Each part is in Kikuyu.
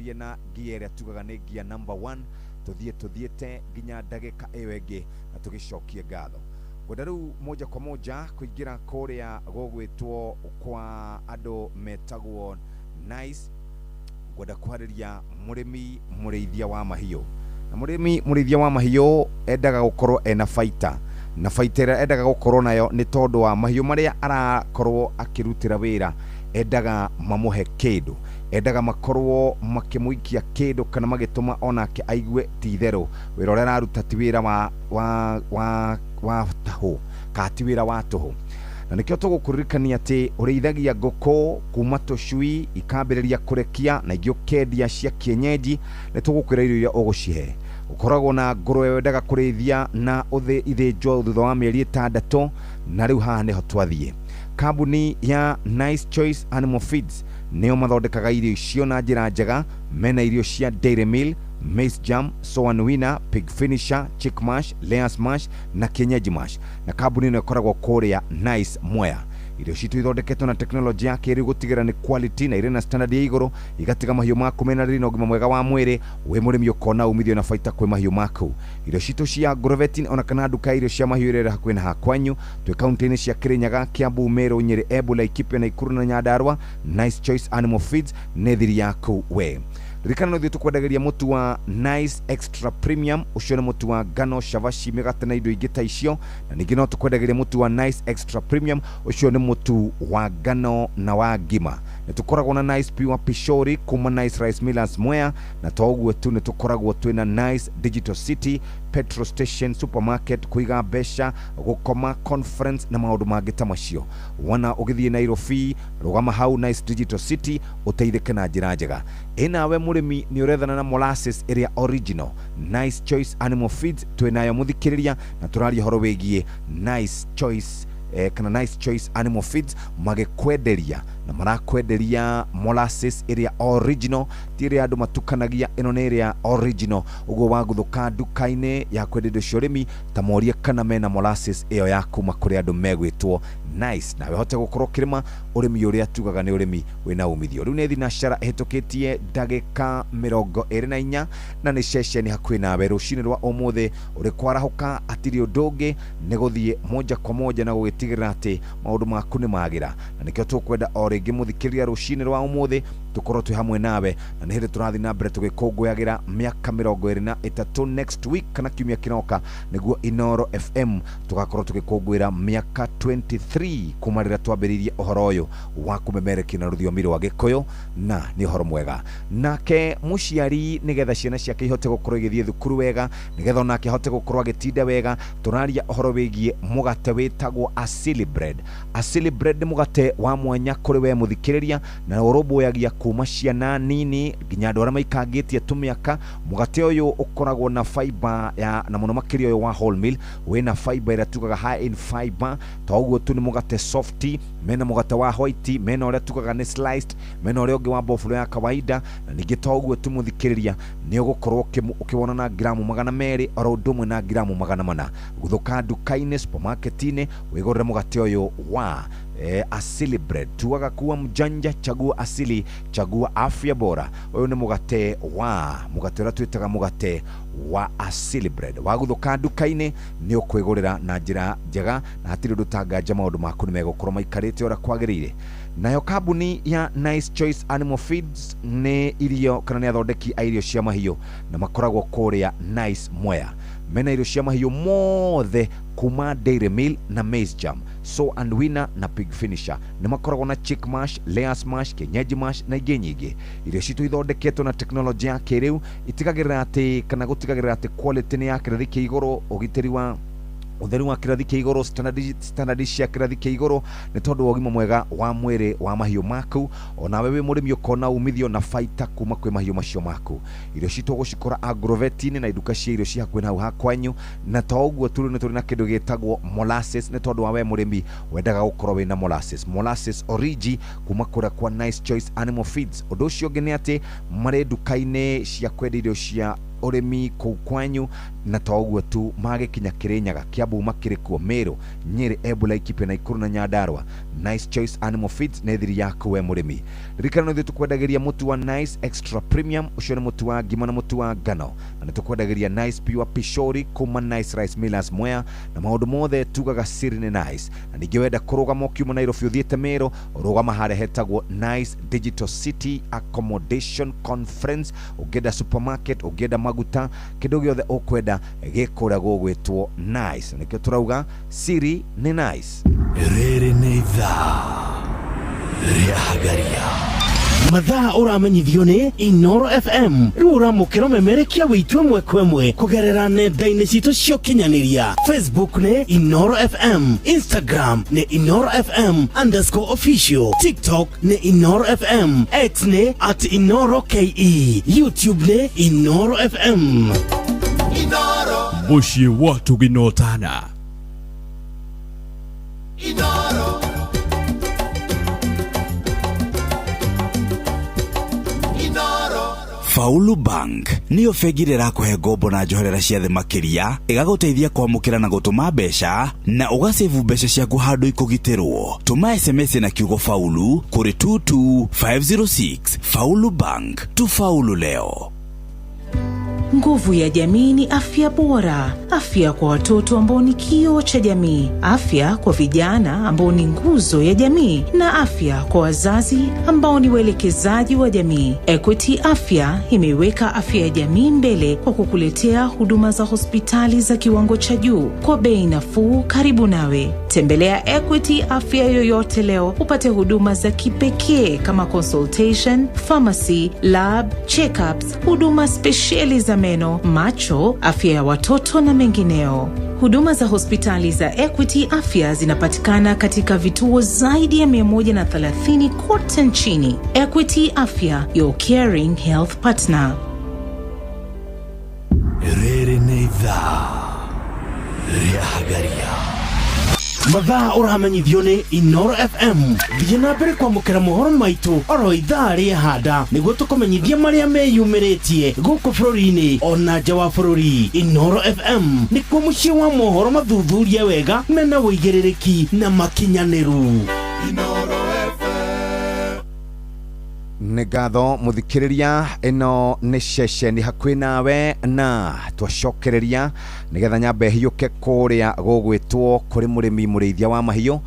Twambĩrĩrie na ngia ĩrĩa tugaga nĩ ngia number 1, tũthiĩ tũthiĩte nginya ndagĩka ĩyo ĩngĩ na tũgĩcokie ngatho. Ngwenda rĩu moja kwa moja kũingĩra kũrĩa gũgwĩtwo kwa andũ metagwo Nice. Ngwenda kwarĩria mũrĩmi mũrĩithia wa mahiũ, na mũrĩmi mũrĩithia wa mahiũ endaga gũkorwo ena baita, na baita ĩrĩa endaga gũkorwo nayo nĩ tondũ wa mahiũ marĩa arakorwo akĩrutĩra wĩra, endaga mamũhe kĩndũ, endaga makorwo makĩmũikia kĩndũ kana magĩtũma onake aigue ti itherũ wĩra ũrĩa araruta ti wĩra wa tahũ kana ti wĩra wa tũhũ. Na nĩkĩo tũgũkũririkania atĩ ũrĩithagia ngũkũ kuma tũcui ikambĩrĩria kũrekia na ingĩ ũkendia cia kienyeji, nĩ tũgũkwĩra irio iria ũgũcihe. Ũkoragwo na ngũrwe wendaga kũrĩithia na ũthĩ ithĩnjwo thutha wa mĩeri 6, na rĩu haha nĩho twathiĩ. Kambuni ya Nice Choice Animal Feeds nĩo mathondekaga irio icio na njĩra njega. Mena irio cia dairy meal, maize jam, soan winner, pig finisher, chick mash, layers mash na kienyeji mash. Na kambuni ĩno ĩkoragwo kũrĩa Nice Mwea. Irio citũ ithondeketwo na tekinoronjĩ ya kĩrĩu gũtigĩrĩra nĩ quality na irĩ na standard ya igũrũ, igatiga mahiũ maku mena riri na ũgima mwega wa mwĩrĩ. Wĩ mũrĩmi ũkona umithio na baita kwĩ mahiũ maku. Irio citũ cia Agrovet ona kana nduka ya irio cia mahiũ ĩrĩa ĩrĩ hakuhĩ na hakwanyu, twĩ kaunti-inĩ cia Kirinyaga, Kiambu, Meru, Nyeri, Embu, Laikipia, Nakuru na Nyandarua. Nice Choice Animal Feeds nĩ thiri yaku we. Ririkana no ithuĩ tũkwendagĩria mũtu wa Nice Extra Premium, ũcio nĩ mũtu wa ngano, cabaci, mĩgate na indo ingĩ ta icio. Na ningĩ no tũkwendagĩria mũtu wa Nice Extra Premium, ũcio nĩ mũtu wa ngano na wa ngima. Nĩ tũkoragwo na Nice Pure Pishori kuma Nice Rice Millers Mwea, na to ũguo tu, nĩ tũkoragwo twĩna Nice Digital City, petrol station, supermarket, kũiga mbeca, gũkoma, conference na maũndũ mangĩ ta macio. Wona ũgĩthiĩ Nairobi, rũgama hau Nice Digital City ũteithĩke na njĩra njega. Ĩnawe mũrĩmi nĩ ũrethana na molasses ĩrĩa original, Nice Choice Animal Feeds twĩnayo mũthikĩrĩria, na tũraria ũhoro wĩgiĩ Nice Choice kana Nice Choice Animal Feeds magĩkwenderia, na marakwenderia molasses ĩrĩa original, ti ĩrĩa andũ matukanagia, ĩno nĩ ĩrĩa original. Ũguo waguthũka nduka-inĩ ya kwendia indo cia ũrĩmi, ta morie kana mena molasses ĩyo ya kuma kũrĩ andũ megwĩtwo Nice, nawe hote gũkorwo ũkĩrĩma ũrĩmi ũrĩa tugaga nĩ ũrĩmi wĩna umithio. Rĩu nĩ thinacara ĩhĩtũkĩtie ndagĩka 24, na nĩ ceceni hakuhĩ nawe rũcinĩ rwa ũmũthĩ. Ũrĩ kwarahũka hatirĩ ũndũ ũngĩ, nĩ gũthiĩ moja kwa moja na gũgĩtigĩrĩra atĩ maũndũ maku nĩ magĩra, na nĩkĩo tũkwenda o rĩngĩ mũthikĩrĩria rũcinĩ rwa ũmũthĩ tũkorwo twĩ hamwe nawe. Na nĩ hĩndĩ tũrathiĩ na mbere tũgĩkũngũyagĩra mĩaka 23 next week kana kiumia kĩroka, nĩguo Inoro FM tũgakorwo tũgĩkũngũĩra mĩaka 23 kuma rĩrĩa twambĩrĩirie ũhoro ũyũ wa kũmemerekia na rũthiomi rwa Gĩkũyũ, na nĩ ũhoro mwega. Nake mũciari nĩgetha ciana ciake ihote gũkorwo igĩthiĩ thukuru wega, nĩgetha onake ahote gũkorwo agĩtinda wega, tũraria ũhoro wĩgiĩ mũgate wĩtagwo Asili Bread. Asili Bread nĩ mũgate wa mwanya kũrĩ we mũthikĩrĩria, na ũrũmbũyagia kuma ciana nini nginya andũ arĩa maikangĩtie tũmĩaka. Mũgate ũyũ ũkoragwo na fiber ya, na mũno makĩria ũyũ wa wholemeal wĩna fiber ĩrĩa tugaga high in fiber. To ũguo tu, nĩ mũgate soft, mena mũgate wa white, mena ũrĩa tugaga nĩ sliced, mena ũrĩa ũngĩ wa boflo ya kawaida. Na ningĩ to ũguo tu mũthikĩrĩria, nĩ ũgũkorwo ũkĩwona na gramu 200 oro ũndũ ũmwe na gramu 400. Gũthũka nduka-inĩ, supermarket-inĩ, wĩgũrĩre mũgate ũyũ wa Asili Bread. Tuaga kuwa mjanja, chagua Asili, chagua afya bora. Ũyũ nĩ mũgate wa mũgate ũrĩa twĩtaga mũgate wa Asili Bread. Wagũthũka nduka-inĩ nĩ ũkwĩgũrĩra na njĩra njega, na hatirĩ ũndũ tanganja, maũndũ maku nĩ megũkorwo maikarĩte ũrĩa kwagĩrĩire. Nayo kambuni ya Nice Choice Animal Feeds nĩ irio kana nĩ athondeki a irio cia mahiũ, na makoragwo kũrĩa Nice Mwea. Mena irio cia mahiũ mothe kuma dairy meal na maize jam, so and winner na pig finisher. Nĩ makoragwo na chick mash, layers mash, kienyeji mash na ingĩ nyingĩ. Irio citũ ithondeketwo na tekinoronjĩ ya kĩrĩu, itigagĩrĩra atĩ kana gũtigagĩrĩra atĩ quality nĩ ya kĩrathi kĩa igũrũ, ũgitĩri wa ũtheru wa kĩrathi kĩa igũrũ, standard cia kĩrathi kĩa igũrũ, nĩ tondũ wa ũgima mwega wa mwĩrĩ wa mahiũ maku. Onawe wĩ mũrĩmi ũkona umithio na baita kuma kwĩ mahiũ macio maku. Irio citũ ũgũcikora agrovet-inĩ na iduka cia irio cia hakuhĩ na hau hakwanyu. Na to ũguo tu, rĩu nĩ tũrĩ na kĩndũ gĩtagwo molasses, nĩ tondũ wa we mũrĩmi wendaga gũkorwo wĩna molasses, molasses origi kuma kũrĩa kwa Nice Choice Animal Feeds. Ũndũ ũcio ũngĩ nĩ atĩ marĩ nduka-inĩ cia kwendia irio cia ũrĩmi kũu kwanyu. Na to ũguo tu, magĩkinya Kĩrĩnyaga, Kiambu makĩrĩ kuo, Meru, Nyeri, Embu, Laikipia, Nakuru na Nyandarua. Nice Choice Animal Feeds nĩ thiri yaku we mũrĩmi. Ririkana nĩ ithuĩ tũkwendagĩria mũtu wa Nice Extra Premium, ũcio nĩ mũtu wa ngima na mũtu wa ngano, na nĩ tũkwendagĩria Nice Pure Pishori kuma Nice Rice Millers Mwea, na maũndũ mothe tugaga siri nĩ Nice. Na ningĩ wenda kũrũgama ũkiuma Nairobi ũthiĩte Meru, rũgama harĩa hetagwo Nice Digital City Accommodation Conference. Ũngĩenda supermarket, ũngĩenda maguta, kĩndũ gĩothe ũkwenda gĩ kũrĩa gũgwĩtwo Nice. Nĩkĩo tũrauga siri nĩ Nice. Rĩrĩ nĩ ithaa rĩa Hagaria. Mathaa ũramenyithio nĩ Inoro FM. Rĩu ũramũkĩra ũmemerekia witũ ĩmwe kwa ĩmwe kũgerera nenda-inĩ citũ cia ũkinyanĩria. Facebook nĩ Inoro FM, Instagram nĩ Inoro FM underscore official, TikTok nĩ Inoro FM, X nĩ at Inoro KE, YouTube nĩ Inoro FM. Mũciĩ wa tũginotana. Faulu Bank nĩyo bengi ĩrĩa ĩrakũhe ngombo na njoherera cia thĩ makĩria, ĩgagũteithia kwamũkĩra na gũtũma mbeca na ũgacebu mbeca ciaku handũ ikũgitĩrwo. Tũma SMS na kiugo Faulu kũrĩ 22506. Faulu Bank, tufaulu leo. Nguvu ya jamii ni afya bora, afya kwa watoto ambao ni kioo cha jamii, afya kwa vijana ambao ni nguzo ya jamii, na afya kwa wazazi ambao ni waelekezaji wa jamii. Equity Afya imeiweka afya ya jamii mbele kwa kukuletea huduma za hospitali za kiwango cha juu kwa bei nafuu, karibu nawe. Tembelea Equity Afya yoyote leo upate huduma za kipekee kama consultation, pharmacy, lab, checkups, huduma spesheli za meno, macho, afya ya watoto na mengineo. Huduma za hospitali za Equity Afya zinapatikana katika vituo zaidi ya 130 kote nchini. Equity Afya, your caring health partner. Rĩrĩ nĩ ithaa rĩa Hagaria. Mathaa ũramenyithio nĩ Inoro FM. Thiĩ na mbere kwamũkĩra mohoro maitũ oro ithaa rĩehanda nĩguo tũkũmenyithie marĩa meyumĩrĩtie gũkũ bũrũri-inĩ ona nja wa bũrũri. Inoro FM nĩkuo mũciĩ wa mohoro mathuthurie wega mena ũigĩrĩrĩki na makinyanĩru. Nĩ ngatho mũthikĩrĩria, ĩno nĩ ceceni hakuhĩ nawe na twacokereria nĩgetha nyambe hiũke kũrĩa gũgwĩtwo kũrĩ mũrĩmi mũrĩithia wa mahiũ.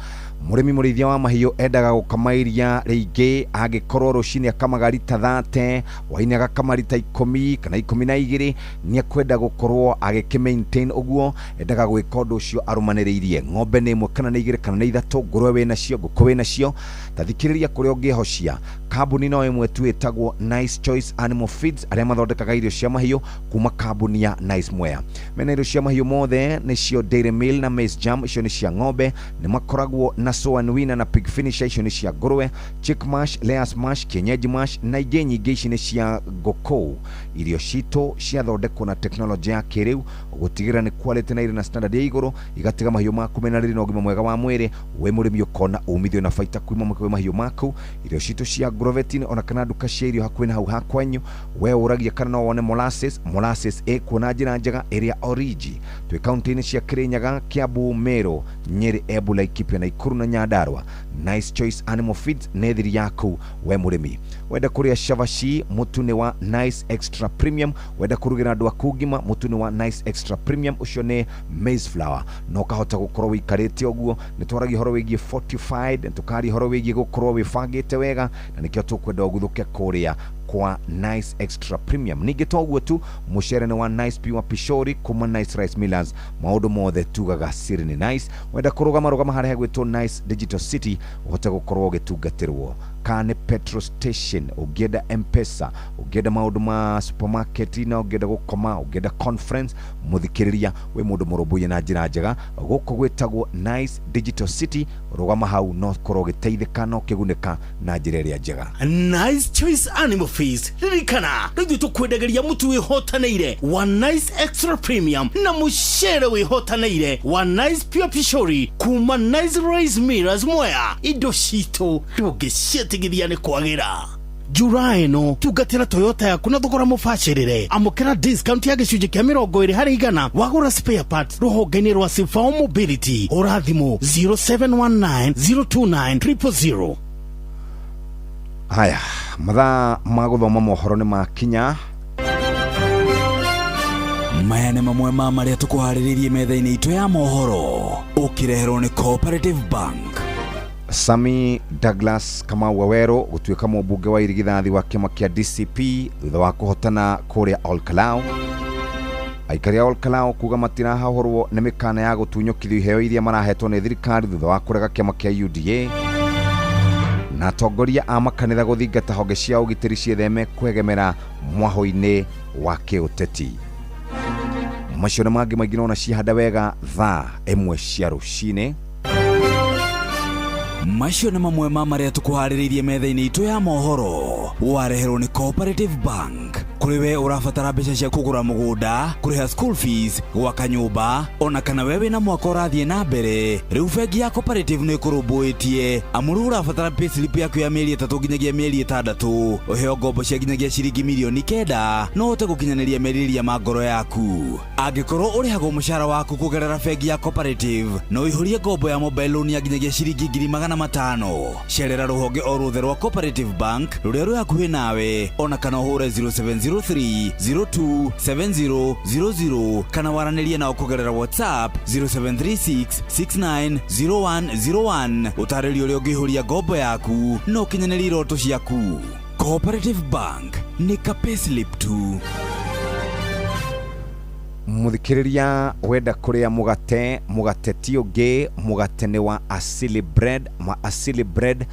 Mũrĩmi mũrĩithia wa mahiũ endaga gũkama iria rĩingĩ, angĩkorwo rũcinĩ akamaga rita 30, hwainĩ agakama rita 10 kana 12, nĩ ekwenda gũkorwo agĩkĩ maintain ũguo. Endaga gwĩka ũndũ ũcio arũmanĩrĩirie. Ng'ombe nĩ ĩmwe kana nĩ igĩrĩ kana nĩ ithatũ, ngũrwe wĩnacio, ngũkũ wĩnacio, ta thikĩrĩria kũrĩa ũngĩhocia. Kambuni no ĩmwe tu ĩtagwo Nice Choice Animal Feeds, arĩa mathondekaga irio cia mahiũ kuma kambuni ya Nice Mwea. Mena irio cia mahiũ mothe, nĩcio Dairy Meal na Maize Jam, icio nĩ cia ng'ombe. Nĩ makoragwo na Soan Winner na Pig Finisher, icio nĩ cia ngũrwe, Chick Mash, Layers Mash, Kienyeji Mash na ingĩ nyingĩ, ici nĩ cia ngũkũ. Irio citũ ciathondekwo na tekinoronjĩ ya kĩrĩu gũtigĩrĩra nĩ quality na irĩ na standard ya igũrũ, igatiga mahiũ maku mena riri na ũgima mwega wa mwĩrĩ. We mũrĩmi ũkona umithio na baita kuma kwĩ mahiũ maku. Irio citũ cia Grovetin ona kana nduka cia irio hakuhĩ na hau hakwanyu. We ũragia kana no wone molasses, molasses ĩkuo na njĩra njega ĩrĩa origi. Twĩ kaunti-inĩ cia Kirinyaga, Kiambu, Meru, Nyeri, Embu, Laikipia, Nakuru na Nyandarua. Nice Choice Animal Feeds nĩ thiri yaku we mũrĩmi. Wenda kũrĩa cabaci, mũtu nĩ wa Nice Extra Premium. Wenda kũrugĩra andũ aku ngima, mũtu nĩ wa Nice Extra Premium, ũcio nĩ maize flour. Na ũkahota gũkorwo wĩikarĩte ũguo. Nĩ twaragia ũhoro wĩgiĩ fortified, nĩ tũkaria ũhoro wĩgiĩ gũkorwo wĩbangĩte wega, na nĩkĩo tũkwenda ũguthũke kũrĩa kwa Nice Extra Premium. Ningĩ to ũguo tu, mũcere nĩ wa Nice Pure Pishori kuma Nice Rice Millers. Maũndũ mothe tugaga siri nĩ Nice. Wenda kũrũgama, rũgama harĩa hegwĩtwo Nice Digital City ũhote gũkorwo ũgĩtungatĩrwo. Kana nĩ petrol station, ũngĩenda M-Pesa, ũngĩenda maũndũ ma supermarket, na ũngĩenda gũkoma, ũngĩenda conference, mũthikĩrĩria wĩ mũndũ mũrũmbũiye na njĩra njega. Gũkũ gwĩtagwo Nice Digital City. Rũgama hau no ũkorwo ũgĩteithĩka na ũkĩgunĩka na njĩra ĩrĩa njega. Nice Choice Animal Feeds, ririkana rĩu ithuĩ tũkwendagĩria mũtu wĩhotanĩire wa Nice Extra Premium na mũcere wĩhotanĩire wa Nice Pure Pishori kuma Nice Rice Millers Mwea. Indo citũ ndũngĩciĩtigithia nĩ kwagĩra. July ĩno tungatĩra Toyota yaku na thogora mũbacĩrĩre. Amũkĩra discount ya gĩcunjĩ kĩa 20% wagũra spare parts rũhonge-inĩ rwa Sifao Mobility. Hũra thimũ 0719 029 000. Haya, mathaa ma gũthoma mohoro nĩ makinya. Maya nĩ mamwe ma marĩa tũkũharĩrĩirie metha-inĩ itũ ya mohoro, ũkĩreherwo nĩ Cooperative Bank. Sami Douglas Kamau Waweru gũtuĩka mũmbunge wa irigithathi wa kĩama kĩa DCP thutha wa kũhotana kũrĩa Olkalau. Aikari a Olkalau kuga matirahahũrwo nĩ mĩkana ya gũtunyũkithio iheo iria marahetwo nĩ thirikari thutha wa kũrega kĩama kĩa UDA. Na atongoria a makanitha gũthingata honge cia ũgitĩri ciĩtheme kwegemera mwahũ-inĩ wa kĩũteti. Macio na mangĩ maingĩ nona cihanda wega thaa 1 cia rũcinĩ. Macio nĩ mamwe ma marĩa tũkũharĩrĩirie metha-inĩ itũ ya mohoro, wareherwo nĩ Cooperative Bank. Kũrĩ we ũrabatara mbeca cia kũgũra mũgũnda, kũrĩha school fees, gwaka nyũmba, ona kana we wĩna mwaka ũrathiĩ na mbere, rĩu bengi ya Cooperative nĩ ĩkũrũmbũĩtie. Amu rĩu ũrabatara payslip yaku ya mĩeri 3 nginyagia mĩeri 6, ũheo ngombo cia nginyagia ciringi mirioni 9, no ũhote gũkinyanĩria merirĩria ma ngoro yaku. Angĩkorwo ũrĩhagwo mũcara waku kũgerera bengi ya Cooperative, no ũihũrie ngombo ya mobile loan ya nginyagia ciringi 500,000. Cerera rũhonge o ruothe rwa Cooperative Bank rũrĩa rwĩ hakuhĩ nawe, ona kana ũhũre 0703 02 7000 kana waranĩrie nao kũgerera WhatsApp 0736 690101. Ũtarĩrio ũrĩa ũngĩihũria ngombo yaku na ũkinyanĩrie iroto ciaku. Cooperative Bank nĩ ka payslip tu. Muthikiriria wenda kuria mugate, mugate ti ũngĩ, mugate nĩ wa Asili Bread. Ma Asili Bread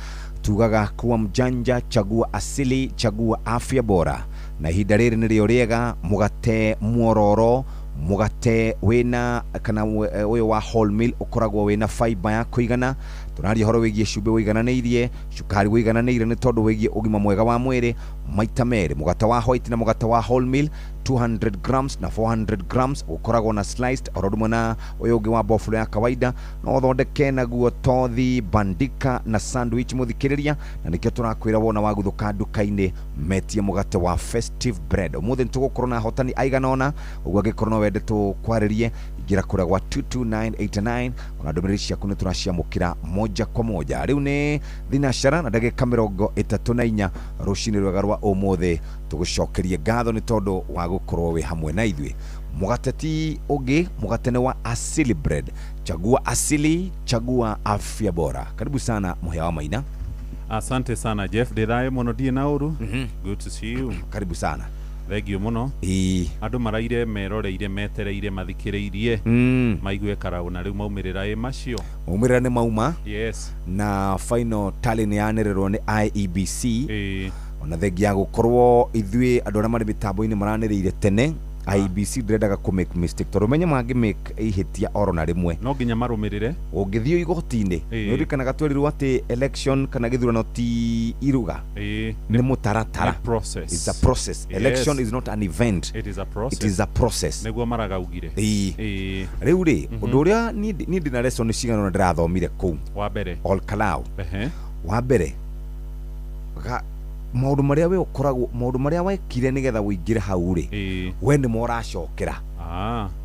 tugaga kuwa mjanja, chagua asili, chagua afya bora. Na ihinda rĩrĩ nĩrĩo rĩega, mugate mwororo, mugate wĩna kana ũyũ wa wholemeal ũkoragwo wĩna fiber ya kũigana. Tũraria ũhoro wĩgiĩ cumbĩ wĩigananĩirie, cukari wĩigananĩire nĩ tondũ wĩgiĩ ũgima mwega wa mwĩrĩ. Maita merĩ, mũgate wa white na mũgate wa wholemeal 200 grams na 400 grams ũkoragwo na sliced oro rĩmwe na ũyũ ũngĩ wa boflo ya kawaida. No ũthondeke naguo tothi, bandika na sandwich mũthikĩrĩria, na nĩkĩo tũrakwĩra wona waguthũka nduka-inĩ metie mũgate wa festive bread. Ũmũthĩ nĩtũgũkorwo na ahotani aigana ũna, ũguo angĩkorwo no wende tũkwarĩrie, ingĩra kũrĩa gwa 22989 ona ndũmĩrĩri ciaku nĩ tũraciamũkĩra moja kwa moja. Rĩu nĩ thinacara na ndagĩka 34 rũcinĩ rwega rwa ũmũthĩ. Tũgũcokerie ngatho nĩ tondũ wa gũkorwo wĩ hamwe na ithuĩ. Mũgate ti ũngĩ, mũgate nĩ wa Asili Bread. Chagua asili, chagua afya bora. Karibu sana Mũhĩa wa Maina. Asante sana Jeff, ndĩ mũno ndiĩ na ũru. Good to see you. Karibu sana. Thengio mũno. Andũ maraire meroreire metereire mathikĩrĩirie maigue karau na rĩu maumĩrĩra ĩ macio. Maumĩrĩra nĩ mauma. Yes. Na final tally nĩ yanĩrĩrwo nĩ IEBC. Ona thengia ya gũkorwo ithuĩ andũ arĩa marĩ mĩtambo-inĩ maranĩrĩire tene, IEBC ndĩrendaga kũ make mistake tondũ menye mangĩ make ihĩtia oro na rĩmwe no nginya marũmĩrĩre. Ũngĩthiĩ igoti-inĩ nĩ ũririkanaga twerirwo atĩ election kana gĩthurano ti iruga, nĩ mũtaratara. It's a process. Election is not an event. It is a process. It is a process. Nĩguo maragaugire. Rĩu rĩ, ũndũ ũrĩa niĩ ndĩna lesson cigana ũna ndĩrathomire kũu. Wa mbere. Olkalau. Wa mbere, maũndũ marĩa we ũkoragwo, maũndũ marĩa wekire nĩgetha ũingĩre hau rĩ, we nĩmo ũracokera.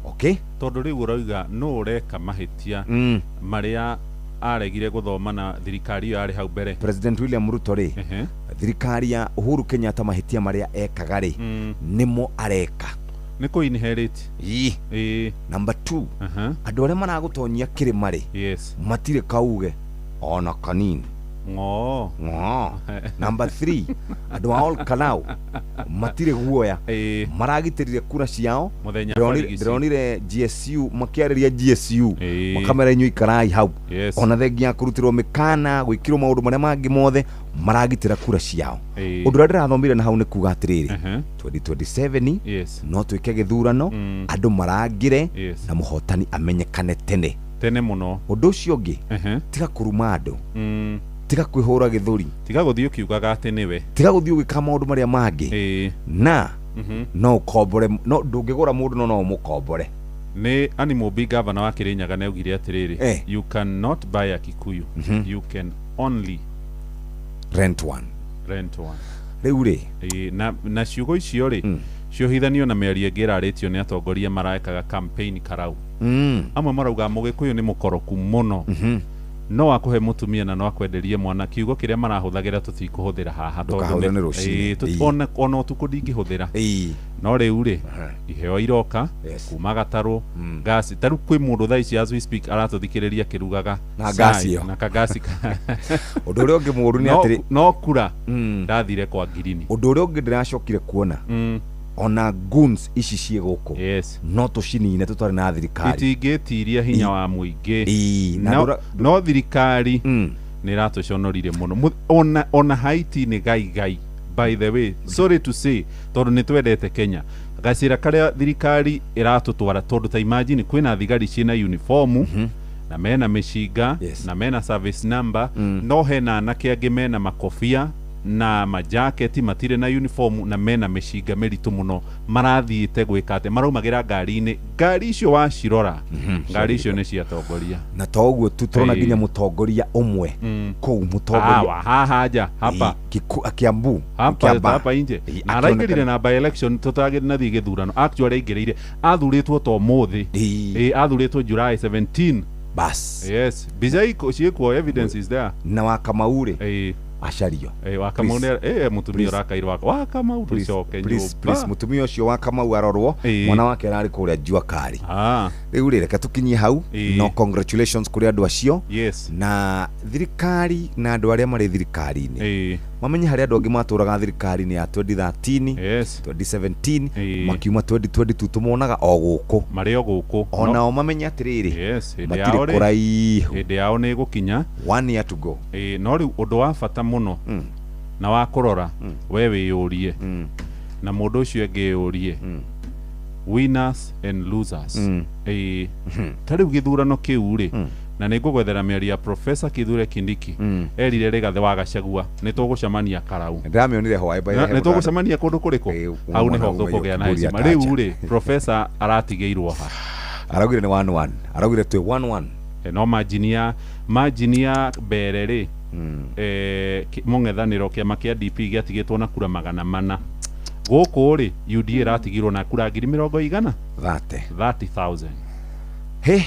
Okay? Tondũ rĩu ũrauga nũ ũreka mahĩtia marĩa aregire gũthoma na thirikari ĩyo yarĩ hau mbere. President William Ruto rĩ, thirikari ya Uhuru Kenyatta mahĩtia marĩa ekaga rĩ, nĩmo areka. Nĩ kũ inherit. Number 2, andũ arĩa maragũtonyia kĩrĩma rĩ, matirĩ kauge ona kanini. Ng'o. Number 3, andũ a Olkalau matirĩ guoya, maragitĩrire kura ciao. Ndĩronire GSU makĩarĩria GSU makamera inyuĩ ikarai hau. Ona thengia ya kũrutĩrwo mĩkana, gwĩkĩrwo maũndũ marĩa mangĩ mothe, maragitĩra kura ciao. Ũndũ ũrĩa ndĩrathomire na hau nĩ kuga atĩrĩrĩ, 2027 no twĩke gĩthurano, andũ marangĩre na mũhotani amenyekane tene. Tene mũno. Ũndũ ũcio ũngĩ, tiga kũruma andũ, tiga kwĩhũra gĩthũri, tiga gũthiĩ ũkiugaga atĩ nĩwe, tiga gũthiĩ ũgĩka maũndũ marĩa mangĩ. Na no ũkombore, no ndũngĩgũra mũndũ no ũmũkombore. Nĩ Annie Mumbi governor wa Kirinyaga nĩ augire atĩrĩrĩ, you cannot buy a Kikuyu, you can only rent one. Rent one. Rĩu rĩ na ciugo icio rĩ ciohithanio na mĩario ĩngĩ ĩrarĩtio nĩ atongoria marekaga campaign Karau. Amwe marauga Mũgĩkũyũ nĩ mũkoroku mũno. No akũhe mũtumia na no akwenderie mwana. Kiugo kĩrĩa marahũthagĩra tũtikũhũthĩra haha tondũ ona ũtukũ ndingĩhũthĩra. No rĩu rĩ iheo iroka kuma gatarũ gasi. Ta rĩu kwĩ mũndũ thaa ici as we speak aratũthikĩrĩria akĩrugaga na gasi ĩyo na kagasi. Ũndũ ũrĩa ũngĩ mũũru nĩ atĩrĩ no kura ndathire kwa ngirini. Ũndũ ũrĩa ũngĩ ndĩracokire kuona ona goons ici ciĩ gũkũ no tũcinine tũtware na thirikari itingĩtiria hinya wa mũingĩ. No thirikari nĩ ĩratũconorire mũno. Ona Haiti nĩ gaigai, by the way, sorry to say, tondũ nĩ twendete Kenya. Gacĩra karĩa thirikari ĩratũtwara, tondũ ta imagine kwĩna thigari ciĩna uniformu na mena mĩcinga na mena service number, no hena anake angĩ mena makobia na majaketi matirĩ na uniform na mena mĩcinga mĩritũ mũno marathiĩte gwĩka atĩ maraumagĩra ngari-inĩ. Ngari icio wacirora, ngari icio nĩ ciatongoria. Na to ũguo tu, tũrona nginya mũtongoria ũmwe kũu mũtongoria haha nja hapa Kiambu hapa nje na araingĩrire na by election tũtagĩthiĩ gĩthurano. Actually aingĩrĩire athurĩtwo to mũthĩ, athurĩtwo July 17 bas. Yes, mbica ciĩkuo, evidence is there. Na wa Kamau rĩ acario wa Kamau nĩ mũtumia ũrakairwo wa Kamau tũcoke nyũmba. Mũtumia ũcio wa Kamau arorwo, mwana wake ararĩ kũrĩa Jua Kali. Rĩu rĩ reke tũkinyie hau. No congratulations kũrĩ andũ acio na thirikari na andũ arĩa marĩ thirikari-inĩ mamenye harĩa andũ angĩ matũraga thirikari-inĩ ya 2013 2017 makiuma 2022 tũmonaga o gũkũ marĩ o gũkũ. Onao mamenye atĩrĩrĩ matirĩ kũraihu, hĩndĩ yao nĩ ĩgũkinya. 1 year to go. No rĩu ũndũ wa bata mũno na wa kũrora we wĩyũrie na mũndũ ũcio ĩngĩ yũrie winners and losers. Ta rĩu gĩthurano kĩu rĩ, na nĩ ngũgwethera mĩario ya Professor Kithure Kindiki erire Rigathĩ wa Gachagua nĩ tũgũcemania Karau. Ndĩramĩonire hwaĩ by the way. Nĩ tũgũcemania kũndũ kũrĩkũ? Hau nĩho tũkũgĩa na heshima. Rĩu rĩ Professor aratigĩirwo ha? Araugire nĩ 1-1. Araugire twĩ 1-1. No majinia mbere rĩ mũng'ethanĩro kĩama kĩa DP gĩatigĩtwo na kura 400. Gũkũ rĩ UDA ĩratigirwo na kura 100,000 30,000. He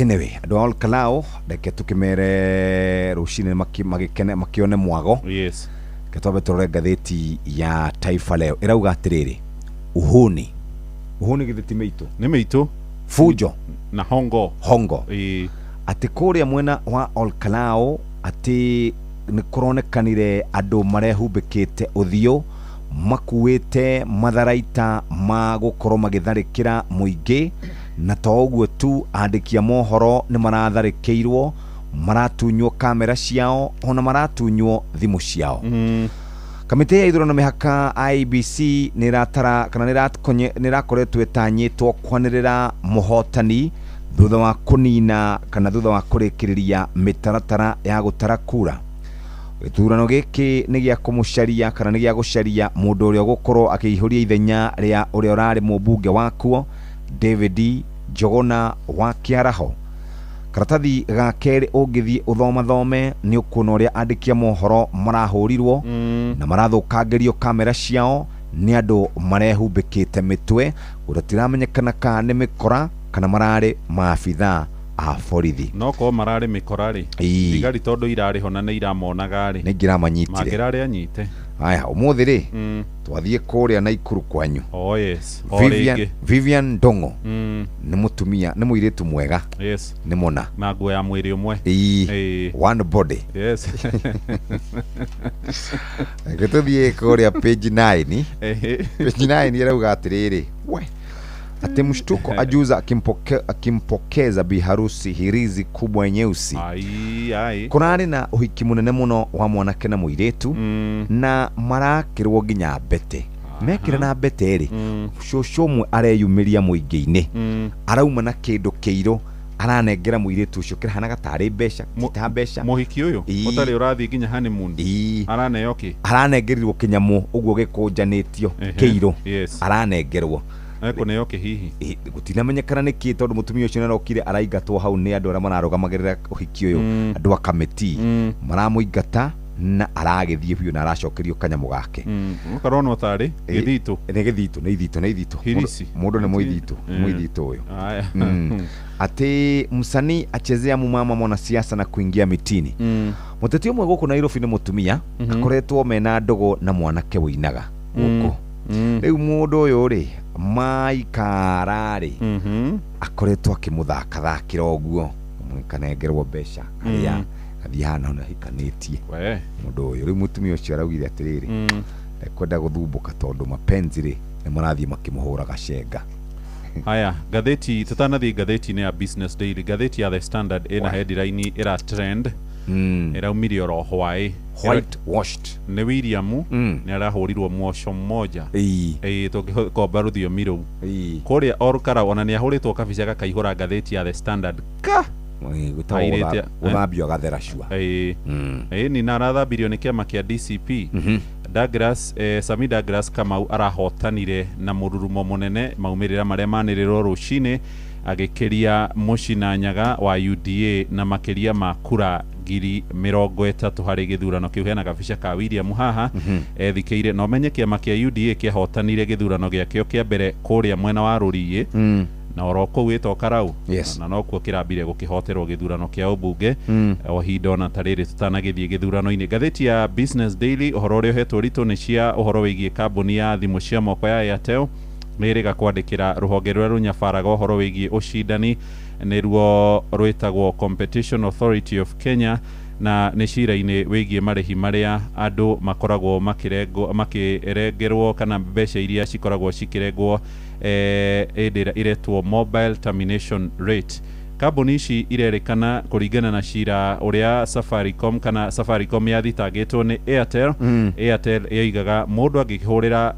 anyway, andũ a Olkalou reke tũkĩmere rũcinĩ magĩkene makĩone mwago. Yes. Reke twambe tũrore ngathĩti ya Taifa Leo ĩrauga atĩrĩrĩ, uhuni githĩ ti mĩitũ? Nĩ mĩitũ. Fujo na hongo. Atĩ kũrĩa mwena wa Olkalou atĩ nĩ kũronekanire andũ marehumbĩkĩte ũthiũ makuĩte matharaita ma gũkorwo magĩtharĩkĩra mũingĩ, na to ũguo tu andĩki a mohoro nĩ maratharĩkĩirwo, maratunywo kamera ciao ona maratunywo thimũ ciao. Kamĩtĩ ya ithurano mĩhaka IEBC nĩ ĩratara kana nĩ ĩrakoretwo ĩtanyĩtwo kwanĩrĩra mũhotani thutha wa kũnina kana thutha wa kũrĩkĩrĩria mĩtaratara ya gũtara kura. Gĩthurano gĩkĩ nĩ gĩa kũmũcaria kana nĩ gĩa gũcaria mũndũ ũrĩa ũgũkorwo akĩihũria ithenya rĩa ũrĩa ũrarĩ mũmbunge wakuo David Njogona wa Kĩaraho. Karatathi ga kerĩ ũngĩthiĩ ũthomathome nĩ ũkuona ũrĩa andĩki a mohoro marahũrirwo na marathũkangĩrio kamera ciao nĩ andũ marehumbĩkĩte mĩtwe gũtiramenyekana kana nĩ mĩkora kana mararĩ maabithaa a borithi. No korwo mararĩ mĩkora rĩ, thigari tondũ irarĩ ho na nĩ iramonaga rĩ, nĩ ingĩramanyitire, mangĩrarĩ anyite. Aya ũmũthĩ rĩ twathiĩ kũrĩa Naikuru kwanyu. Oh yes. Vivian Ndong'o nĩ mũtumia, nĩ mũirĩtu mwega. Yes. Nĩ mũna na nguo ya mwĩrĩ ũmwe. One body. Yes. Reke tũthiĩ kũrĩa page 9. Page 9 ĩrauga atĩrĩrĩ, we ati mshtuko ajuza akimpokeza biharusi hirizi kubwa nyeusi. Kũrarĩ na ũhiki mũnene mũno wa mwanake na mũirĩtu na marakĩrwo nginya mbete. Mekĩra na mbete rĩ, cũcũ ũmwe areyumĩria mũingĩ-inĩ, arauma na kĩndũ kĩirũ aranengera mũirĩtu ũcio kĩrahanaga tarĩ mbeca, ta mbeca. Mũhiki ũyũ ũtarĩ ũrathiĩ nginya honeymoon araneo kĩ? Aranengerirwo kĩnyamũ ũguo gĩkũnjanĩtio kĩirũ. Aranengerwo ekũneo kĩ hihi? Gũtinamenyekana nĩ kĩ tondũ mũtumia ũcio nĩarokire araingatwo hau nĩ andũ arĩa mararũgamagĩrĩra ũhiki ũyũ, andũ a kamĩtĩ maramũingata Na aragĩthiĩ biũ na aracokerio kanyamũ gake. Ũkorwo no tarĩ gĩthitũ. Nĩ gĩthitũ, nĩ ithitũ, nĩ ithitũ. Hirisi. Mũndũ nĩ mũithitũ, mũithitũ ũyũ. Aya. Atĩ msanii achezea mumama mwanasiasa na kuingia mitini. Mũteti ũmwe gũkũ Nairobi nĩ mũtumia akoretwo mena ndũgũ na mwanake wĩinaga gũkũ. Rĩu mũndũ ũyũ rĩ maikara rĩ akoretwo akĩmũthakathakĩra ũguo, kanengerwo mbeca karĩa athiĩ hana na hikanĩtie We. mũndũ ũyũ. Rĩu mũtumia ũcio araugire atĩrĩrĩ, ndekwenda gũthumbũka tondũ mapenzi rĩ nĩ marathiĩ makĩmũhũraga cenga. Haya, ngathĩti tũtanathiĩ ngathĩti-inĩ ya Business Daily, ngathĩti ya The Standard ĩna headline ĩra trend, ĩraumire oro hwaĩ. White washed. Nĩ William nĩ arahũrirwo mwoco mmoja. Ĩĩ, tũngĩkomba rũthiomi rũu kũrĩa Olkalau, ona nĩ ahũrĩtwo kabica gakaihũra ngathĩti ya The Standard ka Gwĩtagwo Airĩte- gũthambio agathera cua. Ĩĩ, ĩĩ, na arathambirio nĩ kĩama kĩa DCP. Douglas, Sami Douglas Kamau arahotanire na mũrurumo mũnene maumĩrĩra marĩa manĩrĩrwo rũcinĩ, agĩkĩria Mũcina Nyaga wa UDA na makĩria ma kura 30,000 harĩ gĩthurano kĩu. Hena gabica ka William haha ethikĩire, na ũmenye kĩama kĩa UDA kĩahotanire gĩthurano gĩakĩo kĩa mbere kũrĩa mwena wa Rũriĩ na oro kũu ĩta Karau. Yes. Na nokuo kĩrambire gũkĩhoterwo gĩthurano kĩa ũmbunge o hinda ona ta rĩrĩ tũtanagĩthiĩ gĩthurano-inĩ. Ngathĩti ya Business Daily, ũhoro ũrĩa ũhetwo ũritũ nĩ cia ũhoro wĩgiĩ kambuni ya thimũ cia moko ya Airtel nĩ ĩrĩga kwandĩkĩra rũhonge rũrĩa rũnyabaraga ũhoro wĩgiĩ ũcindani, nĩruo rwĩtagwo Competition Authority of Kenya, na nĩ cira-inĩ wĩgiĩ marĩhi marĩa andũ makoragwo makĩrengerwo kana mbeca iria cikoragwo cikĩrengwo, ĩndĩ ĩrĩa iretwo mobile termination rate. Kambuni ici irerĩkana kũringana na cira ũrĩa Safaricom kana Safaricom yathitangĩtwo nĩ Airtel. Airtel yoigaga mũndũ angĩhũrĩra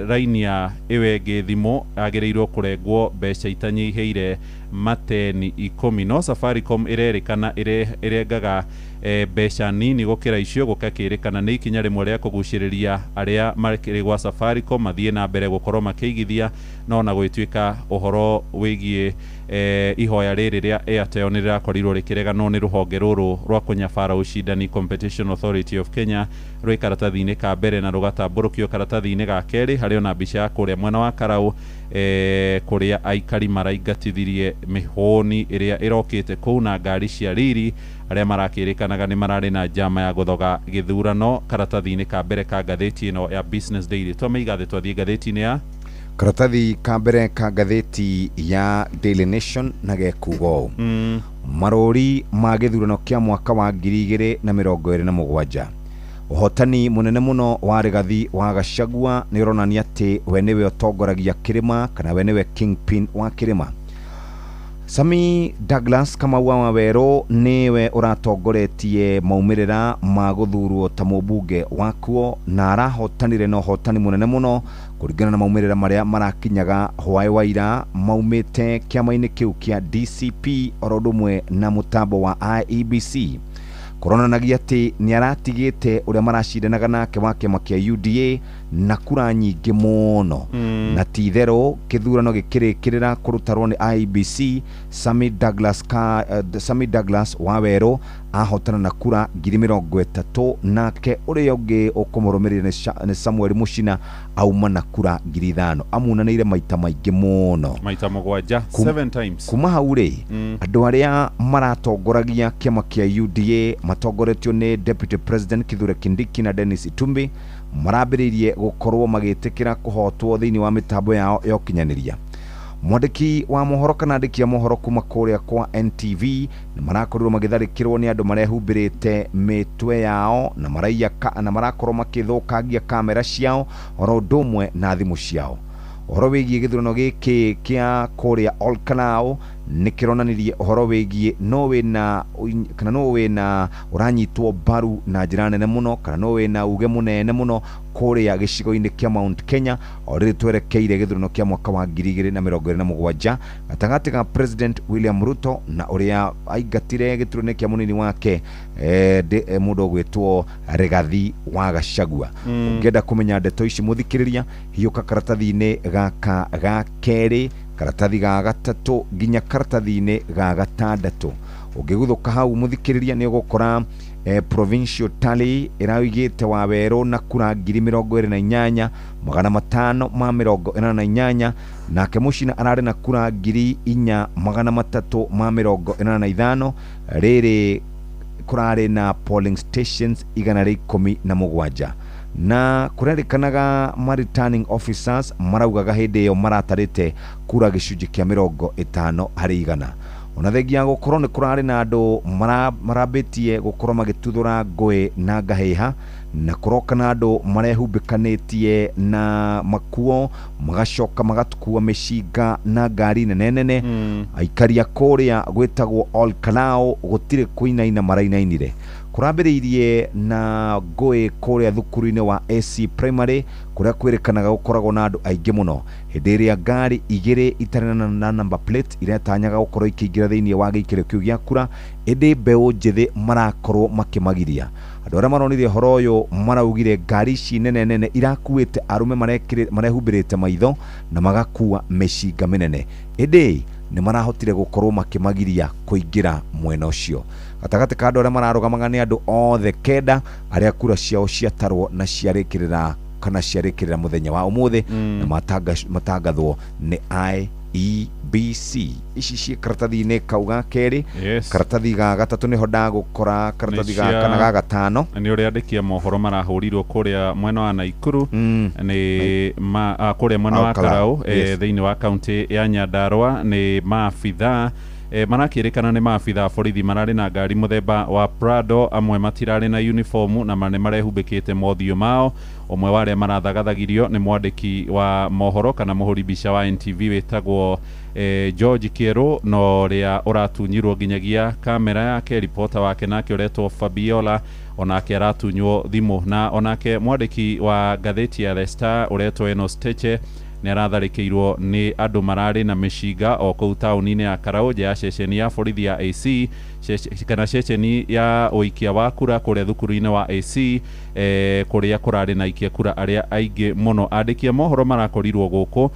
raini ya ĩyo ĩngĩ thimũ agĩrĩirwo kũrengwo mbeca itanyihĩire mateni 10, no Safaricom ĩrerĩkana ĩrengaga mbeca nini gũkĩra icio. Gũgakĩrĩkana nĩ ikinya rĩmwe rĩa kũgucĩrĩria arĩa makĩrĩ gwa Safaricom mathiĩ na mbere gũkorwo makĩigithia. No na gwĩtuĩka ũhoro wĩgiĩ ihoya rĩrĩ rĩa Airtel nĩ rĩrakorirwo rĩkĩreganwo nĩ rũhonge rũrũ rwa kũnyabara ũcindani, Competition Authority of Kenya, rwĩ karatathi-inĩ ka mbere na rũgatambũrũkio karatathi-inĩ ga kerĩ, harĩ ona mbica ya kũrĩa mwena wa Karau, kũrĩa aikari maraingatithirie mĩhũni ĩrĩa ĩrokĩte kũu na ngari cia riri, arĩa marakĩrĩkanaga nĩ mararĩ na njama ya gũthoga gĩthurano, karatathi-inĩ ka mbere ka ngathĩti ĩno ya Business Daily. Twamĩiga thĩ, twathiĩ ngathĩti-inĩ ya Karatathi ka mbere ka ngathĩti ya Daily Nation na gekuga ũũ: marũri ma gĩthurano kĩa mwaka wa 2027, ũhotani mũnene mũno wa Rigathi wa Gachagua nĩ ũronania atĩ we nĩwe ũtongoragia kĩrĩma kana we nĩwe kingpin wa kĩrĩma. Sami Douglas Kamau wa Wawerũ nĩwe ũratongoretie maumĩrĩra ma gũthurwo ta mũmbunge wakuo na arahotanire na ũhotani mũnene mũno kũringana na maumĩrĩra marĩa marakinyaga hwaĩ wa ira maumĩte kĩama-inĩ kĩu kĩa DCP oro ũndũ ũmwe na mũtambo wa IEBC, kũronanagia atĩ nĩ aratigĩte ũrĩa maracindanaga nake wa kĩama kĩa UDA na kura nyingĩ mũno. Na ti itherũ kĩthurano gĩkĩrĩkĩrĩra kũrutarwo nĩ IEBC, Sami Douglas Wawerũ ahotana na kura 30,000, nake ũrĩa ũngĩ ũkũmũrũmĩrĩra nĩ Samuel Muchina auma na kura 5,000, amunanĩire maita maingĩ mũno. Maita mũgwanja. Seven times. Kuma hau rĩ, andũ arĩa maratongoragia kĩama kĩa UDA matongoretio nĩ Deputy President Kithure Kindiki na Dennis Itumbi marambĩrĩirie gũkorwo magĩtĩkĩra kũhotwo thĩinĩ wa mĩtambo yao ya ũkinyanĩria. Mwandĩki wa mohoro kana andĩki a mohoro kuma kũrĩa kwa NTV nĩ marakorirwo magĩtharĩkĩrwo nĩ andũ marehumbĩrĩte mĩtwe yao na maraiya na marakorwo makĩthũkangia kamera ciao oro ũndũ ũmwe na thimũ ciao. Ũhoro wĩgiĩ gĩthurano gĩkĩ kĩa kũrĩa Olkalau nĩ kĩronanirie ũhoro wĩgiĩ no wĩna kana no wĩna ũranyitwo mbaru na njĩra nene mũno kana no wĩna uge mũnene mũno kũrĩa gĩcigo-inĩ kĩa Mount Kenya o rĩrĩ twerekeire gĩthurano kĩa mwaka wa 2027 gatagatĩ ga President William Ruto na ũrĩa aingatire gĩturwa-inĩ kĩa mũnini wake, mũndũ ũgwĩtwo Rigathi wa Gachagua. Ũngĩenda kũmenya ndeto ici, mũthikĩrĩria, hiũka karatathi-inĩ gaka ga kerĩ, karatathi ga gatatũ nginya karatathi-inĩ ga gatandatũ. Ũngĩguthũka hau, mũthikĩrĩria, nĩ ũgũkora Provincial tally ĩraugĩte Wawerũ na kura 28,588, nake Mucina ararĩ na kura 4,385. Rĩrĩ kũrarĩ na polling stations 117, na kũrerĩkanaga ma returning officers maraugaga hĩndĩ ĩyo maratarĩte kura gĩcunjĩ kĩa 50%. Ona thengia gũkorwo nĩ kũrarĩ na andũ marambĩtie gũkorwo magĩtuthũra ngũĩ na ngahĩha, na kũroka na andũ marehumbĩkanĩtie na makuo, magacoka magatukua mĩcinga na ngari nene nene. Aikari a kũrĩa gwĩtagwo Ol Kalou gũtirĩ kũinaina marainainire. Kũrambĩrĩirie na ngũĩ kũrĩa thukuru-inĩ wa AC Primary, kũrĩa kwĩrĩkanaga gũkoragwo na andũ aingĩ mũno, hĩndĩ ĩrĩa ngari igĩrĩ itarĩ na number plate iretanyaga gũkorwo ikĩingĩra thĩinĩ wa gĩikĩro kĩu gĩa kura, ĩndĩ mbeũ njĩthĩ marakorwo makĩmagiria. Andũ arĩa maronire ũhoro ũyũ maraugire ngari ici nene nene irakuĩte arũme marehumbĩrĩte maitho na magakua mĩcinga mĩnene, ĩndĩ nĩ marahotire gũkorwo makĩmagiria kũingĩra mwena ũcio. Gatagatĩ ka andũ arĩa mararũgamaga nĩ andũ othe 9 arĩa kura ciao ciatarwo na ciarĩkĩrĩra kana ciarĩkĩrĩra mũthenya wa ũmũthĩ, na matangathwo nĩ IEBC. Ici ciĩ karatathi-inĩ kau ga kerĩ. Karatathi ga gatatũ nĩho ndagũkora, karatathi ga kana ga gatano nĩ ũrĩa andĩki a mohoro marahũrirwo kũrĩa mwena wa Naikuru, nĩ kũrĩa mwena wa Karau, thĩinĩ wa kaunti ya Nyandarua. Nĩ maabithaa marakĩrĩkana nĩ maabithaa borithi mararĩ na ngari mũthemba wa Prado, amwe matirarĩ na uniform na nĩ marehumbĩkĩte mothiũ mao. Ũmwe wa arĩa marathagathagĩrio nĩ mwandĩki wa mohoro kana mũhũri mbica wa NTV wĩtagwo George Kieru, na ũrĩa ũratunyirwo nginyagia kamera yake. Ripota wake nake ũretwo Fabiola onake aratunywo thimũ, na onake mwandĩki wa ngathĩti ya The Star ũretwo Enos Teche nĩ aratharĩkĩirwo nĩ andũ mararĩ na mĩcinga o kũu taũni-inĩ ya Karau, nja ya ceceni ya borithi ya AC kana ceceni ya ũikia wa kura kũrĩa thukuru-inĩ wa AC, kũrĩa kũrarĩ na aikia kura arĩa aingĩ mũno. Andĩki a mohoro marakorirwo gũkũ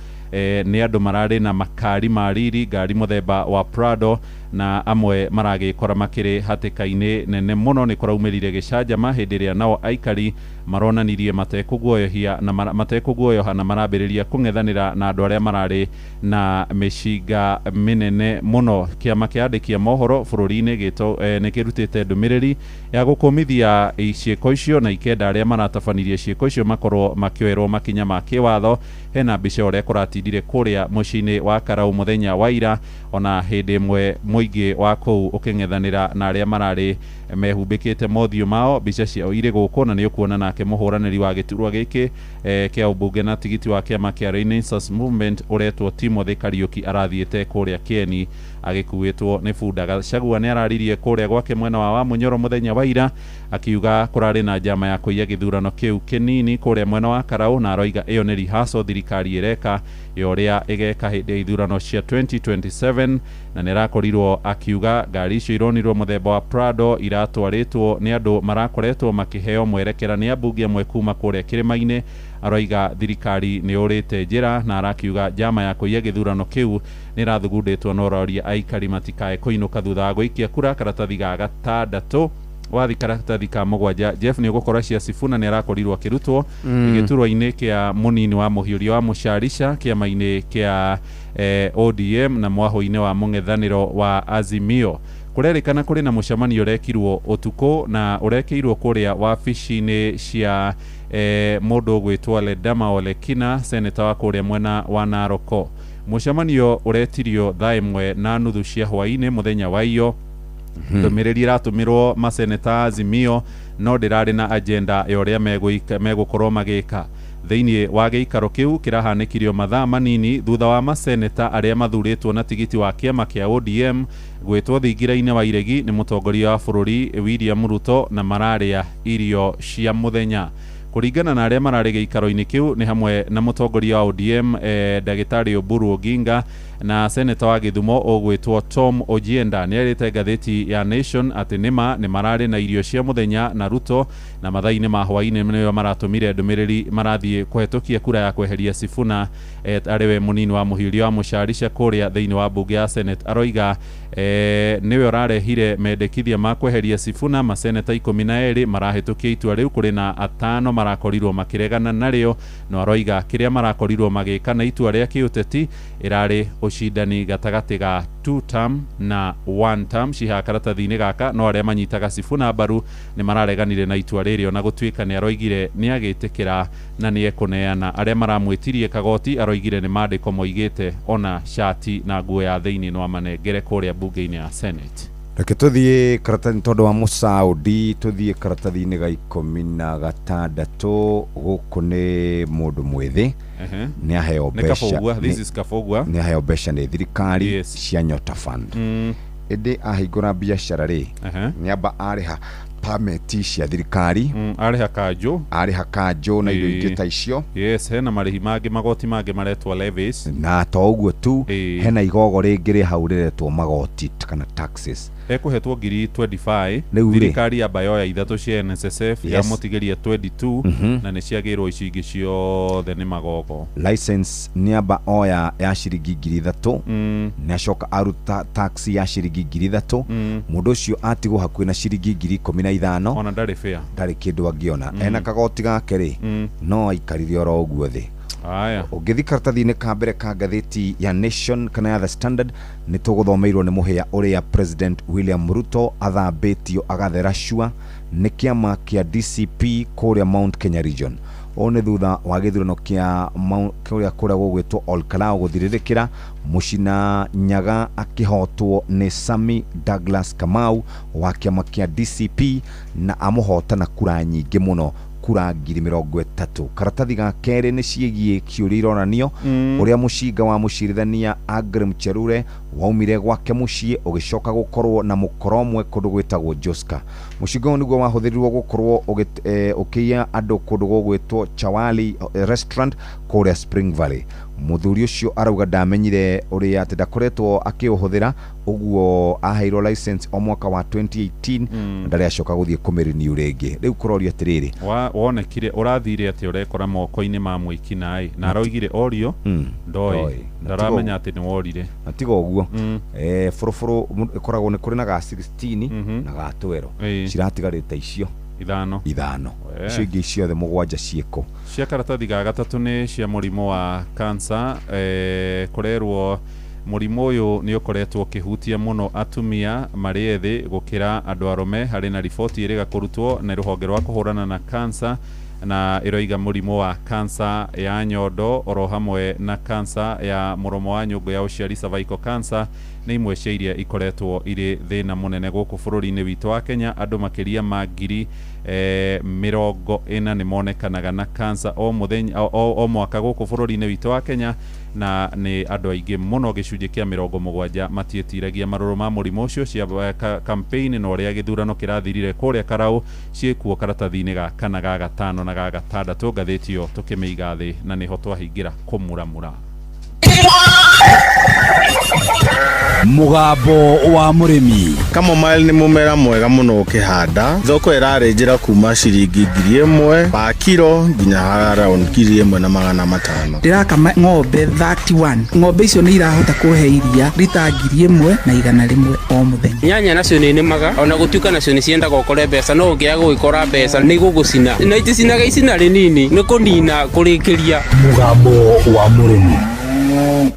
nĩ andũ mararĩ na makari ma riri, ngari mũthemba wa Prado, na amwe maragĩkora makĩrĩ hatĩka-inĩ nene mũno. Nĩ kũraumĩrire gĩcanjama hĩndĩ ĩrĩa nao aikari maronanirie matekũguoyohia na matekũguoyoha na marambĩrĩria kũng'ethanĩra na andũ arĩa mararĩ na mĩcinga mĩnene mũno. Kĩama kĩa andĩki a mohoro bũrũri-inĩ nĩ kĩrutĩte ndũmĩrĩri ya gũkũmithia ciĩko icio, na ikenda arĩa maratabanirie ciĩko icio makorwo makĩoerwo makinya ma kĩwatho. Hena mbica ũrĩa kũratindire kũrĩa mũciĩ-inĩ wa Karau mũthenya wa ira, ona hĩndĩ ĩmwe mũingĩ wa kũu ũkĩng'ethanĩra na arĩa mararĩ mehumbĩkĩte mothiũ mao. Mbica ciao irĩ gũkũ, na nĩ ũkuona nake mũhũranĩri wa gĩturwa gĩkĩ kĩa ũmbunge na tigiti wa kĩama kĩa Renaissance Movement ũretwo Timothy Kariuki arathiĩte kũrĩa Kĩeni agĩkuĩtwo nĩ bunda. Gachagua nĩ araririe kũrĩa gwake mwena wa Wamunyoro mũthenya wa ira, akiuga kũrarĩ na njama ya kũiya gĩthurano kĩu kĩnini kũrĩa mwena wa Karau, na aroiga ĩyo nĩ rehearsal thirikari ĩreka ya ũrĩa ĩgeka hĩndĩ ya ithurano cia 2027. Na nĩ arakorirwo akiuga ngari icio ironirwo mũthemba wa Prado iratwarĩtwo nĩ andũ marakoretwo makĩheo mwerekera nĩ ambunge amwe kuma kũrĩa kĩrĩma-inĩ. Aroiga thirikari nĩ ũrĩte njĩra, na arakiuga njama ya kũiya gĩthurano kĩu nĩ ĩrathugundĩtwo, na ũroria aikari matikae kũinũka thutha wa gũikia kura. Karatathi ga gatandatũ wathi karatathi ka mũgwanja, Jeff, nĩ ũgũkora cia Sifuna nĩ arakorirwo akĩrutwo gĩturwa-inĩ kĩa mũnini wa mũhiũria wa Mũcarica kĩama-inĩ kĩa ODM na mwahũ-inĩ wa mũng'ethanĩro wa Azimio. Kũrerĩkana kũrĩ na mũcemanio ũrekirwo ũtukũ na ũrekĩirwo kũrĩa wabici-inĩ cia mũndũ ũgwĩtwo Ledama Olekina, seneta wa kũrĩa mwena wa Naroko. Mũcemanio ũretirio 1:30 cia hwaĩ-inĩ mũthenya wa iyo. Ndũmĩrĩri ĩratũmĩrwo maseneta Azimio no ndĩrarĩ na agenda ya ũrĩa megũkorwo magĩka. Thĩinĩ wa gĩikaro kĩu kĩrahanĩkirio mathaa manini thutha wa maseneta arĩa mathurĩtwo na tigiti wa kĩama kĩa ODM gwĩtwo thingira-inĩ wa iregi nĩ mũtongoria wa bũrũri William Ruto, na mararĩa irio cia mũthenya. Kũringana na arĩa mararĩ gĩikaro-inĩ kĩu nĩ hamwe na mũtongoria wa ODM ndagĩtarĩ Oburu Oginga, Na seneta wa Gĩthumo ũgwĩtwo Tom Ojienda nĩ erĩte ngathĩti ya Nation atĩ nĩma nĩ mararĩ na irio cia mũthenya na Ruto, na mathaa-inĩ ma hwaĩ-inĩ nĩo maratũmire ndũmĩrĩri marathiĩ kũhetũkia kura ya kweheria Sifuna arĩ we mũnini wa mũhiũria wa Mũcarica kũrĩa thĩinĩ wa mbunge ya Senate. Aroiga nĩwe ũrarehire mendekithia ma kweheria Sifuna. Maseneta 12 marahĩtũkia itua rĩu, kũrĩ na atano marakorirwo makĩregana narĩo, no aroiga kĩrĩa marakorirwo magĩka na itua rĩa kĩũteti ĩrarĩ ũcindani gatagatĩ ga two term na one term. Cihaha karatathi-inĩ gaka, no arĩa manyitaga Sifuna mbaru nĩ marareganire na itua rĩrĩ, ona gũtuĩka nĩ aroigire nĩ agĩtĩkĩra na nĩ ekũneana. Arĩa maramwĩtirie kagoti aroigire nĩ mandĩko moigĩte ona cati na nguo ya thĩinĩ no amanengere kũrĩa mbunge-inĩ ya Senate. Reke tũthiĩ karatathi tondũ wa mũsaudi, tũthiĩ karatathi-inĩ ga 16. Gũkũ nĩ mũndũ mwĩthĩ nĩ aheo Nĩ mbeca. Kabũgua, this is Kabũgua. Nĩ aheo mbeca nĩ thirikari cia Nyota Fund, ĩndĩ ahingũra biacara rĩ, nĩ amba arĩha pameti cia thirikari. Arĩha kanjũ. Arĩha kanjũ na indo ingĩ ta icio. Yes, hena marĩhi mangĩ, magoti mangĩ maretwo levies. Na to ũguo tu, hena igogo rĩngĩ rĩ hau rĩretwo magoti kana taxes. Ekũhetwo ngiri 25. Rĩu rĩ. Thirikari yamba yoya ithatũ cia NSSF, yamũtigĩria 22, na nĩ ciagĩrwo icio ingĩ ciothe nĩ magogo. License nĩ amba oya ya ciringi 3000, nĩ acoka aruta tax ya ciringi 3000. Mũndũ ũcio atigwo hakuhĩ na ciringi 15,000. Ona ndarĩ fair. Ndarĩ kĩndũ angĩona. Ena kagoti gake rĩ, no aikarire oro ũguo thĩ. Aya. Ũngĩthi karatathi-inĩ ka mbere ka ngathĩti ya Nation kana ya The Standard, nĩ tũgũthomeirwo nĩ mũhĩa ũrĩa President William Ruto athambĩtio agathera cua nĩ kĩama kĩa DCP kũrĩa Mount Kenya region. Ũũ nĩ thutha wa gĩthurano kĩa kũrĩa gũgwĩtwo Olkalau gũthirĩrĩkĩra, Mũcina Nyaga akĩhotwo nĩ Sami Douglas Kamau wa kĩama kĩa DCP, na amũhota na kura nyingĩ mũno, kura 30,000. Karatathi ga kerĩ nĩ ciĩgiĩ kĩũria ironanio ũrĩa mũcinga wa mũcirithania Aggrey Mcherure waumire gwake mũciĩ ũgĩcoka gũkorwo na mũkoro ũmwe kũndũ gwĩtagwo Joska. Mũcinga ũyũ nĩguo wahũthĩrirwo gũkorwo ũkĩiya andũ kũndũ gũgwĩtwo Chawali Restaurant kũrĩa Spring Valley. Mũthuri ũcio arauga ndamenyire ũrĩa atĩ ndakoretwo akĩũhũthĩra, ũguo aheirwo license o mwaka wa 2018, ndarĩ acoka gũthiĩ kũmĩrenew rĩngĩ. Rĩu kũrorio atĩrĩrĩ, Wonekire ũrathire atĩ ũrekora moko-inĩ ma mwĩki-naĩ, na aroigire orio ndoĩ. Ndoĩ. Ndaramenya atĩ nĩ worire. Na tiga ũguo, bũrũbũrũ ĩkoragwo nĩ kũrĩ na ga 16 na ga 12. Ciratigarĩte icio ithano. Ithano. Icio ingĩ ciothe mũgwanja ciĩkũ? Cia karatathi ga gatatũ nĩ cia mũrimũ wa cancer. Kũrerwo mũrimũ ũyũ nĩ ũkoretwo ũkĩhutia mũno atumia marĩ ethĩ gũkĩra andũ arũme. Harĩ na riboti ĩrĩga kũrutwo nĩ rũhonge rwa kũhũrana na cancer, na ĩroiga mũrimũ wa cancer ya nyondo oro hamwe na cancer ya mũromo wa nyũngũ ya ũciari, cervical cancer, nĩ imwe cia iria ikoretwo irĩ thĩna mũnene gũkũ bũrũri-inĩ witũ wa Kenya. Andũ makĩria ma 40,000 nĩ monekanaga na cancer o mũthenya o mwaka gũkũ bũrũri-inĩ witũ wa Kenya, na nĩ andũ aingĩ mũno, gĩcunjĩ kĩa 70, matiĩtiragia marũrũ ma mũrimũ ũcio. Cia campaign na ũrĩa gĩthurano kĩrathirire kũrĩa Karau ciĩkuo karatathi-inĩ ga kana, ga gatano na ga gatandatũ. Ngathĩti ĩyo tũkĩmĩiga thĩ na nĩho twahingĩra kũmuramura. Mũgambo wa mũrĩmi. Chamomile nĩ mũmera mwega mũno ũkĩhanda. Thoko ĩrarĩnjĩra kuma ciringi 1000 pa kiro nginya around 1500. Ndĩrakama ng'ombe 31. Ng'ombe icio nĩ irahota kũhe iria rita 1100 o mũthenya. Nyanya nacio nĩ nĩmaga, ona gũtuĩka nacio nĩ ciendaga ũkore mbeca, no ũngĩaga gũgĩkora mbeca nĩ igũgũcina, na iticinaga icina rĩnini, nĩ kũnina kũrĩkĩria. Mũgambo wa mũrĩmi.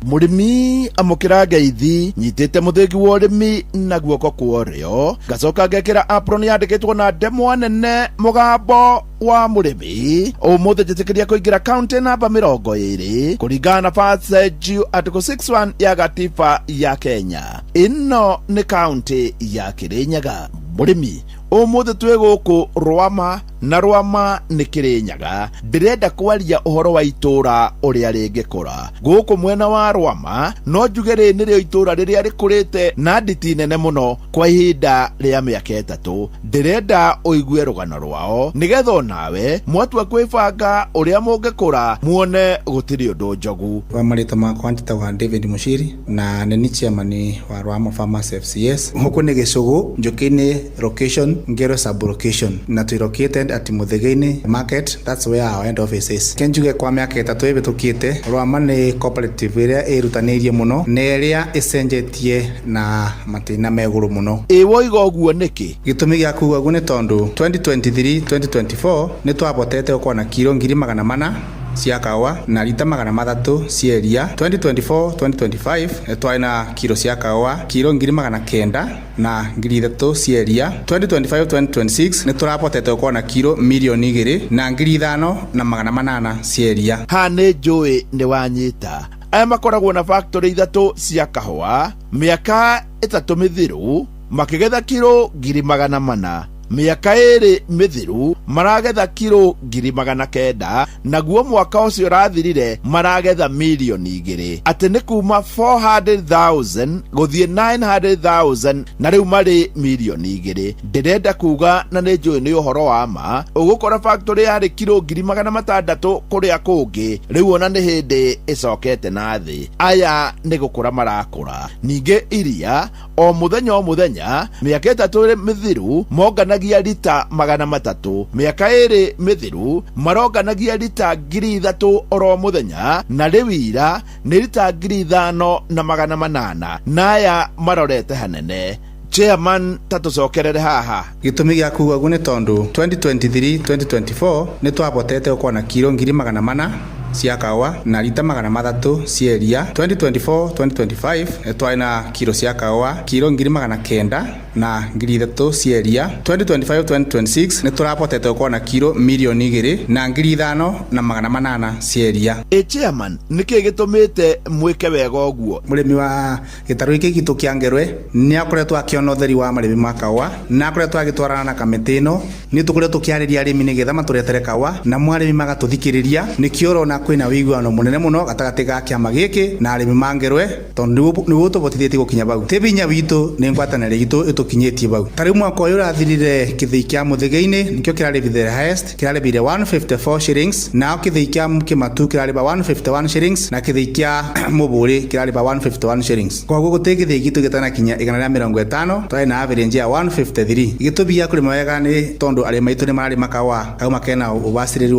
Mũrĩmi, amũkĩra ngeithi. Nyitĩte mũthĩgi wa ũrĩmi na guoko kwa ũrĩo, ngacoka ngekĩra apron yandĩkĩtwo na ndemwa nene "Mũgambo wa Mũrĩmi". Ũmũthĩ njĩtĩkĩria kũingĩra kaunti namba 20 kũringana na Passage Article 61 ya gatiba ya Kenya. Ĩno nĩ kaunti ya Kĩrĩnyaga. Mũrĩmi, ũmũthĩ twĩ gũkũ Rwama. Na Rwama nĩ Kĩrĩnyaga. Ndĩrenda kwaria ũhoro wa itũũra ũrĩa rĩngĩkũra. Gũkũ mwena wa Rwama no njuge rĩrĩ nĩrĩo itũũra rĩrĩa rĩkũrĩte na nditi nene mũno kwa ihinda rĩa mĩaka ĩtatũ. Ndĩrenda ũigue rũgano rwao nĩgetha onawe mwatua kwĩbanga ũrĩa mũngĩkũra muone gũtirĩ ũndũ njogu. Kwa marĩtwa makwa njĩtagwo David Mushiri na nĩ ni chairman wa Rwama Farmers FCS. Gũkũ nĩ Gĩcũgũ, Njũkĩ-inĩ location, Ngero sub location, na twĩ located at Muthĩgĩ-inĩ market, that's where our head office is. Reke njuge kwa mĩaka ĩtatũ ĩhĩtũkĩte, Rwama nĩ cooperative ĩrĩa ĩrutanĩirie mũno na ĩrĩa ĩcenjetie na matĩna me igũrũ mũno. Ĩ woiga ũguo nĩkĩ? Gĩtũmi gĩa kuga ũguo nĩ tondũ 2023 2024 nĩ twahotete gũkorwo na kiro 400,000 cia kahũa na rita 300 cia iria. 2024 2025 nĩ twarĩ na kiro cia kahũa kiro 903,000 cia iria. 2025 2026 nĩ tũrahotete gũkorwo na kiro 2,005,800 cia iria. Ha nĩ njũĩ nĩ wanyita. Aya makoragwo na factory ithatũ cia kahũa mĩaka ĩtatũ mĩthiru makĩgetha kiro 400,000. Mĩaka ĩrĩ mĩthiru maragetha kiro 900,000, naguo mwaka ũcio ũrathirire maragetha 2 mirioni. Atĩ nĩ kuma 400,000 gũthiĩ 900,000 na rĩu marĩ 2 mirioni. Ndĩrenda kuga na nĩ njũĩ nĩ ũhoro wa ma, ũgũkora factory yarĩ kiro 600,000 kũrĩa kũngĩ, rĩu ona nĩ hĩndĩ ĩcokete na thĩ. Aya nĩ gũkũra marakũra. Ningĩ iria o mũthenya o mũthenya mĩaka ĩtatũ mĩthiru monganagia rita 300, mĩaka ĩrĩ mĩthiru maronganagia rita 3,000 oro mũthenya, na rĩu ira nĩ rita 5,800, na aya marorete hanene. Chairman, ta tũcokerere haha. Gĩtũmi gĩa kuga ũguo nĩ tondũ 2023 2024 nĩ twahotete gũkorwo na kiro 400,000 cia kahũa na rita 300 cia iria. 2024 2025 nĩ twarĩ na kiro cia kahũa kiro 903,000 cia iria. 2025 2026 nĩ tũrahotete gũkorwo na kiro 2,005,800 cia iria. Ĩ chairman, nĩkĩ gĩtũmĩte mwĩke wega ũguo? Mũrĩmi wa gĩtarũ gĩkĩ gitũ kĩa Ngerwe nĩ akoretwo akĩona ũtheri wa marĩmi ma kahũa na akoretwo agĩtwarana na kamĩtĩ ĩno. Nĩ tũkoretwo tũkĩarĩria arĩmi nĩgetha matũretere kahũa na arĩmi magatũthikĩrĩria. Nĩkĩo ũrona kwĩna ũiguano mũnene mũno gatagatĩ ga kĩama gĩkĩ na arĩmi ma Ngerwe, tondũ nĩguo tũbotithĩtie gũkinya bau. Ti binya witũ, nĩ ngwatanĩro itũ ĩtũkinyĩtie bau. Ta rĩu mwaka ũyũ ũrathirire, kĩthĩi kĩa Mũthĩgĩ-inĩ nĩkĩo kĩrarĩbire highest, kĩrarĩbire 154 shillings, nao kĩthĩi kĩa Kĩmatu kĩrarĩba 151 shillings, na kĩthĩi kĩa Mũbũrĩ kĩrarĩba 151 shillings. Koguo gũtirĩ gĩthĩi gitũ gĩtanakinya 150, twarĩ na average ya 153. Gĩtũmi gĩa kũrĩma wega nĩ tondũ arĩmi aitũ nĩ mararĩma kahũa kauma kena ũbacĩrĩru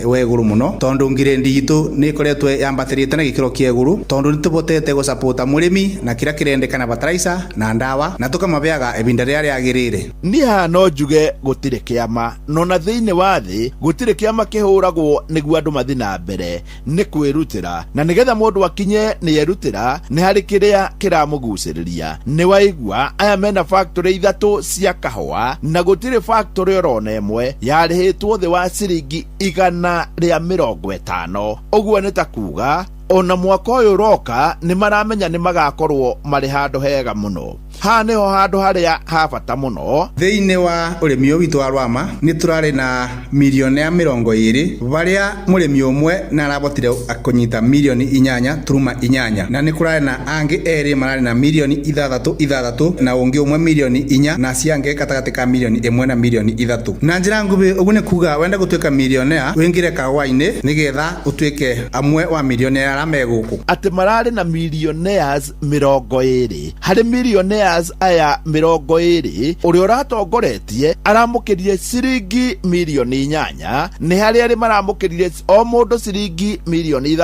wa igũrũ mũno, tondũ ngirĩndi itũ nĩ ĩkoretwo yambatĩrĩte na gĩkĩro kĩa igũrũ, tondũ nĩ tũbotete gũsapota mũrĩmi na kĩrĩa kĩrendekana, fertilizer na ndawa, na tũkamabeaga ibinda rĩrĩa rĩagĩrĩire. Niĩ haha no njuge gũtirĩ kĩama nona thĩinĩ wa thĩ, gũtirĩ kĩama kĩhũragwo nĩguo andũ mathi na mbere, nĩ kwĩrutĩra, na nĩgetha mũndũ akinye nĩ erutĩra nĩ harĩ kĩrĩa kĩramũgucĩrĩria. Nĩ waigua aya mena factory ithatũ cia kahũa na gũtirĩ factory orona ĩmwe yarĩhĩtwo thĩ wa ciringi 150. Ũguo nĩ ta kuga ona mwaka ũyũ ũroka nĩ maramenya nĩ magakorwo marĩ handũ hega mũno. Haha nĩho handũ harĩa ha bata mũno. Thĩinĩ wa ũrĩmi ũyũ witũ wa Rwama nĩ tũrarĩ na milionea 20, barĩa mũrĩmi ũmwe nĩ arabotire kũnyita 8.8 mirioni, na nĩ kũrarĩ na angĩ erĩ mararĩ na 6 mirioni 6, na ũngĩ ũmwe 4 mirioni, na ciangĩ gatagatĩ ka 1 mirioni na 3 mirioni. Na njĩra nguhĩ, ũguo nĩ kuga wenda gũtuĩka milionea wĩingĩre kahũa-inĩ nĩgetha ũtuĩke amwe wa milionea arĩa me gũkũ. Atĩ mararĩ na millionaires 20. Harĩ millionaires aya 20, ũrĩa ũratongoretie aramũkĩrire ciringi 8 mirioni. Nĩ harĩ arĩ maramũkĩrire o mũndũ ciringi 6 mirioni,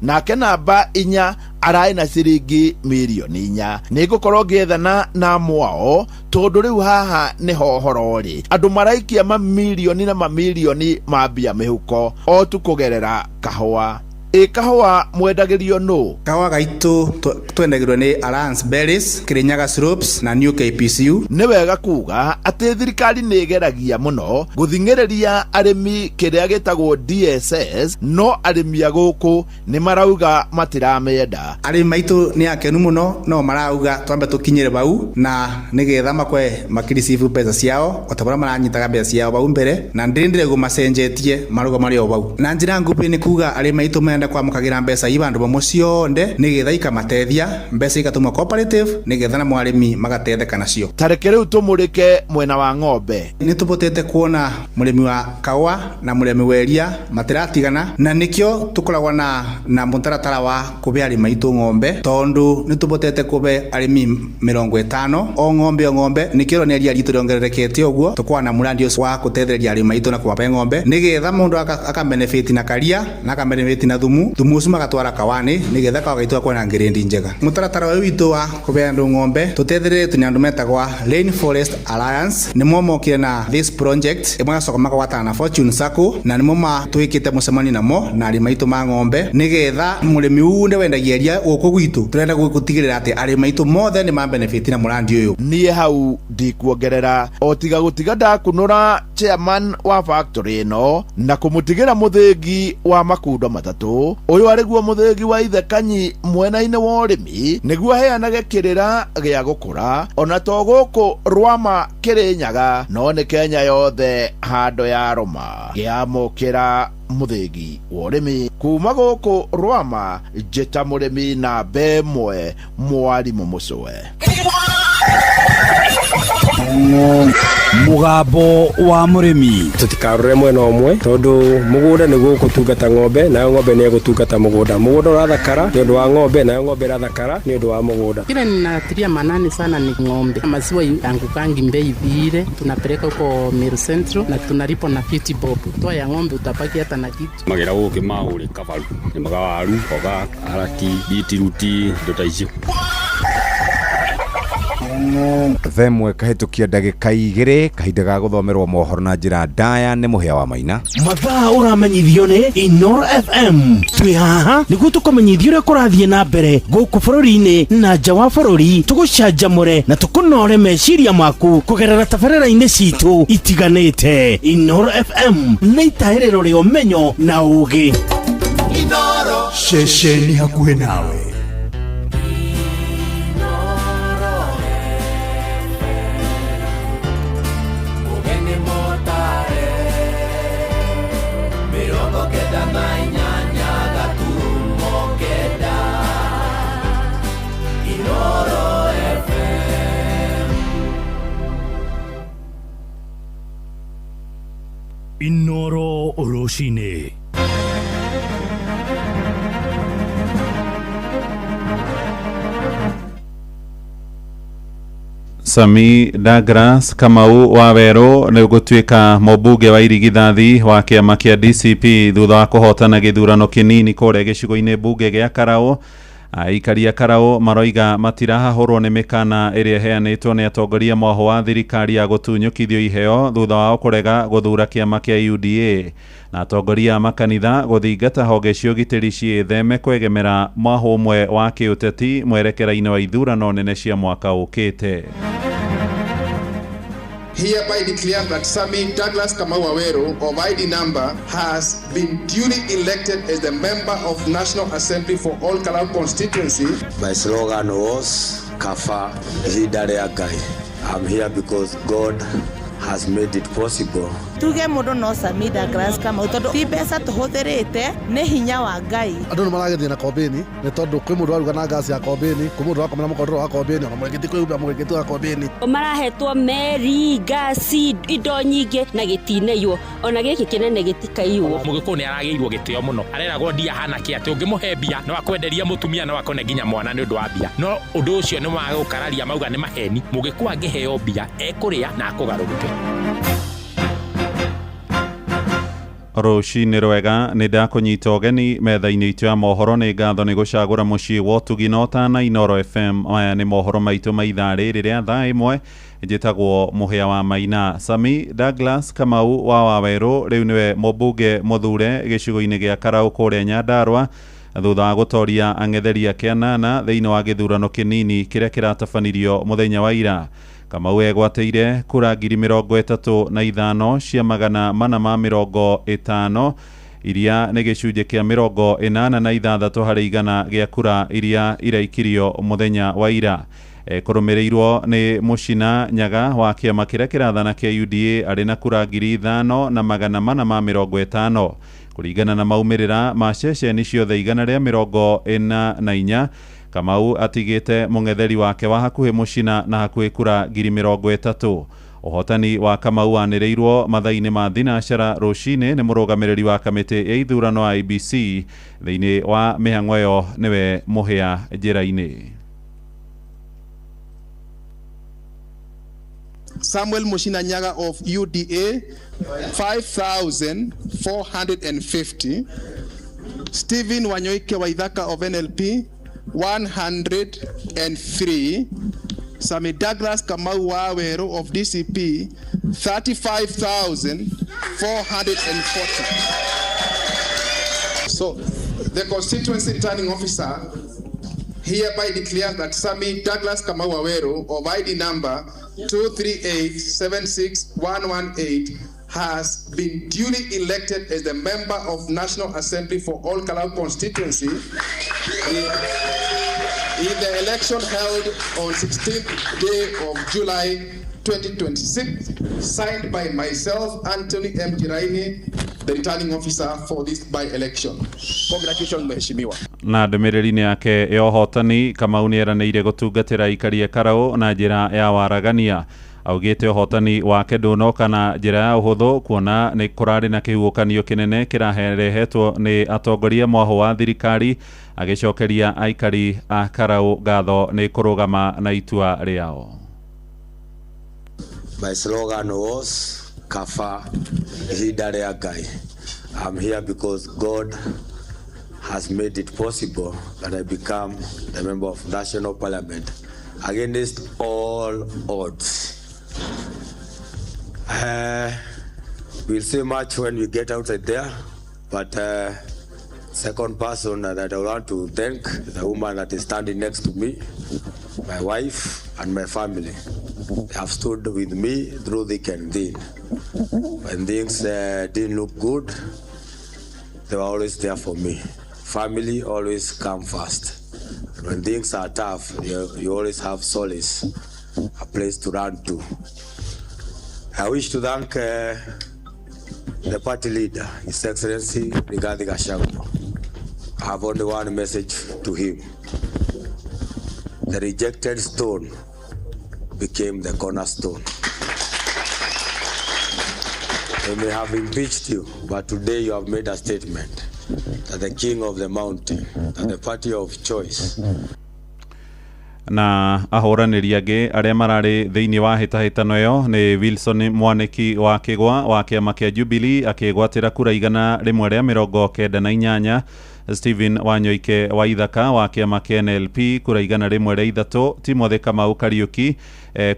nake namba 4 ararĩ na ciringi 4 mirioni. Nĩ ngũkorwo ngĩethana na mwao, tondũ rĩu haha nĩho ũhoro ũrĩ. Andũ maraikia mamirioni na mamirioni ma mbia mĩhuko o tu kũgerera kahũa. Ĩ kahũa mwendagĩrio nũ? Kahũa gaitũ twendagĩrwo nĩ Alliance Berries, Kirinyaga Slopes na New KPCU. Nĩ wega kuga atĩ thirikari nĩ ĩgeragia mũno gũthing'ĩrĩria arĩmi kĩrĩa gĩtagwo DSS, no arĩmi a gũkũ nĩ marauga matiramĩenda. Arĩmi maitũ nĩ akenu mũno, no marauga twambe tũkinyĩre bau na nĩgetha makwe makĩreceive mbeca ciao o ta ũrĩa maranyitaga mbeca ciao bau mbere, na ndĩrĩ macenjetie marauga marĩ o bau. Na njĩra nguhĩ nĩ kuga arĩmi aitũ marenda kwamũkagĩra mbeca i bandũ bamwe cionde nĩgetha ikamatethia, mbeca igatũmwo cooperative nĩgetha namo arĩmi magatetheka nacio. Tareke rĩu tũmũrĩke mwena wa ng'ombe. Nĩ tũbotete kuona mũrĩmi wa kahũa na mũrĩmi wa iria matiratigana, na nĩkĩo tũkoragwo na mũtaratara wa kũbe arĩmi aitũ ng'ombe, tondũ nĩ tũbotete kũbe arĩmi 50 o ng'ombe o ng'ombe. Nĩkĩo nĩ iria ritũ rĩongererekete ũguo, tũkoragwo na mũrandi ũcio wa gũtethereria arĩmi aitũ na kũmabe ng'ombe nĩgetha mũndũ akabenefit na karia na akabenefit na thumu, thumu ũcio magatwara kawani nĩgetha kawa gaitũ gakorwo na ngirĩndi njega. Mũtaratara ũyũ witũ wa kũbe andũ ng'ombe tũtethereretio nĩ andũ metagwa Rainforest Alliance, nĩmo mokire na this project, magacoka makagwatana na Fortune Sacco, na nĩmo matwĩkĩte mũcemanio namo na arĩmi aitũ ma ng'ombe nĩgetha mũrĩmi wunde wendagia iria gũkũ gwitũ tũrenda gũtigĩrĩra atĩ arĩmi aitũ mothe nĩ ma benefit na mũrandi ũyũ. Niĩ hau ndikuongerera o tiga gũtiga ndakunũra chairman wa factory ĩno na kũmũtigĩra mũthĩgi wa makundo matatũ. Ũyũ arĩguo mũthĩgi wa ithe Kanyi mwena-inĩ wa ũrĩmi nĩguo aheanage kĩrĩra gĩa gũkũra ona to gũkũ Rwama Kĩrĩnyaga no nĩ Kenya yothe handũ ya Roma. Ngĩamũkĩra mũthĩgi wa ũrĩmi kuma gũkũ Rwama, njĩta mũrĩmi namba ĩmwe mwarimũ Mũcũe. Mũgambo wa mũrĩmi. Tũtikarore mwena ũmwe tondũ mũgũnda nĩguo ũgũtungata ng'ombe, nayo ng'ombe nĩ ĩgũtungata mũgũnda. Mũgũnda ũrathakara nĩ ũndũ wa ng'ombe, nayo ng'ombe ĩrathakara nĩ ũndũ wa mũgũnda. Kile ninatilia manani sana ni ng'ombe. Maziwa yangukangi bei vile, tunapeleka huko Meru Central na tunalipa na 50 bob. Toa ya ng'ombe utabaki hata na kitu. Magera gũkĩ maũrĩ kabaru, nĩmaga waru, mboga, karati, bitiruti, indo ta icio. Themwe kahĩtũkia ndagĩka 2 kahinda ga gũthomerwo mohoro na njĩra ndaya nĩ Mũhĩa wa Maina. Mathaa ũramenyithio nĩ Inoro FM. Twĩ haha nĩguo tũkũmenyithie ũrĩa kũrathiĩ na mbere gũkũ bũrũri-inĩ na nja wa bũrũri, tũgũcanjamũre na tũkũnore meciria maku kũgerera tabarĩra-inĩ citũ itiganĩte. Inoro FM nĩ itahĩrĩro rĩa ũmenyo na ũũgĩ. Inoro ceceni hakuhĩ nawe. Inoro Rũcinĩ. Sami Douglas Kamau wa Werũ nĩ gũtuĩka mũmbunge wa irigithathi wa kĩama kĩa DCP thutha wa kũhotana gĩthurano kĩnini kũrĩa gĩcigo-inĩ mbunge gĩa Karau. Aikaria Karau maroiga matirahahũrwo nĩ mĩkana ĩrĩa ĩheanĩtwo nĩ atongoria mwahũ wa thirikari ya gũtunyũkithio iheo thutha wao kũrega gũthura kĩama kĩa UDA, na atongoria a makanitha gũthingata honge cia ũgitĩri ciĩtheme kwegemera mwahũ ũmwe wa kĩũteti mwerekera-inĩ wa ithurano nene cia mwaka ũkĩte. Hereby declare that Sami Douglas Kamau Waweru of ID number has been duly elected as the member of National Assembly for All Kalau constituency. My slogan was Kafa ihinda rĩa Ngai. I'm here because God has made it possible. Tuge mũndũ no Sami Douglas Kamau tondũ ti mbeca tũhũthĩrĩte, nĩ hinya wa Ngai. Andũ nĩ maragĩthiĩ na kombĩni nĩ tondũ kwĩ mũndũ waruga na ngasi ya kombĩni, kwĩ mũndũ wakomera mũkondoro wa kombĩni, ona mũrĩngĩti kwĩhumba mũrĩngĩti wa kombĩni. Marahetwo meri, ngasi, indo nyingĩ na gĩtinaiywo, ona gĩkĩ kĩnene gĩtikaiywo. Mũgĩkũyũ nĩ aragĩirwo gĩtĩo mũno, areragwo ndia hana kĩ atĩ ũngĩmũhe mbia no akwenderia mũtumia, no akone nginya mwana nĩ ũndũ wa mbia. No ũndũ ũcio nĩ wa gũkararia, mauga nĩ maheni. Mũgĩkũyũ angĩheo mbia ekũrĩa na akũgarũrũke. Rũcinĩ rwega, nĩ ndakũnyita ũgeni metha-inĩ itũ ya mohoro. Nĩ ngatho nĩ gũcagũra mũciĩ wa ũtugi na ũtana Inoro FM. Maya nĩ mohoro maitũ ma ithaa rĩrĩ rĩa thaa 1. Njĩtagwo Mũhĩa wa Maina. Sami Douglas Kamau wa Wawerũ rĩu nĩwe mũmbunge mũthure gĩcigo-inĩ gĩa Karaũ kũrĩa Nyandarua, thutha wa gũtoria ang'etheri ake 8 thĩinĩ wa gĩthurano kĩnini kĩrĩa kĩratabanirio mũthenya wa ira. Kamau egwatĩire kura 35,450 cia iria nĩ gĩcunjĩ kĩa 86 harĩ igana gĩa kura iria iraikirio mũthenya wa ira. Kũrũmĩrĩirwo nĩ Mũcina Nyaga wa kĩama kĩrĩa kĩrathana kĩa UDA arĩ na kura 5450. Kũringana na maumĩrĩra ma ceceni ciothe 144, Kamau atigĩte mũng'etheri wake wa hakuhĩ Mũcina na hakuhĩ kura 30,000. Ũhotani wa Kamau wanĩrĩirwo mathaa-inĩ ma thinacara rũcinĩ nĩ mũrũgamĩrĩri wa kamĩtĩ ya ithurano IEBC thĩinĩ wa mĩhang'o ĩyo nĩwe Mũhĩa Njĩra-inĩ. Samuel Muchina Nyaga of UDA 5,450. Stephen Wanyoike Waithaka of NLP 103. Sami Douglas Kamau Waweru of DCP 35,440. So the constituency returning officer hereby declares that Sami Douglas Kamau Waweru of ID number 238-76118 has been duly elected as the member of National Assembly for All Kalau constituency in the election held on 16th day of July 2026, signed by myself, Anthony M. Jiraini, the returning officer for this by-election. Congratulations, Mheshimiwa. Na ndũmĩrĩri-inĩ yake ya ũhotani, Kamau nĩ eranĩire gũtungatĩra aikari a Karau na njĩra ya waragania. Augĩte ũhotani wake ndũnoka na njĩra ya ũhũthũ, kuona nĩ kũrarĩ na kĩhuhũkanio kĩnene kĩrarehetwo nĩ atongoria mwahũ wa thirikari, agĩcokeria aikari a Karau ngatho nĩ kũrũgama na itua rĩao. My slogan was Kafa ihinda rĩa Ngai. I'm here because God has made it possible that I become the member of National Parliament against all odds. We'll see much when we get outside there, but second person that I want to thank is the woman that is standing next to me, my wife and my family. They have stood with me through thick and thin. When things didn't look good, they were always there for me. Family always come first. When things are tough, you always have solace, a place to run to. I wish to thank the party leader, His Excellency Rigathi Gachagua. I have only one message to him. The rejected stone became the cornerstone. They may have impeached you, but today you have made a statement that the king of the mountain, that the party of choice. Na ahũranĩri angĩ arĩa mararĩ thĩinĩ wa hĩtahĩtano ĩyo nĩ Wilson Mwaniki wa Kĩgwa wa kĩama kĩa Jubilee akĩgwatĩra kura 198, Stephen Wanyoike wa Ithaka wa kĩama kĩa NLP kura 103, Timothy Kamau Kariuki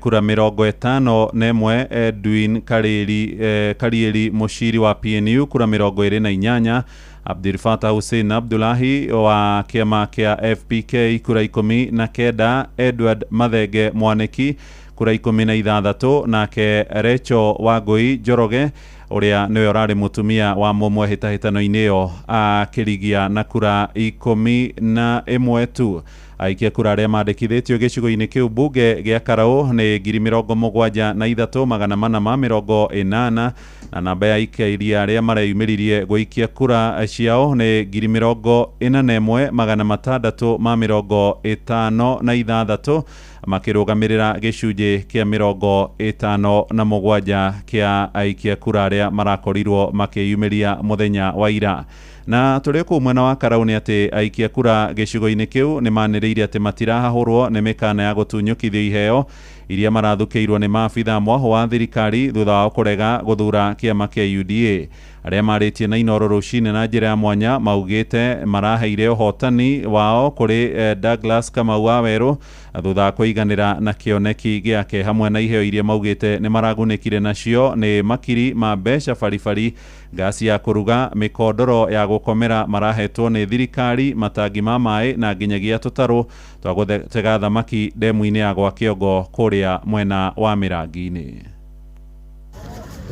kura 51, Edwin Karieri Mushiri wa PNU kura 28, Abdul Fatah Hussein Abdullahi wa kĩama kĩa FPK kura 19, Edward Mathenge Mwaniki kura 16, nake Recho Wangui Njoroge ũrĩa nĩwe ũrarĩ mũtumia wa mũmwe hĩtahĩtano-inĩ ĩyo akĩrigia na kura 11 tu. Aikia kura arĩa mandĩkithĩtio gĩcigo-inĩ kĩu mbunge gĩa Karau nĩ 73,480 na namba ya aikari arĩa mareyumĩririe gũikia kura ciao nĩ 41,656 makĩrũgamĩrĩra gĩcunjĩ kĩa 57 kĩa aikia kura arĩa marakorirwo makĩyumĩria mũthenya wa ira. Na tũrĩ kũu mwena wa Karau nĩ atĩ aikia kura gĩcigo-inĩ kĩu nĩ manĩrĩire atĩ matirahahũrwo nĩ mĩkana ya gũtunyũkithio iheo Iria marathũkĩirwo nĩ maabitha mwahũ wa thirikari thutha wao kũrega gũthura kĩama kĩa UDA. Arĩa marĩtie na Inooro rũcinĩ na njĩra ya mwanya maugĩte maraheire ũhotani wao kũrĩ Douglas Kamau wa Werũ thutha wa kũiganĩra na kĩoneki gĩake hamwe na iheo iria maugĩte nĩ maragunĩkire nacio nĩ makiri ma mbeca baribari, ngasi ya kũruga, mĩkondoro ya gũkomera marahetwo nĩ thirikari, matangi ma maĩ na nginyagia tũtarũ twa gũtega thamaki ndemu-inĩ ya gwa Kĩongo kũrĩa mwena wa Mĩrangi-inĩ.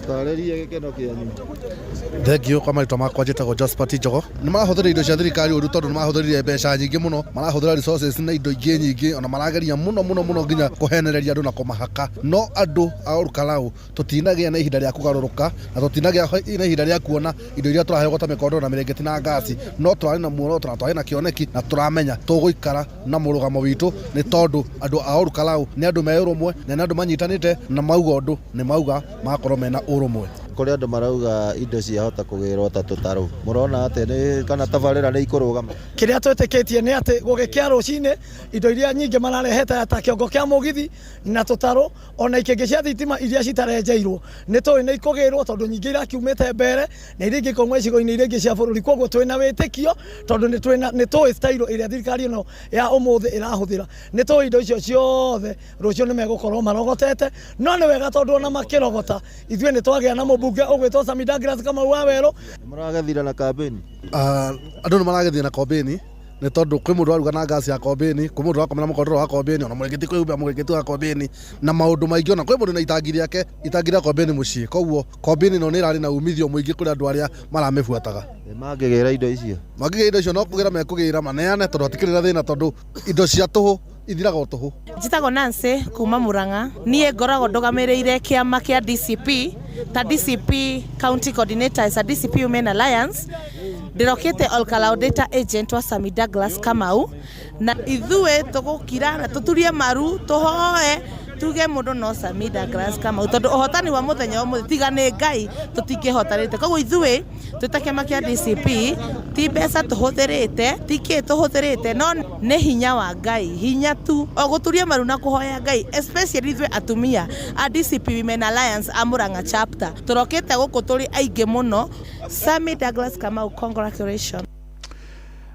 Tarĩrie gĩkeno kĩanyu. Thengiũ kwa marĩtwa makwa njĩtagwo Josephat Njogo. Nĩ marahũthĩra indo cia thirikari ũru tondũ nĩ marahũthĩrire mbeca nyingĩ mũno, marahũthĩra resources na indo ingĩ nyingĩ, ona marageria mũno mũno mũno nginya kũhenereria andũ na kũmahaka. No andũ a Olkalau tũtinagĩa na ihinda rĩa kũgarũrũka na tũtinagĩa na ihinda rĩa kuona indo iria tũraheo ta mĩkondoro na mĩrĩngĩti na ngasi, no tũrarĩ na muoroto na tũrarĩ na kĩoneki na tũramenya tũgũikara na mũrũgamo witũ nĩ tondũ andũ a Olkalau nĩ andũ me ũrũmwe na nĩ andũ manyitanĩte na mauga ũndũ nĩ mauga magakorwo mena ũrũmwe. Kũrĩ andũ marauga indo ciahota kũgĩrwo ta tũtarũ, mũrona atĩa nĩ kana tabarĩra nĩ ikũrũgama? Kĩrĩa twĩtĩkĩtie nĩ atĩ gũgĩkĩa rũcinĩ indo iria nyingĩ mararehete ta kĩongo kĩa mũgithi na tũtarũ ona ikĩngĩ cia thitima iria citarenjeirwo nĩ tũĩ nĩ ikũgĩrwo tondũ nyingĩ irakiumĩte mbere na iria ingĩ ikauma icigo-inĩ iria ingĩ cia bũrũri. Koguo twĩna wĩtĩkio tondũ nĩ tũĩ style ĩrĩa thirikari ĩno ya ũmũthĩ ĩrahũthĩra, nĩ tũĩ indo icio ciothe rũciũ nĩ megũkorwo marogotete. No nĩ wega tondũ ona makĩrogota ithuĩ nĩ twagĩa na mũmbunge ũgwĩtwo Sami Douglas Kamau wa Werũ. Mũragethira na kambĩni? Andũ nĩ maragethira na kambĩni nĩ tondũ kwĩ mũndũ waruga na ngasi ya kombĩni, kwĩ mũndũ wakomera mũkondoro wa kombĩni, ona mũrĩngĩti kwĩhumbĩra mũrĩngĩti wa kombĩni na maũndũ maingĩ, ona kwĩ mũndũ na itangi rĩake, itangi rĩa kombĩni mũciĩ. Koguo kombĩni ĩno nĩ ĩrarĩ na umithio mũingĩ kũrĩ andũ arĩa maramĩbuataga. Mangĩgĩra indo icio? Mangĩgĩra indo icio no kũgĩra mekũgĩra maneane tondũ hatikĩrĩ na thĩna tondũ indo cia tũhũ ithiraga o tũhũ. Njĩtagwo Nancy kuma Murang'a. Niĩ ngoragwo ndũgamĩrĩire kĩama kĩa DCP ta DCP County Coordinator as a DCP Women Alliance. Ndĩrokĩte Olkalau Data Agent wa Sami Douglas Kamau na ithuĩ tũgũkira na tũturie maru tũhoe tuge mũndũ no Sami Douglas Kamau tondũ ũhotani wa mũthenya ũmũthĩ tiga nĩ Ngai tũtingĩhotanĩte. Koguo ithuĩ twĩ ta kĩama kĩa DCP ti mbeca tũhũthĩrĩte, ti kĩ tũhũthĩrĩte, no nĩ hinya wa Ngai, hinya tu o gũturia maru na kũhoya Ngai, especially ithuĩ atumia a DCP Women Alliance a Murang'a chapter tũrokĩte gũkũ tũrĩ aingĩ mũno. Sami Douglas Kamau, congratulations.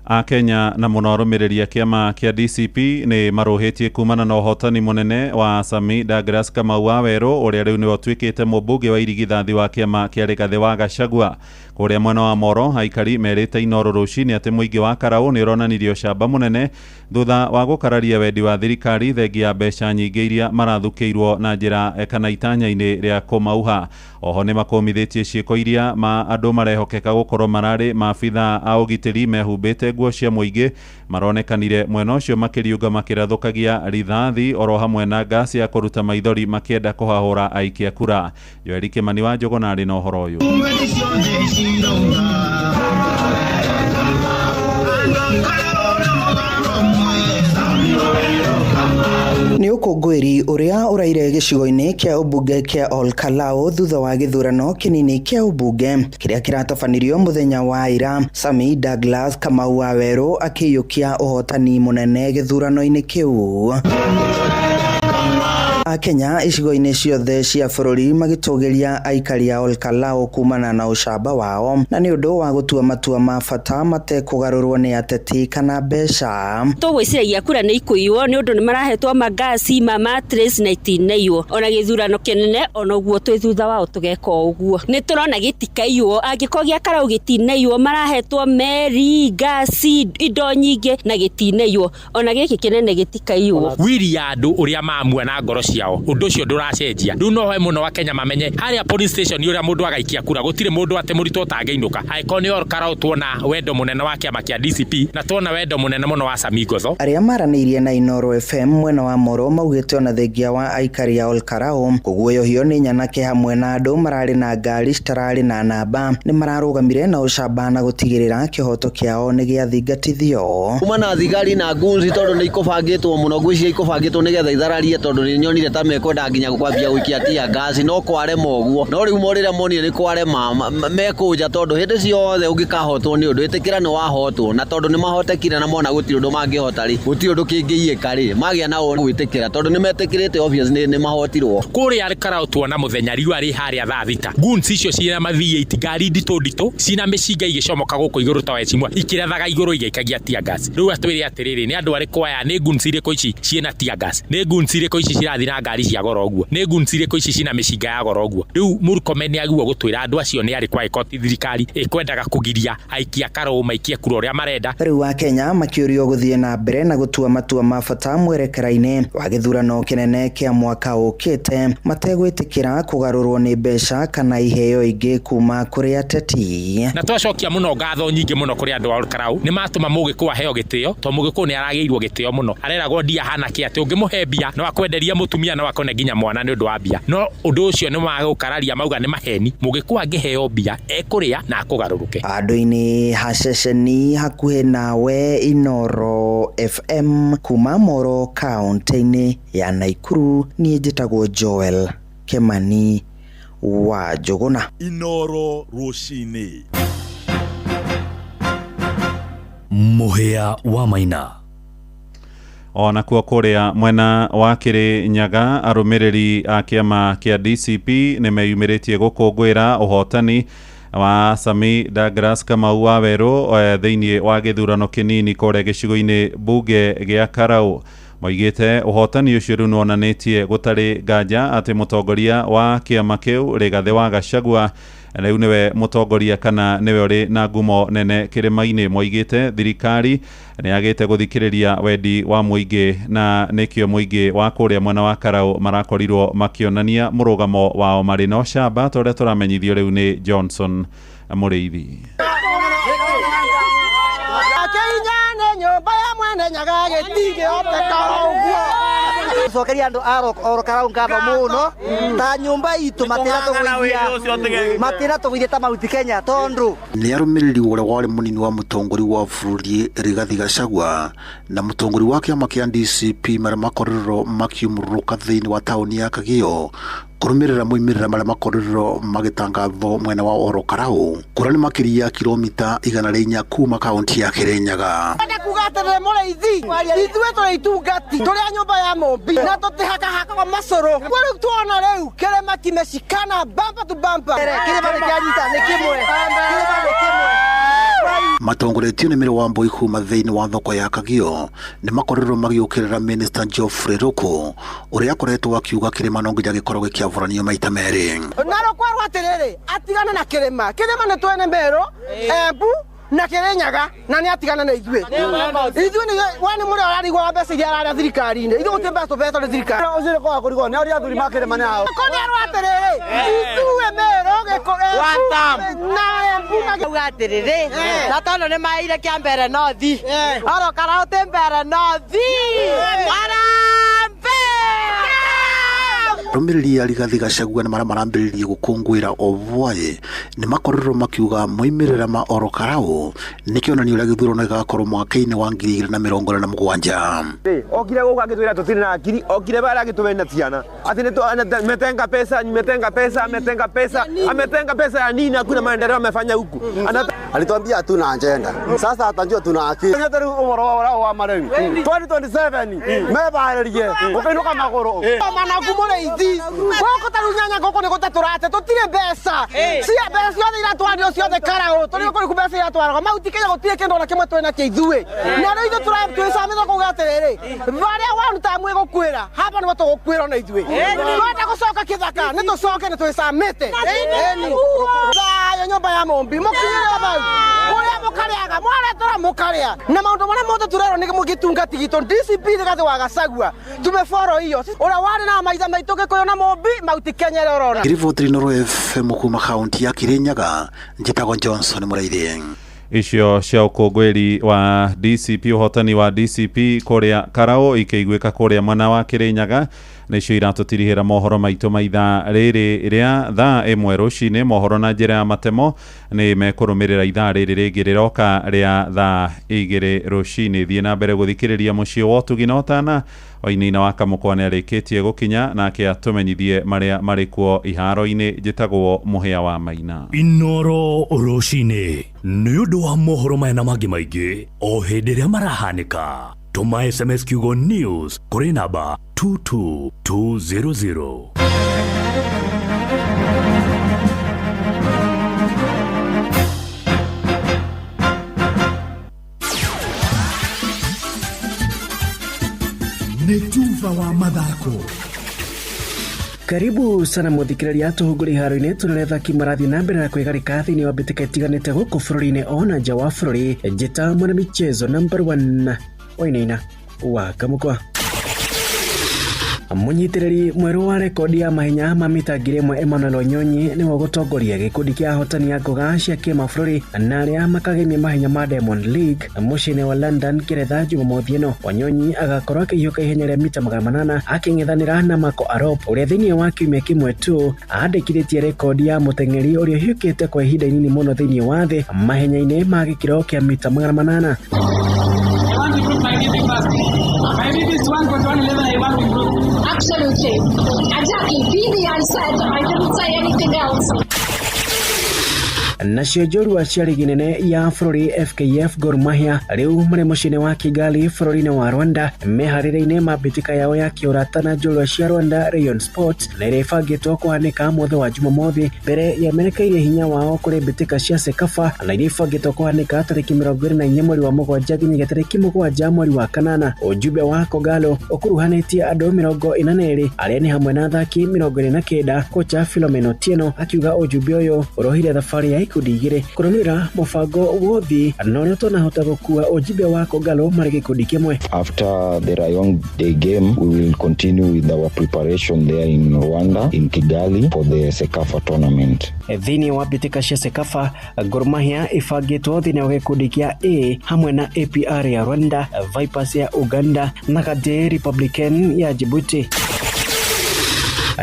A Kenya na mũno arũmĩrĩri a kĩama kĩa DCP nĩ marũhĩtie kumana na ũhotani mũnene wa Sami Douglas Kamau wa Werũ ũrĩa rĩu nĩwe ũtuĩkĩte mũmbunge wa irigithathi wa kĩama kĩa Rigathĩ wa Gachagua. Kũrĩa mwena wa Moro aikari merĩte Inooro rũcinĩ atĩ mũingĩ wa Karaũ nĩ ũronanirie ũcamba mũnene thutha wa gũkararia wendi wa thirikari thengia ya mbeca nyingĩ iria marathũkĩirwo na njĩra kana itanya-inĩ rĩa kũmauha. Oho nĩ makũmithĩtie ciĩko iria ma andũ marehokeka gũkorwo mararĩ maabitha a ũgitĩri mehumbĩte nguo cia mũingĩ maronekanire mwena ũcio makĩriũnga makĩrathũkagia rithathi oro hamwe na ngasi ya kũruta maithori makĩenda kũhahũra aikia kura. Joeli Kĩmani wa Njũgũna arĩ na ũhoro ũyũ. Nĩ ũkũngũĩri ũrĩa ũraire gĩcigo-inĩ kĩa ũmbunge kĩa Olkalau thutha wa gĩthurano kĩnini kĩa ũmbunge kĩrĩa kĩratabanirio mũthenya wa ira. Sami Douglas Kamau wa Werũ akĩiyũkia ũhotani mũnene gĩthurano-inĩ kĩu. Akenya icigo-inĩ ciothe cia bũrũri magĩtũgĩria aikari a Olkalau kumana na ũcamba wao na nĩ ũndũ wa gũtua matua ma bata matekũgarũrwo nĩ ateti kana mbeca. Tũgwĩciragia kura nĩ ikũiywo nĩ ũndũ nĩ marahetwo mangasi ma mattress na itinaiywo ona gĩthurano kĩnene ona ũguo twĩ thutha wao tũgeka ũguo. Nĩ tũrona gĩtikaiywo, angĩkorwo gĩa Karau gĩtinaiywo marahetwo meri, ngasi, indo nyingĩ na gĩtinaiywo ona gĩkĩ kĩnene gĩtikaiywo. Wiri ya andũ ũrĩa maamua na ngoro ciao ũndũ ũcio ndũracenjia. Rĩu no hoe mũno wa Kenya mamenye harĩa police station ũrĩa mũndũ agaikia kura gũtirĩ mũndũ atĩ mũritũ ũtangĩinũka. Angĩkorwo nĩ Olkalau tuona wendo mũnene wa kĩama kĩa DCP na tuona wendo mũnene mũno wa Sami Ngotho. Arĩa maranĩirie na Inooro FM mwena wa Moro maugĩte ona thengia wa aikari a Olkalau kũguoyohio nĩ nyanake hamwe na andũ mararĩ na ngari citararĩ na namba nĩ mararũgamire na ũcamba na gũtigĩrĩra kĩhoto kĩao nĩ gĩathingatithio. Kuma na thigari na ngunzi tondũ nĩ ikũbangĩtwo mũno, ngwĩciria ikũbangĩtwo nĩgetha ithararie tondũ nĩ nyonire Tũronire ta mekwenda nginya kwambia gũikia tear gas no kwarema ũguo, no rĩu rĩrĩa monire nĩ kwarema mekũnja, tondũ hĩndĩ ciothe ũngĩkahotwo nĩ ũndũ ĩtĩkĩra nĩ wahotwo, na tondũ nĩ mahotekire na mona gũtirĩ ũndũ mangĩhota rĩ, gũtirĩ ũndũ kĩngĩiyĩka rĩ, magĩa na gwĩtĩkĩra tondũ nĩ metĩkĩrĩte obvious nĩ mahotirwo. Kũrĩa Karau tuona mũthenya riũa rĩ harĩa thaa thita, guns icio ciĩna ma V8 ngari nditũ nditũ ciĩna mĩcinga igĩcomoka gũkũ igũrũ ta wecimwa ikĩrathaga igũrũ igaikagia tear gas. Rĩu atwĩre atĩrĩrĩ, nĩ andũ arĩkũ aya? Nĩ guns irĩkũ ici ciĩna tear gas? Nĩ guns irĩkũ ici cirathiĩ na ngari cia goro ũguo? Nĩ guns irĩkũ ici ciĩna mĩcinga ya goro ũguo? Rĩu Murkomen nĩ agĩrĩirwo gũtwĩra andũ acio nĩ arĩkũ, angĩkorwo ti thirikari ĩkwendaga kũgiria aikia Karau maikie kura ũrĩa marenda. Rĩu Akenya makĩũrio gũthiĩ na mbere na gũtua matua ma bata mwerekera-inĩ wa gĩthurano kĩnene kĩa mwaka ũkĩte, mategwĩtĩkĩra kũgarũrwo nĩ mbeca kana iheo ingĩ kuma kũrĩ ateti. Na twacokia mũno ngatho nyingĩ mũno kũrĩ andũ a Karau, nĩ matũma Mũgĩkũyũ aheo gĩtĩo, tondũ Mũgĩkũyũ nĩ aragĩirwo gĩtĩo mũno, areragwo ndia hana kĩ atĩ ũngĩmũhe mbia no akwenderia mũtumia, no akone nginya mwana nĩ ũndũ wa mbia. No ũndũ ũcio nĩ magũkararia mauga nĩ maheni, Mũgĩkũyũ angĩheo mbia ekũrĩa na akũgarũrũke. Handũ-inĩ ha ceceni hakuhĩ nawe, Inooro FM kuma Moro kaunti-inĩ ya Naikuru, niĩ njĩtagwo Joel Kemani wa Njũgũna. Inooro rũcinĩ. Mũhĩa wa Maina. Ona kuo kũrĩa mwena wa Kĩrĩnyaga, arũmĩrĩri a kĩama kĩa DCP nĩ meyumĩrĩtie gũkũngũĩra ũhotani wa Sami Douglas Kamau wa Werũ thĩinĩ wa gĩthurano kĩnini kũrĩa gĩcigo-inĩ mbunge gĩa Karau. Moigĩte ũhotani ũcio rĩu nĩwonanĩtie gũtarĩ nganja atĩ mũtongoria wa kĩama kĩu Rigathĩ wa Gachagua rĩu nĩwe mũtongoria kana nĩwe ũrĩ na ngumo nene kĩrĩma-inĩ. Moigĩte thirikari nĩ yagĩte gũthikĩrĩria wendi wa mũingĩ, na nĩkĩo mũingĩ wa kũrĩa mwena wa Karau marakorirwo makĩonania mũrũgamo wao marĩ na ũcamba, ta ũrĩa tũramenyithio rĩu nĩ Johnson Mũrĩithi. Cokeria andũ a Ol Kalou ngatho mũno, ta nyũmba itũ matĩra tũgũithia ta Mount Kenya tondũ nĩ arũmĩrĩri ũrĩa warĩ mũnini wa mũtongoria wa bũrũri Rigathi Gachagua na mũtongoria wa kĩama kĩa DCP marĩa makorirwo makiumũrũrũka thĩinĩ wa taũni ya Kagio kũrũmĩrĩra moimĩrĩra marĩa makorirwo magĩtangathwo mwena wa Ol Kalou, kũrĩa nĩ makĩria kilomita 104 kuma kaunti ya Kĩrĩnyaga. Kuga atĩrĩrĩ, mũrĩithi, ithuĩ tũrĩ itungati, tũrĩ a nyũmba ya mũmbi na tũtihakahakaga macũrũ. Kwa rĩu tuona rĩu kĩrĩma kimeshikana bumper to bumper, kĩrĩma nĩ kĩanyita nĩ kĩmwe, kĩrĩma nĩ kĩmwe. Matongoretio nĩ Mĩrĩ wa Mbui kuma thĩinĩ wa thoko ya Kagio nĩ makorirwo magĩũkĩrĩra Minister Geoffrey Ruku ũrĩa akoretwo akiuga kĩrĩma no nginya gĩkorwo gĩkĩavũranio maita merĩ. Na rũkwarwo atĩrĩrĩ, atigane na kĩrĩma, kĩrĩma nĩ twene Meru, Embu na Kĩrĩnyaga, na nĩ atigane na ithuĩ. Ithuĩ nĩ we nĩ mũrĩa ũrarigwo wa mbeca iria ararĩa thirikari-inĩ, ithuĩ gũtirĩ mbeca tũbeetwo nĩ thirikari. Ũcio nĩ kwaga kũrigwo nĩ arĩa athuri ma kĩrĩma nĩ ao. Ko nĩ arwo atĩrĩrĩ, ithuĩ Meru, Gĩkũ, na Embu na Auga atĩrĩrĩ, na tondũ nĩ maire kĩa mbere no thi Ol Kalou ti mbere no thi. Arũmĩrĩri a Rigathi Gachagua nĩ marĩa marambĩrĩria gũkũngũĩra o bwaĩ nĩ makorirwo makiuga moimĩrĩra ma Ol Kalou nĩ kĩonanio ũrĩa gĩthurano gĩgakorwo mwaka-inĩ wa 2027. Okire gũkũ agĩtwĩra tũtirĩ na akiri, okire bara agĩtũmena ciana atĩ nĩ ametenga pesa, nimetenga pesa, ametenga pesa, ametenga pesa ya nini? Hakuna maendeleo amefanya huku. Alituambia hatuna agenda, sasa atajua tuna akili. Rĩu ũhoro wa wa marĩu 2027 mebarĩrie gũkĩinũka magũrũ. Managu mũrĩithi, gũkũ ta rĩu nyanya gũkũ nĩ gũte tũrate, tũtirĩ mbeca cia mbeca ciothe iratwaranio ciothe Karau, tũrĩ kũrĩ mbeca iratwaragwo Mount Kenya, gũtirĩ kĩndũ ona kĩmwe twĩ nakĩo ithuĩ. Na rĩu ithuĩ twĩcamĩte kuga atĩrĩrĩ, varĩa one time ĩgũkuĩra hapa nĩho tũgũkuĩra ona ithuĩ. Twenda gũcoka kĩthaka nĩ tũcoke, nĩ twĩcamĩte thayũ nyũmba ya mũmbi, mũkinyĩre bau kũrĩa mũkarĩaga mwaretũra mũkarĩa na maũndũ marĩa mothe tũrerwo nĩ gĩtungati gitũ DCP Rigathi wa Gachagua tumeforo hiyo ũrĩa warĩ na maitha maitũ Gĩkũyũ na mũmbi Mount Kenya ĩrĩa ũrona. Ngiriboti Inooro FM kuma kaunti ya Kirinyaga, njĩtagwo Johnson Mũrĩithi. Icio cia ũkũngũĩri wa DCP, ũhotani wa DCP kũrĩa Karau ikĩiguĩka kũrĩa mwena wa Kĩrĩnyaga. Nĩcio iratũtirihĩra mohoro maitũ ma ithaa rĩrĩ rĩa thaa 1 rũcinĩ. Mohoro na njĩra ya matemo nĩ mekũrũmĩrĩra ithaa rĩrĩ rĩngĩ rĩroka rĩa thaa 2 rũcinĩ. Thiĩ na mbere gũthikĩrĩria mũciĩ wa ũtugi na ũtana. Wainaina wa Kamũkwa nĩ arĩkĩtie gũkinya nake atũmenyithie marĩa marĩ kuo iharo-inĩ. Njĩtagwo Mũhĩa wa Maina. Inoro rũcinĩ nĩ ũndũ wa mohoro maya na mangĩ maingĩ o hĩndĩ ĩrĩa marahanĩka. Tũma SMS kiugo news kũrĩ namba 22200. Nĩ tuba wa mathako. Karibu sana muthikiriria tuhunguri iharo-inĩ tũrore athaki marathiĩ na mbere na kwĩgarĩka thĩinĩ wa mbĩtĩka itiganĩte gũkũ bũrũri-inĩ ona nja wa bũrũri. Njĩta mwana michezo number 1 Wainaina wa Kamũkwa. Mũnyitĩrĩri mwerũ wa rekodi ya mahenya ma mita 1000 Emmanuel Onyonyi nĩwe ũgũtongoria gĩkundi kĩa ahotani a ngoga cia kĩmabũrũri na arĩa makagemia mahenya ma Diamond League mũciĩ-inĩ wa London Ngeretha Jumamothi ĩno. Onyonyi agakorwo akĩhiũka ihenya rĩa mita 800 akĩng'ethanĩra na Marco Arop ũrĩa thĩinĩ wa kiumia kĩmwe tu andĩkithĩtie rekodi ya mũteng'eri ũrĩa ũhiũkĩte kwa ihinda inini mũno thĩinĩ wa thĩ mahenya-inĩ ma gĩkĩro kĩa mita 800. Absolutely. Exactly. BB, I said, I didn't say anything else. Nacio njorua cia rigi nene ya bũrũri FKF Gor Mahia rĩu marĩ mũciĩ-inĩ wa Kigali bũrũri-inĩ wa Rwanda meharĩria-inĩ ma mbĩtĩka yao ya kĩũrata na njorua cia Rwanda Rayon Sports na ĩrĩa ĩbangĩtwo kũhanĩka mũthĩ wa Jumamothi mbere ya merekeirie hinya wao kũrĩ mbĩtĩka cia CECAFA na iria ibangĩtwo kũhanĩka tarĩki 24 mweri wa 7 nginyagia tarĩki 7 mweri wa 8. Ujumbe wa Kogalo ũkuruhanĩtie andũ 42 arĩa nĩ hamwe na athaki 49. Kocha Philomena Otieno akiuga ujumbe ũyũ ũrohire thabarĩ ya ikundi igĩrĩ kũrũmĩrĩra mũbango wothi na ũrĩa ũtanahota gũkua ujumbe wa Kogalo marĩ gĩkundi kĩmwe. After the Rayon Day game, we will continue with our preparation there in Rwanda, in Kigali, for the CECAFA tournament. Thĩinĩ wa mbĩtĩka cia CECAFA, Gor Mahia ĩbangĩtwo thĩinĩ wa gĩkundi kĩa A hamwe na APR ya Rwanda, Vipers ya Uganda na Gade Republican ya Djibouti.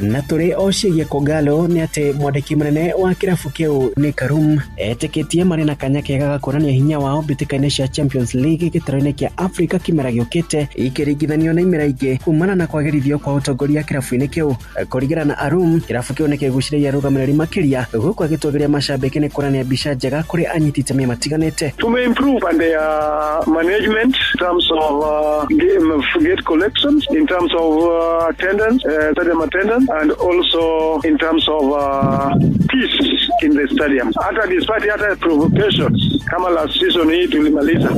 Na tũrĩ o ciĩgiĩ Kogalo nĩ atĩ mwandĩki mũnene wa kĩrabu kĩu nĩ Karum etĩkĩtie marĩ na kanya kega ga kuonania hinya wao mbĩtĩka-inĩ cia Champions League gĩtarũ-inĩ kĩa Afrika kĩmera gĩũkĩte ikĩringithanio na imera ingĩ kumana na kwagĩrithio kwa ũtongoria kĩrabu-inĩ kĩu. Kũringana na Arum, kĩrabu kĩu nĩ kĩgucĩrĩirie arũgamĩrĩri makĩria gũkũ agĩtũgĩria macambĩki nĩ kuonania mbica njega kũrĩ anyiti itemi matiganĩte. Tumeimprove and their management in terms of game gate collections, in terms of attendance, stadium attendance, and also in terms of peace in the stadium. Hata despite hata provocations kama last season hii tulimaliza,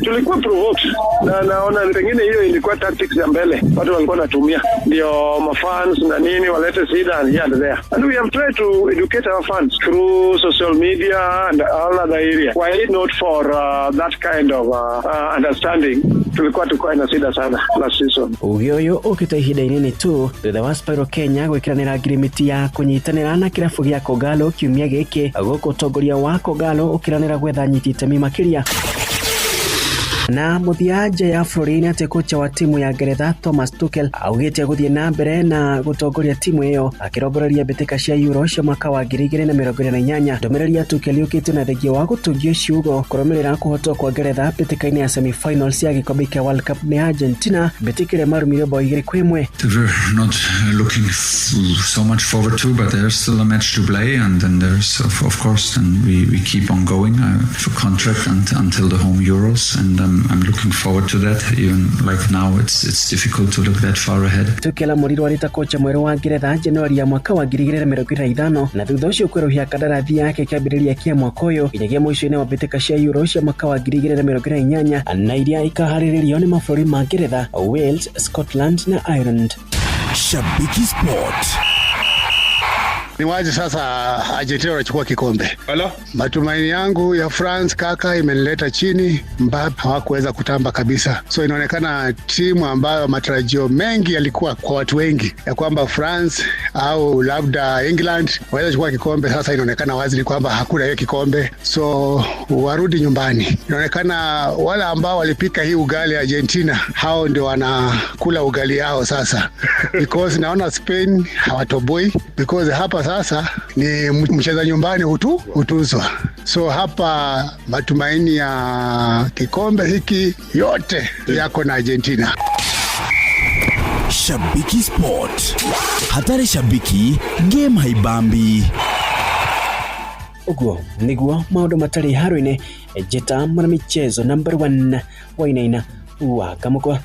tulikuwa provoked na naona pengine hiyo ilikuwa tactics ya mbele watu walikuwa wanatumia ndio mafans na nini walete shida and here and there, and we have tried to educate our fans through social media and all other area. Why not for that kind of understanding? Tulikuwa tuko na shida sana last season. Uge ũyũ ũkĩte ihinda inini tu thutha wa Spyro Kenya gwĩkĩranĩra ngirimiti ya kũnyitanĩra na kĩrabu gĩa Kogalo kiumia gĩkĩ gũkũ ũtongoria wa Kogalo ũkĩranĩra gwetha anyiti itemi makĩria. Na mũthia nja ya bũrũri nĩ atĩ kocha wa timu ya Ngeretha Thomas Tuchel augĩte gũthiĩ na mbere na gũtongoria timu ĩyo akĩrongoreria mbĩtĩka cia Euro cia mwaka wa 2028. Ndũmĩrĩri ya Tuchel yũkĩte na thengia wa gũtungio ciugo kũrũmĩrĩra kũhotwo kwa Ngeretha mbĩtĩka-inĩ ya semi-final cia gĩkombe kĩa World Cup nĩ Argentina mbĩtĩka ĩrĩa marumirio bao 2-1. We're not looking so much forward to, but there's still a match to play, and then there's of course then we keep on going for contract and until the home Euros, and I'm looking forward to that. Even like now it's difficult to look that far ahead. Tuchel amũrirwo arĩ ta kocha mwerũ wa Ngeretha Januari ya mwaka wa 2025 na thutha ũcio kwerũhia kandarathi yake kĩambĩrĩria kĩa mwaka ũyũ nginyagia mũico-inĩ wa mbĩtĩka cia Euro cia mwaka wa 2028 na iria ikaharĩrĩrio nĩ mabũrũri ma Ngeretha, Wales, Scotland na Ireland. Shabiki Sport. Ni wazi sasa Argentina wanachukua kikombe. Hello? Matumaini yangu ya France kaka imenileta chini. Mbappe hawakuweza kutamba kabisa, so inaonekana timu ambayo matarajio mengi yalikuwa kwa watu wengi ya kwamba France au labda England waweza chukua kikombe, sasa inaonekana wazi ni kwamba hakuna hiyo kikombe, so warudi nyumbani. Inaonekana wale ambao walipika hii ugali Argentina, hao ndio wanakula ugali yao sasa because naona Spain hawatoboi, because hapa sasa ni mcheza nyumbani hutuzwa. So hapa matumaini ya kikombe hiki yote yako na Argentina. Shabiki Sport. Hatari shabiki, game haibambi. Ũguo nĩguo maũndũ matarĩ haro-inĩ. Njĩta mwana michezo number 1 Wainaina wa Kamũkwa.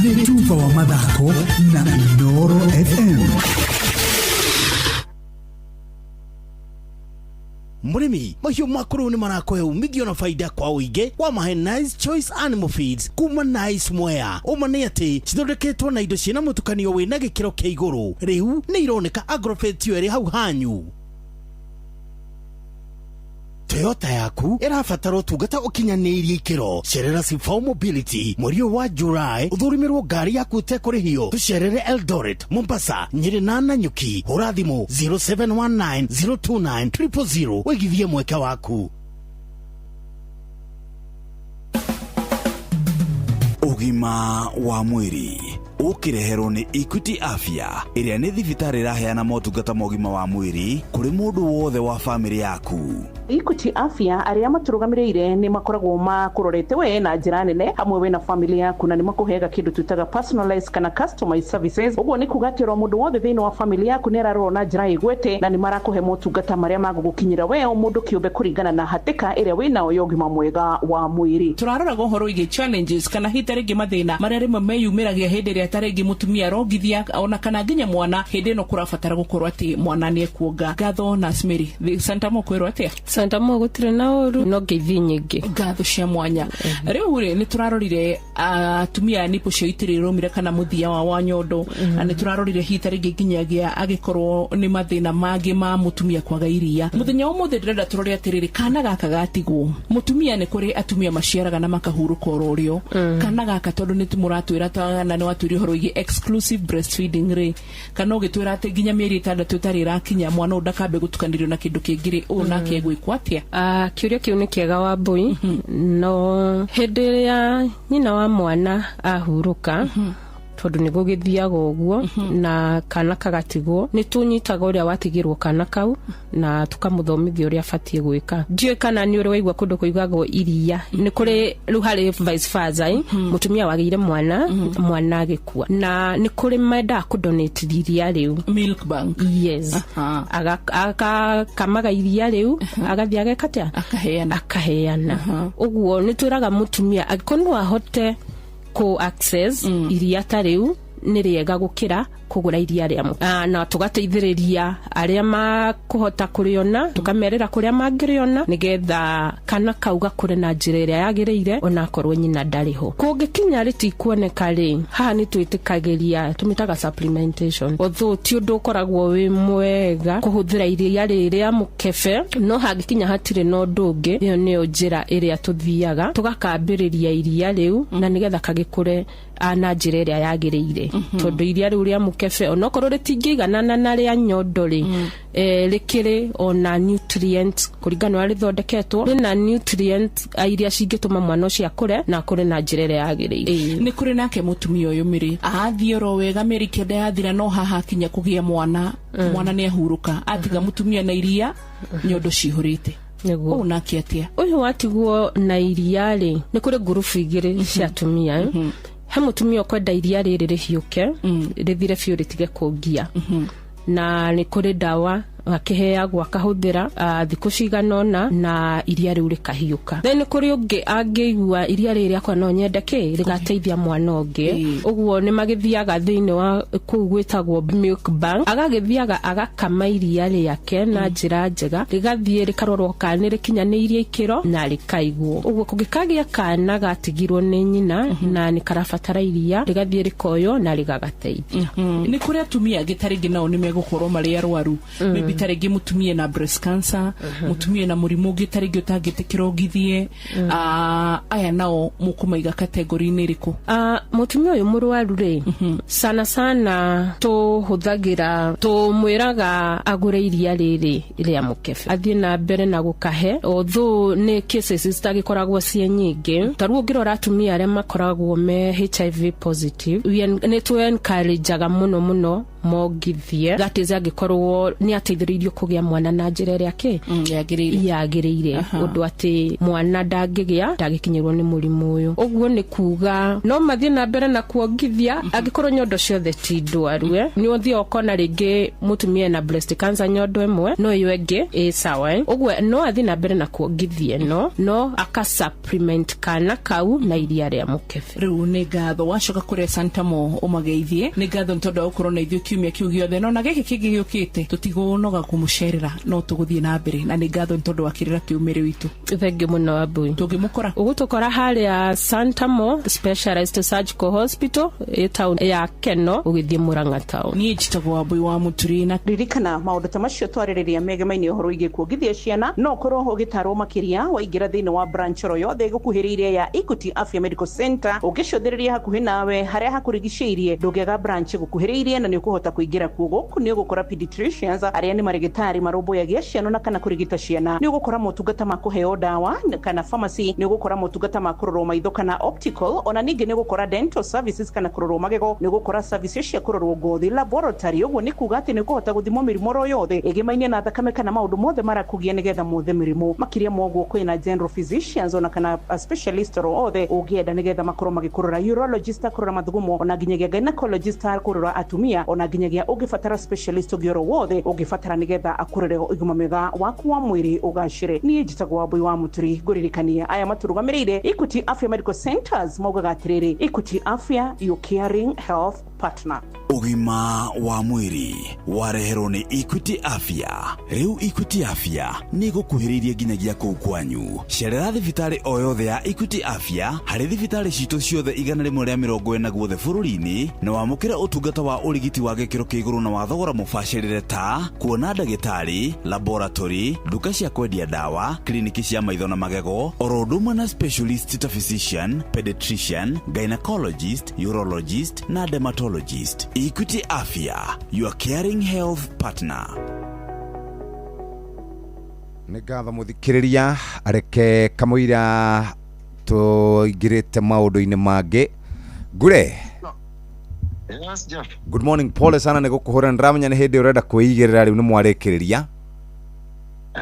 Nĩ tuba wa mathako na Inooro FM. Mũrĩmi, mahiũ maku rĩu nĩ marakũhe umithio na faida kwa ũingĩ wa mahe Nice Choice Animal Feeds kuma Nice Mwea. Ũma nĩ atĩ cithondeketwo na indo ciĩna mũtukanio wĩna gĩkĩro kĩa igũrũ. Rĩu nĩ ironeka Agrovet yo ĩrĩ hau hanyu. Toyota yaku ĩrabatara ũtungata ũkinyanĩirie ikĩro. Cerera Sifao Mobility mweri ũyũ wa July ũthũrĩmĩrwo ngari yaku ũtekũrĩhio. Tũcerere Eldoret, Mombasa, Nyĩrĩ na Nanyuki. Hũra thimũ 0719 029 000 wĩgithie mweke waku. Ũgima wa mwĩrĩ ũkĩreherwo nĩ Equity Afya ĩrĩa nĩ thibitarĩ ĩraheana motungata ma ũgima wa mwĩrĩ kũrĩ mũndũ wothe wa bamĩrĩ yaku. Equity Afya arĩa matũrũgamĩrĩire nĩ makoragwo makũrorete we na njĩra nene hamwe we na family yaku, na nĩ makũheaga kĩndũ twĩtaga personalized kana customized services. Ũguo nĩ kuga atĩ oro mũndũ wothe thĩinĩ wa family yaku nĩ ararorwo na njĩra ĩgwete, na nĩ marakũhe motungata marĩa magũgũkinyĩra we o mũndũ kĩũmbe kũringana na hatĩka ĩrĩa wĩnayo ya ũgima mwega wa mwĩrĩ. Tũraroraga ũhoro wĩgiĩ challenges kana hihi ta rĩngĩ mathĩna marĩa rĩmwe meyumĩragia hĩndĩ ĩrĩa ta rĩngĩ mũtumia arongithia ona kana nginya mwana hĩndĩ ĩno kũrabatara gũkorwo atĩ mwana nĩ ekuonga. Ngatho na Mary Santa Mo kwĩrwo atĩa? Santa Mo gũtirĩ na ũru no ngeithi nyingĩ. Ngatho cia mwanya. Rĩu rĩ nĩ tũrarorire atumia nipo cio itirĩ rũmire kana mũthia wa nyondo, na nĩ tũrarorire hihi ta rĩngĩ nginyagia agĩkorwo nĩ mathĩna mangĩ ma mũtumia kwaga iria. Mũthenya ũmũthĩ ndĩrenda tũrore atĩrĩrĩ, kana gaka gatigwo mũtumia, nĩ kũrĩ atumia maciaraga na makahurũka oro ũrĩo. Kana gaka tondũ nĩ mũratwĩra na nĩ watwĩra ũhoro wĩgiĩ exclusive breastfeeding rĩ, kana ũgĩtwĩra atĩ nginya mĩeri 6 ĩtarĩ ĩrakinya mwana ũyũ ndakambe gũtukanĩrio na kĩndũ kĩngĩ rĩ, ũyũ nake egwĩkwo atĩa? Kĩũria kĩu nĩ kĩega Wambui. No hĩndĩ ĩrĩa nyina wa mwana ahurũka, tondũ nĩ gũgĩthiaga ũguo na kana kagatigwo, nĩ tũnyitaga ũrĩa watigĩrwo kana kau na tũkamũthomithia ũrĩa abatiĩ gwĩka. Ndiũĩ kana nĩ ũrĩ waigua kũndũ kũigagwo iria, nĩ kũrĩ rĩu harĩ vice versa, mũtumia wagĩire mwana, mwana agĩkua, na nĩ kũrĩ mendaga kũdonate iria rĩu, milk bank. Yes, agakamaga iria rĩu agathiĩ ageka atĩa, akaheana. Ũguo nĩ twĩraga mũtumia angĩkorwo no ahote ku access iria ta rĩu nĩ rĩega gũkĩra kũgũra iria rĩa na tũgateithĩrĩria arĩa makũhota kũrĩona, tũkamerĩra kũrĩa mangĩrĩona nĩgetha kana kau gakũre na njĩra ĩrĩa yagĩrĩire onakorwo nyina ndarĩ ho. Kũngĩkinya rĩtikuoneka rĩ, haha nĩ twĩtĩkagĩria, tũmĩtaga supplementation, although ti ũndũ ũkoragwo wĩ mwega kũhũthĩra iria rĩrĩ rĩa mũkebe, no hangĩkinya hatirĩ na ũndũ ũngĩ, ĩyo nĩyo njĩra ĩrĩa tũthiaga tũgakambĩrĩria iria rĩu na nĩgetha kagĩkũre na njĩra ĩrĩa yagĩrĩire. Tondũ iria rĩu rĩa mũkebe onokorwo rĩtingĩiganana na rĩa nyondo rĩ, rĩkĩrĩ ona nutrient kũringana na ũrĩa rĩthondeketwo, rĩna nutrient iria cingĩtũma mwana ũcio akũre na akũre na njĩra ĩrĩa yagĩrĩire. Nĩ kũrĩ nake mũtumia ũyũ Mĩrĩ athiĩ oro wega mĩeri 9 yathira, no haha akinya kũgĩa mwana, mwana nĩ ahurũka, atiga mũtumia na iria nyondo cihũrĩte. Ũũ nake atĩa? Ũyũ watigwo na iria rĩ, nĩ kũrĩ ngurubu igĩrĩ cia atumia. He mũtumia ũkwenda iria rĩrĩ rĩhiũke, rĩthire biũ rĩtige kũngia, na nĩ kũrĩ ndawa Akĩheagwo akahũthĩra thikũ cigana ũna na iria rĩu rĩkahiũka. Then kũrĩ ũngĩ angĩigua iria rĩrĩ rĩakwa no nyende kĩ rĩgateithia mwana ũngĩ, ũguo nĩ magĩthiaga thĩinĩ wa kũu gwĩtagwo milk bank, agagĩthiaga agakama iria rĩake na njĩra njega, rĩgathiĩ rĩkarorwo kana nĩ rĩkinyanĩirie ikĩro na rĩkaigwo. Ũguo kũngĩkagĩa kana gatigirwo nĩ nyina na nĩ karabatara iria, rĩgathiĩ rĩkoywo na rĩgagateithia. Nĩ kũrĩ atumia angĩ ta rĩngĩ nao nĩ megũkorwo marĩ arwaru, maybe ta rĩngĩ mũtumia na breast cancer, mũtumia na mũrimũ ũngĩ ta rĩngĩ ũtangĩtĩkĩra ongithie, aya nao mũkũmaiga kategori-inĩ ĩrĩkũ? Mũtumia ũyũ mũrwaru rĩ, sana sana tũhũthagĩra, tũmwĩraga agũre iria rĩrĩ rĩa mũkebe, athiĩ na mbere na gũkahe, although nĩ cases citagĩkoragwo ciĩ nyingĩ. Ta rĩu ũngĩrora atumia arĩa makoragwo me HIV positive, nĩ tũ encourageaga mũno mũno mongithie, that is angĩkorwo nĩ ateithĩrĩirio kũgĩa mwana na njĩra ĩrĩa kĩ yagĩrĩire, ũndũ atĩ mwana ndangĩgĩa ndangĩkinyĩrwo nĩ mũrimũ ũyũ. Ũguo nĩ kuga no mathiĩ na mbere na kuongithia angĩkorwo nyondo ciothe ti ndwaru. Nĩ ũthiĩ ũkona rĩngĩ mũtumia ena breast cancer nyondo ĩmwe, no ĩyo ĩngĩ ĩ sawa. Ũguo no athiĩ na mbere na kuongithia no aka supplement kana kau na iria rĩa mũkebe. Rĩu nĩ ngatho wacoka kũrĩa Santamo ũmageithie, nĩ ngatho nĩ tondũ wa gũkorwo na ithuĩ kiumia kĩu gĩothe, no na gĩkĩ kĩngĩ gĩũkĩte tũtigũnoga kũmũcerera, no tũgũthiĩ na mbere, na nĩ ngatho nĩ tondũ wa kĩrĩra kĩu mĩrĩ witũ. Thengiũ mũno Abui. Tũngĩmũkora? Ũgũtũkora harĩa Santamo Specialized Surgical Hospital ĩ town ya Keno ũgĩthiĩ Murang'a town. Niĩ njĩtagwo Wambui wa Mũturi na ririkana maũndũ ta macio twarĩrĩria megemainĩ ũhoro wĩgiĩ kuongithia ciana, no ũkorwo ũgĩtarwo makĩria waingĩra thĩinĩ wa branch oro yothe ĩgũkuhĩrĩirie ya Equity Afya Medical Center. Ũngĩcũthĩrĩria hakuhĩ nawe harĩa hakũrigicĩirie, ndũngĩaga branch ĩgũkuhĩrĩirie na nĩ ũkũhota kũingĩra kuo. Gũkũ nĩ ũgũkora pediatricians arĩa nĩ marĩgĩtarĩ marũmbũyagia ciana na kana kũrigita ciana, nĩ ũgũkora motungata ma kũheo ndawa kana pharmacy, nĩ ũgũkora motungata ma kũrorwo maitho kana optical, ona ningĩ nĩ ũgũkora dental services kana kũrorwo magego, nĩ ũgũkora services cia kũrorwo ngothi laboratory. Ũguo nĩ kuga atĩ nĩ ũkũhota gũthimwo mĩrimũ oro yothe ĩgĩmainie na thakame kana maũndũ mothe marakũgia nĩgetha mothe mĩrimũ. Makĩria ma ũguo kwĩna general physicians ona kana specialist oro othe ũngĩenda nĩgetha makorwo magĩkũrora, urologist akũrora mathugumo, ona nginyagia gynecologist akũrora atumia, ona nginyagia ũngĩbatara specialist ũngĩ oro wothe ũngĩbatara nĩgetha akũrore ũgima mwega waku wa mwĩrĩ ũgacĩre. Niĩ njĩtagwo Wambui wa Mũturi, ngũririkania aya matũrũgamĩrĩire Equity Afya Medical Centers maugaga atĩrĩrĩ, Equity Afya, your caring health partner. Ũgima wa mwĩrĩ wareherwo nĩ Equity Afya. Rĩu Equity Afya nĩ ĩgũkuhĩrĩirie nginyagia kũu kwanyu. Cerera thibitarĩ o yothe ya Equity Afya harĩ thibitarĩ citũ ciothe 140 guothe bũrũri-inĩ, na wamũkĩre ũtungata wa ũrigiti wa gĩkĩro kĩa igũrũ na wa thogora mũbacĩrĩre ta kuona ndagĩtarĩ, laboratory, nduka cia kwendia ndawa, kliniki cia maitho na magego, oro ũndũ ũmwe na specialist ta physician, pediatrician, gynecologist, urologist na dermatologist. Equity Afya, your caring health partner. Nĩ ngatho mũthikĩrĩria, reke kamũira tũingĩrĩte maũndũ-inĩ mangĩ. Ngure. Yes, Jeff. Good morning, pole sana nĩ gũkũhũra, nĩndĩramenya nĩ hĩndĩ ũrenda kwĩigĩrĩra rĩu nĩ mwarĩkĩrĩria.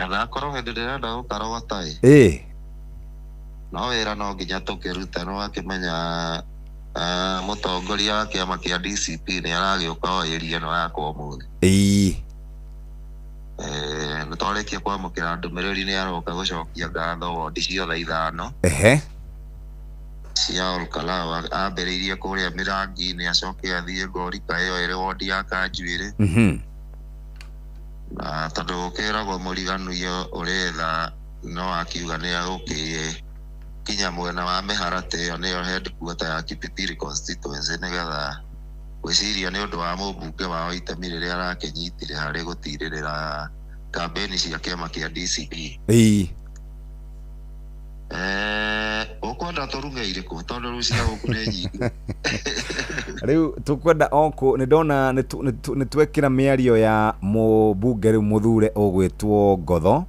Ndakorwo hĩndĩ ndĩrenda gũkarogota ĩ. No wĩra no nginya tũkĩrute, nĩ wakĩmenya mũtongoria wa kĩama kĩa DCP nĩ aragĩũka o area ĩno yakwa ũmũthĩ. Nĩ twarĩkia kwamũkĩra ndũmĩrĩri nĩ aroka gũcokia ngatho wondi ciothe 5. Cia Olkalau, ambĩrĩirie kũrĩa Mĩrangi-inĩ, acoke athiĩ Ngorika ĩyo ĩrĩ wondi ya Kanjuĩrĩ. Na tondũ gũkĩragwo mũriganio ũrĩ tha, no akiuga nĩ agũkĩkinya mwena wa Mĩharatĩ ĩyo nĩyo headquarter ya Kipipiri constituency, nĩgetha gwĩciria nĩ ũndũ wa mũmbunge wao itemi rĩrĩa arakĩnyitire harĩ gũtirĩrĩra kambeni cia kĩama kĩa DCP. Ũkwenda tũruge irĩkũ tondũ rĩu cia gũkũ nĩ nyingĩ. Rĩu tũkwenda o nĩ ndona nĩ twekĩra mĩario ya mũmbunge rĩu mũthure ũgwĩtwo Ngotho,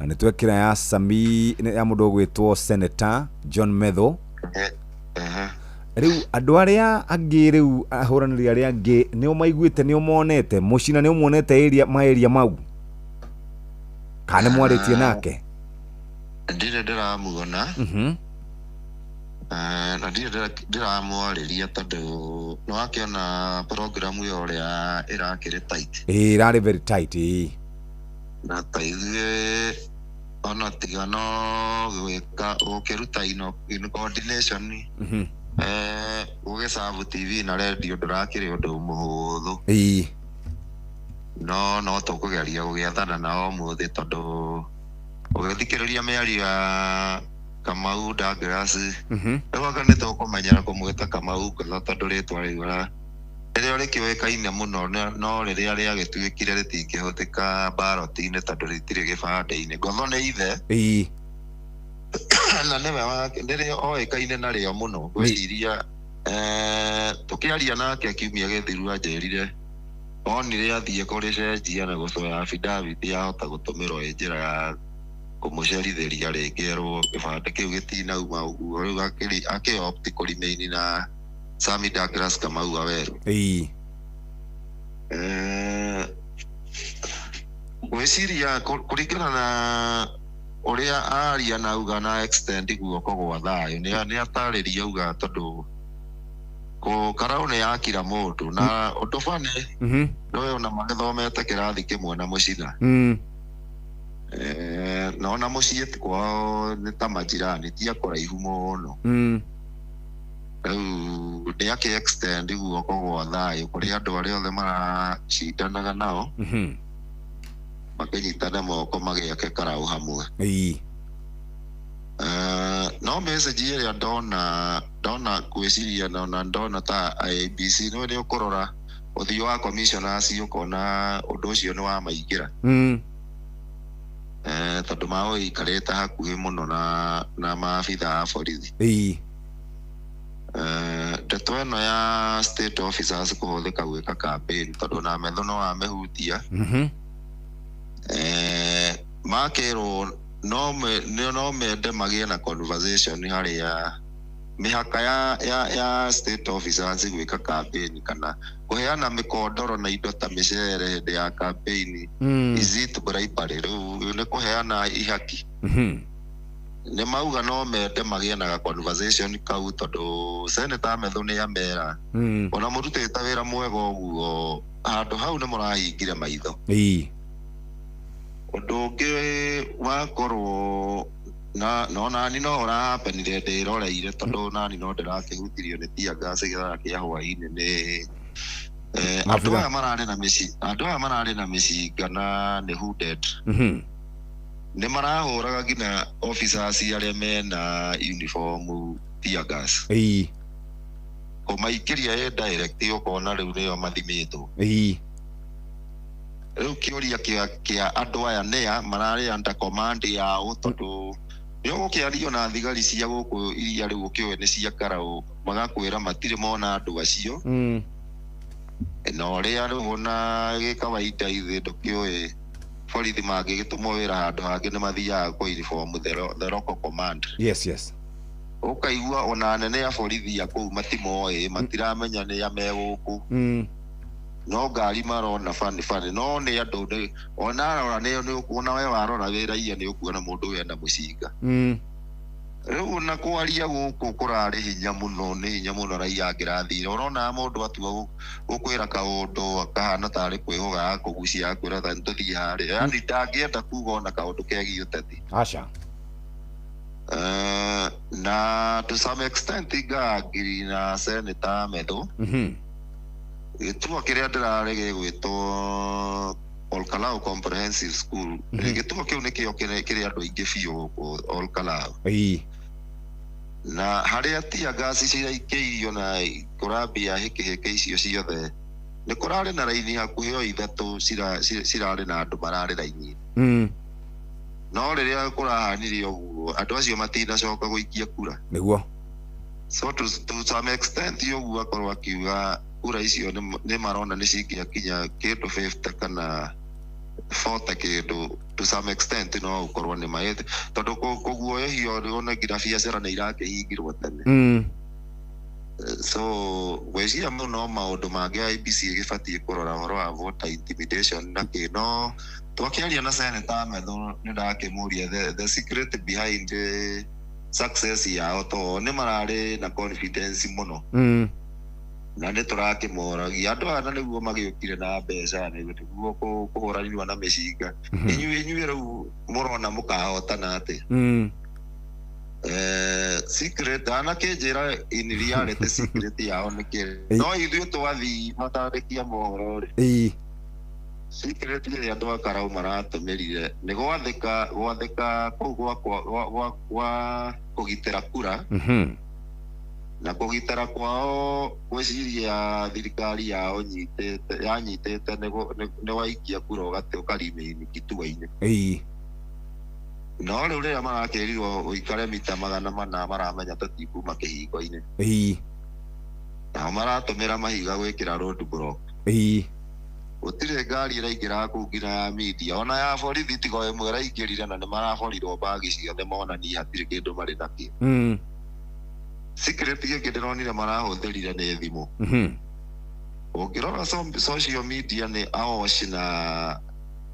na nĩ twekĩra ya Sami ya mũndũ ũgwĩtwo Senator John Methu. Rĩu andũ arĩa angĩ, rĩu ahũranĩri arĩa angĩ nĩ ũmaiguĩte, nĩ ũmonete mũcina, nĩ ũmuonete area ma area mau, kana nĩ mwarĩtie nake? Ndirĩ ndĩramuona. Na ndirĩ ndĩramwarĩria tondũ nĩwakĩona programu ĩyo ũrĩa ĩrakĩrĩ tight. Ĩĩ, ĩrarĩ very tight, ĩĩ. Na ta ithuĩ ona tiga no gwĩka gũkĩruta in coordination, gũgĩcabu TV na radio ndũrakĩrĩ ũndũ mũhũthũ. No tũkũgeria gũgĩathana nao ũmũthĩ tondũ ũgĩthikĩrĩria mĩario ya Kamau Douglas, rĩu anga nĩ tũkũmenyera kũmwĩta Kamau Ngotho tondũ rĩtwa rĩu rĩrĩa rĩkĩũĩkaine mũno, no rĩrĩa rĩagĩtuĩkire rĩtingĩhũthĩka ballot-inĩ tondũ rĩtirĩ gĩbandĩ-inĩ. Ngotho nĩ ithe na nĩwe nĩrĩo oĩkaine narĩo mũno. Ngwĩciria tũkĩaria nake kiumia gĩthiru anjĩrire onire athiĩ kũrĩcenjia na gũcoya affidavit yahota gũtũmĩrwo ĩ njĩra ya kũmũcerithĩria rĩngĩ erwo gĩbandĩ kĩu gĩtinauma ũguo. Rĩu akĩ-opt kũremain na Sami Douglas Kamau Waweru. Ngwĩciria kũringana na ũrĩa aria na auga na extend guoko gwa thayũ, nĩ atarĩria auga tondũ karau nĩ yakira mũndũ na ũndũ bani nĩwe ona magĩthomete kĩrathi kĩmwe na mũcina. Na ona mũciĩ kwao nĩ ta majirani, ti a kũraihu mũno. Rĩu nĩ akĩ extend guoko gwa thayũ kũrĩ andũ arĩa othe maracindanaga nao, makĩnyitana moko magĩake karau hamwe. No message ĩrĩa ndona ngwĩciria na ndona ta IEBC nĩ ũkũrora ũthiũ wa commissioners ũkona ũndũ ũcio nĩ wamaingĩra. Tondũ magũikarĩte hakuhĩ mũno na maabitha a borithi. Ndeto ĩno ya state officers kũhũthĩka gwĩka campaign tondũ na metho no amĩhutia. Makĩrwo no mende magĩe na conversation harĩa mĩhaka ya state officers gwĩka campaign kana kũheana mĩkondoro na indo ta mĩcere hĩndĩ ya campaign. Is it bribery? Rĩu nĩ kũheana ihaki. Nĩ mauga no mende magĩe na conversation kau tondũ Senator Methu nĩ amera ona mũrutĩte wĩra mwega ũguo handũ hau nĩ mũrahingire maitho. Ũndũ ũngĩ wakorwo na no nani no ũrahapenire ndĩroreire tondũ nani no ndĩrakĩhutirio nĩ tear gas gĩthaa kĩa hwaĩ-inĩ nĩ andũ aya mararĩ na mĩci andũ aya mararĩ na mĩcinga na nĩ hooded. Nĩ marahũraga nginya officers arĩa mena uniform tear gas. Kũmaikĩria ĩ direct ũkona rĩu nĩo mathimĩtwo. Rĩu kĩũria kĩa andũ aya nĩa mararĩ under command yao tondũ nĩ ũgũkĩario na thigari cia gũkũ iria rĩu ũkĩũĩ nĩ cia karau magakwĩra matirĩ mona andũ acio. Na ũrĩa rĩu ona gĩkawaida ithuĩ ndũkĩũĩ borithi mangĩgĩtũmwo wĩra handũ hangĩ nĩ mathiaga kũ uniform the local command. Yes, yes. Ũkaigua ona anene a borithi a kũu matimoĩ, matiramenya nĩ a me gũkũ. No ngari marona bani bani no nĩ andũ ona arora nĩ ũkuona we warora wĩ raia nĩ ũkuona mũndũ ũyũ ena mũcinga. Rĩu na kwaria gũkũ kũrarĩ hinya mũno, nĩ hinya mũno raia angĩrathire ũrona mũndũ atua gũkwĩra kaũndũ akahana tarĩ kwĩhũga akũgucia akwĩra ta nĩtũthiĩ harĩa, yani ndangĩenda kuga ona kaũndũ kegiĩ ũteti. Aca. Na to some extent ngagiri na Senator Methu. Gĩtuo kĩrĩa ndĩrarĩ gĩgwĩtwo Olkalau Comprehensive School. Gĩtuo kĩu nĩkĩo kĩrĩ andũ aingĩ biũ gũkũ Olkalau. Na harĩa tear gas ciraikĩirio na kũrambia hĩkĩhĩkĩ icio ciothe nĩ kũrarĩ na raini hakuhĩ o ithatũ cirarĩ na andũ mararĩ raini. No rĩrĩa kũrahanire ũguo andũ acio matinacoka gũikia kura. Nĩguo. So to some extent ũguo akorwo akiuga kura icio nĩ marona nĩ cingĩakinya kĩndũ 50 kana 40 kĩndũ to some extent no ũkorwo nĩ maĩ tondũ kũguoyohio ona nginya biacara nĩ irakĩhingirwo tene. So gwĩciria mũno maũndũ mangĩ IEBC ĩgĩbatiĩ kũrora ũhoro wa voter intimidation na kĩ no twakĩaria na Senator Methu nĩ ndakĩmũria the secret behind Success yao to nĩ mararĩ na confidence mũno. Na nĩ tũrakĩmoragia andũ aya na nĩguo magĩũkire na mbeca nĩguo kũhũranirwo na mĩcinga. Inyuĩ rĩu mũrona mũkahotana atĩa? Secret anakĩnjĩra in reality secret yao nĩ kĩ no ithuĩ twathiĩ matandĩkia mohoro rĩ, secret ĩrĩa andũ a Karau maratũmĩrire nĩ gwathĩka kũu gwa kũgitĩra kura. Na kũgitĩra kwao gwĩciria thirikari yao yanyitĩte nĩ waikia kura ũkaremain kitua-inĩ. No rĩu rĩrĩa marakĩrirwo ũikare mita 400 maramenya tũtikuma kĩhingo-inĩ. Nao maratũmĩra mahiga gwĩkĩra road block. Gũtirĩ ngari ĩraingĩra kũu nginya ya media ona ya borithi tiga ĩmwe ĩraingĩrire na nĩ maraborirwo bagi ciothe monanie hatirĩ kĩndũ marĩ nakĩo. Secret gĩkĩ ndĩronire marahũthĩrire nĩ thimũ. Ũngĩrora social media nĩ awash na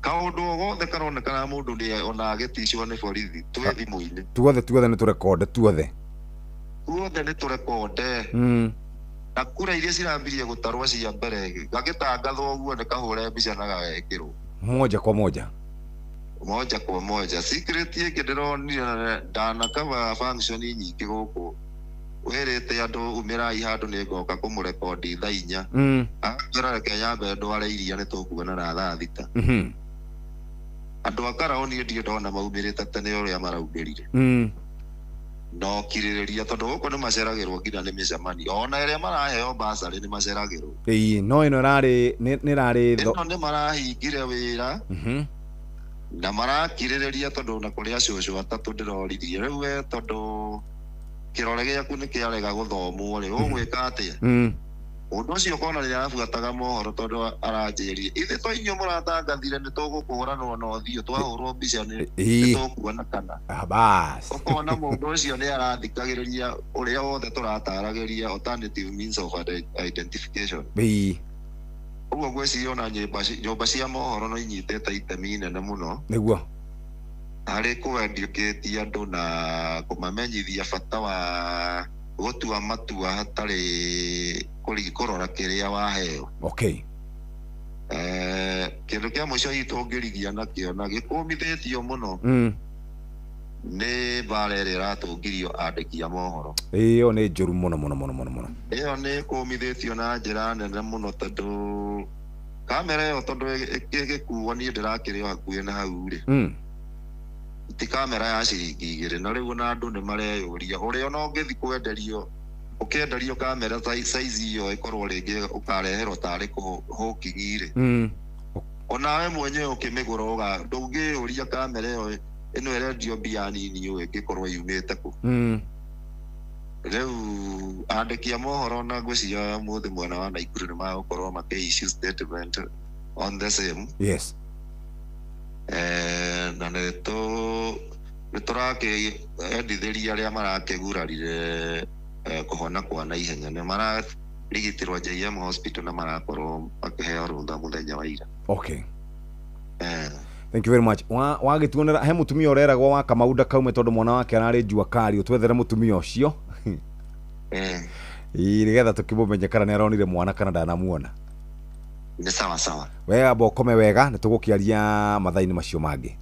kaũndũ o gothe karonekana mũndũ nĩ ona agĩticwo nĩ borithi twĩ thimũ-inĩ. Tuothe nĩ tũrekonde tuothe. Tuothe nĩ tũrekonde. Na kura iria cirambirie gũtarwo cia mbere gagĩtangathwo ũguo nĩ kahũre mbica na gagekĩrwo. Moja kwa moja. Moja kwa moja. Secret ĩngĩ ndĩronire ndanakaba function nyingĩ gũkũ wĩrĩte andũ umĩrai handũ nĩ ngoka kũmũrekondi thaa 4. Akĩra reke nyambe ndware iria nĩ tũkuonana na thaa 6. Andũ a Karau niĩ ndirĩ ndona maumĩrĩte tene ũrĩa maraumĩrire. No kirĩrĩria tondũ gũkũ nĩ maceragĩrwo nginya nĩ mĩcemanio ona ĩrĩa maraheo basarĩ nĩ maceragĩrwo. No ĩno ĩrarĩ nĩ ĩrarĩ ĩno nĩ marahingire wĩra. Na marakirĩrĩria tondũ na kũrĩa cũcũ atatũ ndĩroririe rĩu we tondũ kĩrore gĩaku nĩ kĩarega gũthomwo rĩ ũgwĩka atĩa? Ũndũ ũcio ũkona nĩ arabuataga mohoro tondũ aranjĩrire ithe to inyuĩ mũratangathire nĩ tũgũkũranwo na ũthiũ twahũrwo mbica nĩ tũkuona kana. Bas. Ũkona mũndũ ũcio nĩ arathikagĩrĩria ũrĩa wothe tũrataragĩria alternative means of identification. Ũguo ngwĩciria ona nyũmba cia mohoro no inyitĩte itemi inene mũno. Nĩguo. Harĩ kũ-educate andũ na kũmamenyithia bata wa gũtua matua hatarĩ kũrora kĩrĩa waheo. Okay. Kĩndũ kĩa mũico hihi tũngĩrigia nakĩo na gĩkũmithĩtio mũno nĩ mbara ĩrĩa ĩratũngirio andĩki a mohoro. Ĩyo nĩ njũru mũno mũno mũno mũno mũno. Ĩyo nĩ ĩkũmithĩtio na njĩra nene mũno tondũ kamera ĩyo tondũ ĩgĩkuo niĩ ndĩrakĩrĩ o hakuhĩ na hau rĩ. Ti kamera ya ciringi 2 na rĩu ona andũ nĩ mareyũria ũrĩa ona ũngĩthiĩ kwenderio ũkĩenderio kamera size ĩyo ĩkorwo rĩngĩ ũkareherwo tarĩ hũking rĩ. Onawe mwenyewe ũkĩmĩgũra ndũngĩyũria kamera ĩyo ĩno ĩrendio mbia nini ũũ ĩngĩkorwo yumĩte kũ. Rĩu andĩki a mohoro na ngwĩciria ũmũthĩ mwena wa Naikuru nĩ magũkorwo makĩ issue statement on the same. Yes. Na nĩ tũrakĩendithĩria arĩa marakĩgurarire kũhona kwa naihenya nĩ mararigitirwo JM Hospital na marakorwo makĩheo rũtha mũthenya wa ira. Okay. Thank you very much. Wagĩtuonera he mũtumia ũreragwo wa Kamau ndakaume tondũ mwana wake ararĩ njua kari ũtwethere mũtumia ũcio. Nĩgetha tũkĩmũmenye kana nĩ aronire mwana kana ndanamuona. Nĩ sawa sawa. We amba ũkome wega nĩ tũgũkĩaria mathaa-inĩ macio mangĩ.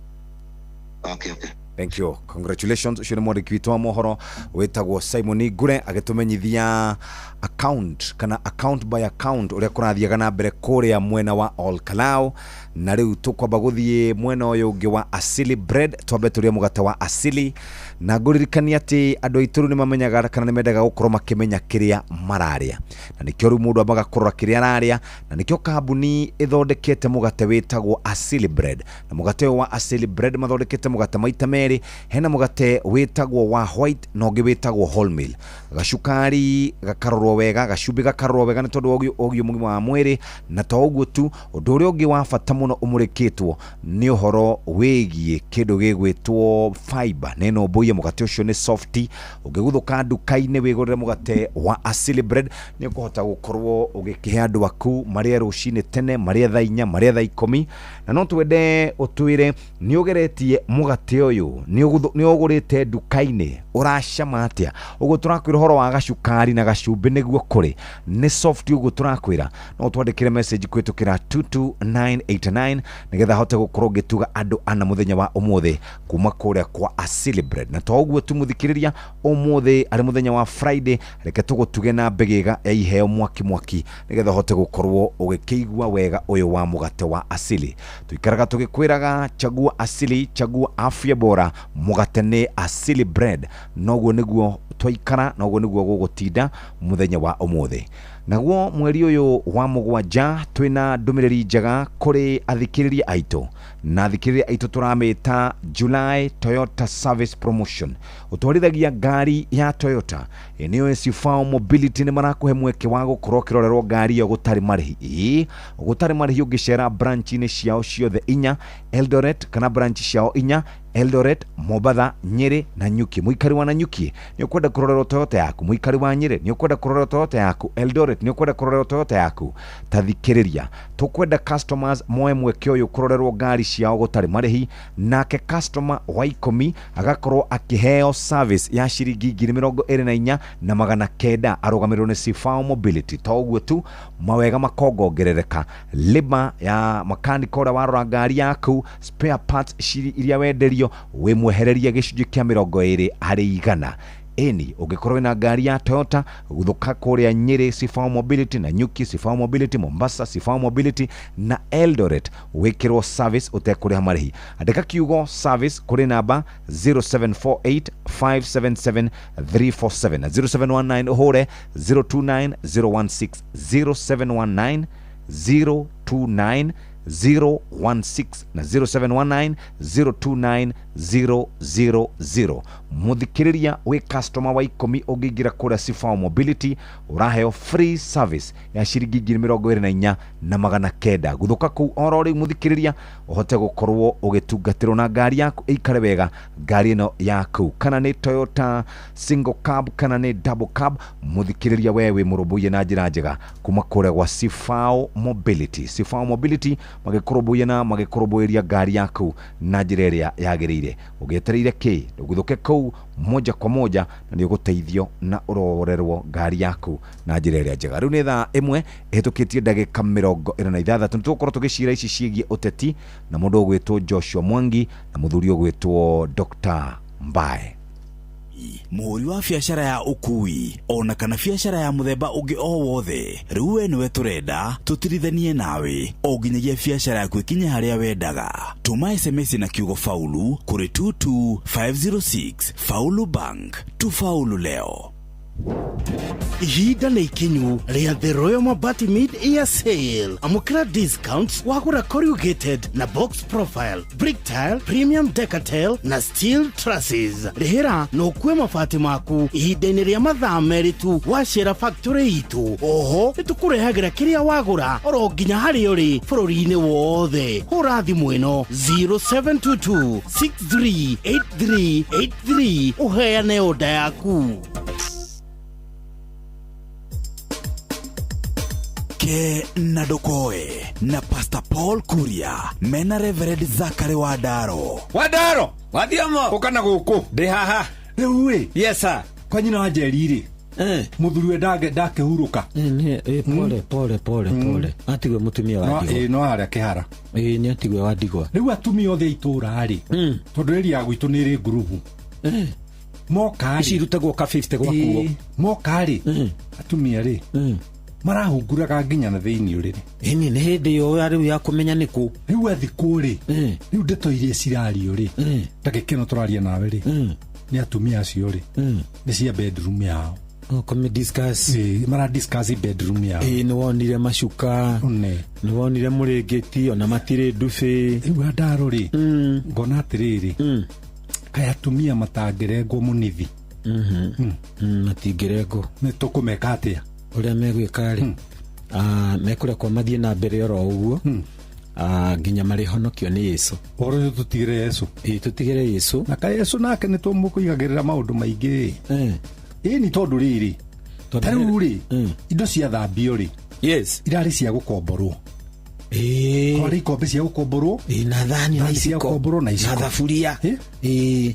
Okay, okay. Thank you. Congratulations. Ũcio nĩ mwandĩki witũ wa mohoro wĩtagwo Simon Ngure agĩtũmenyithia account kana account by account ũrĩa kũrathiaga na mbere kũrĩa mwena wa Ol Kalou. Na rĩu tũkwamba gũthiĩ mwena ũyũ ũngĩ wa Asili Bread, twambe tũrĩe mũgate wa Asili. Na ngũririkania atĩ andũ aitũ rĩu nĩ mamenyaga kana nĩ mendaga gũkorwo makĩmenya kĩrĩa mararĩa, na nĩkĩo rĩu mũndũ ambaga kũrora kĩrĩa ararĩa, na nĩkĩo kambuni ĩthondekete mũgate wĩtagwo Asili Bread. Na mũgate ũyũ wa Asili Bread mathondekete mũgate maita merĩ, hena mũgate wĩtagwo wa white na ũngĩ wĩtagwo wholemeal. Gacukari gakarorwo wega, gacumbĩ gakarorwo wega nĩ tondũ wa ũgima wa mwĩrĩ. Na to ũguo tu, ũndũ ũrĩa ũngĩ wa bata mũno ũmũrĩkĩtwo nĩ ũhoro wĩgiĩ kĩndũ gĩgwĩtwo fiber nĩ nũmbũiye mũgate ũcio nĩ soft ũngĩguthũka nduka-inĩ wĩgũrĩre mũgate wa Asili Bread nĩ ũkũhota gũkorwo ũgĩkĩhe andũ aku marĩe rũcinĩ tene marĩe thaa 4 marĩe thaa 10 na no twende ũtwĩre nĩ ũgeretie mũgate ũyũ nĩ ũgũrĩte nduka-inĩ ũracama atĩa ũguo tũrakwĩra ũhoro wa gacukari na gacumbĩ nĩguo kũrĩ nĩ soft ũguo tũrakwĩra no twandĩkĩre message kũhĩtũkĩra 22989 nĩgetha hote gũkorwo ngĩtuga andũ ana mũthenya wa ũmũthĩ kuma kũrĩa kwa Asili Bread na to ũguo tu mũthikĩrĩria ũmũthĩ arĩ mũthenya wa Friday reke tũgũtuge na mbĩgĩga ya iheo mwaki mwaki nĩgetha ũhote gũkorwo ũgĩkĩigua wega ũyũ wa mũgate wa Asili tuikaraga tũgĩkwĩraga chagua Asili chagua afya bora mũgate nĩ Asili Bread noguo nĩguo twaikara noguo nĩguo gũgũtinda mũthenya wa ũmũthĩ naguo mweri ũyũ wa mũgwanja twĩna ndũmĩrĩri njega kũrĩ athikĩrĩria aitũ na athikĩrĩria aitũ tũramĩta July Toyota Service Promotion ũtwarithagia ngari ya Toyota nĩyo Sifao Mobility nĩ marakũhe mweke wa gũkorwo ũkĩrorerwo ngari ĩyo gũtarĩ marĩhi ĩĩ gũtarĩ marĩhi ũngĩcera branch-inĩ ciao ciothe inya Eldoret kana branch ciao inya Eldoret, Mombatha, Nyeri na Nyuki. Mũikari wa Nanyuki nĩ ũkwenda kũrorerwo Toyota yaku, mũikari wa Nyeri nĩ ũkwenda kũrorerwo Toyota yaku, Eldoret nĩ ũkwenda kũrorerwo Toyota yaku. Tathikĩrĩria, tũkwenda customers moe mweke ũyũ kũrorerwo ngari ciao gũtarĩ marĩhi, nake customer wa 10 agakorwo akĩheo service ya ciringi 24,900 na arũgamĩrĩrwo nĩ Sifao Mobility. To ũguo tu, mawega makongongerereka, lima ya makanika ũrĩa warora ngari yaku, spare parts iria wenderio wĩmwehereria gĩcunjĩ kĩa 20 harĩ igana. Eni ũngĩkorwo wĩna ngari ya Toyota gũthũka kũrĩa Nyeri Sifao Mobility na Nyuki Sifao Mobility, Mombasa Sifao Mobility na Eldoret wĩkĩrwo service ũtekũrĩha marĩhi. Andĩka kiugo service kũrĩ namba 0748 577 347 na 0719 ũhũre 029 016 0719 029 016 na 0719 029 000. Muthikiriria wi customer wa 10 ũngĩingĩra kũrĩa Sifao Mobility ũraheo free service ya ciringi 24,900 na gũthũka kũu oro rĩu mũthikĩrĩria ũhote gũkorwo ũgĩtungatĩrwo na ngari yaku ĩikare wega ngari ĩno yaku kana nĩ Toyota single cab kana nĩ double cab mũthikĩrĩria we wĩ mũrũmbũiye na njĩra njega kuma kũrĩa gwa Sifao Mobility. Sifao Mobility magĩkũrũmbũiya na magĩkũrũmbũĩria ngari yaku na njĩra ĩrĩa yagĩrĩire. Ũgĩetereire kĩ? Ndũgũthũke kũu moja kwa moja na nĩ ũgũteithio na ũrorerwo ngari yaku na njĩra ĩrĩa njega. Rĩu nĩ thaa 1 ĩhĩtũkĩtie ndagĩka 46. Nĩ tũgũkorwo tũgĩcira ici ciĩgiĩ ũteti na mũndũ ũgwĩtwo Joshua Mwangi na mũthuri ũgwĩtwo Dr. Mbae. Mũhũri wa biacara ya ũkui ona kana biacara ya mũthemba ũngĩ o wothe rĩu we nĩwe tũrenda tũtirithanie nawe o nginyagia biacara yaku ĩkinye harĩa wendaga. Tũma SMS na kiugo faulu kũrĩ 22506. Faulu Bank, tufaulu leo. Ihinda nĩ ikinyu rĩa The Royal Mabati Mid-Year Sale. Amũkĩra discounts wagũra corrugated na box profile, brick tile, premium decatel na steel trusses. Rĩhĩra na ũkue mabati maku ihinda-inĩ rĩa mathaa 2 tu wacera factory itũ. Oho nĩtũkũrehagĩra kĩrĩa wagũra oro nginya harĩa ũrĩ bũrũri-inĩ wothe. Hũra thimũ ĩno 0722 638383 ũheane oda yaku. Ke na Ndokoe na Pastor Paul Kuria mena Reverend Zachary Wadaro. Wadaro wathiamo ukana guku ndi haha riu ĩ. Yes sir. Kwa nyina wa Njeri rĩ, muthuri we ndakihuruka. Pole pole pole pole, atigwe mutumia wa ndigwa. No haria kihara ni atigwe wa ndigwa. Riu atumia othe itura rĩ, tondu area ya gwitu ni ri ngurubu moka ici irutagwo ka 50 gwakuo moka rĩ, atumia rĩ marahunguraga nginya na thĩinĩ ũrĩrĩ. Ĩni nĩ hĩndĩ ĩyo rĩu ya kũmenya nĩ kũ. Rĩu athikũ rĩ, rĩu ndeto iria cirario rĩ, ta gĩkeno tũraria nawe rĩ, nĩ atumia acio rĩ, nĩ cia bedroom yao. Kũmĩ discuss. Mara discuss bedroom yao. Nĩ wonire macuka, nĩ wonire mũrĩngĩti, ona matirĩ ndubi. Rĩu andaro rĩ, ngona atĩrĩrĩ, kaĩ atumia matangĩrengwo mũnithi. Matingĩrengwo. Nĩ tũkũmeka atĩa? Ũrĩa megwĩka rĩ, mekũrekwo mathiĩ na mbere oro ũguo, Nginya marĩhonokio nĩ Yesu. Ũhoro ũcio tũtigĩre Yesu. Ĩĩ, tũtigĩre Yesu. Na ka Yesu nake nĩ tũmũkũigagĩrĩra maũndũ maingĩ. Ĩĩ, ni tondũ rĩrĩ, ta rĩu rĩ, indo ciathambio rĩ, yes, irarĩ cia gũkomborwo. Kwarĩ ikombe cia gũkomborwo, na thani na cia iciko, gũkomborwo na iciko na thaburia.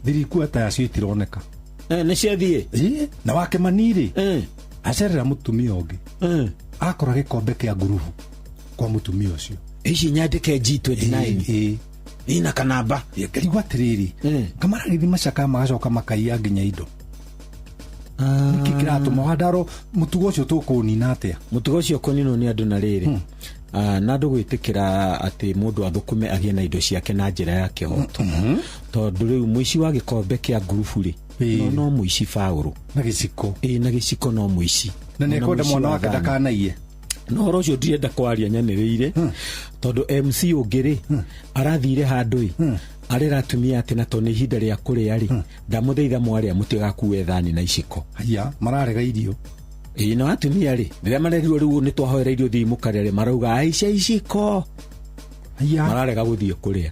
Thirikua ta yacio itironeka. Nĩ ciathiĩ. Na wakĩmani rĩ, acerera mũtumia ũngĩ, akora gĩkombe kĩa ngurubu kwa mũtumia ũcio. Ici nyandĩke G29 ina kanamba. Ngarigwo atĩrĩrĩ, kamaragĩthi macakaya magacoka makaiya nginya indo. Nĩkĩ kĩratũma wandaro mũtugo ũcio tũkũũnina atĩa? Mũtugo ũcio kũninwo nĩ andũ na rĩrĩ, na andũ gwĩtĩkĩra atĩ mũndũ athũkũme agĩe na indo ciake na njĩra ya kĩhoto. Tondũ rĩu mũici wa gĩkombe kĩa ngurubu rĩ, no mũici Paũlũ. Na gĩciko. Ĩĩ, na gĩciko no mũici. Na nĩekwenda mwana wake ndakanaiye. No ũhoro ũcio ndirenda kwaria nyanĩrĩire, tondũ MC ũngĩ rĩ, arathire handũ ĩ, arera atumia atĩ na tondũ nĩ ihinda rĩa kũrĩa rĩ, ndamũthaitha mwarĩa mũtigakue thani na iciko. Haya, mararega irio. Ĩĩ, na atumia rĩ, rĩrĩa marerirwo rĩu nĩ twahoera irio thiĩ mũkarĩa rĩ, marauga aica iciko. Mararega gũthiĩ kũrĩa.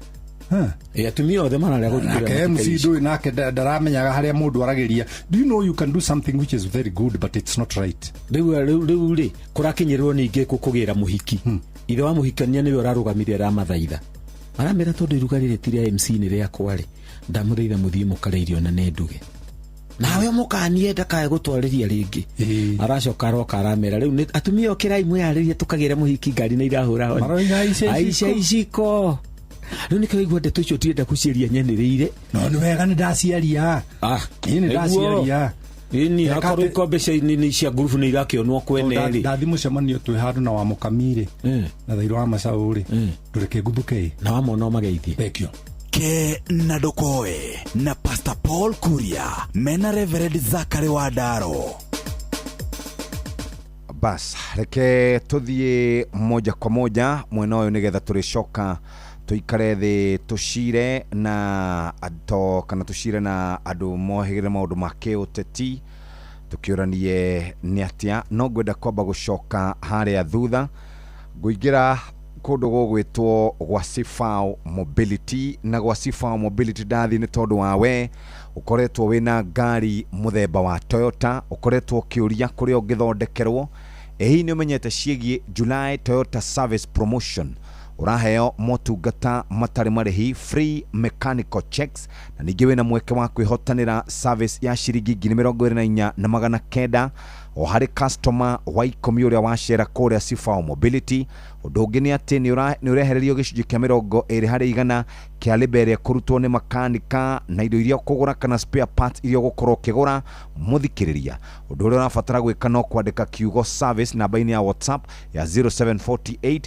Ĩĩ, atumia othe mararega gũthiĩ kũrĩa. Nake MC ndũĩ nake ndaramenyaga harĩa mũndũ aragĩria. Do you know you can do something which is very good but it's not right? Rĩu rĩ, kũrakinyĩrĩrwo ningĩ kũgĩra mũhiki. Ithe wa mũhikania nĩwe ũrarũgamire aramathaitha. Aramera tondũ iruga rĩrĩ ti rĩa MC nĩ rĩakwa rĩ, ndamũthaitha mũthiĩ mũkarĩe irio na nĩ nduge. Nawe mũkanie ndakae gũtwarĩria rĩngĩ. Aracoka aroka aramera rĩu atumia ũkĩrai mwĩharĩrie tũkagĩre mũhiki ngari na irahũra honi. Maroiga aica iciko. Rĩu nĩkĩo waigua ndeto icio ndirenda gũciaria nyanĩrĩire. No nĩ wega nĩ ndaciaria. Ĩĩ, nĩ ndaciaria. Ĩni hakorwo ikombe cia ngurubu nĩ irakĩonwo kwene rĩ. Ndathi mũcemanio twĩ handũ na wa mũkami rĩ, na thairũ wa macaũ rĩ, ndũreke nguthuke ĩ. Na wamona ũmageithie. Thengio. Ke na ndũkoe na Pastor Paul Kuria mena Reverend Zachary Wandaro. Bas, reke tũthiĩ moja kwa moja mwena ũyũ nĩgetha tũrĩcoka tuikare thĩ tũcire na ato kana tũcire na andũ mohĩgĩre maũndũ ma kĩũteti tũkĩũranie nĩ atĩa. No ngwenda kwamba gũcoka harĩa thutha ngũingĩra kũndũ gũgwĩtwo gwa Sifao Mobility. Na gwa Sifao Mobility ndathi nĩ tondũ wa we ũkoretwo wĩna ngari mũthemba wa Toyota, ũkoretwo ũkĩũria kũrĩa ũngĩthondekerwo. Ĩ hihi nĩ ũmenyete ciĩgiĩ July Toyota Service Promotion? Ũraheo motungata matarĩ marĩhi, free mechanical checks, na ningĩ wĩna mweke wa kwĩhotanĩra service ya ciringi 24,900 o harĩ customer wa 10 ũrĩa wacera kũrĩa Sifao Mobility. Ũndũ ũngĩ nĩ atĩ nĩ ũrehererio gĩcunjĩ kĩa 20% kĩa lĩba ĩrĩa kũrutwo nĩ makanika na indo iria ũkũgũra kana spare parts iria ũgũkorwo ũkĩgũra. Mũthikĩrĩria, ũndũ ũrĩa ũrabatara gwĩka no kwandĩka kiugo service namba-inĩ ya WhatsApp ya 0748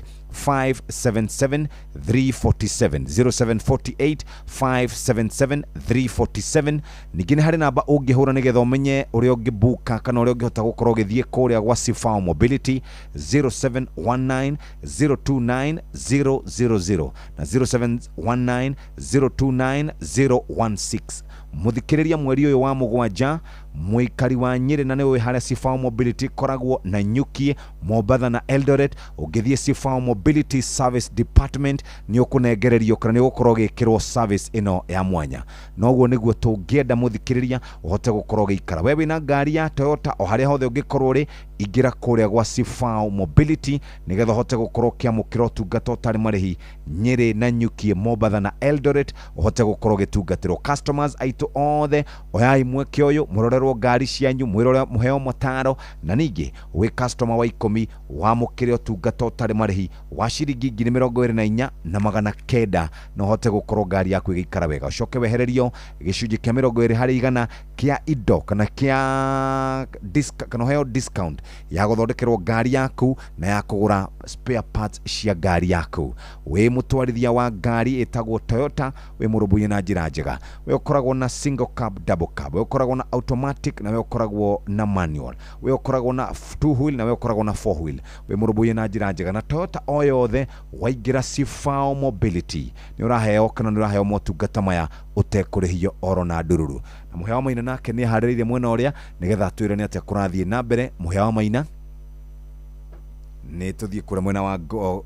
577 347, 0748 577 347. Ningĩ nĩ harĩ namba ũngĩhũra nĩgetha ũmenye ũrĩa ũngĩbuka kana ũrĩa ũngĩhota gũkorwo ũgĩthiĩ kũrĩa gwa Sifao Mobility, 0719 029 000 na 0719 029 016. Mũthikĩrĩria, mweri ũyũ wa mũgwanja mũikari wa Nyĩrĩ na nĩwe harĩa Sifao Mobility koragwo na Nyuki, Mombatha na Eldoret. Ũngĩthiĩ Sifao Mobility Service Department nĩ ũkũnengererio kana nĩ ũgũkorwo ũgĩkĩrwo service ĩno ya mwanya. Noguo nĩguo tũngĩenda mũthikĩrĩria ũhote gũkorwo ũgĩikara. We wĩna ngari ya Toyota o harĩa hothe ũngĩkorwo ũrĩ, ingĩra kũrĩa gwa Sifao Mobility nĩgetha ũhote gũkorwo ũkĩamũkĩra ũtungata ũtarĩ marĩhi Nyĩrĩ na Nyuki, Mombatha na Eldoret, ũhote gũkorwo ũgĩtungatĩrwo. Customers aitũ othe, oyai mweke ũyũ mũrorerwo ngari cianyu, mwĩrore mũheo mataro, na ningĩ wĩ customer wa 10 wamũkĩre ũtungata ũtarĩ marĩhi wa ciringi 24,900 na ũhote gũkorwo ngari yaku ĩgĩikara wega. Ũcoke wehererio gĩcunjĩ kĩa 20% kĩa indo kana kĩa kana ũheo discount ya gũthondekerwo ngari yaku na ya kũgũra spare parts cia ngari yaku. Wĩ mũtwarithia wa ngari ĩtagwo Toyota, wĩ mũrũmbũiye na njĩra njega. We ũkoragwo na single cab, double cab, we ũkoragwo na automatic na we ũkoragwo na manual, we ũkoragwo na two wheel na we ũkoragwo na four wheel. Wĩ mũrũmbũiye na njĩra njega. Na Toyota o yothe waingĩra Sifao Mobility nĩ ũraheo kana nĩ ũraheo motungata maya ũtekũrĩhio oro na ndururu. Na Mũhĩa wa Maina nake nĩ aharĩrĩirie mwena ũrĩa nĩgetha atwĩre nĩ atĩa kũrathiĩ na mbere. Mũhĩa wa Maina Nĩ tũthiĩ kũrĩa mwena wa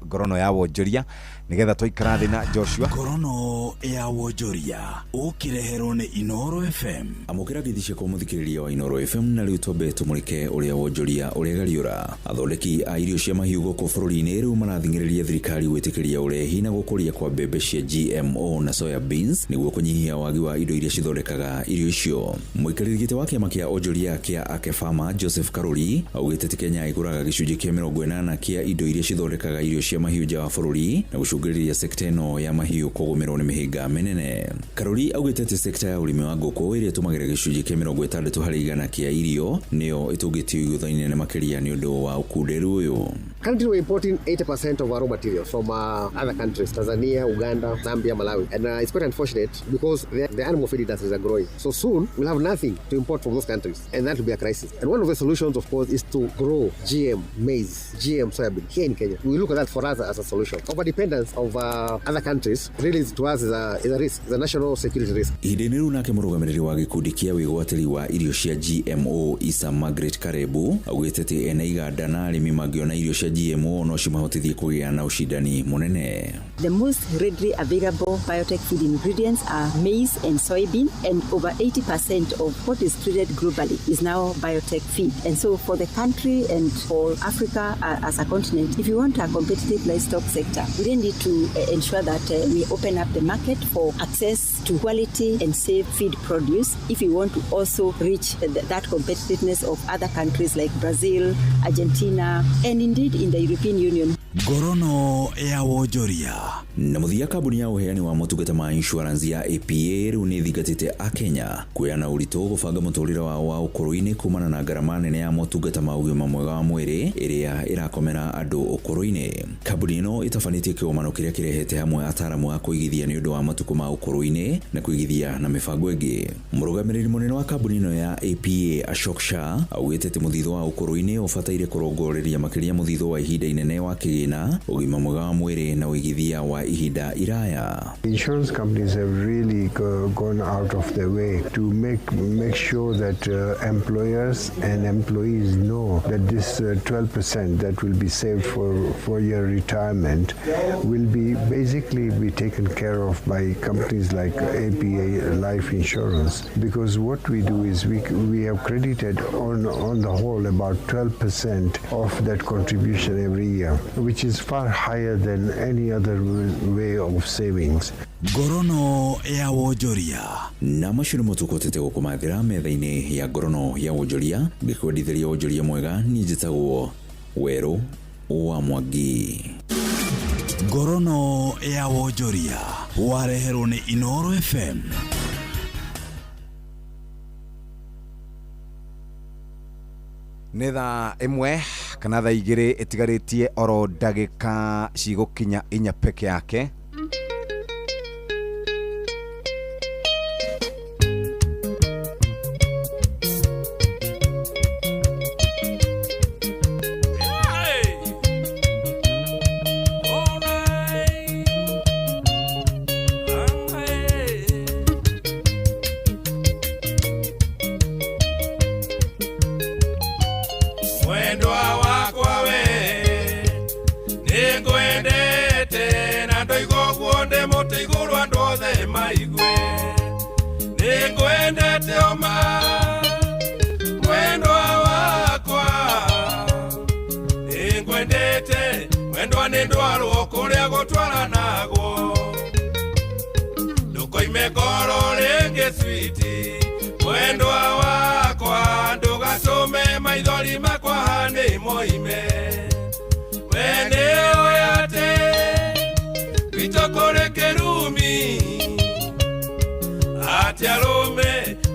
ngorono ya wonjoria nĩgetha twaikara thĩ na Joshua. Ngorono ya wonjoria ũkĩreherwo nĩ Inoro FM. Amũkĩra ngeithi ciakwa mũthikĩrĩria wa Inoro FM, na rĩu twambe tũmũrĩke ũrĩa wonjoria ũregariũra. Athondeki a irio cia mahiũ gũkũ bũrũri-inĩ rĩu marathing'ĩrĩria thirikari gwĩtĩkĩria ũrehi na gũkũria kwa mbembe cia GMO na soya beans nĩguo kũnyihia wagi wa indo iria cithondekaga irio icio. Mũikarĩri gĩtĩ wa kĩama kĩa onjoria kĩa Akefama Joseph Karuri augĩte atĩ Kenya ĩgũraga gĩcunjĩ kĩa 80 kĩa indo iria cithondekaga irio cia mahiũ nja wa bũrũri na gũcũngĩrĩria sekta ĩno ya mahiũ kũgũmĩrwo nĩ mĩhĩnga mĩnene. Karuri augĩte atĩ sekta ya ũrĩmi wa ngũkũ ĩrĩa ĩtũmagĩra gĩcunjĩ kĩa 60% kĩa irio nĩyo ĩtũngĩtio igũtha inene makĩria nĩ ũndũ wa ũkunderu ũyũ. Currently, we're importing 80% of our raw materials from other countries, Tanzania, Uganda, Zambia, Malawi. And it's quite unfortunate because the animal feed industries are growing. So soon, we'll have nothing to import from those countries, and that will be a crisis. And one of the solutions, of course, is to grow GM maize, GM soybean here in Kenya. We look at that for us as a solution. Overdependence of other countries really to us is a risk, is a national security risk. Ihinda-inĩ rĩu nake mũrũgamĩrĩri wa gĩkundi kĩa wĩgwatĩri wa irio cia GMO Isa Margaret Karebu augĩte atĩ ene iganda na arĩmi mangĩona irio cia GMO no cimahotithie kũgĩa na ũcindani mũnene. The most readily available biotech feed ingredients are maize and soybean, and over 80% of what is traded globally is now biotech feed. And so for the country and for Africa as a continent, if you want a competitive livestock sector, we really need to ensure that we open up the market for access to quality and safe feed produce if we want to also reach that competitiveness of other countries like Brazil, Argentina, and indeed in the European Union. Ngorono ya wonjoria. Na mũthia, kambuni ya ũheani wa motungata ma insurance ya APA rĩu nĩ ĩthingatĩte akenya kuoya na ũritũ gũbanga mũtũrĩre wao wa ũkũrũ-inĩ kumana na ngarama nene ya motungata ma ũgima mwega wa mwĩrĩ ĩrĩa ĩrakomera andũ ũkũrũ-inĩ. Kambuni ĩno ĩtabanĩtie kĩgomano kĩrĩa kĩrehete hamwe ataaramu a kũigithia nĩ ũndũ wa matukũ ma ũkũrũ-inĩ na kũigithia na mĩbango ĩngĩ. Mũrũgamĩrĩri mũnene wa kambuni ĩno ya APA Ashok Shah augĩte atĩ mũthithũ wa ũkũrũ-inĩ ũbataire kũrongoreria makĩria mũthithũ wa ihinda inene wa kĩgĩna, ũgima mwega wa mwĩrĩ na ũigithia wa ihinda iraya. Insurance companies have really gone out of their way to make sure that employers and employees know that this 12% that will be saved for your retirement will be basically be taken care of by companies like APA Life Insurance, because what we do is we have credited on the whole about 12% of that contribution every year, which is far higher than any other way of savings. Ngorono ya wonjoria. Na macio nĩmo tũkũhotete gũkũmathĩra metha-inĩ ya ngorono ya wonjoria. Ngĩkwendithĩria wonjoria mwega, niĩ njĩtagwo Werũ wa Mwangi. Ngorono ya wonjoria wareherwo nĩ Inoro FM. Nĩ thaa 1 kana thaa 2 ĩtigarĩtie oro ndagĩka cigũkinya 4 peke yake.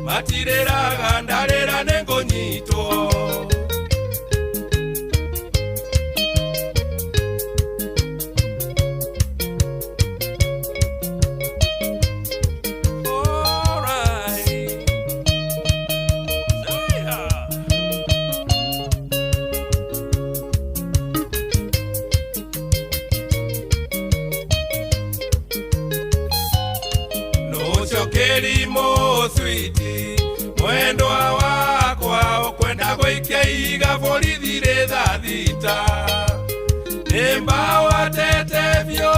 Matireraga ndarera nengonyitwo. Mwendwa wakwa ukwenda gwikia iga borithire thaa thita. Nĩmba watete biũ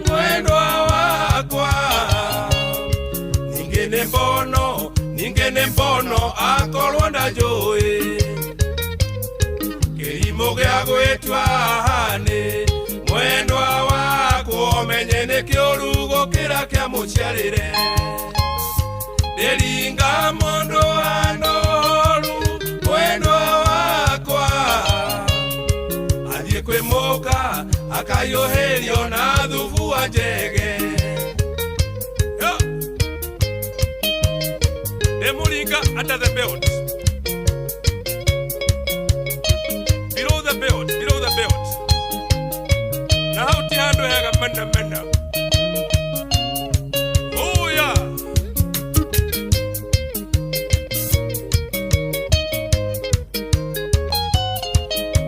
mwendwa wakwa. Ningĩ nĩ mbono, ningĩ nĩ mbono akorwo ndanjũĩ. Kĩrimũ gĩa gwĩtua nĩ mwendwa wakwa, ũmenye nĩ kĩũru gũkĩra kĩa mũciarĩre. Ndĩringa mũndũ anoru mwendwa wakwa, athiĩ kwĩ mũka akayũhĩrio na thubu wa njege. Ndĩmũringa under the belt. Below the belt, below the belt. Na hau ti handũ hega mena mena. Oh yeah.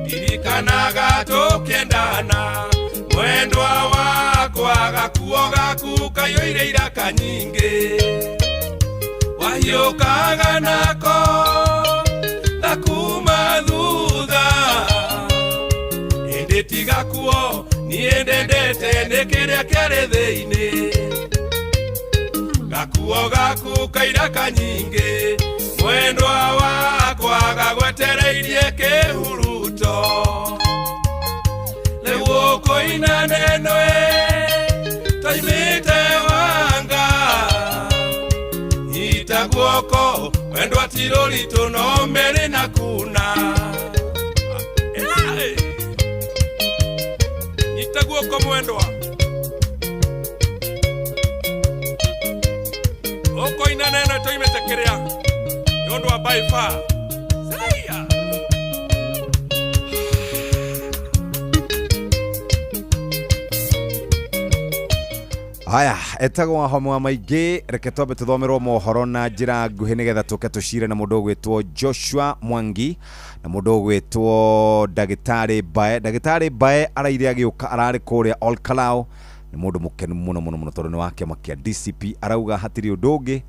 Ndirikanaga tũkĩendana mwendwa wakwa, gakuo gaku kaiyũire iraka nyingĩ. Wahiũkaga nako na kuma thutha, ĩndĩ ti gakuo niĩ ndendete nĩ kĩrĩa kĩarĩ thĩinĩ. Gakuo gaku kairaka nyingĩ mwendwa wakwa, gagwetereirie kĩhuruto. Rĩu ũkũina neno ĩ toimĩte wanga, nyita guoko mwendwa ti rũritũ no merĩ na kuna. Nyita guoko mwendwa ũkũina neno toimĩte kĩrĩa nĩ ũndũ wa by far. Saia. Haya, etagwo Wahome wa Maingĩ. Reke twambe tũthomerwo mohoro na njĩra nguhĩ nĩgetha tũke tũcire na mũndũ ũgwĩtwo Joshua Mwangi na mũndũ ũgwĩtwo Ndagĩtarĩ Mbae. Ndagĩtarĩ Mbae araire agĩũka, ararĩ kũrĩa Olkalau. Nĩ mũndũ mũkenu mũno mũno mũno tondũ nĩ wa kĩama kĩa DCP. Arauga hatirĩ ũndũ ũngĩ,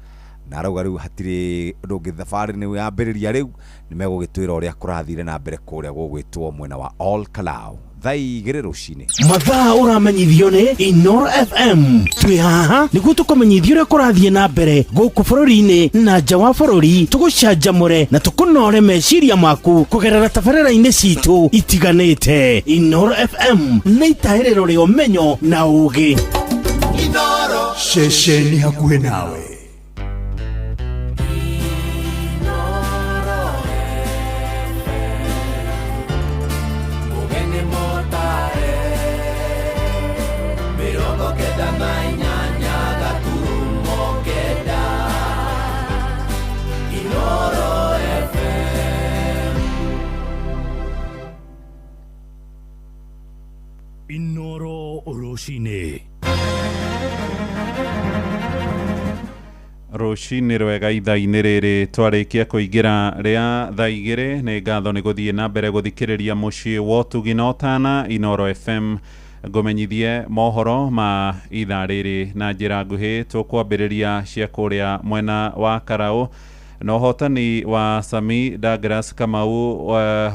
na arauga rĩu hatirĩ ũndũ ũngĩ, thabarĩ nĩ yambĩrĩria rĩu, nĩ megũgĩtwĩra ũrĩa kũrathire na mbere kũrĩa gũgwĩtwo mwena wa Olkalau thaa 2 rũcinĩ. Mathaa ũramenyithio nĩ Inoro FM. Twĩ haha nĩguo tũkũmenyithie ũrĩa kũrathiĩ na mbere gũkũ bũrũri-inĩ na nja wa bũrũri, tũgũcanjamũre na tũkũnore meciria maku kũgerera tabarĩra-inĩ citũ itiganĩte. Inoro FM nĩ itahĩrĩro rĩa ũmenyo na ũũgĩ. Ceceni hakuhĩ nawe. Inoro rũcinĩ. Rũcinĩ rwega ithaa-inĩ rĩrĩ twarĩkia kũingĩra rĩa thaa 2. Nĩ ngatho nĩ gũthiĩ na mbere gũthikĩrĩria mũciĩ wa ũtugi na ũtana Inoro FM. Ngũmenyithie mohoro ma ithaa rĩrĩ na njĩra nguhĩ. Tũkwambĩrĩria cia kũrĩa mwena wa Karau na ũhotani wa Sami Douglas Kamau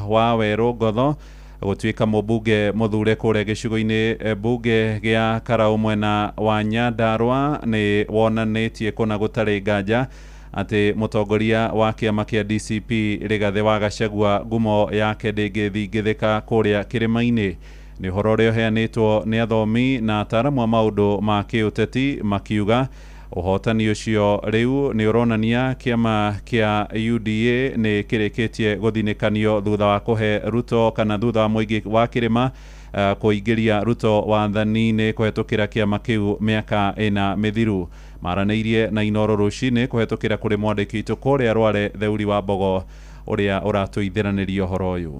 wa Werũ Ngotho gũtuĩka mũmbunge mũthure kũrĩa gĩcigo-inĩ mbunge gĩa Karau mwena wa Nyandarua nĩ wonanĩtie kũna gũtarĩ nganja atĩ mũtongoria wa kĩama kĩa DCP Rigathĩ wa Gachagua ngumo yake ndĩngĩthingithĩka kũrĩa kĩrĩma-inĩ. Nĩ ũhoro ũrĩa ũheanĩtwo nĩ athomi na ataaramu a maũndũ ma kĩũteti makiuga ũhotani ũcio rĩu nĩ ũronania kĩama kĩa UDA nĩ kĩrĩkĩtie gũthinĩkanio thutha wa kũhe Ruto kana thutha wa mũingĩ wa kĩrĩma kũingĩria Ruto wathani-inĩ kũhetũkĩra kĩama kĩu mĩaka 4 mĩthiru. Maranĩirie na Inoro rũcinĩ kũhetũkĩra kũrĩ mwandĩki witũ kũrĩa Rware Theuri wa Mbogo ũrĩa ũratũithĩranĩria ũhoro ũyũ.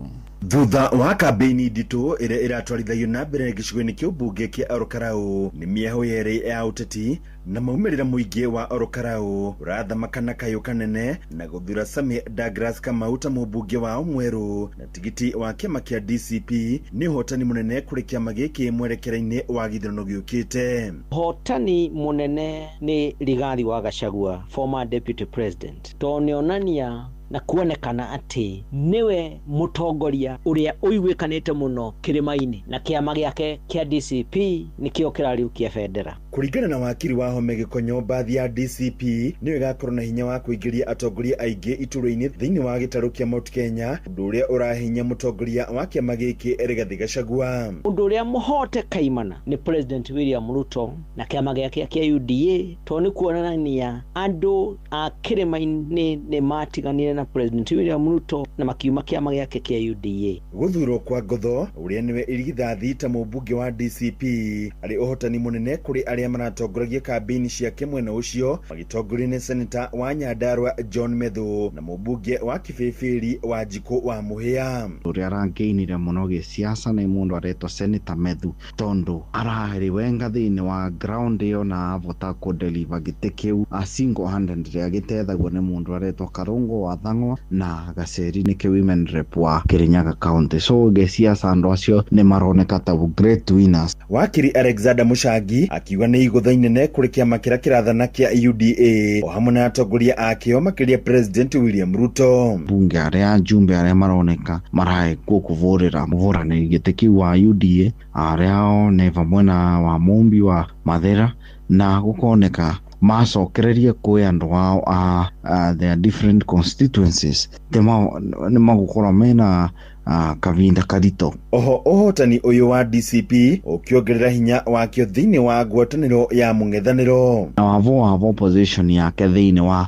Thutha wa kambĩini nditũ ĩrĩa ĩratwarithagio na mbere gĩcigo-inĩ kĩa ũmbunge kĩa Orokarau nĩ mĩahũ yerĩ ya ũteti na maumĩrĩra mũingĩ wa Orokarau ũrathamaka na kayũ kanene na gũthura Sami Douglas Kamau ta mũmbunge wao mwerũ na tigiti wa kĩama kĩa DCP nĩ ũhotani mũnene kũrĩ kĩama gĩkĩ mwerekera-inĩ wa gĩthurano gĩũkĩte. Ũhotani mũnene nĩ Rigathi wa Gachagua, former deputy president, tondũ nĩonania Na kuonekana atĩ nĩwe mũtongoria ũrĩa ũiguĩkanĩte mũno kĩrĩma-inĩ, na kĩama gĩake kĩa DCP nĩkĩo kĩrariũkia bendera. Kũringana na wakiri wa Home Gĩkonyo, mbathi ya DCP nĩyo ĩgakorwo na hinya wa kũingĩria atongoria aingĩ iturwa-inĩ thĩinĩ wa gĩtarũ kĩa Mount Kenya, ũndũ ũrĩa ũrahinya mũtongoria wa kĩama gĩkĩ Rigathĩ Gachagua. Ũndũ ũrĩa mũhote kaimana nĩ President William Ruto na kĩama gĩake kĩa UDA, tondũ nĩ kuonania andũ a kĩrĩma-inĩ nĩ matiganire na President William Ruto na makiuma kĩama gĩake kĩa UDA. Gũthurwo kwa Ngotho, ũrĩa nĩwe irigithathi ta mũmbunge wa DCP, arĩ ũhotani mũnene kũrĩ arĩa maratongoragia kambĩini ciake mwena ũcio, magĩtongorio nĩ seneta wa Nyandarua John Methu na mũmbunge wa Kibĩbĩri wa Njikũ wa Mũhĩa. Ũrĩa arangĩinire mũno gĩsiasa nĩ mũndũ aretwo Senator Methu, tondũ ararĩ wenga thĩinĩ wa ground ĩyo na avota kũdeliver gĩtĩ kĩu a single handed, agĩtethagwo nĩ mũndũ aretwo Karũngũ wa Thang'wa na Gaceri nĩkĩ women rep wa Kirinyaga County. So gĩsiasa andũ acio nĩ maroneka ta great winners. Wakiri Alexander Mũcangi akiuga nĩ igũtha inene kũrĩ kĩama kĩrĩa kĩrathana kĩa UDA o hamwe na atongoria akĩo, makĩria President William Ruto. Bunge arĩa njumbe arĩa maroneka maraekwo kũvũrĩra mũvũranĩri gĩtĩ kĩu wa UDA arĩa o nĩ vamwe na wa Mumbi wa Mathera, na gũkoneka macokererie kwĩ andũ ao a their different constituencies, nĩ magũkorwo mena kavinda karito. Oho ũhotani ũyũ wa DCP ũkĩongerera hinya wakĩo thĩinĩ wa ngwatanĩro ya mũng'ethanĩro. Na wavo opposition yake thĩinĩ wa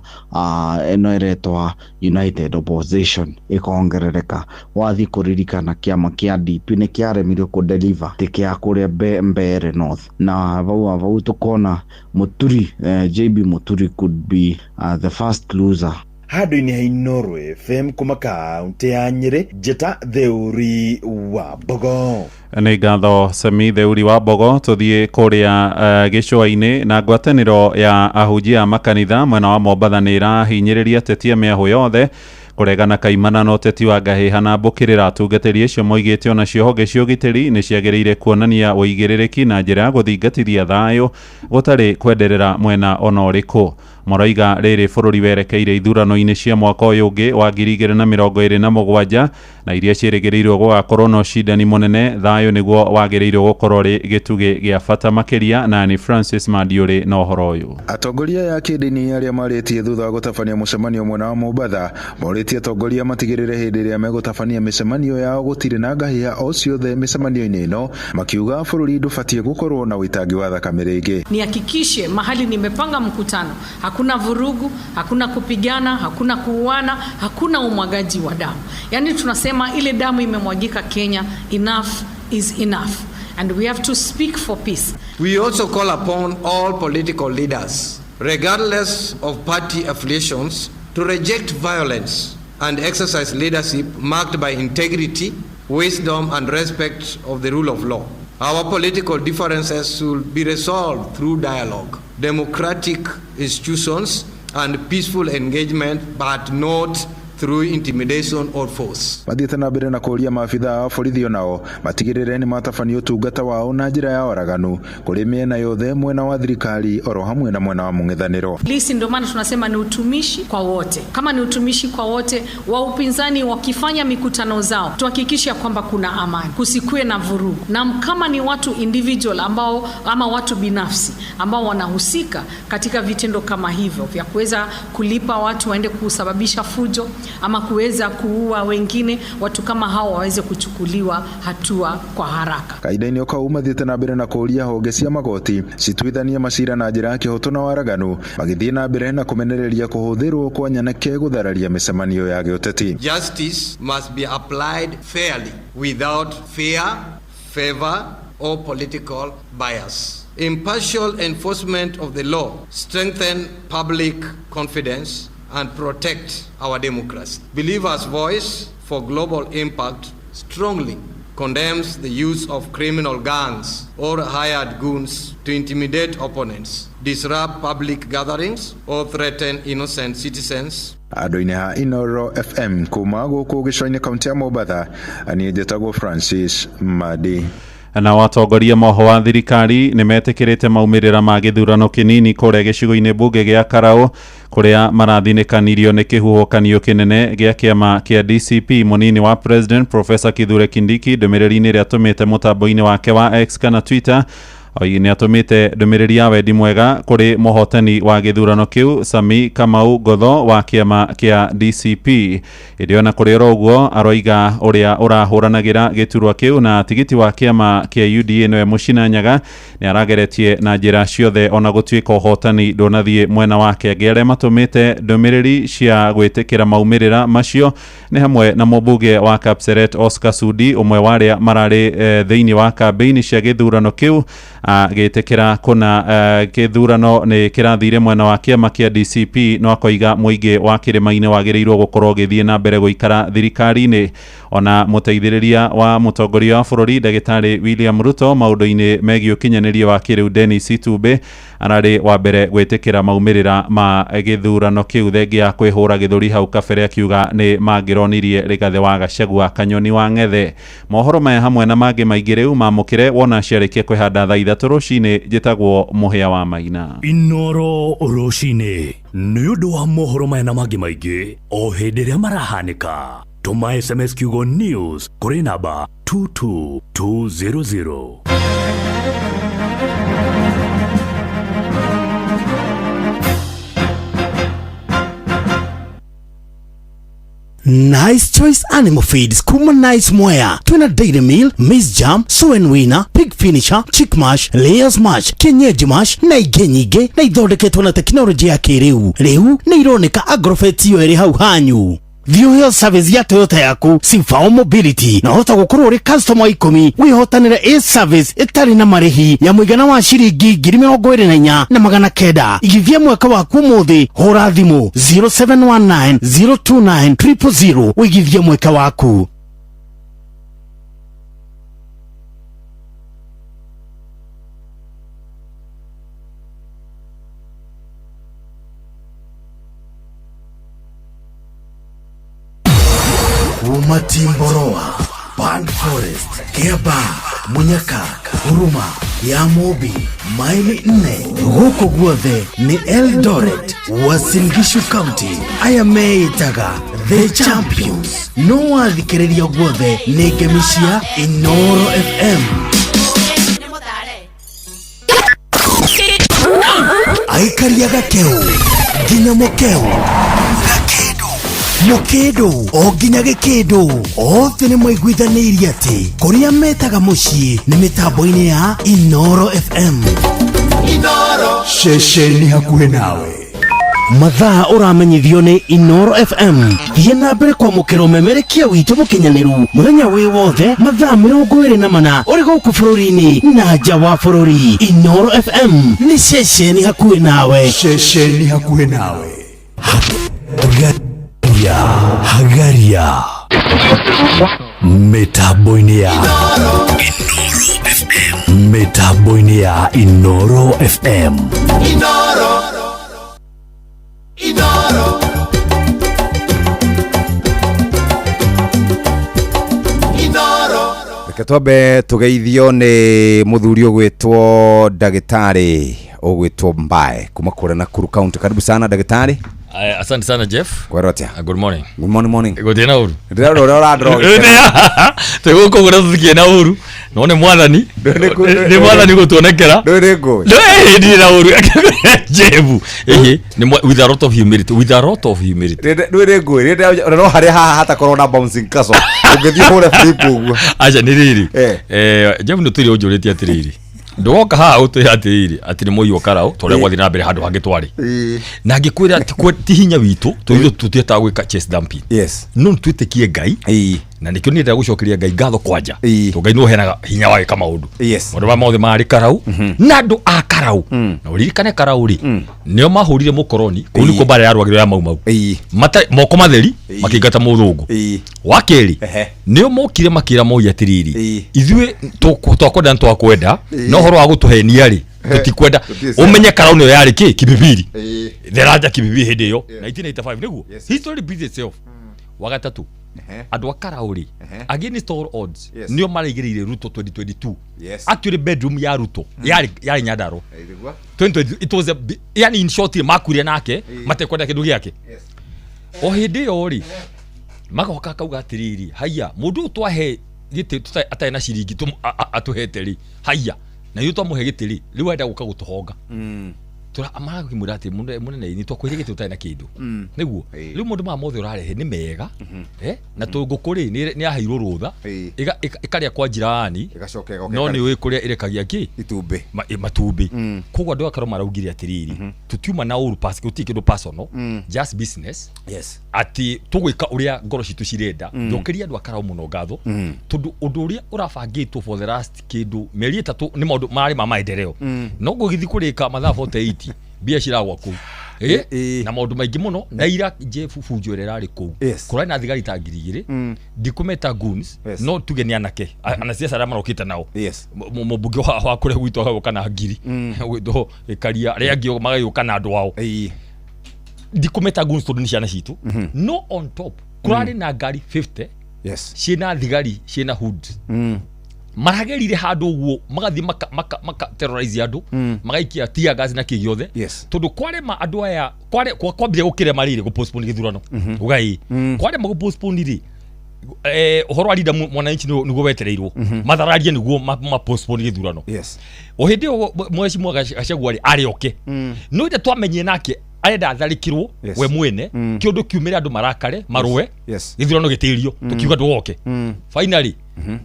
ĩno ĩretwa United Opposition ĩkongerereka. Wathiĩ kũririkana kĩama kĩa DP nĩ kĩaremirwo kũdeliver tĩ kĩa kũrĩa Mbeere North, na vau tũkona Muturi, JB Muturi could be the first loser. Handũ-inĩ ha Inooro FM kuma kaũntĩ ya Nyĩrĩ, Njĩta Theuri wa Mbogo. Nĩ ngatho Sami Theuri wa Mbogo. Tũthiĩ kũrĩa gĩcũa-inĩ na ngwatanĩro ya ahunjia a makanitha mwena wa Mombatha nĩ ĩrahinyĩrĩria ateti a mĩahũ yothe kũregana kaimana na ũteti wa ngahĩha na mbũkĩrĩra. Atungatĩri acio moigĩte onacio honge cia ũgitĩri nĩ ciagĩrĩire kuonania ũigĩrĩrĩki na njĩra ya gũthingatithia thayũ gũtarĩ kwenderera mwena ona ũrĩkũ. Maroiga rĩrĩ bũrũri werekeire ithurano-inĩ cia mwaka ũyũ ũngĩ wa 2027 na iria ciĩrĩgĩrĩirwo gũgakorwo na ũcindani mũnene, thayũ nĩguo wagĩrĩirwo gũkorwo rĩ gĩtugĩ gĩa bata makĩria. Na nĩ Francis Mandiũrĩ na ũhoro ũyũ. Atongoria ya kĩndini arĩa marĩtie thutha wa gũtabania mũcemanio mwena wa Mombatha morĩtie atongoria matigĩrĩre hĩndĩ ĩrĩa megũtabania mĩcemanio yao gũtirĩ na ngahĩha o ciothe mĩcemanio-inĩ ĩno, makiuga bũrũri ndũbatiĩ gũkorwo na ũitangi wa thakame rĩngĩ. Nihakikishe mahali nimepanga mkutano hakuna vurugu, hakuna kupigana, hakuna kuuana, hakuna umwagaji wa damu. Yaani tunasema ile damu imemwagika Kenya, enough is enough. And we have to speak for peace. We also call upon all political leaders, regardless of party affiliations, to reject violence and exercise leadership marked by integrity, wisdom, and respect of the rule of law. Our political differences should be resolved through dialogue, democratic institutions, and peaceful engagement, but not through intimidation or force. Mathiĩte na mbere na kũũria maabithaa a borithi onao matigĩrĩre nĩ matabania ũtungata wao na njĩra ya waraganu kũrĩ mĩena yothe, mwena wa thirikari oro hamwe na mwena wa mũng'ethanĩro. Polisi ndio maana tunasema ni utumishi kwa wote. Kama ni utumishi kwa wote, wa upinzani wakifanya mikutano zao tuhakikishe kwamba kuna amani, kusikue na vurugu. Na kama ni watu individual ambao ama watu binafsi ambao wanahusika katika vitendo kama hivyo vya kuweza kulipa watu waende kusababisha fujo ama kuweza kuua wengine, watu kama hao waweze kuchukuliwa hatua kwa haraka. Kahinda-inĩ o kau mathiĩte na mbere na kũũria honge cia magoti cituithanie macira na njĩra ya kĩhoto na waraganu, magĩthiĩ na mbere na kũmenereria kũhũthĩrwo kwa nyanake gũthararia mĩcemanio ya gĩũteti. Justice must be applied fairly without fear, favor or political bias. Impartial enforcement of the law strengthen public confidence and protect our democracy. Believers' Voice for Global Impact strongly condemns the use of criminal gangs or hired goons to intimidate opponents, disrupt public gatherings, or threaten innocent citizens. Andũ-inĩ ha Inooro FM kuma gũkũ gĩcũa-inĩ kaunti ya Mombatha, niĩ njĩtagwo Francis Madi. Na watongoria moho wa thirikari nĩ metĩkĩrĩte maumĩrĩra ma gĩthurano kĩnini kũrĩa gĩcigo-inĩ mbunge gĩa Karau kũrĩa marathinĩkanirio nĩ kĩhuhũkanio kĩnene gĩa kĩama kĩa DCP. Mũnini wa President Professor Kithure Kindiki ndũmĩrĩri-inĩ ĩrĩa atũmĩte mũtambo-inĩ wake wa X kana Twitter nĩ atũmĩte ndũmĩrĩri ya wendi mwega kũrĩ mũhotani wa gĩthurano kĩu Sami Kamau Ngotho wa kĩama kĩa DCP. Ĩndĩ ona kũrĩ oro ũguo aroiga ũrĩa ũrahũranagĩra gĩturwa kĩu na tigiti wa kĩama kĩa UDA nĩwe Mũcina Nyaga nĩ arageretie na njĩra ciothe ona gũtuĩka ũhotani ndũnathiĩ mwena wake. Angĩ arĩa matũmĩte ndũmĩrĩri cia gwĩtĩkĩra maumĩrĩra macio nĩ hamwe na mũmbunge wa Kapseret Oscar Sudi, ũmwe wa arĩa mararĩ thĩinĩ wa kambĩini cia gĩthurano kĩu agĩtĩkĩra kũna gĩthurano nĩ kĩrathire mwena wa kĩama kĩa DCP, no akoiga mũingĩ wa kĩrĩma-inĩ wagĩrĩirwo gũkorwo ũgĩthiĩ na mbere gũikara thirikari-inĩ. Ona mũteithĩrĩria wa mũtongoria wa bũrũri ndagĩtarĩ William Ruto maũndũ-inĩ megiĩ ũkinyanĩria wa kĩrĩu Dennis Itumbi ararĩ wa mbere gwĩtĩkĩra maumĩrĩra ma gĩthurano kĩu thengia ya kwĩhũra gĩthũri hau kabere akiuga nĩ mangĩronirie Rigathĩ wa Gachagua Kanyoni wa Ng'ethe. Mohoro maya hamwe na mangĩ maingĩ rĩu mamũkĩre wona ciarĩkia kwĩhanda thaa 3 rũcinĩ. Njĩtagwo Mũhĩa wa Maina. Inoro rũcinĩ nĩ ũndũ wa mohoro maya na mangĩ maingĩ o hĩndĩ ĩrĩa marahanĩka, tũma SMS kiugo news kũrĩ namba 22200. Nice Choice Animal Feeds kuma Nice Mwea twina Dairy Meal, Maize Jam, Sow and Winner, Pig Finisher, Chick Mash, Layers Mash, Kienyeji Mash na ingĩ nyingĩ, na ithondeketwo na tekinoronjĩ ya kĩrĩu. Rĩu nĩ ironeka Agrofet iyo ĩrĩ hau hanyu. Thiĩ ũheo service ya Toyota yaku Sifao Mobility na ũhota gũkorwo ũrĩ customer 10 wĩhotanĩre A service ĩtarĩ na marĩhi ya mũigana wa ciringi 24,900. Igithia mwaka waku ũmũthĩ, hũra thimũ 0719 029 000 ũigithie mweka waku. Kuma Timboroa, Band Forest, Kiaba, Munyaka, Huruma, ya Mobi, maili 4 gũkũ guothe nĩ Eldoret, Uasin Gishu County. Aya meĩtaga The Champions. No wathikĩrĩria guothe nĩ ngemi cia Inoro FM. Aikaria gakeu nginya mũkeu mũkĩndũ o nginya gĩkĩndũ othe nĩ maiguithanĩirie atĩ kũrĩa metaga mũciĩ nĩ mĩtambo-inĩ ya Inoro FM. Inoro ceceni hakuhĩ nawe. Mathaa ũramenyithio nĩ Inoro FM. Thiĩ na mbere kwamũkĩra ũmemerekia witũ mũkinyanĩru mũthenya wĩ wothe mathaa 24 ũrĩ gũkũ bũrũri-inĩ na nja wa bũrũri. Inoro FM nĩ ceceni hakuhĩ nawe. Ceceni hakuhĩ nawe. Hagaria mitambo-inĩ ya Inoro FM, mitambo-inĩ ya Inoro FM. Inoro Inoro Inoro. Reke twambe tũgeithio nĩ mũthuri ũgwĩtwo ndagĩtarĩ ũgwĩtwo Mbae kuma kũrĩa Nakuru County. Karibu sana ndagĩtarĩ. Asante sana Jeff. Kwero atia? Good morning. Good morning morning. Gũtirĩ na ũru. Ndĩrona ũrĩa ũrandora. Twĩ gũkũ ũguo tũtikĩrĩ na ũru. No nĩ mwathani. Nĩ mwathani gũtuonekera. Ndũrĩ ngũĩ. Ndirĩ na ũru. Jeff. Ĩhĩ, nĩ with a lot of humility, with a lot of humility. Ndũrĩ ngũĩ. No harĩa haha hatakorwo na bouncing castle. Ũngĩthiĩ ũhũre flip ũguo. Aca nĩ rĩrĩ. Jeff nĩ ũtũire ũnjũrĩtie atĩrĩrĩ. Ndoka haha ũtwĩre atĩrĩrĩ atĩ nĩ mũiyũ Karau tondũ gwathiĩ na mbere handũ hangĩ twarĩ na ngĩkwĩra ti hinya witũ tondũ tũtihotaga gwĩka chest dumping. Yes. No twĩtĩkie Ngai na nĩkĩo niĩ ndĩrenda gũcokeria Ngai ngatho kwanja tondũ Ngai nĩwe ũheanaga hinya wa gwĩka maũndũ. Yes. Maũndũ maya mothe marĩ Karau na andũ a Karau na ũririkane Karau rĩ nĩo mahũrire mũkoroni kũu nĩkuo mbara yarũagĩrwo ya Mau Mau moko matheri makĩingata mũthũngũ. Wa kerĩ nĩo mokire makĩra Moi atĩrĩrĩ ithuĩ twakwenda nĩ twakwenda no ũhoro wa gũtũhenia rĩ tũtikwenda. Ũmenye Karau nĩyo yarĩ kĩ Kibibiri theraja Kibibiri hĩndĩ ĩyo 1985 nĩguo history repeats itself. Wa gatatũ Andũ a Karau rĩ, against all odds, Yes. nĩo maraigĩrĩire Ruto 2022. Yes. Actually bedroom ya Ruto yarĩ Nyandarua. Nĩguo. 2022 it was a yani in short makuire nake matekwenda kĩndũ gĩake. O hĩndĩ ĩyo rĩ, magoka akauga atĩrĩrĩ, haiya, mũndũ ũyũ twahe gĩtĩ atarĩ na ciringi atũhete rĩ, haiya, na ithuĩ twamũhe gĩtĩ rĩ, rĩu arenda gũka gũtũhonga. Marakĩmwĩra atĩ mũnene nĩ twakũheire gĩtĩ ũtarĩ na kĩndũ. Nĩguo rĩu maũndũ maya mothe ũrarehe nĩ mega, na tũngũkũ rĩ nĩ yaheirwo rũtha ĩkarĩa kwa jirani, Ĩgacoka ĩgoka no ĩkarĩa. nĩ ũĩ kũrĩa ĩrekagia kĩ itumbĩ, matumbĩ. Koguo andũ akorwo maraugire atĩrĩrĩ, tũtiuma na ũru gũtirĩ kĩndũ personal, just business. Yes. Atĩ tũgwĩka ũrĩa ngoro citũ cirenda. Njokeria andũ a Karau mũno ngatho, tondũ ũndũ ũrĩa ũrabangĩtwo for the last kĩndũ mĩeri 3 nĩ maũndũ marĩ ma maendeleo. No gũgĩthiĩ kũrĩka mathaa 48 mbia ciragwa kũu. Na maũndũ maingĩ mũno na ira Jeff bunjo ĩrĩa ĩrarĩ kũu. Kũrarĩ na thigari ta 2000. Ndikũmeta goons, no tuge nĩ anake anasiasa arĩa marokĩte nao. Mũmbunge wa kũrĩa gwitũ agagũka na ngiri gwitũ Ĩkaria, arĩa angĩ magagĩũka na andũ ao. Ndikũmeta goons tondũ nĩ ciana citũ. No on top kũrarĩ na ngari 50 ciĩna thigari ciĩna hood. Maragerire handũ ũguo magathiĩ maka terrorize andũ, magaikia tear gas na kĩ gĩothe. Tondũ kwarema andũ aya kwambire gũkĩrema rĩrĩ gũ postpone gĩthurano. Ugai. Kwarema gũ postpone rĩ, ũhoro wa Linda Mwananchi nĩguo wetereirwo. Mathararie nĩguo ma postpone gĩthurano. O hĩndĩ ĩyo Mheshimiwa Gachagua rĩ, arĩ oke. No ĩndĩ twamenyire nake arenda atharĩkĩrwo we mwene, kĩũndũ kiumĩre andũ marakare, marũe, gĩthurano gĩtĩrio, tũkiuga ndũgoke. Finally,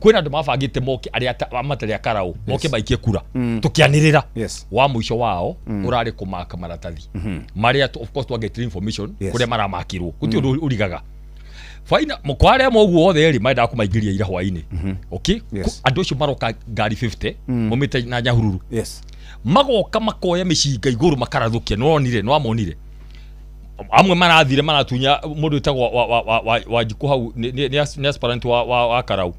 kwĩna andũ mabangĩte moke arĩa matarĩ a Karau, moke maikie kura. Tũkĩanĩrĩra. Wa mũico wao, ũrarĩ kũmaka maratathi. Marĩa of course twagetire information, kũrĩa maramakirwo. Gũtirĩ ũndũ ũrigaga. Faina, mũkwarĩa ũguo othe rĩ, maendaga kũmaingĩria ira hwaĩ-inĩ. Okay? Andũ acio maroka ngari 50, maumĩte na Nyahururu. Magoka makoya mĩcinga igũrũ makarathũkia, nĩwonire, nĩwamonire. Amwe marathire maratunya mũndũ wĩtagwo wa Njukũ hau, nĩ aspirant wa Karau.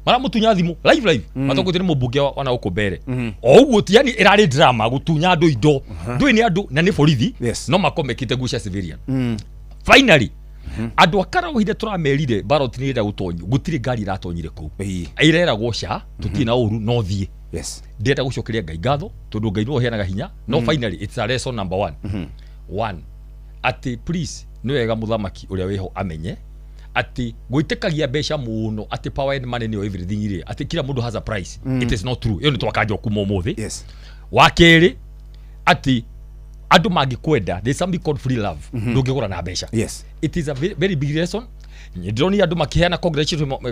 Maramũtunya thimũ live live. Matokũte nĩ mũmbunge wa na gũkũ mbere. O ũguo ti, yani ĩrarĩ drama gũtunya andũ indo. Ndũĩ nĩ andũ na nĩ borithi, no makomekĩte nguo cia civilian. Finally, andũ a Karau hĩndĩ tũramerire ballot nĩ ĩrenda gũtonyio, gũtirĩ ngari ĩratonyire kũu. Ĩreragwo ca, tũtirĩ na ũru, no thiĩ. Ndĩrenda gũcokeria Ngai ngatho, tondũ Ngai nĩwe ũheanaga hinya, no finally it's a lesson number one. One, atĩ please nĩ wega mũthamaki ũrĩa wĩho amenye atĩ gwĩtĩkagia mbeca mũno, atĩ power and money nĩyo everything rĩ, atĩ kila mũndũ has a price. It is not true. Ĩyo nĩ twakanja kuma ũmũthĩ. Wa kerĩ, atĩ andũ mangĩkwenda, there is something called free love. Ndũngĩgũra na mbeca. It is a very, very big lesson. Ndĩronire andũ makĩheana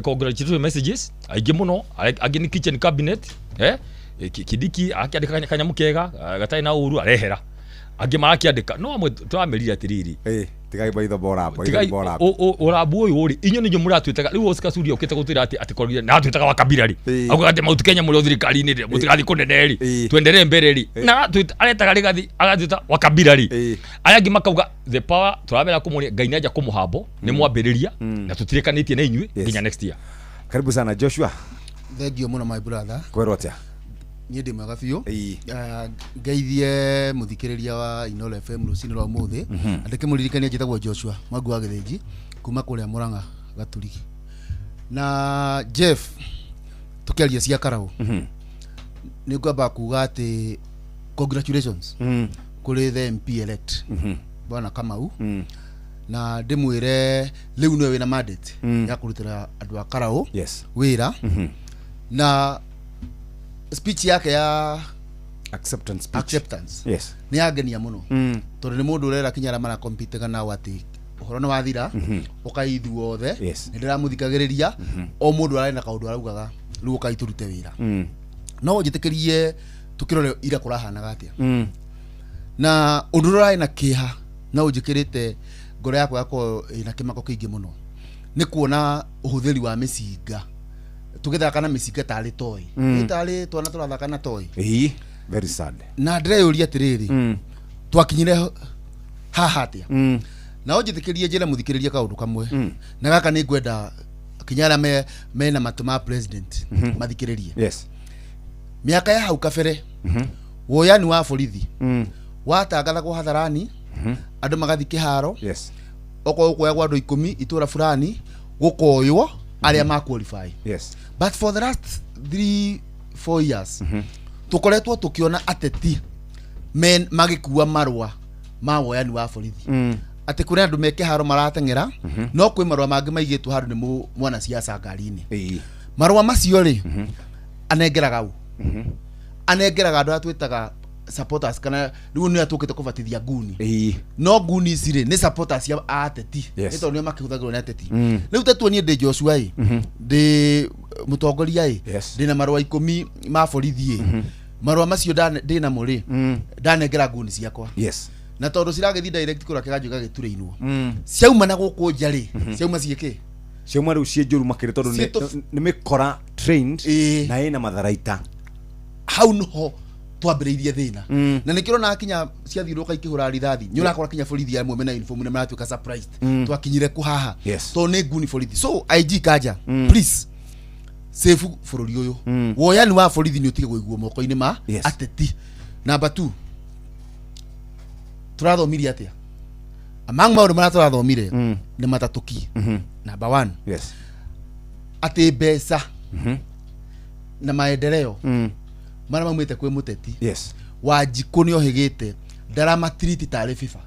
congratulatory messages aingĩ mũno, angĩ nĩ kitchen cabinet, Kindiki akĩandĩka kanyamũ kega, gatarĩ na ũru arehera. Angĩ marakĩandĩka, no amwe tũramerire atĩrĩrĩ, Tigai maitho ma ũrambu, Tigai maitho ma ũrambu. Ũrambu ũyũ rĩ, inyuĩ nĩinyuĩ mũratwĩtaga, rĩu Oscar Sudi okĩte gũtwĩra atĩ korire, na atwĩtaga wa kabira rĩ. Augaga atĩ Mount Kenya mũrĩ o thirikari-inĩ rĩ, mũtigathiĩ kũnene rĩ, twendelee mbere rĩ. Na aretaga Rigathi, agatwĩta wa kabira rĩ. Arĩa angĩ makauga the power tũramera kũmuonia Ngai nĩanja kũmũhambo, nĩ mwambĩrĩria, na tũtirĩkanĩtie na inyuĩ nginya next year. Karibu sana Joshua. Thank you mũno my brother. Kwĩrwo atĩa? Niĩ ndĩ mwega biũ. Ngeithie mũthikĩrĩria wa Inooro FM rũcinĩ rwa ũmũthĩ. Na ndĩkĩmũririkanie njĩtagwo Joshua Mwangi wa Gĩthĩnji kuma kũrĩa Mũrang'a Gaturigi. Na Jeff, tũkĩaria cia Karau, nĩ ngwamba kuga atĩ congratulations kũrĩ the MP elect Bwana Kamau. Na ndĩmwĩre rĩu nĩwe wĩna mandate ya kũrutĩra andũ a Karau wĩra. Na speech yake ya acceptance speech. Acceptance. Nĩ yangenia mũno. Tondũ nĩ mũndũ ũrera kinya arĩa marakompitega nao atĩ ũhoro nĩ wathira, ũkai ithuothe. Nĩ ndĩramũthikagĩrĩria. O mũndũ ararĩ na kaũndũ araugaga, rĩu ũkai tũrute wĩra. No njĩtĩkĩrie tũkĩrore ira kũrahanaga atĩa. Na ũndũ ũrĩa ũrarĩ na kĩeha na ũnjĩkĩrĩte ngoro yakwa yakorwo ĩna kĩmako kĩingĩ mũno nĩ kuona ũhũthĩri wa mĩcinga. Tũgĩthaka na mĩcinga tarĩ toy. Ĩ tarĩ twana tũrathaka na toy. Very sad. Na ndĩreyũria atĩrĩrĩ, twakinyire haha atĩa? Na ũnjĩtĩkĩrie njĩre mũthikĩrĩrie kaũndũ kamwe. Na gaka nĩ ngwenda kinya arĩa mena matũ ma president mathikĩrĩrie. Mĩaka ya hau kabere, woyani wa borithi watangathagwo hadharani, andũ magathiĩ kĩharo. Okorwo ũkuoyagwo andũ 10 itũra fulani, Gũkoywo arĩa ma qualify. Yes. But for the last 3-4 years tukoretwo tukiona ateti men magĩkua marũa ma woyani wa borithi. Atĩ kũrĩ andũ me kĩharo marateng'era no kwĩ marũa mangĩ maigĩtwo handũ nĩ mwanasiasa ngari-inĩ. Marũa macio rĩ anengeraga ũ? Anengeraga andũ arĩa twĩtaga supporters kana rĩu nĩ atũkĩte kũbatithia nguni. No nguni ici rĩ nĩ supporters ya ateti. Nĩ tondũ nĩo makĩhũthagĩrwo nĩ ateti. Rĩu ta tuonie ndĩ Joshua ĩ ndĩ mũtongoria ĩ ndĩna marũa 10 ma borithi ĩ marũa macio ndĩ namo rĩ ndanengera nguni ciakwa. Yes. Na tondũ ciragĩthiĩ direct kũrĩa kĩganjo gĩgagĩturĩinwo. Ciauma na gũkũ nja rĩ ciauma ciĩkĩ? Ciauma rĩu ciĩ njũru makĩria tondũ nĩ mĩkora trained na ĩna matharaita. Hau nĩho twambĩrĩirie thĩna. Na nĩkĩo ũrona kinya ciathiũrũrũka ikĩhũra rithathi nĩ ũrakora kinya borithi amwe mena uniform nĩ maratuĩka surprised. Twakinyire kũ haha tondũ nĩ nguni borithi. So IG Kanja, please save bũrũri ũyũ. Woyani wa borithi nĩ ũtige kũigwo moko-inĩ ma ateti. Number 2, tũrathomire atĩa? Among maũndũ marĩa tũrathomire nĩ matatũ ki. Number 1, yes, atĩ mbeca na maendeleo marĩa maumĩte kwĩ mũteti. Yes. Wanjikũ nĩ ohĩgĩte ndaramatiriti tarĩ FIFA.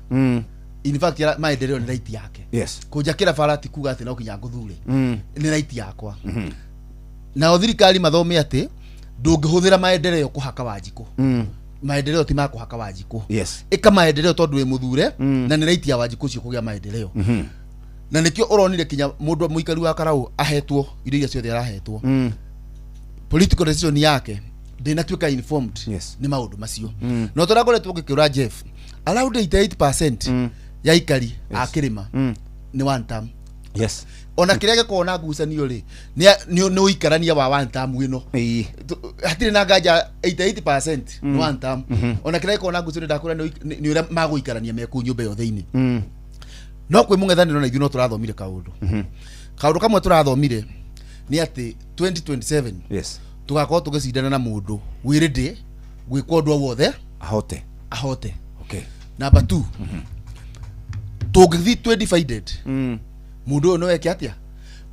In fact maendeleo nĩ right yake. Yes. Kũnjakĩra bara ti kuga atĩ no nginya ngũthure. Nĩ right yakwa. Nao thirikari mathome atĩ ndũngĩhũthĩra maendeleo kũhaka Wanjikũ. Maendeleo ti ma kũhaka Wanjikũ. Yes. Ĩka maendeleo tondũ wĩ mũthure na nĩ right ya Wanjikũ ũcio kũgĩa maendeleo. Na nĩkĩo ũronire kinya mũndũ mũikari wa Karau ahetwo indo iria ciothe arahetwo. Political decision yake ndĩnatuĩka informed nĩ maũndũ macio. No tũrakoretwo ngĩkĩũra Jeff around 88% ya aikari a kĩrĩma nĩ one term. Yes. Ona kĩrĩa gĩkoragwo na ngucanio rĩ nĩ ũikarania wa one term ĩno. Hatirĩ na nganja 88% nĩ one term. Ona kĩrĩa gĩkoragwo na ngucanio ndakwĩra nĩ ũrĩa magũikarania me kũu nyũmba ĩyo thĩinĩ. No kwĩ mũng'ethanĩro na ithuĩ no tũrathomire kaũndũ. Kaũndũ kamwe tũrathomire nĩ atĩ 2027 yes, tugakorwo tũgĩcindana na mũndũ wĩ ready gwĩka ũndũ o wothe ahote. Ahote. Okay. Number 2, tũngĩthiĩ twĩ divided mũndũ ũyũ no eke atĩa?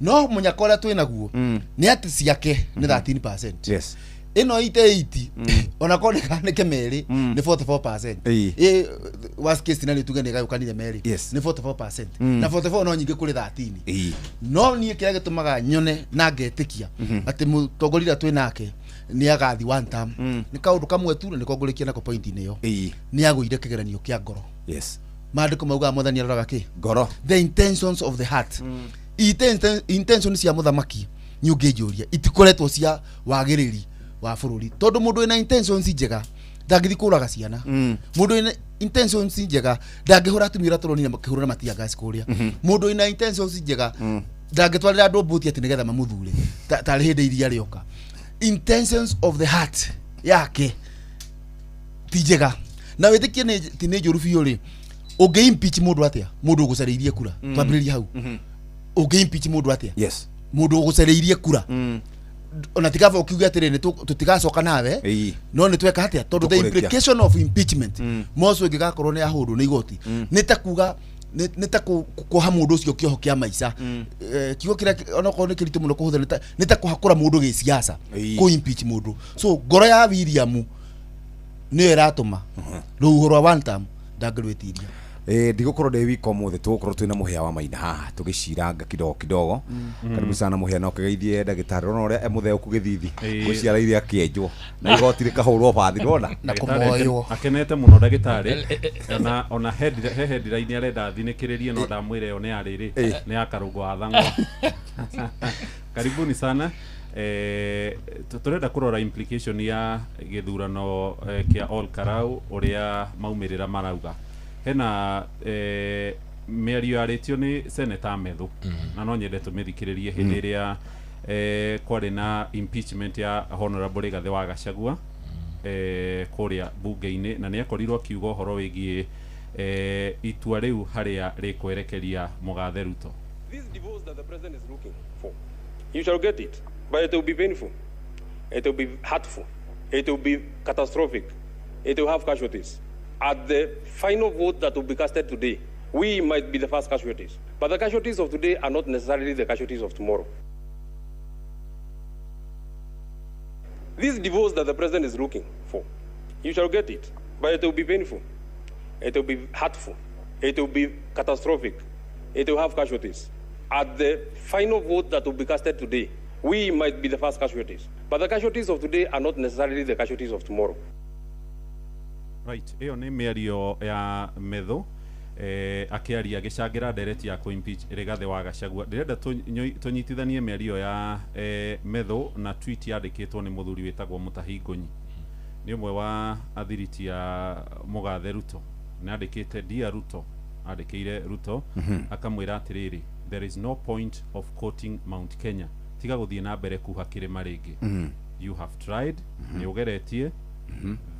No mũnyaka ũrĩa twĩ naguo nĩ atĩ ciake nĩ 13%. Yes. Ĩno 88 ona korwo nĩ merĩ nĩ 44%. Ĩ worst case scenario tuge nĩ gayũkanire merĩ nĩ 44%. Na 44 no nyingĩ kũrĩ 13. No niĩ kĩrĩa gĩtũmaga nyone na ngetĩkia atĩ mũtongoria ũrĩa twĩ nake nĩ agathi one term nĩ kaũndũ kamwe tu na nĩko ngũrĩkia nako point-inĩ ĩyo. Nĩ agũire kĩgeranio kĩa ngoro. Yes. Maandĩko maugaga mwathani aroraga kĩ? Ngoro. The intentions of the heart. Intention cia mũthamaki nĩ ũngĩnjũria itikoretwo cia wagĩrĩri wa bũrũri tondũ mũndũ wĩna intentions njega ndangĩthiĩ kũraga ciana. Mũndũ wĩna intentions njega ndangĩhũra atumia ũrĩa tũronire makĩhũra na matia gas kũrĩa. Mũndũ wĩna intentions njega ndangĩtwarĩra andũ mbũti atĩ nĩgetha mamũthure tarĩ hĩndĩ iria rĩoka. Intentions of the heart yake ti njega na wĩtĩkie ti nĩ njũru biũ rĩ. Ũngĩ impeach mũndũ atĩa? Mũndũ ũgũcarĩirie kura. Twambĩrĩrie hau. Ũngĩ impeach mũndũ atĩa? Yes. Mũndũ ũgũcarĩirie kura. Ona tikaba ũkiuge atĩrĩ tũtigacoka nawe no nĩ tweka atĩa? Tondũ the implication of impeachment moco ĩngĩgakorwo nĩ yahũrwo nĩ igoti nĩ ta kuga nĩ ta kuoha mũndũ ũcio kĩoho kĩa maica. Kiugo kĩrĩa onokorwo nĩ kĩritũ mũno kũhũthĩra nĩ ta kũhakũra mũndũ gĩsiasa kũ impeach mũndũ. So ngoro ya William nĩyo ĩratũma rũhuho rwa one term ndangĩrwĩtiria. Ndigũkorwo ndĩ wika ũmũthĩ tũgũkorwo twĩna mũhĩa wa maina haha tũgĩciranga kidogo kidogo. Karibu sana mũhĩa na ũkĩgeithie ndagĩtarĩ ũrona ũrĩa mũtheũku gĩthithi gũciara akĩenjwo na igoti rĩkahũrwo bathi ndona na kũmoywo akenete mũno ndagĩtarĩ ona he headline arenda thinĩkĩrĩrie no ndamwĩre ĩyo nĩ ya rĩrĩ nĩ ya Karũngũ wa Thang'wa. Karibuni sana. Tũrenda kũrora implication ya gĩthurano kĩa Ol Kalou ũrĩa maumĩrĩra marauga. Hena mĩario yarĩtio nĩ Senator Methu na no nyende tũmĩthikĩrĩrie hĩndĩ ĩrĩa kwarĩ na impeachment ya Honorable Rigathĩ wa Gachagua kũrĩa bunge-inĩ na nĩ akorirwo akiuga ũhoro wĩgiĩ itua rĩu harĩa rĩkwerekeria mũgathe Ruto. This divorce that the president is looking for, you shall get it, but it will be painful, it will be hurtful, it will be catastrophic, it will have casualties. At the final vote that will be casted today, we might be the first casualties. But the casualties of today are not necessarily the casualties of tomorrow. This divorce that the president is looking for, you shall get it, but it will be painful. It will be hurtful. It will be catastrophic. It will have casualties. At the final vote that will be casted today, we might be the first casualties. But the casualties of today are not necessarily the casualties of tomorrow. Right, ĩyo nĩ mĩario ya Methu akĩaria agĩcangĩra ndereti ya kũ-impeach Rigathĩ wa Gachagua. Ndĩrenda tũnyitithanie mĩario ya Methu na tweet yandĩkĩtwo nĩ mũthuri wĩtagwo Mũtahi Ngũnyi. Nĩ ũmwe wa athiriti ya mũgathe Ruto. Nĩ andĩkĩte Dear Ruto, andĩkĩire Ruto akamwĩra atĩrĩrĩ, there is no point of quoting Mount Kenya. Tiga gũthiĩ na mbere kuha kĩrĩma rĩngĩ. You have tried, nĩ ũgeretie,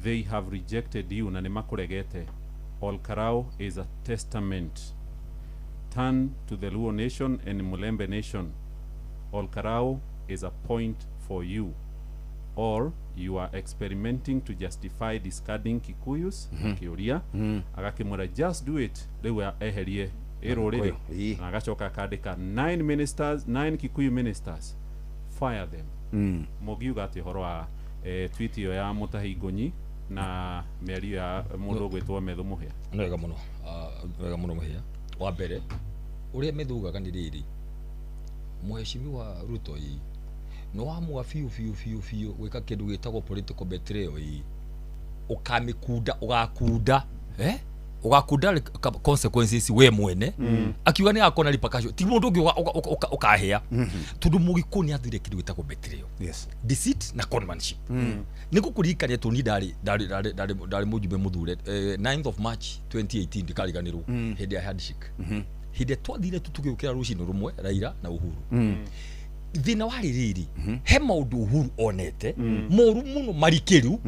they have rejected you na nĩ makũregete. Ol Kalou is a testament. Turn to the Luo nation and Mulembe nation. Ol Kalou is a point for you. Or you are experimenting to justify discarding Kikuyus. Kĩũria. Agakĩmwĩra just do it. Rĩu eherie ĩrũrĩrĩ. Na agacoka akandĩka 9 ministers, 9 Kikuyu ministers. Fire them. Mũngiuga atĩ ũhoro wa tweet ĩyo ya Mũtahi Ngũnyi na mĩario ya mũndũ ũgwĩtwo Methu Mũhĩa? Nĩ wega mũno, wega mũno Mũhĩa. Wa mbere ũrĩa Methu ugaga nĩ rĩrĩ, Mheshimiwa Ruto ĩ nĩ wamua biũ biũ biũ biũ gwĩka kĩndũ gĩtagwo political betrayal ĩ, ũkamĩkunda, ũgakunda, ũgakunda consequences we mwene. Akiuga nĩ akona repercussion, ti mũndũ ũngĩ ũkahĩa. Tondũ Mũgĩkũyũ nĩ athire kĩndũ gĩtagwo betrayal. Deceit na conmanship. Nĩ ngũkũririkania tũni ndarĩ mũjumbe mũthure 9th of March 2018 ndikariganĩrwo, hĩndĩ ya handshake. Hĩndĩ ĩrĩa twathire tu tũgĩũkĩra rũcinĩ rũmwe Raila na Uhuru. Thĩna warĩ rĩrĩ, he maũndũ Uhuru onete moru mũno marikĩru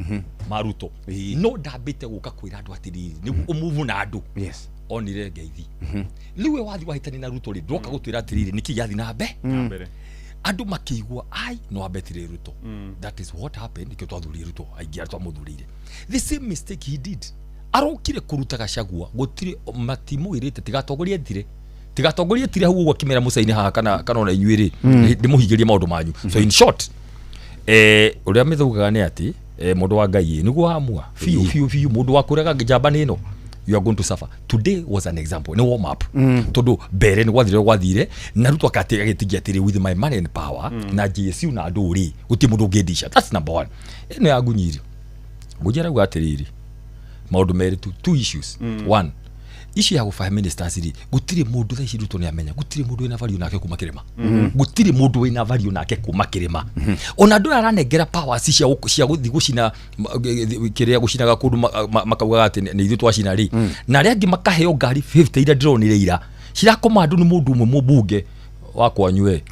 ma Ruto. No ndambĩte gũka kwĩra andũ atĩrĩrĩ, nĩguo ũmove na andũ. Onire ngeithi. Rĩu we wathi wahĩtania na Ruto rĩ, ndwoka gũtwĩra atĩrĩrĩ, nĩkĩ gĩathiĩ na mbere? Andũ makĩigua ai no ambetire Ruto. That is what happened, nĩkĩo twathurire Ruto, aingĩ arĩa twamũthurire. The same mistake he did. Arokire kũruta Gachagua, gũtirĩ matimwĩrĩte tigatongorie thire. Tigatongorie tire hau ũguo akĩmera mũcainĩ haha kana ona inyuĩ rĩ, ndĩmũhingĩrie maũndũ manyu. So in short, ũrĩa mĩthaugaga nĩ atĩ, mũndũ wa Ngai nĩguo wamua biũ biũ biũ, mũndũ wa kũrega njamba nĩ ĩno, you are going to suffer. Today was an example, nĩ warm up. Tondũ mbere nĩ gwathire na Ruto agĩtigia atĩrĩ, with my money and power na GSU na andũ rĩ, gũtirĩ mũndũ ũngĩndisha. That's number one. Ĩno ya Ngunyiri. Ngunyi arauga atĩrĩrĩ, maũndũ merĩ tu, two issues. One, issue ya gũbahe ministers rĩ, gũtirĩ mũndũ thaa ici Ruto nĩ amenya, gũtirĩ mũndũ wĩna value nake kuma kĩrĩma. Gũtirĩ mũndũ wĩna value nake kuma kĩrĩma. Ona andũ aya aranengera powers cia gũthiĩ gũcina, kĩrĩa gũcinaga kũndũ makaugaga atĩ nĩ ithuĩ twacina rĩ. Na arĩa angĩ makaheo ngari 50 iria ndĩronire ira, cirakoma andũ nĩ mũndũ ũmwe mũmbunge wa kwanyu we.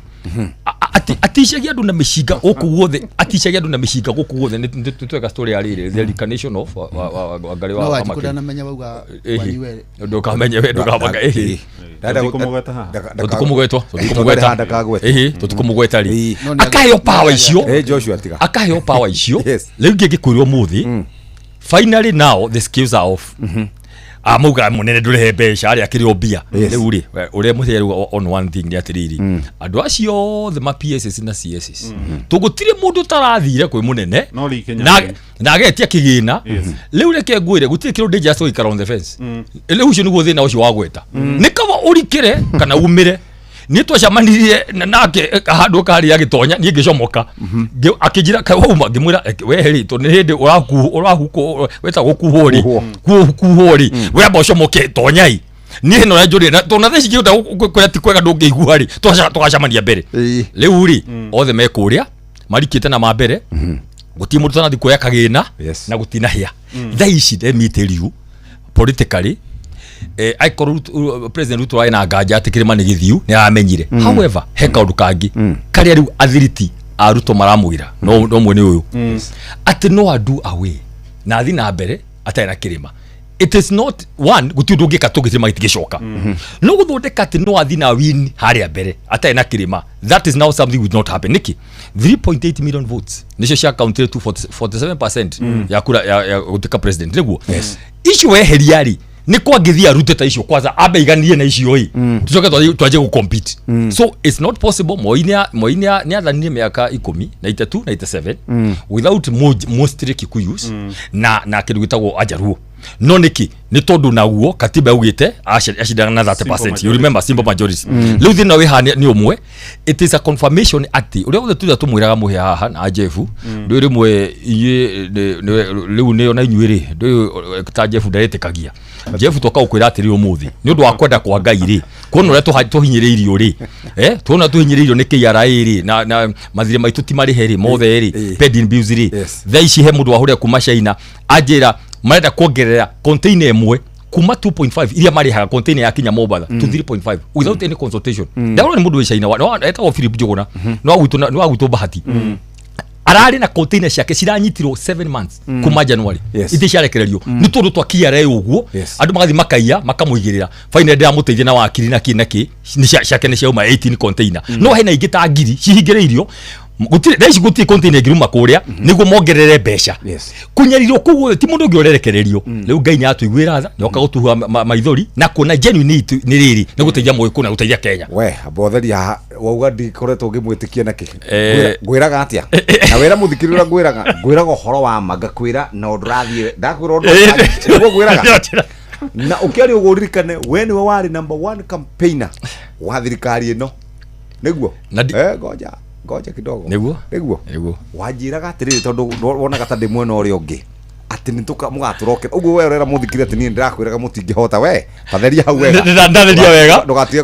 Aticagia andũ na mĩcinga gũkũ guothe, aticagia andũ na mĩcinga gũkũ guothe. Nĩ tweka story ya rĩrĩ, the reincarnation of wa Ngarĩ wa No, wa Wanjikũ Makĩria. ndanamenya wauga kwanyu we. Ndũkamenye we, ndũkamaka, Tũtikũmũgweta haha. Tũtikũmũgwetwa, tũtikũmũgweta. Ndakagweta. Tũtikũmũgweta rĩ. No, nĩ Akaheo power icio. Joshua, tiga. Akaheo power icio. Rĩu ngĩkwĩrwo ũmũthĩ, finally now the skills are off. Amauga mũnene ndũrehe mbeca, arĩa akĩrĩ o mbia. Rĩu rĩ, ũrĩa mũthee rĩu on one thing nĩ atĩrĩrĩ, andũ acio othe ma PSS na CSS, tũgũtirĩ mũndũ ũtarathire kwĩ mũnene, No rĩ, Kenya rĩ. na agetia kĩgĩna. Rĩu reke ngwĩre, gũtirĩ kĩndũ dangerous gũikara on the fence. Rĩu ũcio nĩguo thĩna ũcio wa gweta. Nĩ kaba ũrikĩre kana umĩre. Niĩ twacemanirie nake handũ karĩa agĩtonya, niĩ ngĩcomoka. Akĩnjĩra, Kaĩ wauma? Ngĩmwĩra, we rĩ, tondũ nĩ hĩndĩ wetagwo gũkuhwo rĩ. Kuhwo rĩ. We amba ũcomoke, tonyai. Niĩ no njũrĩre, na tondũ na thaa ici ngĩhota kũrĩa ti kwega ndũngĩigua rĩ, tũgacemania mbere. Rĩu rĩ, othe me kũrĩa, marikĩte na ma mbere, gũtirĩ mũndũ ũtanathi kuoya kagĩna, na gũtinahĩa. Thaa ici, let me tell you, politically, aikorwo President Ruto arĩ na nganja atĩ kĩrĩma nĩ gĩthiu, nĩ aramenyire. However, he kaũndũ kangĩ karĩa rĩu athiriti a Ruto maramwĩra, no mwene ũyũ. Atĩ no andu away na athi na mbere atarĩ na kĩrĩma. It is not one, gũtirĩ ũndũ ũngĩka tũngĩ kĩrĩma gĩtingĩcoka. No gũthondeka atĩ no athi na win harĩa mbere atarĩ na kĩrĩma, that is now something will not happen. Nĩkĩ? 3.8 million votes nĩcio cia counted to 47% ya kura ya gũtuĩka president, nĩguo? Icio weheria rĩ, Nĩ kwangĩthiĩ arute ta icio kwanza ambe iganie na icio ĩ, tucoke twanjie gũ compete. So it's not possible. Moi nĩ athanire mĩaka 13, 97 without mostly Kikuyus na kĩndũ gĩtagwo Ajaruo. No nĩkĩ? Nĩ tondũ naguo katiba yaugĩte acindanaga na 30%. You remember, simple majority. Rĩu thĩna wĩ haha nĩ ũmwe, it is a confirmation atĩ ũrĩa wothe tuga tũmwĩraga mũhĩa haha na Jeff ndũĩ rĩmwe inyuĩ rĩu nĩ ona inyuĩ rĩ ndũĩ ta Jeff ndaretĩkagia. Jeff toka gũkwĩra atĩrĩ ũmũthĩ nĩ ũndũ wa kwenda kwa Ngai rĩ, kuona ũrĩa tũhinyĩrĩirio rĩ, tuona tũhinyĩrĩirio nĩ KRA rĩ, na mathirĩ maitũ ti marĩhe rĩ mothe rĩ, pending bills rĩ. Thaa ici he mũndũ wahũrĩra kuma China anjĩra marenda kuongerera container ĩmwe kuma 2.5 iria marĩhaga container ya kinya Mombasa to 3.5 without any consultation. Ndagũra nĩ mũndũ wĩ China etagwo Philip Njuguna, nĩ wa gwitũ Bahati, ararĩ na container ciake ciranyitirwo 7 months kuma January, ithĩ ciarekererio nĩ tondũ twa KRA ũguo, andũ magathiĩ makaiya makamũigĩrĩra. Finally ndĩramũteithia na wakiri na kĩ na kĩ, nĩ ciake nĩ ciauma 18 container, no hena ingĩ ta ngiri cihingĩrĩirio. Gũtirĩ thaa ici, gũtirĩ container ĩngĩruma kũrĩa nĩguo mongerere mbeca. Kũnyarirwo kũu guothe ti mũndũ ũngĩ ũrerekererio. Rĩu Ngai nĩ atũiguĩra tha, nĩ oka gũtuhua maithori na kuona genuine nĩ rĩrĩ nĩ gũteithia Mũgĩkũyũ na gũteithia Kenya. We botheria haha wauga ndikoretwo ngĩmwĩtĩkia nakĩ? Ngwĩraga atĩa na wĩra mũthikĩrĩria? Ngwĩraga ũhoro wa ma, ngakwĩra na ũndũ ũrathiĩ, ndakwĩra ũndũ nĩguo ngwĩraga. Na ũkĩaria ũguo ũririkane we nĩwe warĩ number one campaigner wa thirikari ĩno, nĩguo? Ngoja ngoja kidogo. Nĩguo. Nĩguo wanjĩraga atĩrĩrĩ, tondũ wonaga ta ndĩ mwena ũrĩa ũngĩ, atĩ nĩ mũgatũrokera ũguo. We ũrera mũthikĩrĩria atĩ niĩ ndĩrakwĩraga mũtingĩhota. We tatheria hau wega. Ndatheria wega. Ndũgatige.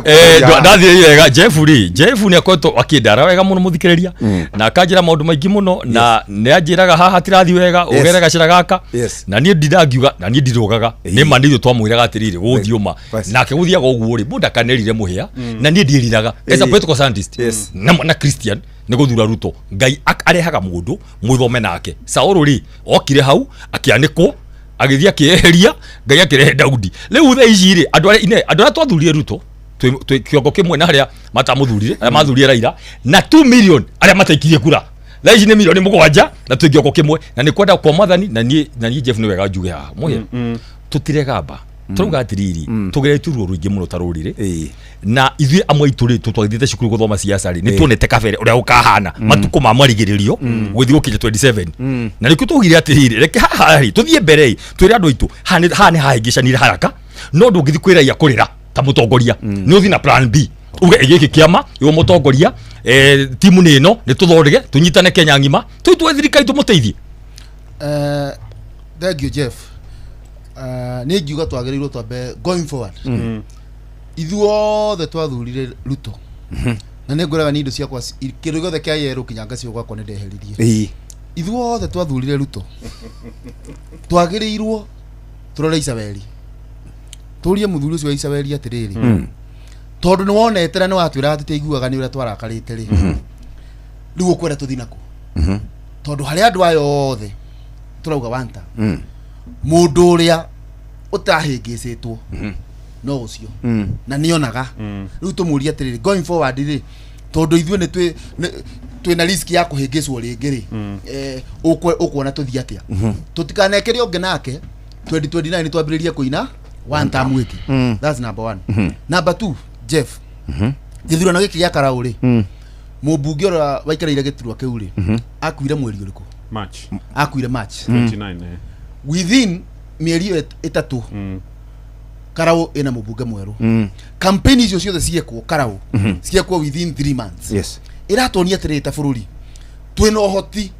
Ndatheria wega. Jeff rĩ, Jeff nĩ akoretwo akĩndara wega mũno mũthikĩrĩria, na akanjĩra maũndũ maingĩ mũno, na nĩ anjĩraga haha tirathi wega, ũgere gacĩra gaka, na niĩ ndindangiuga na niĩ ndirũgaga nĩ ma. Nĩ ithuĩ twamwĩraga atĩrĩrĩ gũthiĩ ũma nake gũthiaga ũguo rĩ, mũndũ akanerire mũhĩa, na niĩ ndiĩriraga as a political scientist na Christian nĩ gũthura Ruto. Ngai arehaga mũndũ mwĩthome nake. Saũlũ rĩ, okire hau akĩanĩkwo, agĩthiĩ akĩeheria, Ngai akĩrehe Daudi. Rĩu thaa ici rĩ, andũ arĩa ine andũ arĩa twathurire Ruto twĩ kĩongo kĩmwe na arĩa matamũthurire, arĩa mathurire Raila, na 2 million arĩa mataikirie kura. Thaa ici nĩ milioni 7 na twĩ kĩongo kĩmwe, na nĩ kwenda kwa Mwathani. Na niĩ Jeff nĩ wega njuge haha mũhĩa, tũtiregamba, tũrauga atĩrĩrĩ, tũgeretie ruo rũingĩ mũno ta rũrĩrĩ, na ithuĩ amwe aitũ rĩ twathiĩte cukuru gũthoma siasa rĩ, nĩ tuonete kabere ũrĩa gũkahana matukũ ma marigĩrĩrio gũthiĩ gũkinya 27, na nĩkĩo twaugire atĩrĩrĩ, reke haha rĩ tũthiĩ mbere ĩ, twĩre andũ aitũ haha nĩ hahĩngĩcanire haraka, no ndũngĩthiĩ kwĩ raia kũrĩra ta mũtongoria, nĩ ũthiĩ na plan B, uge gĩkĩ kĩama iwe mũtongoria, timu nĩ ĩno, nĩ tũthondeke tũnyitane Kenya ng'ima, tũitwe thirikari tũmũteithie. Thank you, Jeff. Nĩ ngiuga twagĩrĩirwo twambe going forward, ithuothe twathurire Ruto, na nĩ ngwĩraga nĩ indo ciakwa kĩndũ gĩothe kĩa yerũ kinya ngacio gwakwa nĩ ndeheririe. Ithuothe twathurire Ruto twagĩrĩirwo tũrore Isabeli, tũrie mũthuri ũcio wa Isabeli atĩrĩrĩ, tondũ nĩ wonete na nĩ watwĩra tũtiaiguaga nĩ ũrĩa twarakarĩte rĩ, rĩu ũkwenda tũthiĩ nakũ? Tondũ harĩ andũ aya othe tũrauga one term, mũndũ ũrĩa ũtahĩngĩcĩtwo no ũcio na nĩonaga. Rĩu tũmũrie atĩrĩrĩ, going forward rĩ, tondũ ithuĩ nĩ twĩna risk ya kũhĩngĩcwo rĩngĩ rĩ, ũkuona tũthiĩ atĩa? Tũtikanekĩre ũngĩ nake 2029 twambĩrĩrie kũina one term ĩngĩ. That's number one. Number two, Jeff, gĩthurano gĩkĩ gĩa Karau rĩ, mũmbunge ũrĩa waikarĩire gĩturwa kĩu rĩ, akuire mweri ũrĩkũ? March. Akuire March. 29. Within mĩeri ĩyo 3, Karau ĩna mũmbunge mwerũ. Campaign icio ciothe ciekwo Karau, ciekwo within 3 months. Ĩratuonia atĩrĩrĩ, ta bũrũri twĩna ũhoti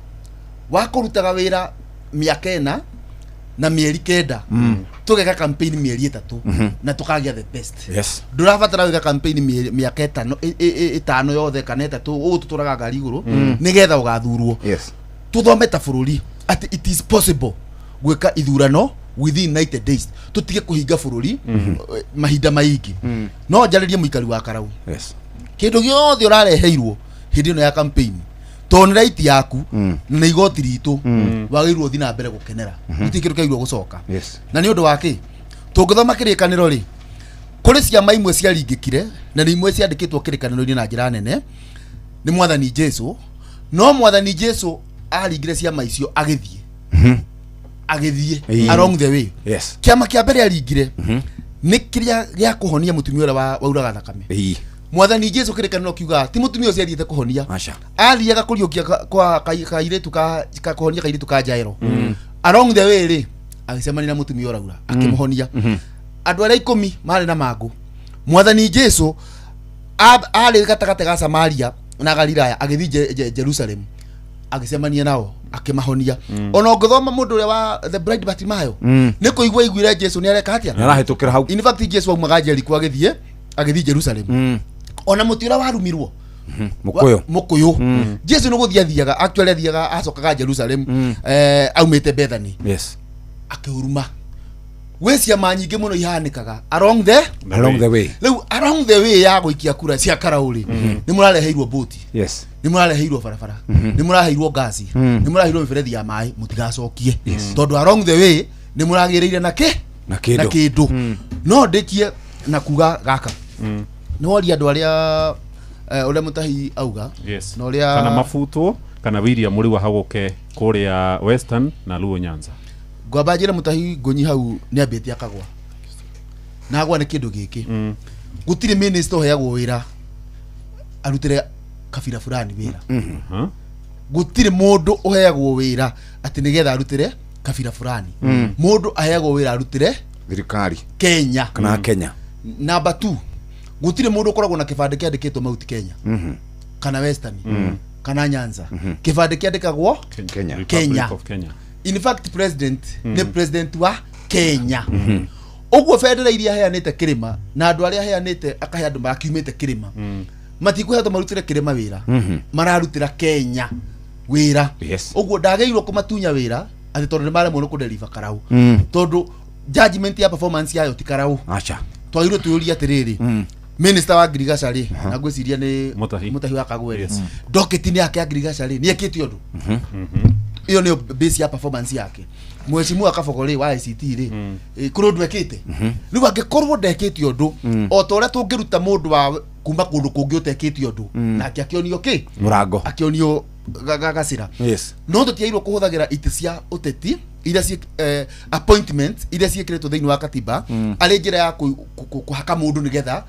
wa kũrutaga wĩra mĩaka 4 na mĩeri 9, tũgeka campaign mĩeri 3 na tũkagĩa the best. Ndũrabatara gwĩka campaign mĩaka 5 yothe kana 3 ũũ tũtũraga ngari igũrũ nĩgetha ũgathurwo. Tuthome ta bũrũri atĩ it is possible gwĩka ithurano within 90 days, tũtige kũhinga bũrũri mahinda maingĩ. No njarĩrie mũikari wa Karau, kĩndũ gĩothe ũrareheirwo hĩndĩ ĩno ya campaign, tondũ nĩ right yaku na nĩ igoti ritũ, wagĩrĩirwo ũthiĩ na mbere gũkenera. Gũtirĩ kĩndũ kĩagĩrĩirwo gũcoka. Na nĩ ũndũ wa kĩ tũngĩthoma kĩrĩkanĩro rĩ, kũrĩ ciama imwe ciaringĩkire na nĩ imwe ciandĩkĩtwo kĩrĩkanĩro-inĩ na njĩra nene nĩ Mwathani Jesu, no Mwathani Jesu aringire ciama icio agĩthiĩ. Agĩthiĩ along the way. Kĩama kĩa mbere aringire nĩ kĩrĩa gĩa kũhonia mũtumia ũrĩa wauraga thakame. Mwathani Jesu kĩrĩkanĩro kiugaga ti mũtumia ũcio athiĩte kũhonia, athiaga kũriũkia kwa kairĩtu ka kũhonia kairĩtu ka Jairo. Along the way rĩ, agĩcemania na mũtumia ũraura, akĩmũhonia. Andũ arĩa 10 marĩ na mangũ, mwathani Jesu arĩ gatagatĩ ga Samaria na Galilaya, agĩthiĩ Jerusalem, agĩcemania nao, akĩmahonia. Ona ũngĩthoma mũndũ ũrĩa wa the blind Bartimayo, nĩ kũigua aiguire Jesu nĩ areka atĩa. Nĩarahĩtũkĩra hau. In fact, Jesu aumaga Jericho agĩthiĩ Jerusalem. Ona mũtĩ ũrĩa warumirwo, Mũkũyũ. Mũkũyũ, Jesu nĩ gũthiĩ athiaga, actually athiaga, acokaga Jerusalem, aumĩte Bethany. Akĩhuruma. Gwĩ ciama nyingĩ mũno ihanĩkaga along the Along the way. Rĩu along the way ya gũikia kura cia Karau rĩ, nĩ mũrareheirwo boti, nĩ mũrareheirwo barabara, nĩ mũraheirwo ngasi, nĩ mũraheirwo mĩberethi ya maĩ, mũtigacokie, tondũ along the way nĩ mũragĩrĩire na kĩ? Na kĩndũ. Na kĩndũ. No ndĩkie na kuga gaka, nĩ woria andũ arĩa ũrĩa Mũtahi auga na ũrĩa Kana mabutwo kana William rĩu ahagũke kũrĩa Western na Luo Nyanza. Ngwamba njĩre Mũtahi Ngũnyi hau nĩ ambĩtie akagwa na agwa nĩ kĩndũ gĩkĩ. Gũtirĩ minister ũheagwo wĩra arutĩre kabira fulani wĩra. Gũtirĩ mũndũ ũheagwo wĩra atĩ nĩgetha arutĩre kabira fulani. Mũndũ aheagwo wĩra arutĩre thirikari Kenya. Kana Kenya. Number 2, gũtirĩ mũndũ ũkoragwo na kĩbandĩ kĩandĩkĩtwo Mount Kenya kana Western kana Nyanza. Kĩbandĩ kĩandĩkagwo Kenya. Kenya. Republic of Kenya. In fact, president nĩ president wa Kenya. Ũguo bendera iria aheanĩte kĩrĩma na andũ arĩa aheanĩte, akahe andũ makiumĩte kĩrĩma, matikũhetwo marutĩre kĩrĩma wĩra, mararutĩra Kenya wĩra. Ũguo ndagĩrĩirwo kũmatunya wĩra atĩ tondũ nĩ maremwo nĩ kũdeliver Karau, tondũ judgment ya performance yayo ti Karau. Acha. Twagĩrĩirwo twĩyũrie atĩrĩrĩ, minister wa ngirigaca rĩ, na ngwĩciria nĩ Mutahi. Mutahi wa Kagwe rĩ, docket yake ya ngirigaca rĩ, nĩ ekĩte ũndũ? Ĩyo nĩyo base ya performance yake. Mheshimiwa Kabogo rĩ, wa ICT rĩ, kũrĩ ũndũ ekĩte? Rĩu angĩkorwo ndekĩte ũndũ, o ta ũrĩa tũngĩruta mũndũ wa kuma kũndũ kũngĩ ũtekĩte ũndũ, nake akĩonio kĩ? Mũrango. Akĩonio gacĩra. No tũtiagĩrĩirwo kũhũthagĩra itĩ cia ũteti iria ciĩ appointment iria ciĩkĩrĩtwo thĩinĩ wa katiba arĩ njĩra ya kũhaka mũndũ nĩgetha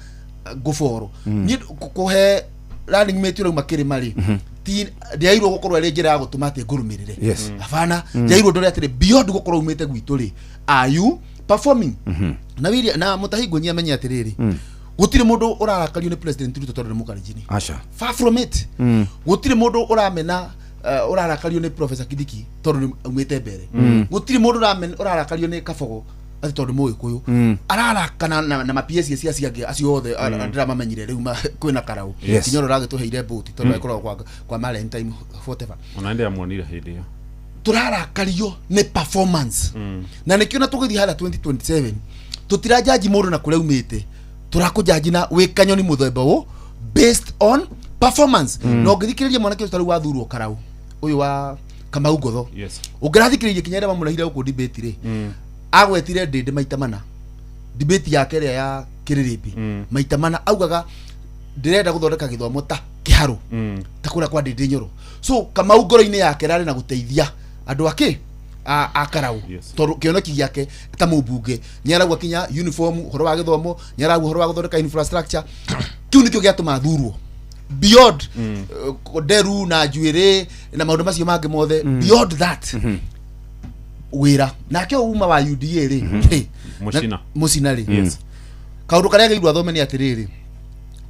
ngũboro. Niĩ kũhe running mate ũrauma kĩrĩma rĩ, ti ndĩagĩrĩirwo gũkorwo ĩrĩ njĩra ya gũtũma atĩ ngũrũmĩrĩre. Abana, ndĩagĩrĩirwo ndore atĩrĩ, beyond gũkorwo umĩte gwitũ rĩ, are you performing? Na William na Mutahi Ngunyi amenye atĩrĩrĩ, gũtirĩ mũndũ ũrarakario nĩ President Ruto tondũ nĩ Mũkalenjini. Aca. Far from it. Gũtirĩ mũndũ ũramena ũrarakario nĩ Professor Kindiki tondũ nĩ aumĩte mbere. Gũtirĩ mũndũ ũrarakario nĩ Kabogo atĩ tondũ Mũgĩkũyũ. Ararakana na ma PS cia ciangĩ acio othe ndĩramamenyire rĩu kwĩna Karau nginya ũrĩa ũragĩtũheire mbũti tondũ agĩkoragwo kwa Valentine, whatever. Ona ndĩramuonire hĩndĩ ĩyo. Tũrarakario nĩ performance, na nĩkĩo na tũgĩthiĩ harĩa 2027 tũtirajaji mũndũ na kũrĩa umĩte, tũrakũjaji na wĩ kanyoni mũthemba ũũ based on performance. Na ũngĩthikĩrĩria mwanake ũcio tarĩu wathurwo Karau ũyũ wa Kamau Ngotho, ũngĩrathikĩrĩria kinya ĩrĩa mamũrehire gũkũ debate rĩ, agwetire Ndĩndĩ maita mana. Debate yake ĩrĩa ya Kĩrĩrĩmbi, maita mana augaga ndĩrenda gũthondeka gĩthomo ta kĩharũ, ta kũrĩa kwa Ndĩndĩ Nyoro. So Kamau ngoro-inĩ yake rarĩ na gũteithia andũ akĩ a Karau, tondũ kĩoneki gĩake ta mũmbunge nĩ arauga kinya uniform, ũhoro wa gĩthomo, nĩ arauga ũhoro wa gũthondeka infrastructure. Kĩu nĩkĩo gĩatũma athurwo beyond nderu na njuĩrĩ na maũndũ macio mangĩ mothe. Beyond that, wĩra nake uma wa UDA rĩ, hey, Mũcina. Mũcina rĩ, kaũndũ karĩa agĩrĩirwo athome nĩ atĩrĩrĩ,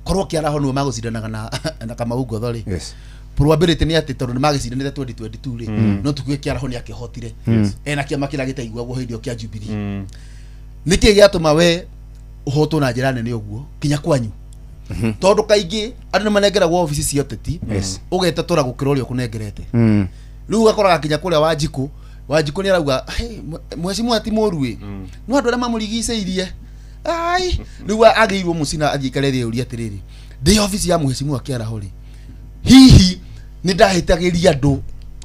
korwo Kĩaraho nĩwe magũcindanaga na Kamau Ngotho rĩ, probability nĩ atĩ tondũ nĩ magĩcindanĩte 2022 rĩ, no tugue Kĩaraho nĩ akĩhotire ena kĩama kĩrĩa gĩtaiguagwo hĩndĩ ĩyo kĩa Jubilee. Nĩkĩ gĩatũma we ũhotwo na njĩra nene ũguo kinya kwanyu? Tondũ kaingĩ andũ nĩ manengeragwo obici cia ũteti, ũgetetũra gũkĩra ũrĩa ũkũnengerete. Rĩu ũgakoraga kinya kũrĩa Wanjikũ, Wanjikũ nĩ arauga, "Hey, mheshimiwa ti mũru ĩ, no andũ arĩa mamũrigicĩirie ai." Rĩu agĩrĩirwo Mũcina athiĩ ikare rĩũria atĩrĩrĩ, ndĩ obici ya mheshimiwa Kĩaraho rĩ, hihi nĩ ndahĩtagĩria andũ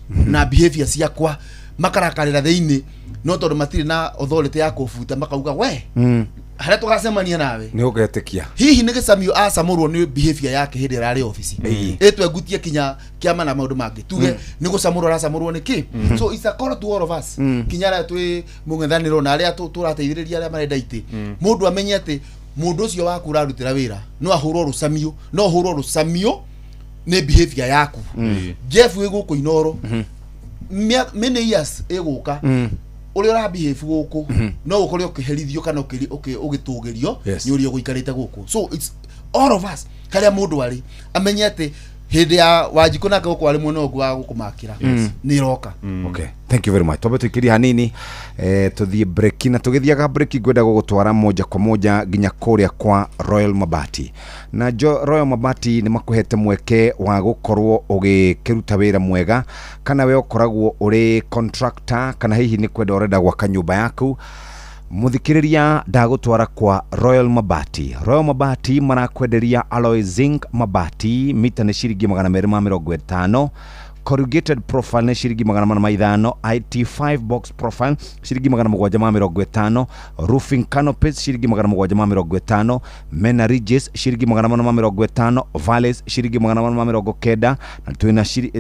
na behavior ciakwa makarakarĩra thĩinĩ, no tondũ matirĩ na authority ya kũbuta makauga we Harĩa tũgacemania nawe nĩ ũgetĩkia. Hihi nĩ gĩcamio acamũrwo nĩ behavior yake hĩndĩ ĩrĩa arĩ obici, ĩtwengutie kinya kĩama na maũndũ mangĩ, tuge nĩ gũcamũrwo aracamũrwo nĩ kĩ. So it's a call to all of us, kinya arĩa twĩ mũng'ethanĩro na arĩa tũrateithĩrĩria arĩa marenda itĩ, mũndũ amenye atĩ mũndũ ũcio waku ũrarutĩra wĩra no ahũrwo rũcamio, no ũhũrwo rũcamio nĩ behavior yaku. Jeff wĩ gũkũ Inoro, many years ĩgũka, ũrĩa ũra behave gũkũ no ũkore ũkĩherithio kana ũgĩtũgĩrio nĩ ũrĩa ũgũikarĩte gũkũ. So it's all of us, harĩa mũndũ arĩ amenye atĩ hĩndĩ ya Wanjikũ nake gũkũ arĩ mwena ũngĩ wa gũkũmakĩra nĩ ĩroka. Okay, thank you very much. Twambe tuikirie hanini, tuthiĩ break, na tũgĩthiaga break ngwenda gũgũtwara moja kwa moja nginya kũrĩa kwa Royal Mabati. Na Royal Mabati nĩ makũhete mweke wa gũkorwo ũgĩkĩruta wĩra mwega, kana we ũkoragwo ũrĩ contractor, kana hihi nĩ kwenda ũrenda gwaka nyũmba yaku. Muthikiriria, ndagũtwara kwa Royal Mabati. Royal Mabati marakwenderia alloy zinc mabati, mita nĩ ciringi 250, corrugated profile nĩ ciringi 405, IT5 box profile ciringi 750, roofing canopies ciringi 750, mena ridges ciringi 450, valleys ciringi 490, na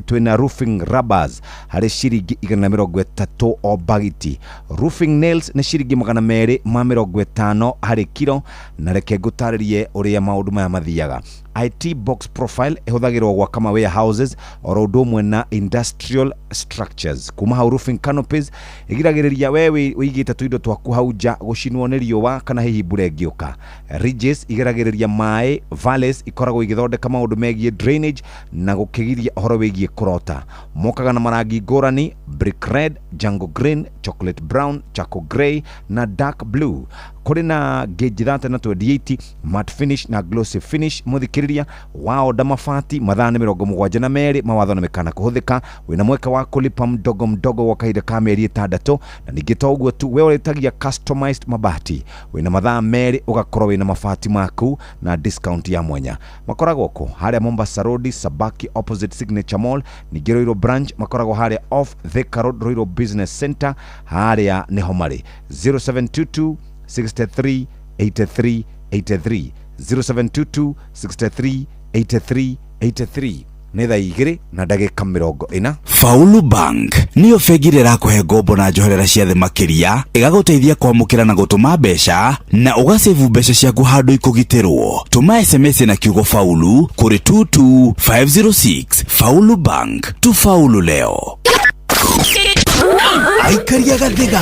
twĩna roofing rubbers harĩ ciringi 130 o bagiti, roofing nails nĩ ciringi 250 harĩ kiro. Na reke ngũtarĩrie ũrĩa maũndũ maya mathiaga. IT box profile ĩhũthagĩrwo gwaka ma warehouses oro ũndũ ũmwe na industrial structures. Kuma hau, roofing canopies ĩgiragĩrĩria we wĩigĩte tũindo twaku hau nja gũcinwo nĩ riũa kana hihi mbura ĩngĩũka. Ridges igiragĩrĩria maĩ, valleys ikoragwo igĩthondeka maũndũ megiĩ drainage na gũkĩgiria ũhoro wĩgiĩ kũrota. Mokaga na marangi ngũrani: brick red, jungle green, chocolate brown, charcoal grey na dark blue. Kũrĩ na gauge 30 na 28, matte finish na glossy finish. Mũthikĩrĩria, waonda mabati mathaa nĩ 72, mawatho na mĩkana kũhũthĩka. Wĩna mweke wa kũlipa mdogo mdogo gwa kahinda ka mĩeri 6. Na ningĩ to ũguo tu, we ũrĩtagia customized mabati, wĩna mathaa 2 ũgakorwo wĩna mabati maku na discount ya mwanya. Makoragwo kũ? Harĩa Mombasa Road, Sabaki, opposite Signature Mall. Ningĩ Ruiru branch makoragwo harĩa off Thika Road, Ruiru Business Center, harĩa nĩho marĩ. 0722 63 83 83, 0722 63 83 83. Nĩ thaa 2:40. Faulu Bank nĩyo bengi ĩrĩa ĩrakũhe ngombo na njoherera cia thĩ makĩria, ĩgagũteithia kwamũkĩra na gũtũma mbeca na ũgacebu mbeca ciaku handũ ikũgitĩrwo. Tũma SMS na kiugo faulu kũrĩ 22506. Faulu Bank, tufaulu leo. Aikaria gathiga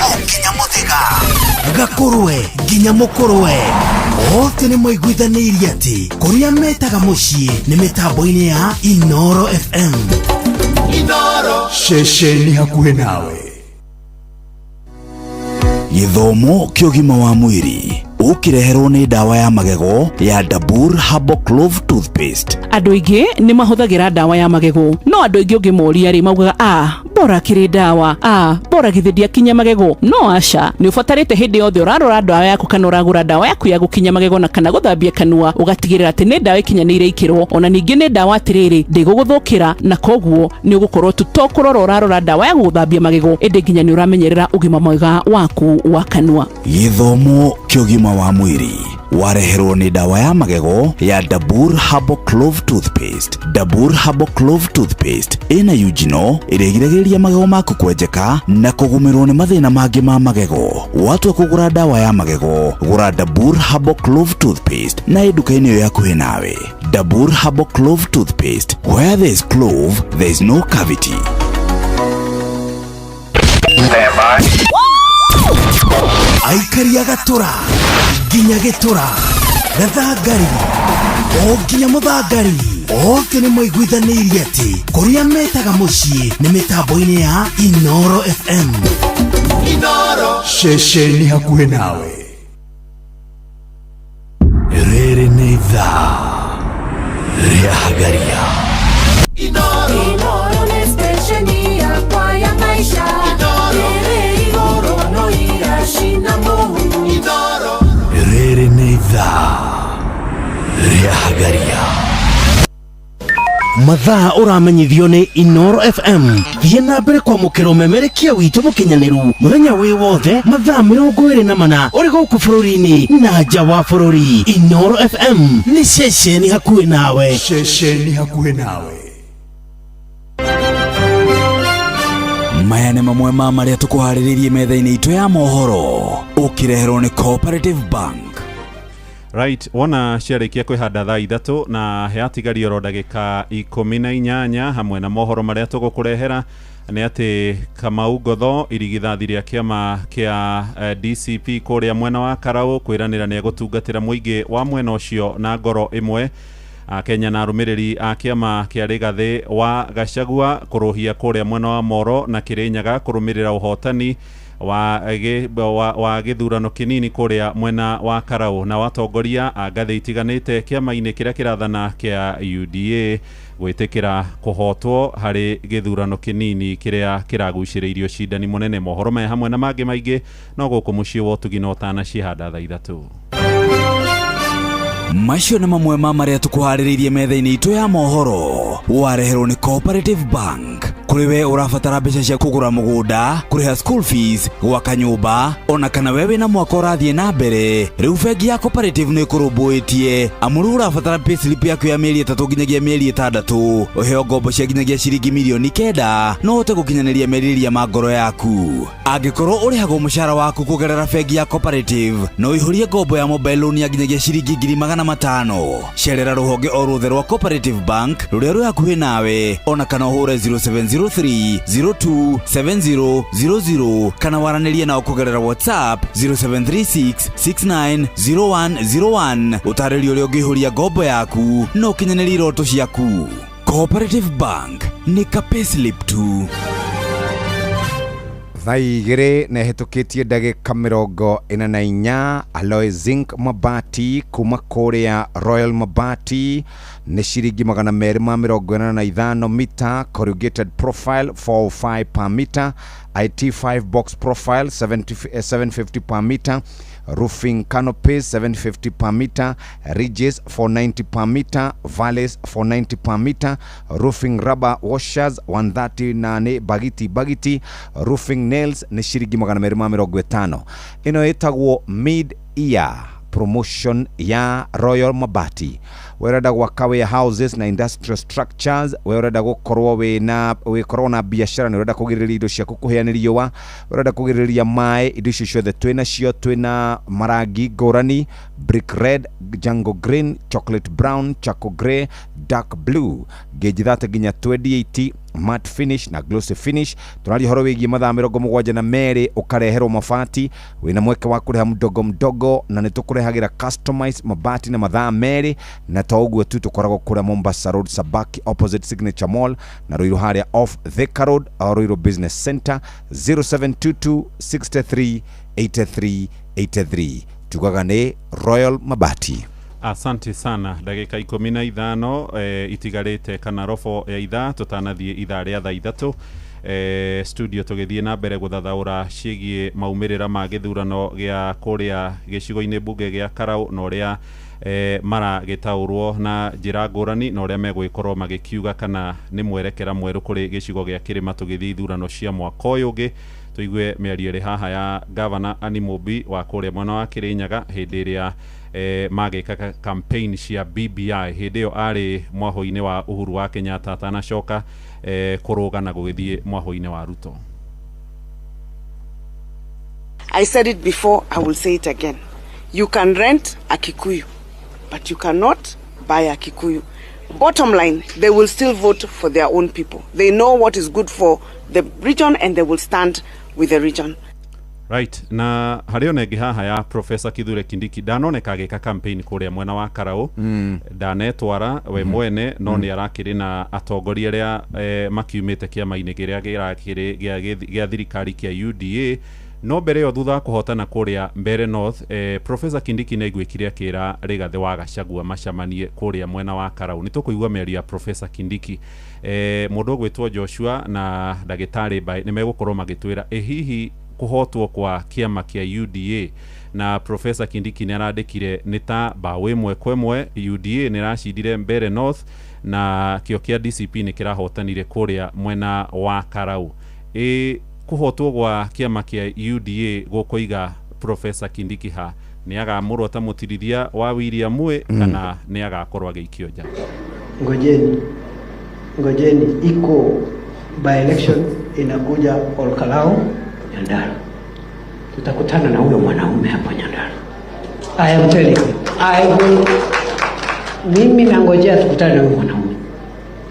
o nginya mũthĩga, gakũrwe nginya mũkũrwe, othe nĩ maiguithanĩirie atĩ kũrĩa metaga mũciĩ nĩ mĩtambo-inĩ ya Inoro FM. Inoro. Ceceni hakuhĩ nawe. Gĩthomo kĩa ũgima wa mwĩrĩ ũkĩreherwo nĩ ndawa ya magego ya Dabur Herbal Clove Toothpaste. Andũ aingĩ nĩ mahũthagĩra ndawa ya magego, no andũ aingĩ ũngĩmoria rĩ, maugaga a bora kĩrĩ ndawa, a bora githĩ ndiakinya magego. No aca, nĩ ũbatarĩte hĩndĩ yothe ũrarora ndawa yaku kana ũragũra ndawa yaku ya gũkinya magego na kana gũthambia kanua, ũgatigĩrĩra atĩ nĩ ndawa ĩkinyanĩire ikĩro, ona ningĩ nĩ ndawa atĩrĩrĩ ndĩgũgũthũkĩra, na koguo nĩ ũgũkorwo tu to kũrora ũrarora ndawa ya gũgũthambia magego, ĩndĩ nginya nĩ ũramenyerera ũgima mwega waku wa kanua. Gĩthomo kĩa ũgima wa mwĩrĩ wareherwo nĩ ndawa ya magego ya Dabur Herbal Clove Toothpaste. Dabur Herbal Clove Toothpaste ĩna eugenol ĩrĩa ĩgiragĩrĩria magego maku kwenjeka na kũgũmĩrwo nĩ mathĩna mangĩ ma magego. Watua kũgũra ndawa ya magego, gũra Dabur Herbal Clove Toothpaste na ĩ nduka-inĩ ĩyo hakuhĩ nawe. Dabur Herbal Clove Toothpaste, where there is clove, there is no cavity. Aikaria gatũra nginya gĩtũra, gathangari o nginya mũthangari, othe nĩ maiguithanĩirie atĩ kũrĩa metaga mũciĩ nĩ mĩtambo-inĩ ya Inoro FM. Inoro. Ceceni hakuhĩ nawe. Rĩrĩ nĩ ithaa rĩa Hagaria. Inoro. Inoro nĩ stesheni yakwa ya maisha. Ĩrĩ igũrũ no iracina mũhu. Inoro. Rĩrĩ nĩ ithaa rĩa Hagaria. Mathaa ũramenyithio nĩ Inoro FM. Thiĩ na mbere kwamũkĩra ũmemerekia witũ mũkinyanĩru mũthenya wĩ wothe mathaa 24 ũrĩ gũkũ bũrũri-inĩ na nja wa bũrũri. Inoro FM nĩ ceceni hakuhĩ nawe. Ceceni hakuhĩ nawe. Maya nĩ mamwe ma marĩa tũkũharĩrĩirie metha-inĩ itũ ya mohoro, ũkĩreherwo nĩ Cooperative Bank. Right, wona ciarĩkia kwĩhanda thaa 3 na heatigario oro ndagĩka 18, hamwe na mohoro marĩa tũgũkũrehera nĩ atĩ Kamau Ngotho irigithathi rĩa kĩama kĩa DCP kũrĩa mwena wa Karau kwĩranĩra nĩ egũtungatĩra mũingĩ wa mwena ũcio na ngoro ĩmwe. Akenya na arũmĩrĩri a kĩama kĩa Rigathĩ wa Gachagua kũrũhia kũrĩa mwena wa Moro na Kĩrĩnyaga kũrũmĩrĩra ũhotani wa gĩthurano kĩnini kũrĩa mwena wa Karau, na watongoria a ngathĩ itiganĩte kĩama-inĩ kĩrĩa kĩrathana kĩa UDA gwĩtĩkĩra kũhotwo harĩ gĩthurano kĩnini kĩrĩa kĩragucĩrĩirio cindani mũnene. Mohoro maya hamwe na mangĩ maingĩ no gũkũ mũciĩ wa ũtugi na ũtana cihanda thaa 3. Macio nĩ mamwe ma marĩa tũkũharĩrĩirie metha-inĩ itũ ya mohoro, wareherwo nĩ Cooperative Bank. Kũrĩ we ũrabatara mbeca cia kũgũra mũgũnda, kũrĩha school fees, gwaka nyũmba, ona kana we wĩna mwaka ũrathiĩ na mbere, rĩu bengi ya Cooperative nĩ ĩkũrũmbũĩtie. Amu rĩu ũrabatara payslip yaku ya mĩeri 3 nginyagia mĩeri 6, ũheo ngombo cia nginyagia ciringi mirioni 9, no ũhote gũkinyanĩria merirĩria ma ngoro yaku. Angĩkorwo ũrĩhagwo mũcara waku kũgerera bengi ya Cooperative, no ũihũrie ngombo ya mobile loan ya nginyagia ciringi 500,000. Cerera rũhonge o ruothe rwa Cooperative Bank rũrĩa rwĩ hakuhĩ nawe, ona kana ũhũre 0703 027000 kana waranĩrie nao kũgerera WhatsApp 0736 690101. Ũtarĩrio ũrĩa ũngĩihũria ngombo yaku na ũkinyanĩrie iroto ciaku. Cooperative Bank nĩ ka payslip tu. Thaa 2 na ĩhĩtũkĩtie ndagĩka 44. Alloy Zinc mabati kuma kũrĩa Royal Mabati nĩ ciringi 285 mita, corrugated profile 405 per meter, IT5 box profile 750 per meter, roofing canopies 750 per meter, ridges 490 per meter, valleys 490 per meter, roofing rubber washers 130 na nĩ bagiti bagiti, roofing nails nĩ ciringi 250. Ĩno ĩtagwo mid year promotion ya Royal Mabati. We ũrenda gwaka warehouses na industrial structures, we ũrenda gũkorwo wĩna wĩkorwo na biacara, nĩ ũrenda kũgirĩrĩria indo ciaku kũhĩa nĩ riũa, ũrenda kũgirĩrĩria maĩ, indo icio ciothe twĩnacio. Twĩna marangi ngũrani: brick red, jungle green, chocolate brown, charcoal grey, dark blue, gauge 30 nginya 28, matte finish na glossy finish. Tũraria ũhoro wĩgiĩ mathaa 72 ũkareherwo mabati, wĩna mweke wa kũrĩha mdogo mdogo, na nĩ tũkũrehagĩra customized mabati na mathaa 2. Na to ũguo tu, tũkoragwo kũrĩa Mombasa Road, Sabaki, opposite Signature Mall, na Ruiru harĩa off Thika Road, Ruiru Business Center, 0722 63 83 83. Tugaga nĩ Royal Mabati. Asante sana. Ndagĩka 15 itigarĩte kana robo ya ithaa tũtanathiĩ ithaa rĩa thaa 3. Studio tũgĩthiĩ na mbere gũthathaũra ciĩgiĩ maumĩrĩra ma gĩthurano gĩa kũrĩa gĩcigo-inĩ mbunge gĩa Karau, na ũrĩa maragĩtaũrwo na njĩra ngũrani, na ũrĩa megũgĩkorwo magĩkiuga kana nĩ mwerekera mwerũ kũrĩ gĩcigo gĩa kĩrĩma tũgĩthiĩ ithurano cia mwaka ũyũ ũngĩ. Tũigue mĩario ĩrĩ haha ya gavana Annie Mumbi wa kũrĩa mwena wa Kĩrĩnyaga hĩndĩ ĩrĩa magĩkaga campaign cia BBI, hĩndĩ ĩyo arĩ mwahũ-inĩ wa Uhuru wa Kenyatta atanacoka kũrũga na gũgĩthiĩ mwahũ-inĩ wa Ruto. I said it before, I will say it again. You can rent a Kikuyu, but you cannot buy a Kikuyu. Bottom line, they will still vote for their own people. They know what is good for the region and they will stand with the region. Right, na harĩ ona ĩngĩ haha ya Professor Kithure Kindiki, ndanoneka agĩka campaign kũrĩa mwena wa Karau, ndanetwara we mwene, no nĩ arakĩrĩ na atongoria arĩa makiumĩte kĩama-inĩ kĩrĩa kĩrakĩrĩ gĩa thirikari kĩa UDA. No mbere ĩyo, thutha wa kũhotana kũrĩa Mbere North, Professor Kindiki nĩ aiguĩkire akĩra Rigathĩ wa Gachagua macemanie kũrĩa mwena wa Karau. Nĩ tũkũigua mĩario ya Professor Kindiki. Mũndũ ũgwĩtwo Joshua na ndagĩtarĩ Mbaĩ nĩ megũkorwo magĩtwĩra ĩ hihi kũhotwo kwa kĩama kĩa UDA na Professor Kindiki nĩ arandĩkire nĩ ta mbaũ 1-1, UDA nĩ ĩracindire Mbere North. Na kĩo kĩa DCP nĩ kĩrahotanire kũrĩa mwena wa Karau. Ĩ kũhotwo gwa kĩama kĩa UDA gũkũiga Professor Kindiki ha nĩ agamũrwo ta mũtirithia wa William Moi kana nĩ agakorwo agĩikio nja? Ngojeni, ngojeni, iko by election inakuja Olkalou, Nyandarua. Tutakutana na huyo mwanaume hapo Nyandarua. I am telling you, I will, mimi nangojea tukutane na huyo mwanaume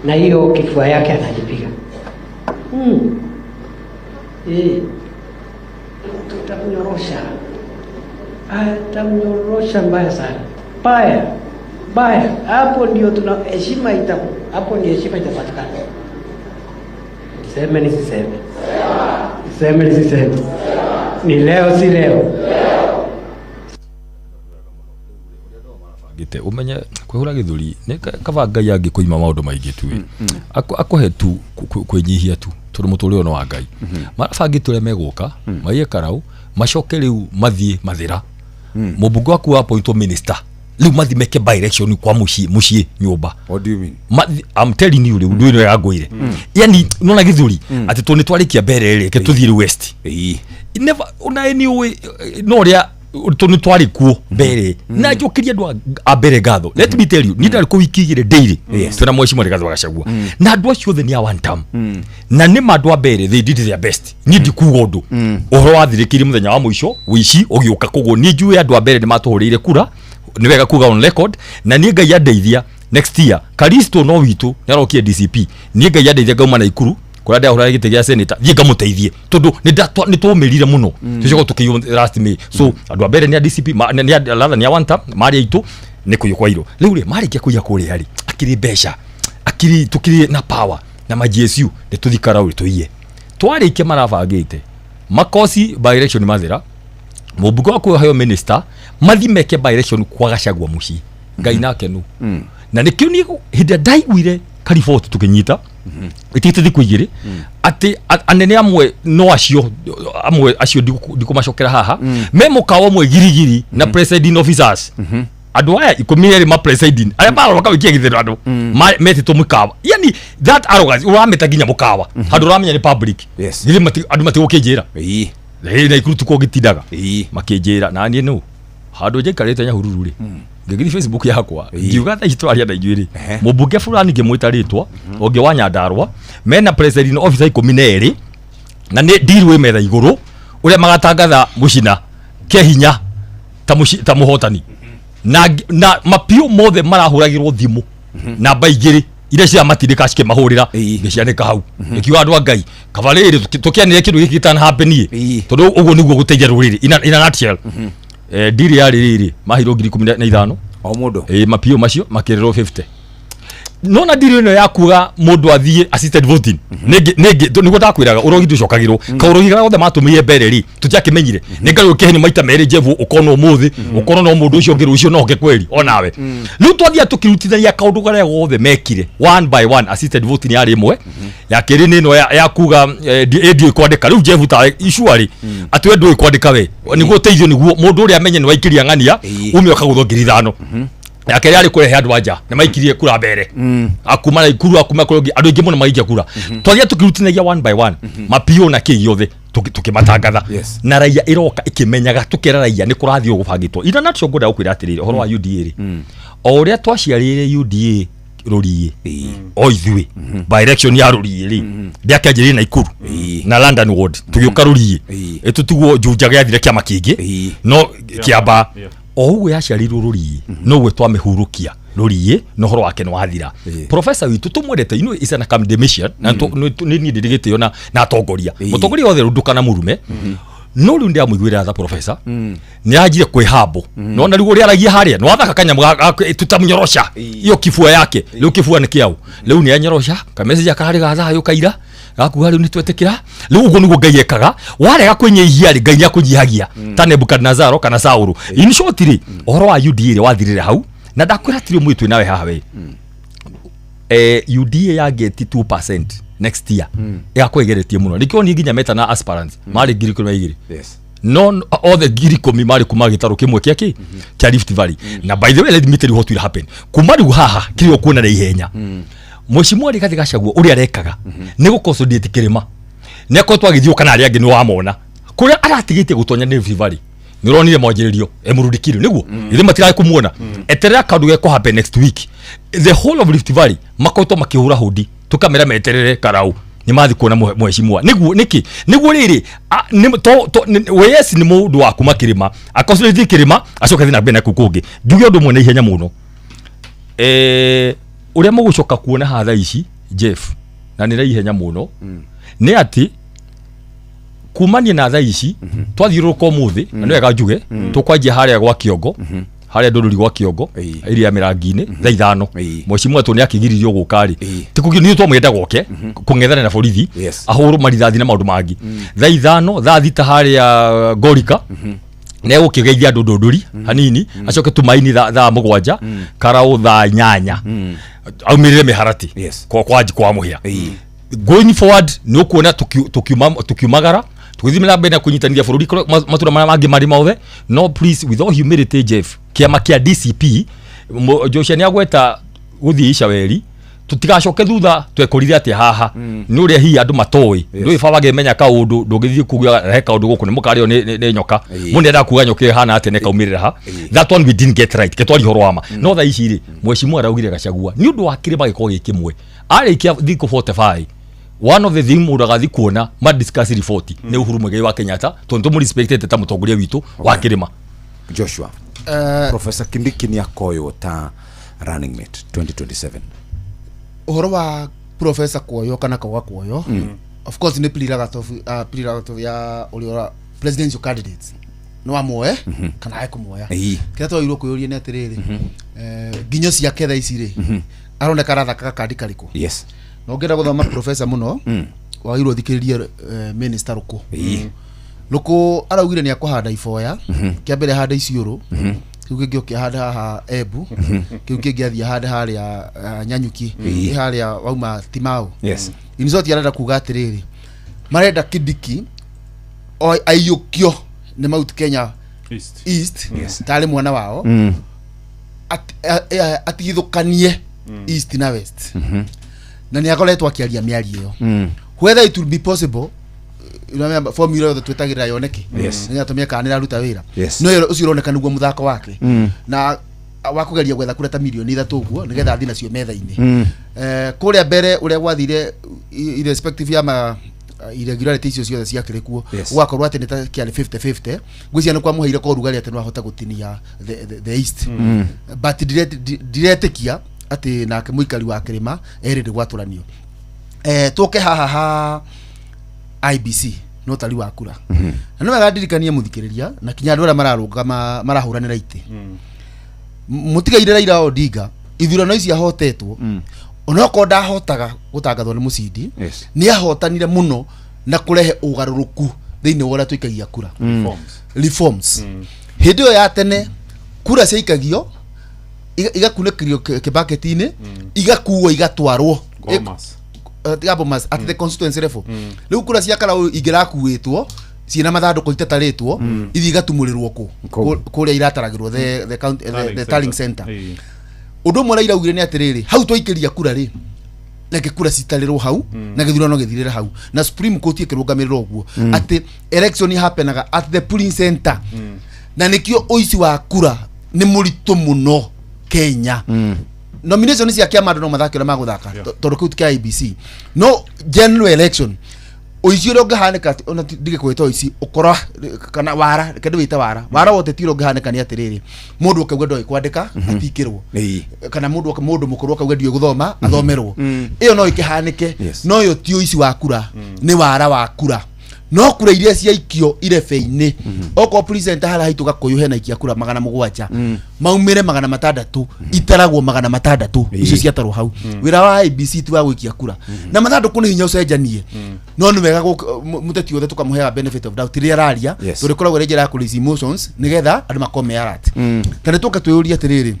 na hiyo kifua yake anajipiga. Tutamnyorosha, atamnyorosha mbaya sana, mbaya mbaya. Hapo ndio tuna heshima ita, hapo ndio heshima itapatikana. Niseme nisiseme? Niseme nisiseme? Ni leo si leo? Gite umenye kwihura githuri ni kaba Ngai angikuima maundu maingi tu akũhe tu kwĩnyihia tu tondu mũtũrĩre no wa Ngai. Marabangĩte ũrĩa megũka maiye Karau macoke rĩu mathiĩ Mathĩra mũmbunge waku wa appointwo minister rĩu mathiĩ meke by election kwa mũciĩ nyũmba. What do you mean? I'm telling you rĩu ndũ ĩno yangũire. Yani nona githuri atĩ tondũ nĩtwarĩkia mbere rĩ reke tũthiĩ rĩu west. Never ona anyway no ũrĩa tondũ nĩtwarĩ kuo mbere na njũkĩrie andũ a mbere ngatho. Let me tell you niĩ ndarĩ kũu wiki igĩrĩ daily twĩna mheshimiwa Rigathĩ wa Gachagua na andũ acio othe nĩ a one term na nĩ ma andũ a mbere they did their best. Niĩ ndikuga ũndũ ũhoro wathirĩkĩire mũthenya wa mũico ũici ũgĩũka koguo niĩ njũĩ andũ a mbere nĩ matũhũrĩire kura nĩ wega kuga on record na niĩ Ngai andeithia next year Karisto no witũ nĩ arokire DCP niĩ Ngai andeithia ngauma Naikuru kũrĩa ndahũra gĩtĩ gĩa senator thiĩ ngamũteithie tondũ nĩ twomĩrire mũno tũcoka tũkĩiywo last May. So andũ a mbere nĩ a DCP rather nĩ a one term marĩ aitũ nĩ kũiywo kwa irũ rĩu rĩ marĩkia kũiya kũrĩa rĩ akĩrĩ mbeca akĩrĩ tũkĩrĩ na power na ma GSU nĩ tũthiĩ Karau tũiye twarĩkia marabangĩte makosi by election Mathĩra mũmbunge waku aheo minister mathi meke by election kwa Gachagua mũciĩ Ngai nake nũ na nĩkĩo niĩ hĩndĩ ĩrĩa ndaiguire kariboti tũkĩnyita ĩtigĩte thikũ igĩrĩ atĩ anene amwe no acio amwe acio ndikũmacokera haha me mũkawa ũmwe girigiri na presiding officers andũ aya 12 ma presiding arĩa marora kawĩkia gĩthurano metĩtwo mũkawa yani that arrogance ũramĩta nginya mũkawa handũ ũramenya nĩ public. Githĩ andũ matigũkĩnjĩra Naikuru tuko gĩtindaga makĩnjĩra na niĩ nũ handũ njaikarĩte Nyahururu rĩ ngĩgĩthiĩ Facebook yakwa ngiuga thaa ici tũraria na inyuĩ rĩ mũmbunge fulani ngĩmwĩta rĩtwa ũngĩ wa Nyandarua mena presiding officer 12 na nĩ deal wĩ metha igũrũ ũrĩa magatangatha mũcina kehinya ta mũhotani na mapiũ mothe marahũragĩrwo thimũ namba igĩrĩ iria ciamatindĩka cikĩmahũrĩra ngĩcianĩka hau nĩkiuga andũ a Ngai kaba rĩrĩ tũkĩanĩre kĩndũ gĩkĩ gĩtanahappen tondũ ũguo nĩguo gũteithia rũrĩrĩ in a nutshell. Ndiri yarĩ rĩrĩ maheirwo 15,000 o mũndũ mapiũ macio makĩrĩrwo 50 nona ndiri ĩno ya kuga mũndũ athiĩ assisted voting nĩngĩ nĩguo ndakwĩraga ũrogi ndũcokagĩrwo kaũrogi karĩa gothe matũmĩire mbere rĩ tũtiakĩmenyire nĩ ngarĩ ũkĩhenio maita merĩ Jeff ũkonwo ũmũthĩ ũkonwo no mũndũ ũcio ũngĩ rũciũ no oke kweri onawe rĩu twathiaga tũkĩrutithania kaũndũ karĩa gothe mekire one by one assisted voting yarĩ ĩmwe ya kerĩ nĩ ĩno ya kuga ndiũĩ kwandĩka rĩu Jeff ta icua rĩ atĩ we ndũĩ kwandĩka we nĩguo ũteithio nĩguo mũndũ ũrĩa amenye nĩ waikĩria ng'ania ume ũkagũthwo 5,000 ya kerĩ yarĩ kũrehe andũ anja nĩ maikirie kura mbere akuma Naikuru akuma kũrĩa andũ aingĩ mũno magĩikia kura twathiaga tũkĩrutithanagia one by one mapiũ na kĩ gĩothe tũkĩmatangatha na raia ĩroka ĩkĩmenyaga tũkera raia nĩ kũrathiĩ ũguo gũbangĩtwo ina nutshell ngwenda gũkwĩra atĩrĩrĩ ũhoro wa UDA rĩ o ũrĩa twaciarĩire UDA rũriĩ o ithuĩ by election ya rũriĩ rĩ ndĩakĩanjĩrĩire Naikuru na London Ward tũgĩũka rũriĩ ĩtũtigwo Juja gĩathire kĩama kĩngĩ no kĩamba o ũguo yaciarĩirwo rũriĩ noguo twamĩhurũkia rũriĩ na ũhoro wake nĩ wathira. Professor witũ tũmwendete you know is an academician na nĩ niĩ ndĩrĩ gĩtĩo na atongoria mũtongoria wothe ndũkana mũrume no rĩu ndĩramũiguĩra tha professor nĩ anjire kwĩhambo nona rĩu ũrĩa aragia harĩa nĩ wathaka kanyamũ tũtamũnyorosha iyo kibua yake rĩu kibua nĩ kĩaũ rĩu nĩ anyorosha kamessage karĩ ga thayũ kaira gakuga rĩu nĩ twetĩkĩra rĩu ũguo nĩguo Ngai ekaga warega kwĩnyihia rĩ Ngai nĩakũnyihagia ta Nebukadnezar kana Saũlũ. In short rĩ ũhoro wa UDA rĩ wathirire hau na ndakwĩra atĩrĩ ũmũthĩ twĩ nawe haha we UDA ya get 2% next year ĩgakorwo ĩgeretie mũno nĩkĩo niĩ nginya metana aspirants marĩ 12,000. No othe 10,000 marĩ kuma gĩtarũ kĩmwe kĩa kĩ kĩa Rift Valley. Na by the way, let me tell you what will happen kuma rĩu haha kĩrĩa ũkuona na ihenya. Mheshimiwa Rigathi Gachagua ũrĩa arekaga nĩ gũconsolidate kĩrĩma, nĩ akoretwo agĩthiũka na arĩa angĩ nĩ wamona kũrĩa aratigĩtie gũtonya nĩ Rift Valley. Nĩ ũronire mwanjĩrĩrio emũrundikire nĩguo ithe matirarĩ kũmuona. Eterera kaũndũ gekũ happen next week. The whole of Rift Valley makoretwo makĩhũra hũndi tũkamera meterere karau nĩ mathi kuona mheshimiwa nĩguo nĩkĩ nĩguo rĩrĩ we yes nĩ mũndũ wa kuma kĩrĩma aconsolidate kĩrĩma acoke athiĩ na mbere na kũu kũngĩ. Njuge ũndũ ũmwe na ihenya mũno, ũrĩa mũgũcoka kuona haha thaa ici Jeff, na nĩ ihenya mũno, nĩ atĩ kumania na thaa ici twathiũrũrũka ũmũthĩ, na nĩ wega njuge tũkwanjia harĩa gwa Kĩongo, harĩa Ndũrũri gwa Kĩongo area ya Mĩrangi-inĩ thaa 5. Mheshimiwa tũ nĩ akĩgiririo gũka rĩ, ti kũgirio nĩ twamwenda goke kũng'ethana na borithi ahũrwo marithathi na maũndũ mangĩ. Thaa 5, thaa 6 harĩa Ngorika nĩ egũkĩgeithia andũ Ndũndũri hanini, acoke Tumaini thaa 7, Karau thaa 8, aumĩrĩre mĩharati kwa Mũhĩa. Going forward nĩ ũkuona tukiumagara tũgĩthiĩ na mbere na kũnyitanithia bũrũri matũra marĩa mangĩ marĩ mothe. No please, with all humility, Jeff, kĩama kĩa DCP, Joshua nĩ agweta gũthiĩ Icaweri, tutigacoke thutha twekorire atĩa haha nĩ ũrĩa hihi andũ matoĩ. Ndũĩ baba agĩmenya kaũndũ ndũngĩthiĩ kuga rehe kaũndũ gũkũ nĩ mũkarĩo nĩ nyoka. Mũndũ nĩendaga kuga nyoka ĩyo ĩhana atĩa na ĩkaumĩrĩra ha. That one we didn't get right, ke twaria ũhoro wa ma. No thaa ici rĩ, mheshimiwa araugire Gachagua nĩ ũndũ wa kĩrĩma gĩkorwo gĩ kĩmwe arĩkia thikũ 45, one of the thing mũndũ agathiĩ kuona ma discuss report nĩ Uhuru Muigai wa Kenyatta, tondũ tũmũrespectete ta mũtongoria witũ wa kĩrĩma. Joshua, Professor Kindiki nĩ akoywo ta running mate 2027? Ũhoro wa professor kuoywo kana kwaga kuoywo, of course nĩ prerogative ya ũrĩa presidential candidates no amuoe kana age kũmuoya. Kĩrĩa twagĩrĩirwo kwĩyũria nĩ atĩrĩrĩ, nginyo ciake thaa ici rĩ, aroneka arathakaga kandi karĩkũ? Na ũngĩenda gũthoma professor mũno, wagĩrĩirwo ũthikĩrĩrie minister Rũkũ. Rũkũ araugire nĩ akũhanda iboya. Kĩa mbere ahande Isiolo, kĩu kĩngĩ oke ahande haha Embu, kĩu kĩngĩ athiĩ ahande harĩa Nyanyuki, ĩ harĩa wauma Timau. In short, arenda kuga atĩrĩrĩ, marenda Kindiki aiyũkio nĩ Mount Kenya East. East tarĩ mwana wao, atigithũkanie East na West, na nĩ akoretwo akĩaria mĩario ĩyo. Whether it will be possible, you formula yothe twĩtagĩrĩra yoneke nĩgetha tũmenye kana nĩ ĩraruta wĩra. No ĩyo ũcio ũroneka nĩguo mũthako wake na wa kũgeria gwetha kura ta mirioni 3 ũguo nĩgetha athiĩ nacio metha-inĩ. Kũrĩa mbere ũrĩa gwathire, irrespective ya ma irregularity icio ciothe ciakĩrĩ kuo, gũgakorwo atĩ nĩ ta kĩarĩ 50-50, ngwĩciria nĩ kwamũheire kwa ũrugarĩ atĩ no ahote gũtinia the East. But ndiretĩkia atĩ nake mũikari wa kĩrĩma erĩndĩ gwatũranio. Tũke haha ha IEBC no tari wa kura, na nĩ wega ndirikanie mũthikĩrĩria na kinya andũ arĩa mararũgama marahũranĩra itĩ, mũtigaire Raila Odinga ithurano ici ahotetwo, onokorwo ndahotaga gũtangathwo nĩ mũcindi, nĩ ahotanire mũno na kũrehe ũgarũrũku thĩinĩ wa ũrĩa tũikagia kura. Reforms. Reforms. Hĩndĩ ĩyo ya tene kura ciaikagio igakunĩkĩrio kĩbaketi-inĩ, igakuo igatwarwo Bomas. Tiga Bomas, at the constituency level. Rĩu kura cia Karau ingĩrakuĩtwo ciĩna mathandũkũ itatarĩtwo, ithiĩ igatumũrĩrwo kũ? Kũu. Kũrĩa irataragĩrwo the county, the tallying center. Ũndũ ũmwe Raila augire nĩ atĩrĩrĩ, hau twaikĩria kura rĩ, reke kura citarĩrwo hau na gĩthurano gĩthirĩre hau, na Supreme Court ĩkĩrũgamĩrĩra ũguo atĩ election happenaga at the polling center. Na nĩkĩo ũici wa kura nĩ mũritũ mũno Kenya. Nomination cia kĩama andũ no mathake ũrĩa magũthaka, tondũ kĩu ti kĩa IEBC. No general election ũici ũrĩa ũngĩhanĩka ona ndigĩkwĩta ũici, ũkora kana wara, reke ndĩwĩte wara, wara wa ũteti ũrĩa ũngĩhanĩka nĩ atĩrĩrĩ, mũndũ akauga ndoĩ kwandĩka atikĩrwo, kana mũndũ mũkũrũ akauga ndiũĩ gũthoma athomerwo. Ĩyo no ĩkĩhanĩke. No ĩyo ti ũici wa kura, nĩ wara wa kura. No kura iria ciaikio irebe-inĩ, okorwo presenter harĩa haitũ Gakũyũ hena ikia kura 700, maumĩre 600, itaragwo 600 icio ciatarwo hau. Wĩra wa IEBC ti wa gũikia kura na mathandũkũ, nĩ hinya ũcenjanie. No nĩ wega mũteti wothe tũkamũheaga benefit of doubt rĩrĩa araria, tondũ ĩkoragwo ĩrĩ njĩra ya kũ emotions nĩgetha andũ makorwo me alert. Ta nĩ tũke twĩyũrie atĩrĩrĩ,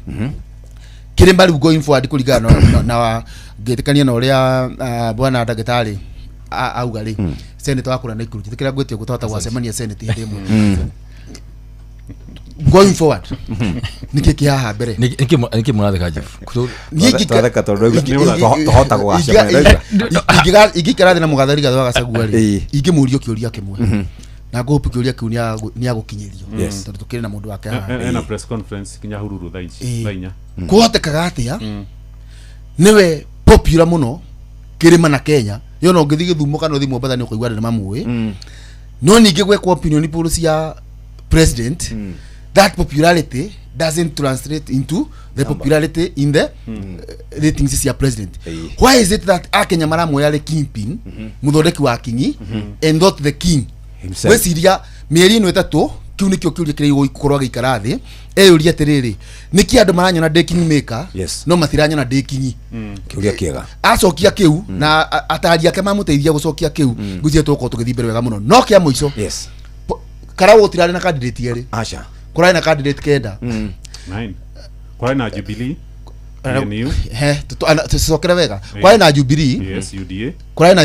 kĩrĩma rĩu going forward, kũringana na ngĩtĩkania na ũrĩa bwana ndagĩtarĩ auga rĩ, senator wa kũrĩa Naikuru, njĩtĩkĩra ngwĩte ũguo twahota gwacemania senate hĩndĩ ĩmwe going forward, nĩkĩ kĩ haha mbere? Nĩkĩ mũratheka, Jeff? Niĩ Twatheka tondũ tũhota gũgacemania. Ingĩikara thĩ na mũgathe Rigathĩ wa Gachagua rĩ, ingĩmũrio kĩũria kĩmwe na ngũhope kĩũria kĩu nĩ agũkinyĩrio, tondũ tũkĩrĩ na mũndũ wake haha. Ena press conference kinya hururu thaa ici, thaa 4. Kũhotekaga atĩa nĩwe popular mũno kĩrĩma na Kenya yo, no ũngĩthiĩ Gĩthumo kana ũthiĩ Mombatha nĩ ũkũigua andũ nĩ mamũĩ, no ningĩ gwekwo opinion poll cia president, that popularity doesn't translate into the popularity in the ratings cia president. Why is it that akenya maramuoya arĩ kingpin, mũthondeki wa kingi, and not the king himself? Gwĩciria mĩeri ĩno 3, kĩu nĩkĩo kĩũria kĩrĩa gũkorwo agĩikara thĩ eyũria atĩrĩrĩ, nĩkĩ andũ maranyona ndĩ king maker no matiranyona ndĩ kingi? Kĩũria kĩega. Acokia kĩu na atari ake mamũteithia gũcokia kĩu, ngwĩciria tũgũkorwo tũgĩthiĩ mbere wega mũno. No kĩa mũico, Karau gũtirarĩ na candidate erĩ. Aca. Kũrarĩ na candidate 9. Nine. Kwarĩ na Jubilee, PNU. He tũcokere wega. Kwarĩ na Jubilee. Yes, UDA. Kũrarĩ na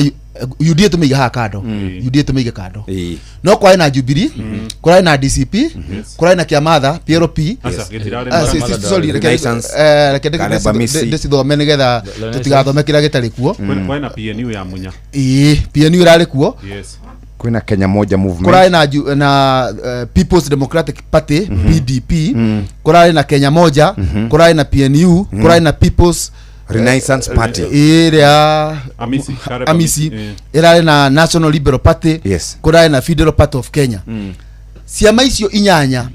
UDA, tũmĩige haha kando. UDA tũmĩige kando. No kwarĩ na Jubilee, kũrarĩ na DCP, kũrarĩ na Kĩamatha PLP. Aca, gĩtirarĩ Ah, na sorry, reke Renaissance. reke Caleb Amisi. ndĩcithome nĩgetha tũtigathome kĩrĩa gĩtarĩ kuo. Kwarĩ na PNU ya Munya. Ĩĩ, PNU ĩrarĩ kuo. Kwĩna Kenya Moja Movement. Kũrarĩ na People's Democratic Party, PDP, kũrarĩ na Kenya Moja, kũrarĩ na PNU, kũrarĩ na People's Renaissance Party. Ĩrĩa Amisi, Caleb Amisi. Amisi. Ĩrarĩ na National Liberal Party. Kũrarĩ na Federal Party of Kenya. Ciama icio inyanya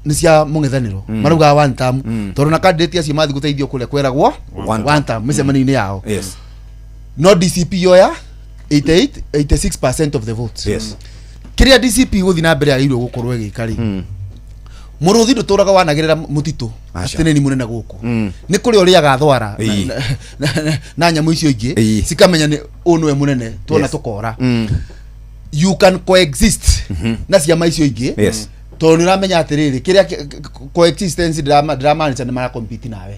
nĩ cia mũng'ethanĩro, maraugaga one term, tondũ na candidate acio mathiĩ gũteithio kũrĩa kweragwo one one term mĩcemanio-inĩ yao. No DCP yoya 88 86% of the votes. Kĩrĩa DCP gũthiĩ na mbere yagĩrĩirwo gũkorwo ĩgĩka rĩ, mũrũthi ndũtũraga wanagĩrĩra mũtitũ. Aca. Atĩ nĩ mũnene gũkũ nĩ kũrĩa ũrĩaga thwara na nyamũ icio ingĩ cikamenya nĩ ũyũ nĩwe mũnene tuona tũkora. You can coexist na ciama icio ingĩ tondũ nĩ ũramenya atĩrĩrĩ, kĩrĩa coexistence ndĩramaanisha nĩ maracompete nawe,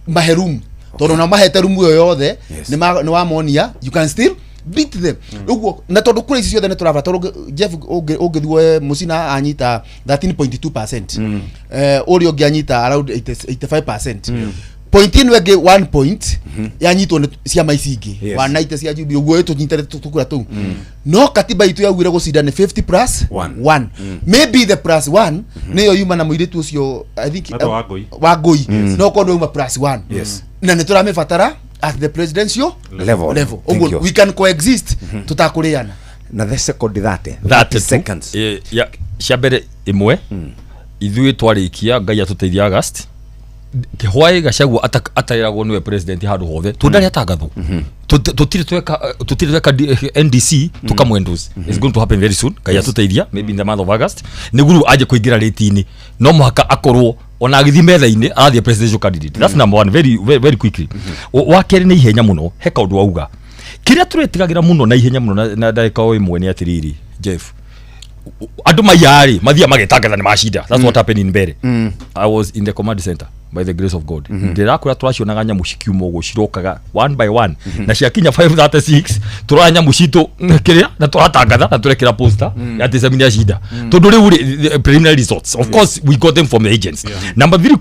mahe room, tondũ na mahete room ĩyo yothe nĩ wamonia you can still beat them ũguo. Na tondũ kũrĩa ici ciothe nĩ tũrabata, tondũ Jeff, ũngĩthiĩ woe Mũcina anyita 13.2%, ũrĩa ũngĩ anyita around 80 85%, point ĩno ĩngĩ 1 point yanyitwo nĩ ciama ici ingĩ 190 cia Jubilee, ũguo tũnyitane tũkura tũu. No katiba itũ yaugire gũcinda nĩ 50 plus One. 1. Maybe the plus 1 nĩyo yuma na mũirĩtu ũcio, I think. Etwo Wangũi. Wangũi no korwo nĩ yauma plus 1 na nĩ tũramĩbatara at the presidential level. Level. Thank Ũguo you. we can coexist tũtakũrĩana. Na the second 30 32 seconds. Ya cia mbere ĩmwe, ithuĩ twarĩkia, Ngai atũteithia, August kĩhwaĩ Gachagua atarĩragwo nĩwe president handũ hothe tondũ ndarĩ atangathwo. Tũtirĩ tweka NDC tũkamwendorse. It's going to happen very soon, Ngai atũteithia, maybe in the month of August, nĩguo rĩu anjie kũingĩra rĩti-inĩ. No mũhaka akorwo ona agĩthiĩ metha-inĩ arathiĩ presidential candidate. That's number one, very very, very quickly. Wa kerĩ, nĩ ihenya mũno, he kaũndũ wauga kĩrĩa tũretigagĩra mũno na ihenya mũno na ndagĩka o ĩmwe nĩ atĩrĩrĩ, Jeff, andũ maiyarĩ mathiaga magetangatha nĩ macinda. That's what happened in mbere. I was in the command center, by the grace of God. Ndĩrakwĩra tũracionaga nyamũ cikiuma ũguo cirokaga one by one, na ciakinya 536 tũroya nyamũ citũ kĩrĩa na tũratangatha na tũrekĩra poster atĩ Sami nĩ acinda, tondũ rĩu rĩ the preliminary results, of course we got them from the agents. Number three,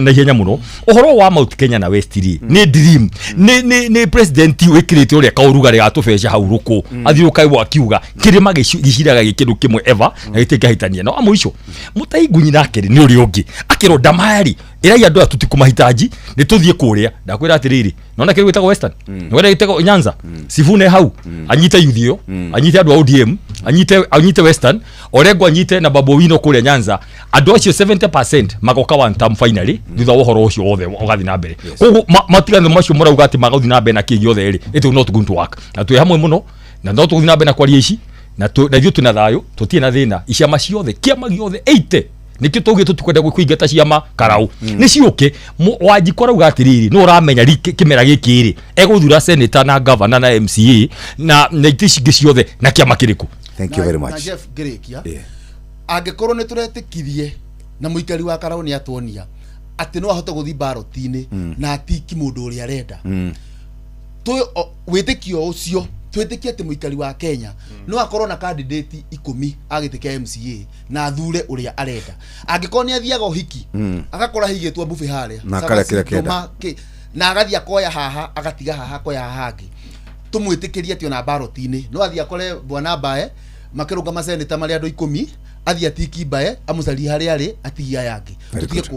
na ihenya mũno, ũhoro wa Mount Kenya na West rĩ, nĩ dream, nĩ president wĩkĩrĩte ũrĩa kaũrugarĩ ga tũbeca hau rũkũ athiũrũka akiuga kĩrĩma gĩciraga gĩ kĩndũ kĩmwe ever na gĩtingĩhĩtania. No amũico mũtai ngunyi nake rĩ, nĩ ũrĩa ũngĩ akĩrwo ndamari ĩrai andũ aya tũtikũmahitaji, nĩ tũthiĩ kũrĩa. Ndakwĩra atĩrĩrĩ, nona kĩrĩa gĩtagwo Western, nĩwona gĩtagwo Nyanza, Sifune hau anyite youth ĩyo, anyite andũ a ODM, anyite Western, Orengo anyite na Babu Owino kũrĩa Nyanza. Andũ acio 70% magoka one term finally thutha wa ũhoro ũcio wothe ũgathiĩ na mbere. Koguo matigano macio marauga atĩ magũthiĩ na mbere na kĩ gĩothe rĩ, it will not going to work. Na twĩ hamwe mũno na no tũgũthiĩ na mbere na kwaria ici na ithuĩ twĩna thayũ, tũtirĩ na thĩna. Ciama ciothe, kĩama gĩothe 80, nĩkĩo twaugire tũtikwenda kũingata ciama karau nĩ ciũke. Wanjikũ arauga atĩrĩrĩ, nĩ ũramenya kĩmera gĩkĩ rĩ egũthura senator na governor na MCA na itĩ ici ingĩ ciothe na kĩama kĩrĩkũ? Thank you very Na much. Jeff, ngĩrĩkia, angĩkorwo nĩ tũretĩkirie na mũikari wa Karau nĩ atuonia atĩ no ahote gũthiĩ ballot-inĩ na atiki mũndũ ũrĩa arenda, wĩtĩkio ũcio Twĩtĩkie atĩ mũikari wa Kenya no akorwo na candidate 10 a gĩtĩ kĩa MCA na athure ũrĩa arenda. Angĩkorwo nĩ athiaga ũhiki, agakora higĩtwo buffet harĩa Na akarĩa kĩrĩa Cabaci, kĩenda. ndũma, kĩ, na agathiĩ akoya haha, agatiga haha, akoya haha hangĩ. Tũmwĩtĩkĩrie atĩ ona ballot-inĩ no athiĩ akore bwana Mbae makĩrũgama seneta marĩ andũ 10, athiĩ atiki Mbae, amũcarie harĩa arĩ, atigie aya angĩ. Very Tũtige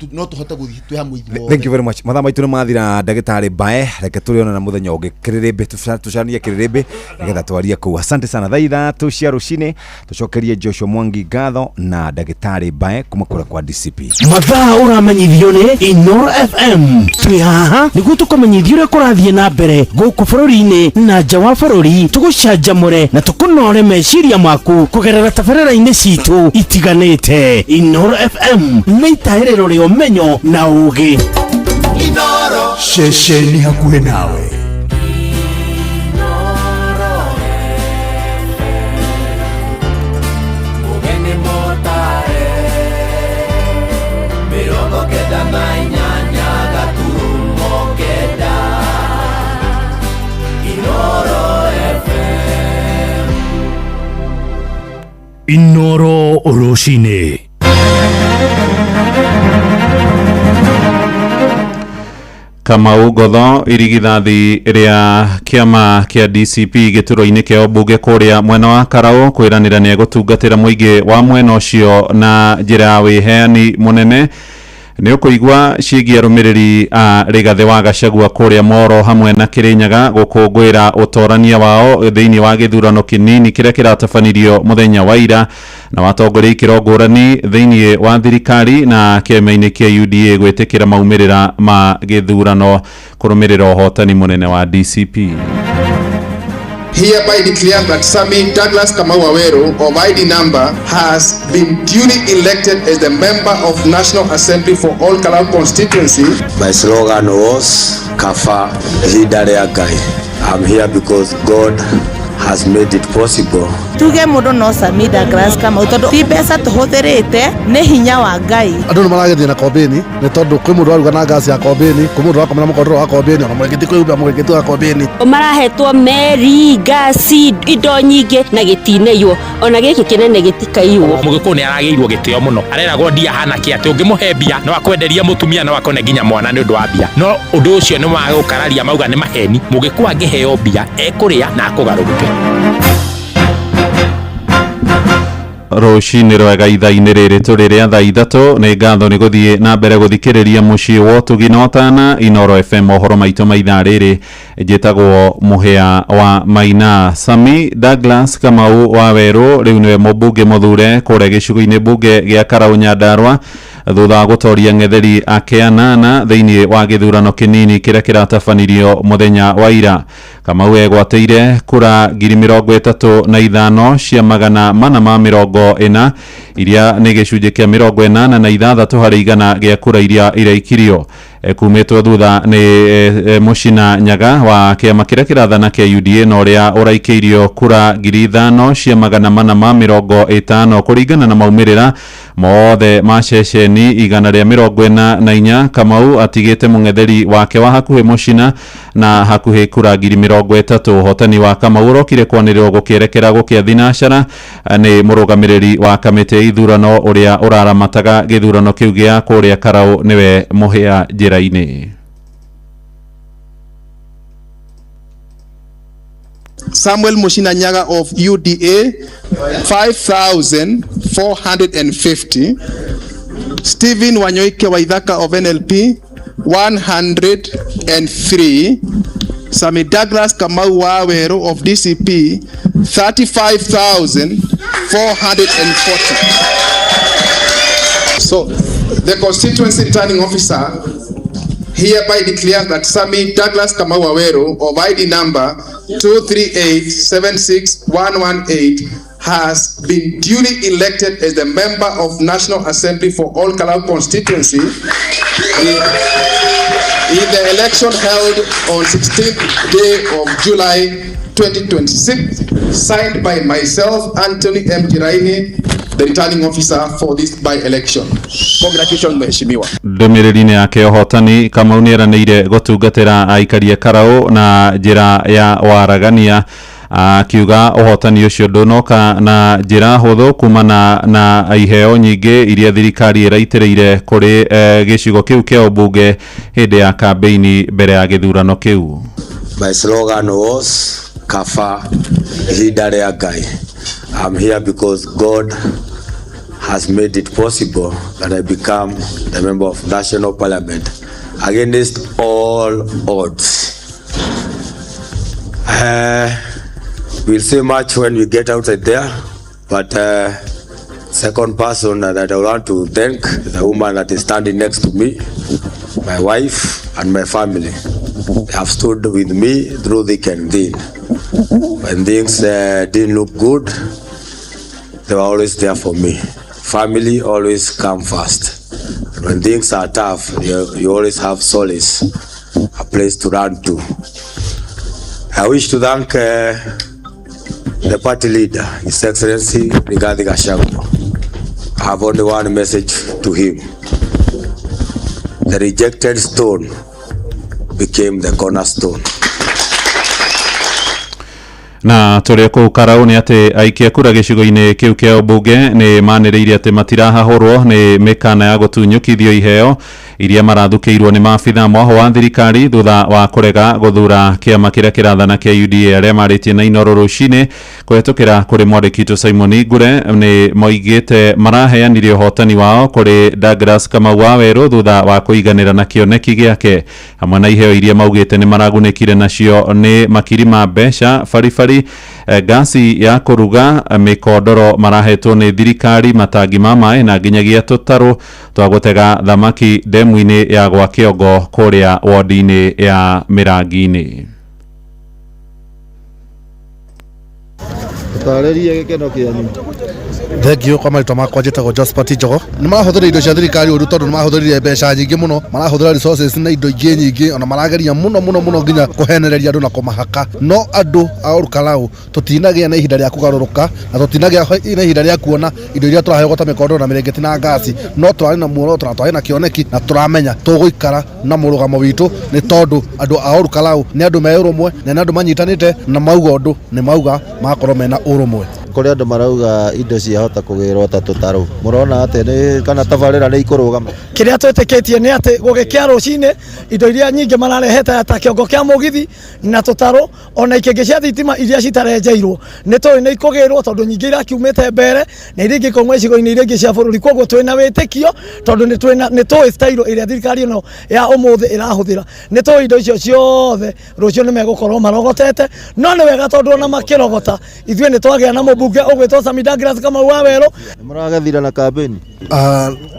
good. no tũhote gũthiĩ twĩ hamwe ithuothe. Thank you very much. Mathaa maitũ nĩ mathira, ndagĩtarĩ Mbae, reke tũrĩonana na mũthenya ũngĩ kĩrĩrĩmbĩ, tũcanie kĩrĩrĩmbĩ nĩgetha twarie kũu. Asante sana. Thaa 3 cia rũcinĩ tũcokerie Joshua Mwangi ngatho na ndagĩtarĩ Mbae kuma kũrĩa kwa DCP. Mathaa ũramenyithio nĩ Inoro FM. Twĩ haha nĩguo tũkũmenyithia ũrĩa kũrathiĩ na mbere gũkũ bũrũri-inĩ na nja wa bũrũri, tũgũcanjamũre na tũkũnore meciria maku kũgerera tabarĩra-inĩ citũ itiganĩte. Inoro FM nĩ itahĩrĩro rĩa ũmenyo na ũgĩ. Inoro. Ceceni hakuhĩ nawe. Mugeni motare 98 gaturumo 9 Inoro FM. Inoro rũcinĩ. Kamau Ngotho, irigithathi rĩa kĩama kĩa DCP gĩturwa-inĩ kĩa ũmbunge kũrĩa mwena wa Karau, kwĩranĩra nĩ egũtungatĩra mũingĩ wa mwena ũcio na njĩra ya wĩheani mũnene. Nĩ ũkũigua ciĩgiĩ arũmĩrĩri a Rigathĩ wa Gachagua kũrĩa Moro hamwe na Kĩrĩnyaga gũkũngũĩra ũtorania wao thĩinĩ wa gĩthurano kĩnini kĩrĩa kĩratabanirio mũthenya wa ira, na watongoria ikĩro ngũrani thĩinĩ wa thirikari na kĩama-inĩ kĩa UDA gwĩtĩkĩra maumĩrĩra ma gĩthurano kũrũmĩrĩra ũhotani mũnene wa DCP. Hereby declare that Sami Douglas Kamau Waweru of ID number has been duly elected as the member of National Assembly for Ol Kalou constituency. My slogan was Kafa Ihinda rĩa Ngai. I'm here because God has made it possible. Tuge mundu no Sami Douglas Kamau, tondu ti mbeca tuhũthĩrĩte, nĩ hinya wa Ngai. Andũ nĩ maragethie na kombĩni, nĩ tondũ kwĩ mũndũ waruga na ngasi ya kombĩni, kwĩ mũndũ wakomera mũkondoro wa kombĩni, ona mũrĩngĩti kwĩhumba mũrĩngĩti wa kombĩni. Marahetwo meri, ngasi, indo nyingĩ na gĩtineywo, ona gĩkĩ kĩnene gĩtikaiywo. Mũgĩkũyũ nĩ aragĩirwo gĩtĩo mũno, areragwo ndia hana kĩ atĩ ũngĩmũhe mbia no akwenderia mũtumia, no akone nginya mwana nĩ ũndũ wa mbia, no ũndũ ũcio nĩ wa gũkararia, mauga nĩ maheni. Mũgĩkũyũ angĩheo mbia ekũrĩa na akũgarũrũke. Rũcinĩ rwega ithaa-inĩ rĩrĩ tũrĩ rĩa thaa 3. Nĩ ngatho nĩ gũthiĩ na mbere gũthikĩrĩria mũciĩ wa ũtugi na ũtana Inoro FM. Mohoro maitũ ma ithaa rĩrĩ, njĩtagwo Mũhĩa wa Maina. Sami Douglas Kamau wa Werũ rĩu nĩwe mũmbunge mũthure kũrĩa gĩcigo-inĩ mbunge gĩa Karau Nyandarua, thutha wa gũtoria ng'etheri ake anana thĩinĩ wa gĩthurano kĩnini kĩrĩa kĩratabanirio mũthenya wa ira. Kamau egwatĩire kura 35,440, iria nĩ gĩcunjĩ kĩa 86% gĩa kura iria iraikirio. Kumĩtwo thutha nĩ Mũcina Nyaga wa kĩama kĩrĩa kĩrathana kĩa UDA, na ũrĩa ũraikĩirio kura 5450. Kũringana na maumĩrĩra mothe ma ceceni 144, Kamau atigĩte mũng'etheri wake wa hakuhĩ Mũcina na hakuhĩ kura 30,000. Ũhotani wa Kamau ũrokire kwanĩrĩrwo gũkĩerekera gũkĩa thinacara nĩ mũrũgamĩrĩri wa kamĩtĩ ya ithurano ũrĩa ũraramataga gĩthurano kĩu gĩa kũrĩa Karau, nĩwe Mũhĩa Njĩra-inĩ. Samuel Muchina Nyaga of UDA, 5,450. Stephen Wanyoike Waithaka of NLP, 103. Sami Douglas Kamau Waweru of DCP, 35,440. So, the constituency returning officer hereby declares that Sami Douglas Kamau Waweru of ID number 238-76118 has been duly elected as the member of National Assembly for Ol Kalou constituency in the election held on 16th day of July 2026, signed by myself, Anthony M. Jiraini, the returning officer for this by-election. Congratulations, Mheshimiwa. Ndũmĩrĩri-inĩ yake ũhotani, Kamau nĩ eranĩire gũtungatĩra aikari a Karau na njĩra ya waragania, akiuga ũhotani ũcio ndũnoka na njĩra hũthũ kumana na iheo nyingĩ iria thirikari ĩraitĩrĩire kũrĩ gĩcigo kĩu kĩa ũmbunge hĩndĩ ya kambĩini mbere ya gĩthurano kĩu. My slogan was Kafa ihinda rĩa Ngai. I'm here because God has made it possible that I become the member of National Parliament against all odds. We'll say much when we get outside there, but second person that I want to thank is the woman that is standing next to me, my wife and my family. They have stood with me through thick and thin. When things didn't look good, they were always there for me. Family always come first. And when things are tough, you always have solace, a place to run to. I wish to thank the party leader, His Excellency Rigathi Gachagua. I have only one message to him. The rejected stone became the cornerstone. Na tũrĩ kũu Karau nĩ atĩ aikia kura gĩcigo-inĩ kĩu kĩa ũmbunge nĩ manĩrĩire atĩ matirahahũrwo nĩ mĩkana ya gũtunyũkithio iheo iria marathukĩirwo nĩ maabitha mwaho wa thirikari thutha wa kũrega gũthura kĩama kĩrĩa kĩrathana kĩa UDA arĩa marĩtie na Inooro rũcinĩ kũhetũkĩra kũrĩ mwandĩki witũ Simon Ngure nĩ moigĩte maraheanire ũhotani wao kũrĩ Douglas Kamau wa Werũ thutha wa kũiganĩra na kĩoneki gĩake hamwe na iheo iria maugĩte nĩ maragunĩkire nacio nĩ makiri ma mbeca baribari, gasi ya kũruga, mĩkondoro marahetwo nĩ thirikari, matangi ma maĩ na nginyagia tũtarũ twa gũtega thamaki ndemu-inĩ ya gwa Kĩongo kũrĩa wodi-inĩ ya Mĩrangi-inĩ. Tarĩrie gĩkeno kĩanyu. Thengio kwa marĩtwa makwa njĩtagwo Josephat Njogo. Nĩ marahũthĩra indo cia thirikari ũru tondũ nĩ marahũthĩrire mbeca nyingĩ mũno, marahũthĩra resources na indo ingĩ nyingĩ, ona marageria mũno mũno mũno nginya kũhenereria andũ na kũmahaka. No andũ a Olkalau tũtinagĩa na ihinda rĩa kũgarũrũka na tũtinagĩa na ihinda rĩa kuona indo iria tũraheo ta mĩkondoro na mĩrĩngĩti na ngasi, no tũrarĩ na muoroto na tũrarĩ na kĩoneki na tũramenya tũgũikara na mũrũgamo witũ nĩ tondũ andũ a Olkalau nĩ andũ me ũrũmwe na nĩ andũ manyitanĩte na mauga ũndũ nĩ mauga magakorwo mena ũrũmwe. Kũrĩ andũ marauga indo ciahota kũgĩrwo ta tũtarũ, mũrona atĩ nĩ kana tabarĩra nĩ ikũrũgama? Kĩrĩa twĩtĩkĩtie nĩ atĩ gũgĩkĩa rũcinĩ indo iria nyingĩ mararehete ta kĩongo kĩa mũgithi na tũtarũ ona ikĩngĩ cia thitima iria citarenjeirwo nĩ tũĩ nĩ ikũgĩrwo tondũ nyingĩ irakiumĩte mbere na iria ingĩ ikauma icigo-inĩ iria ingĩ cia bũrũri. Koguo twĩna wĩtĩkio tondũ nĩ tũĩ style ĩrĩa thirikari ĩno ya ũmũthĩ ĩrahũthĩra, nĩ tũĩ indo icio ciothe rũciũ nĩ megũkorwo marogotete. No nĩ wega tondũ ona makĩrogota ithuĩ nĩ twagĩa na mũmbunge ũgwĩtwo Sami Douglas Kamau wa Werũ. Nĩ mũragethire na kambĩni?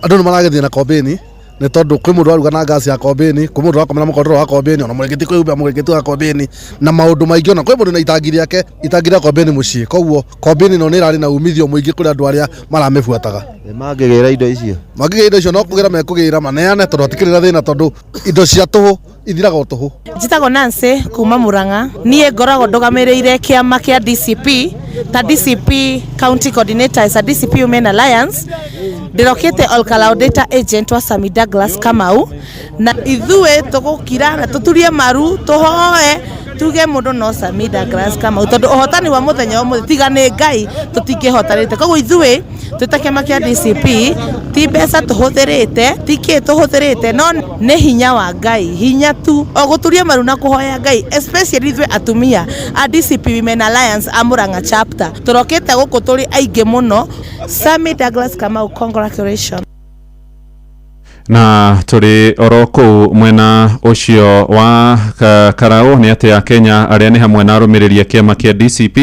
Andũ nĩ maragethire na kambĩni nĩ tondũ kwĩ mũndũ waruga na ngasi ya kambĩni, kwĩ mũndũ wakomera mũkondoro wa kambĩni, ona mũrĩngĩti kwĩhumbĩra mũrĩngĩti wa kambĩni na maũndũ maingĩ, ona kwĩ mũndũ na itangi rĩake, itangi rĩa kambĩni mũciĩ. Koguo kambĩni ĩno nĩ ĩrarĩ na umithio mũingĩ kũrĩ andũ arĩa maramĩbuataga. Nĩ mangĩgĩra indo icio? Mangĩgĩra indo icio no kũgĩra mekũgĩra maneane tondũ hatikĩrĩ na thĩna tondũ indo cia tũhũ ithiraga o tũhũ. Njĩtagwo Nancy kuma Murang'a. Niĩ ngoragwo ndũgamĩrĩire kĩama kĩa DCP ta DCP County Coordinator as a DCP Women Alliance. Ndĩrokĩte Olkalau Data Agent wa Sami Douglas Kamau na ithuĩ tũgũkira na tũturie maru tũhoe tuge mũndũ no Sami Douglas Kamau tondũ ũhotani wa mũthenya ũmũthĩ tiga nĩ Ngai tũtingĩhotanĩte. Koguo ithuĩ twĩ ta kĩama kĩa DCP ti mbeca tũhũthĩrĩte, ti kĩ tũhũthĩrĩte, no nĩ hinya wa Ngai, hinya tu o gũturia maru na kũhoya Ngai, especially ithuĩ atumia a DCP Women Alliance a Murang'a chapter tũrokĩte gũkũ tũrĩ aingĩ mũno. Sami Douglas Kamau, congratulations. Na tũrĩ oro kũu mwena ũcio wa Karau nĩ atĩ Akenya arĩa nĩ hamwe na arũmĩrĩri a kĩama kĩa DCP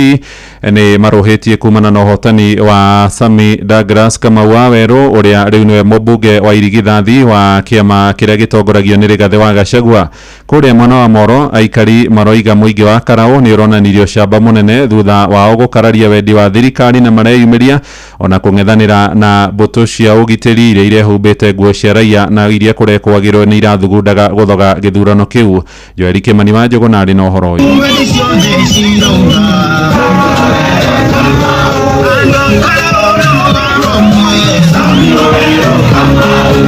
nĩ marũhĩtie kumana na ũhotani wa Sami Douglas Kamau wa Werũ ũrĩa rĩu nĩwe mũmbunge wa irigithathi wa kĩama kĩrĩa gĩtongoragio nĩ Rigathĩ wa Gachagua. Kũrĩa mwena wa Moro aikari maroiga mũingĩ wa Karau nĩ ũronanirie ũcamba mũnene thutha wao gũkararia wendi wa thirikari na mareyumĩria ona kũng'ethanĩra na mbũtũ cia ũgitĩri iria irehumbĩte nguo cia raia na iria kũrekwagĩrwo nĩ irathugundaga gũthoga gĩthurano kĩu. Joeli Kĩmani wa Njũgũna arĩ na ũhoro ũyũ.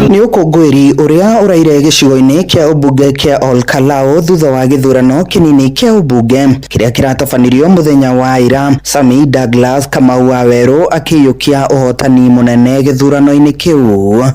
Nĩ ũkũngũĩri ũrĩa ũraire gĩcigo-inĩ kĩa ũmbunge kĩa Olkalou thutha wa gĩthurano kĩnini kĩa ũmbunge kĩrĩa kĩratabanirio mũthenya wa ira. Sami Douglas Kamau wa Werũ akĩiyũkia ũhotani mũnene gĩthurano-inĩ kĩu.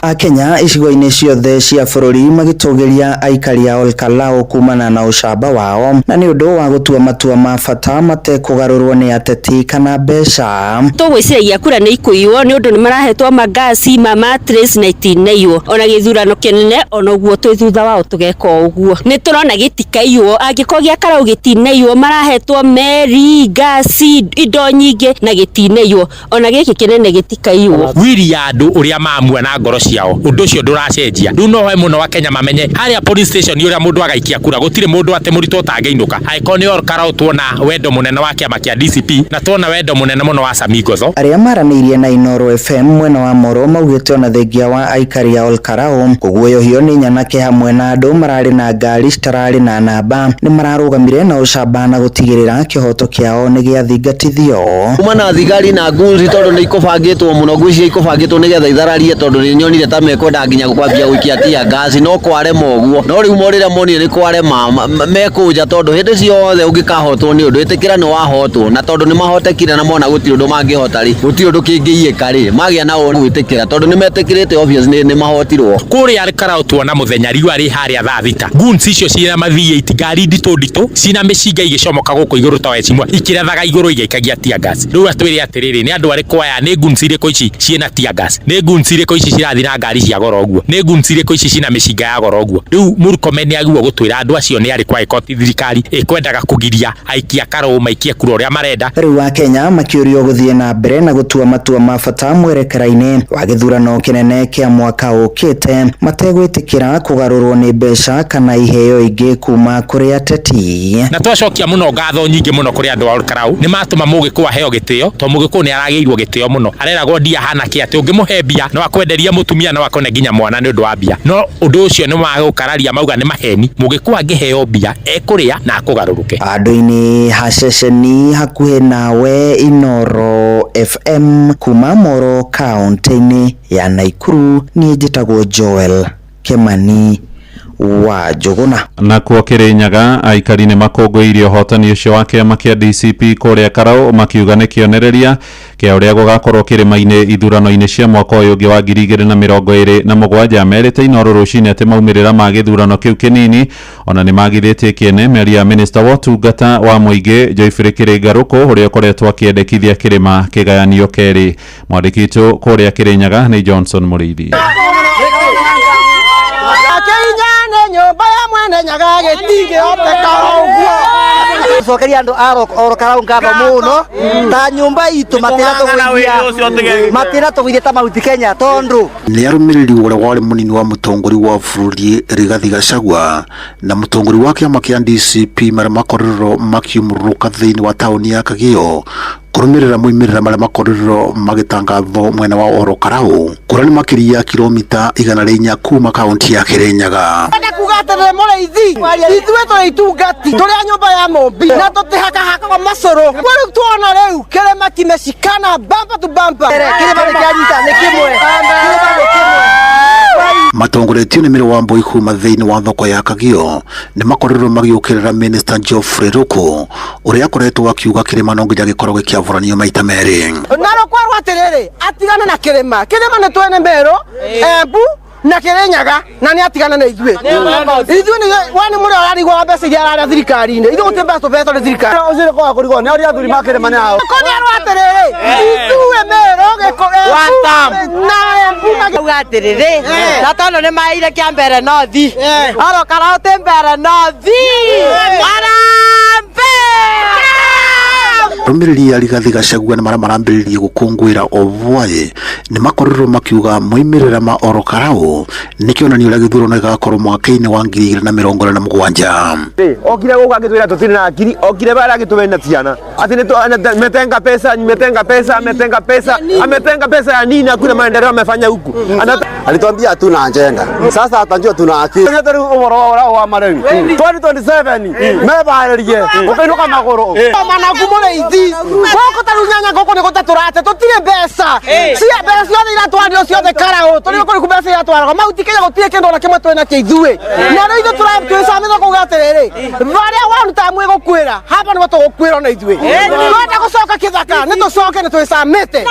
Akenya icigo-inĩ ciothe cia bũrũri magĩtũgĩria aikari a Olkalou kumana na ũcamba wao na nĩ ũndũ wa gũtua matua ma bata matekũgarũrwo nĩ ateti kana mbeca. Tũgwĩciragia kura nĩ ikũiywo nĩ ũndũ nĩ marahetwo magasi ma mattress na itinaiywo ona gĩthurano kĩnene ona ũguo twĩ thutha wao tũgeka ũguo nĩ tũrona gĩtikaiywo angĩkorwo gĩa Karau gĩtinaiywo marahetwo meri ngasi indo nyingĩ na gĩtinaiywo ona gĩkĩ kĩnene gĩtikaiywo. Wiri ya andũ ũrĩa maamua na ngoro ciao ũndũ ũcio ndũracenjia rĩu no hoe mũno wa Kenya mamenye harĩa police station ũrĩa mũndũ agaikia kura gũtirĩ mũndũ atĩ mũritũ ũtangĩinũka angĩkorwo nĩ Olkalou tuona wendo mũnene wa kĩama kĩa DCP na tuona wendo mũnene mũno wa Sami Ngotho. Arĩa maranĩirie na Inooro FM mwena wa Moro maugĩte ona thengia wa aikari a Olkalou kũguoyohio nĩ nyanake hamwe na andũ mararĩ na ngari citararĩ na namba nĩ mararũgamire na ũcamba na gũtigĩrĩra kĩhoto kĩao nĩ gĩathingatithio. Kuma na thigari na ngunzi tondũ nĩ ikũbangĩtwo mũno ngwĩciria ikũbangĩtwo nĩgetha ithararie tondũ nĩ nyonire ta mekwenda nginya kwambia gũikia tear gas no kwarema ũguo no rĩu morĩra monire nĩ kwarema mekũnja tondũ hĩndĩ ciothe ũngĩkahotwo nĩ ũndũ ĩtĩkĩra nĩ wahotwo na tondũ nĩ mahotekire na mona gũtirĩ ũndũ mangĩhota rĩ gũtirĩ ũndũ kĩngĩiyĩka rĩ magĩa na gwĩtĩkĩra tondũ nĩ metĩkĩrĩte obviously nĩ mahotirwo. Kũrĩa Olkalou tuona mũthenya riũa rĩ harĩa thaa thita guns icio ciĩna ma V8 ngari nditũ nditũ cina mĩcinga igĩcomoka gũkũ igũrũ ta wecimwa ikĩrathaga igũrũ igaikagia tear gas. Rĩu atwĩre atĩrĩrĩ nĩ andũ arĩkũ aya nĩ guns irĩkũ ici ciĩna tear gas nĩ guns irĩkũ ici cirathiĩ na ngari cia goro ũguo nĩ guns irĩkũ ici cina mĩcinga ya goro ũguo. Rĩu Murkomen nĩ agĩrĩirwo gũtwĩra andũ acio nĩ arĩkũ angĩkorwo ti thirikari ĩkwendaga kũgiria aikia Karau maikie kura ũrĩa marenda. Rĩu Akenya makĩũrio gũthiĩ na mbere na gũtua matua ma bata mwerekera-inĩ wa gĩthurano kĩnene kĩa mwaka ũkĩte mategwĩtĩkĩra kũgarũrwo nĩ mbeca kana iheo ingĩ kuma kũrĩ ateti. Na twacokia mũno ngatho nyingĩ mũno kũrĩ andũ a Olkalou nĩ matũma Mũgĩkũyũ aheo gĩtĩo tondũ Mũgĩkũyũ nĩ aragĩirwo gĩtĩo mũno areragwo ndia hana kĩ atĩ ũngĩmũhe mbia no akwenderia mũtumia no akone nginya mwana nĩ ũndũ wa mbia no ũndũ ũcio nĩ magũkararia mauga nĩ maheni Mũgĩkũyũ angĩheo mbia ekũrĩa na akũgarũrũke. Andũ-inĩ ha ceceni hakuhĩ nawe Inooro FM kuma Moro kaunti-inĩ ya Naikuru niĩ njĩtagwo Joel Kimani wa Njũgũna. Nakuo Kĩrĩnyaga aikari nĩ makũngũĩire ũhotani ũcio wa kĩama kĩa DCP kũrĩa Karau makiuga nĩ kĩonereria kĩa ũrĩa gũgakorwo kĩrĩma-inĩ ithurano-inĩ cia mwaka ũyũ ũngĩ wa 2027. Merĩte Inooro rũcinĩ atĩ maumĩrĩra ma gĩthurano kĩu kĩnini ona nĩ magithĩtie kĩene mĩario ya minista wa ũtungata wa mũingĩ Geoffrey Kĩrĩngarũkũ ũrĩa ũkoretwo akĩendekithia kĩrĩma kĩgayanio kerĩ. Mwandĩki witũ kũrĩa Kĩrĩnyaga nĩ Johnson Mũrĩithi. Cokeria andu a Olkalou ngatho muno ta nyumba itu matira tũgũithia ta Mount Kenya tondu nĩ arũmĩrĩri ũrĩa warĩ mũnini wa mũtongoria wa bũrũri Rigathi Gachagua na mũtongoria wa kĩama kĩa DCP marĩa makorirwo makiumũrũka thĩinĩ wa taũni ya Kagio kũrũmĩrĩra moimĩrĩra marĩa makorirwo magĩtangathwo mwena wa Olkalou kũrĩa nĩ makĩria kilomita 104 kuma kaunti ya Kĩrĩnyaga. Kuga atĩrĩ mũrĩithi ithuĩ tũrĩ itungati tũrĩ a nyũmba ya mũmbi na tũtihakahakaga macũrũ rĩu tuona rĩu kĩrĩma kimeshikana bamba tu bamba kĩrĩma nĩ kĩanyita nĩ kĩmwe kĩrĩma nĩ kĩmwe. Matongoretio nĩ Mĩrĩ wa Mbui kuma thĩinĩ wa thoko ya Kagio nĩ makorirwo magĩũkĩrĩra Minister Geoffrey Ruku ũrĩa akoretwo akiuga kĩrĩma no nginya gĩkorwo gĩkĩavũranio maita merĩ. Na rũkwarwo atĩrĩrĩ atigane na kĩrĩma kĩrĩma nĩ twene Meru Embu na Kĩrĩnyaga na nĩ atigana na ithuĩ ithuĩ nĩ we nĩ mũrĩa ũrarigwo wa mbeca iria ararĩa thirikari-inĩ ithuĩ gũtirĩ mbeca tũbeetwo nĩ thirikari ũcio nĩ kwaga kũrigwo nĩ arĩa athuri ma kĩrĩma nĩ ao kũnerwo atĩrĩrĩ ithuĩ Meru Gĩkũyũ na Embu auga atĩrĩrĩ na tondũ nĩ maire kĩa mbere no thi Olkalou ti mbere no thi Arũmĩrĩri a Rigathi Gachagua nĩ marĩa marambĩrĩria gũkũngũĩra o bwaĩ nĩ makorirwo makiuga moimĩrĩra ma Olkalou nĩ kĩonanio ũrĩa gĩthurano gĩgakorwo mwaka-inĩ wa 2027. Okire gũkũ agĩtwĩra tũtirĩ na akiri okire bara agĩtũmena ciana atĩ nĩ ametenga pesa ametenga pesa ametenga pesa ametenga pesa ya nini? Hakuna maendeleo amefanya huku. Alituambia hatuna agenda. Sasa atajua tuna akili. Rĩu ũhoro wa wa marĩu 2027 mebarĩrie ũkĩinũka magũrũ. Managu mũrĩithi gũkũ ta rĩu nyanya gũkũ nĩ gũte tũrate tũtirĩ mbeca cia mbeca ciothe iratwarirwo ciothe karaũ tũrĩ kũrĩ mbeca iratwaragwo Mount Kenya gũtirĩ kĩndũ ona kĩmwe twĩ nakĩo ithuĩ na rĩu ithuĩ twĩcamĩte kuga atĩrĩrĩ varĩa one time ĩgũkuĩra hapa nĩho tũgũkuĩra ona ithuĩ twenda gũcoka kĩthaka nĩ tũcoke nĩ twĩcamĩte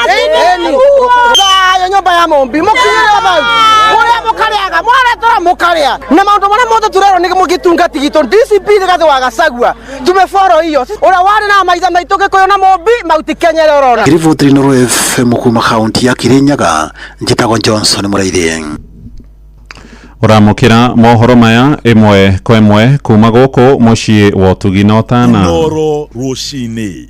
thayũ nyũmba ya Mũmbi mũkinyĩre bau kũrĩa mũkarĩaga mwaretũra mũkarĩa na maũndũ marĩa mothe tũrerwo nĩ gĩtungati gitũ DCP Rigathĩ wa Gachagua tumeforo hiyo ũrĩa warĩ na maitha maitũ Gĩkũyũ na Mũmbi Mount Kenya ĩrĩa ũrona. Ngiriboti Inooro FM kuma kaunti ya Kirinyaga, njĩtagwo Johnson Mũraithi. Ũramũkĩra mohoro maya ĩmwe kwa ĩmwe kuma gũkũ mũciĩ wa ũtugi na ũtana. Inooro rũcinĩ.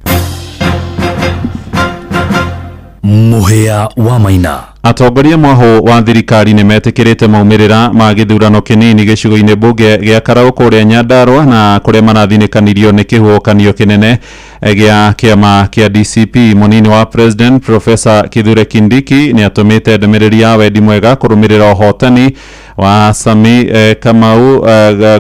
Mũhĩa wa Maina. Atongoria mwaho wa thirikari nĩ metĩkĩrĩte maumĩrĩra ma gĩthurano kĩnini gĩcigo-inĩ mbunge gĩa Karau kũrĩa Nyandarua na kũrĩa marathinĩkanirio nĩ kĩhuhũkanio kĩnene gĩa kĩama kĩa DCP. Mũnini wa President Professor Kithure Kindiki nĩ atũmĩte ndũmĩrĩri ya wendi mwega kũrũmĩrĩra ũhotani wa Sami Kamau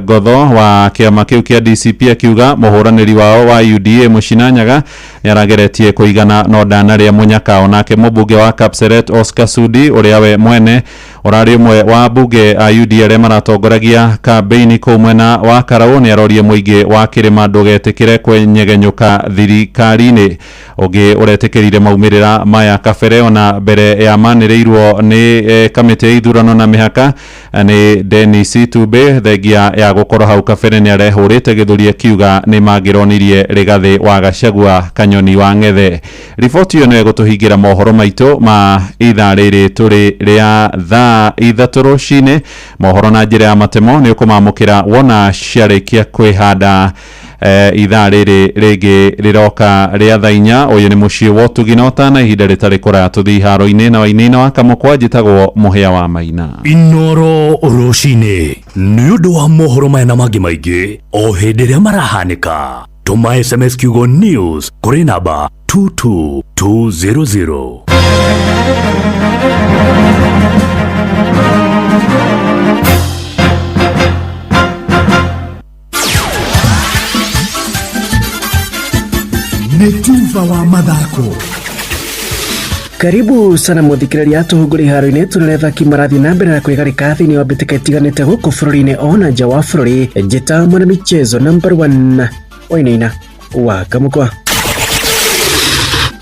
Ngotho wa kĩama kĩu kĩa DCP, akiuga mũhũranĩri wao wa UDA Mũcina Nyaga nĩarageretie kũigana no ndanarĩa mũnyaka. Onake mũmbunge wa Kapseret Oscar Sudi ũrĩa we mwene ũrarĩ ũmwe wa mbunge a UDA arĩa maratongoragia kambĩini kũu mwena wa Karau nĩarorie mũingĩ wa kĩrĩma ndũgetĩkĩre kwenyegenyũka thirikari-inĩ. Ũngĩ ũretĩkĩrire maumĩrĩra maya kabere ona mbere ya manĩrĩirwo nĩ kamĩtĩ ya ithurano na mĩhaka nĩ Dennis Itumbĩ, thengia ya gũkorwo hau kabere nĩarehũrĩte gĩthũri akiuga nĩ mangĩronirie Rigathĩ wa Gachagua Kanyoni wa Ng'ethe. Riboti ĩyo nĩyo ĩgũtũhingĩra mohoro maitũ ma ithaa rĩrĩ tũrĩ rĩa thaa 3 rũcinĩ. Mohoro na njĩra ya matemo nĩ ũkũmamũkĩra wona ciarĩkia kwĩhanda ithaa rĩrĩ rĩngĩ rĩroka rĩa thaa 4. Ũyũ nĩ mũciĩ wa ũtugi na ũtana, ihinda rĩtarĩ kũraya tũthiĩ iharo-inĩ na wainĩ wa Kamũkwa. Njĩtagwo Mũhĩa wa Maina. Inooro rũcinĩ nĩ ũndũ wa mohoro maya na mangĩ maingĩ o hĩndĩ ĩrĩa marahanĩka. Tũma SMS kiugo news kũrĩ namba 22200. Nĩ tuba wa mathako. Karibu sana muthikiriria tuhungure iharo-inĩ tũrore athaki marathiĩ na mbere na kwĩgarĩka thĩinĩ wa mbĩtĩka itiganĩte gũkũ bũrũri-inĩ ona nja wa bũrũri. Njĩta mwana michezo number 1 Wainaina wa Kamũkwa.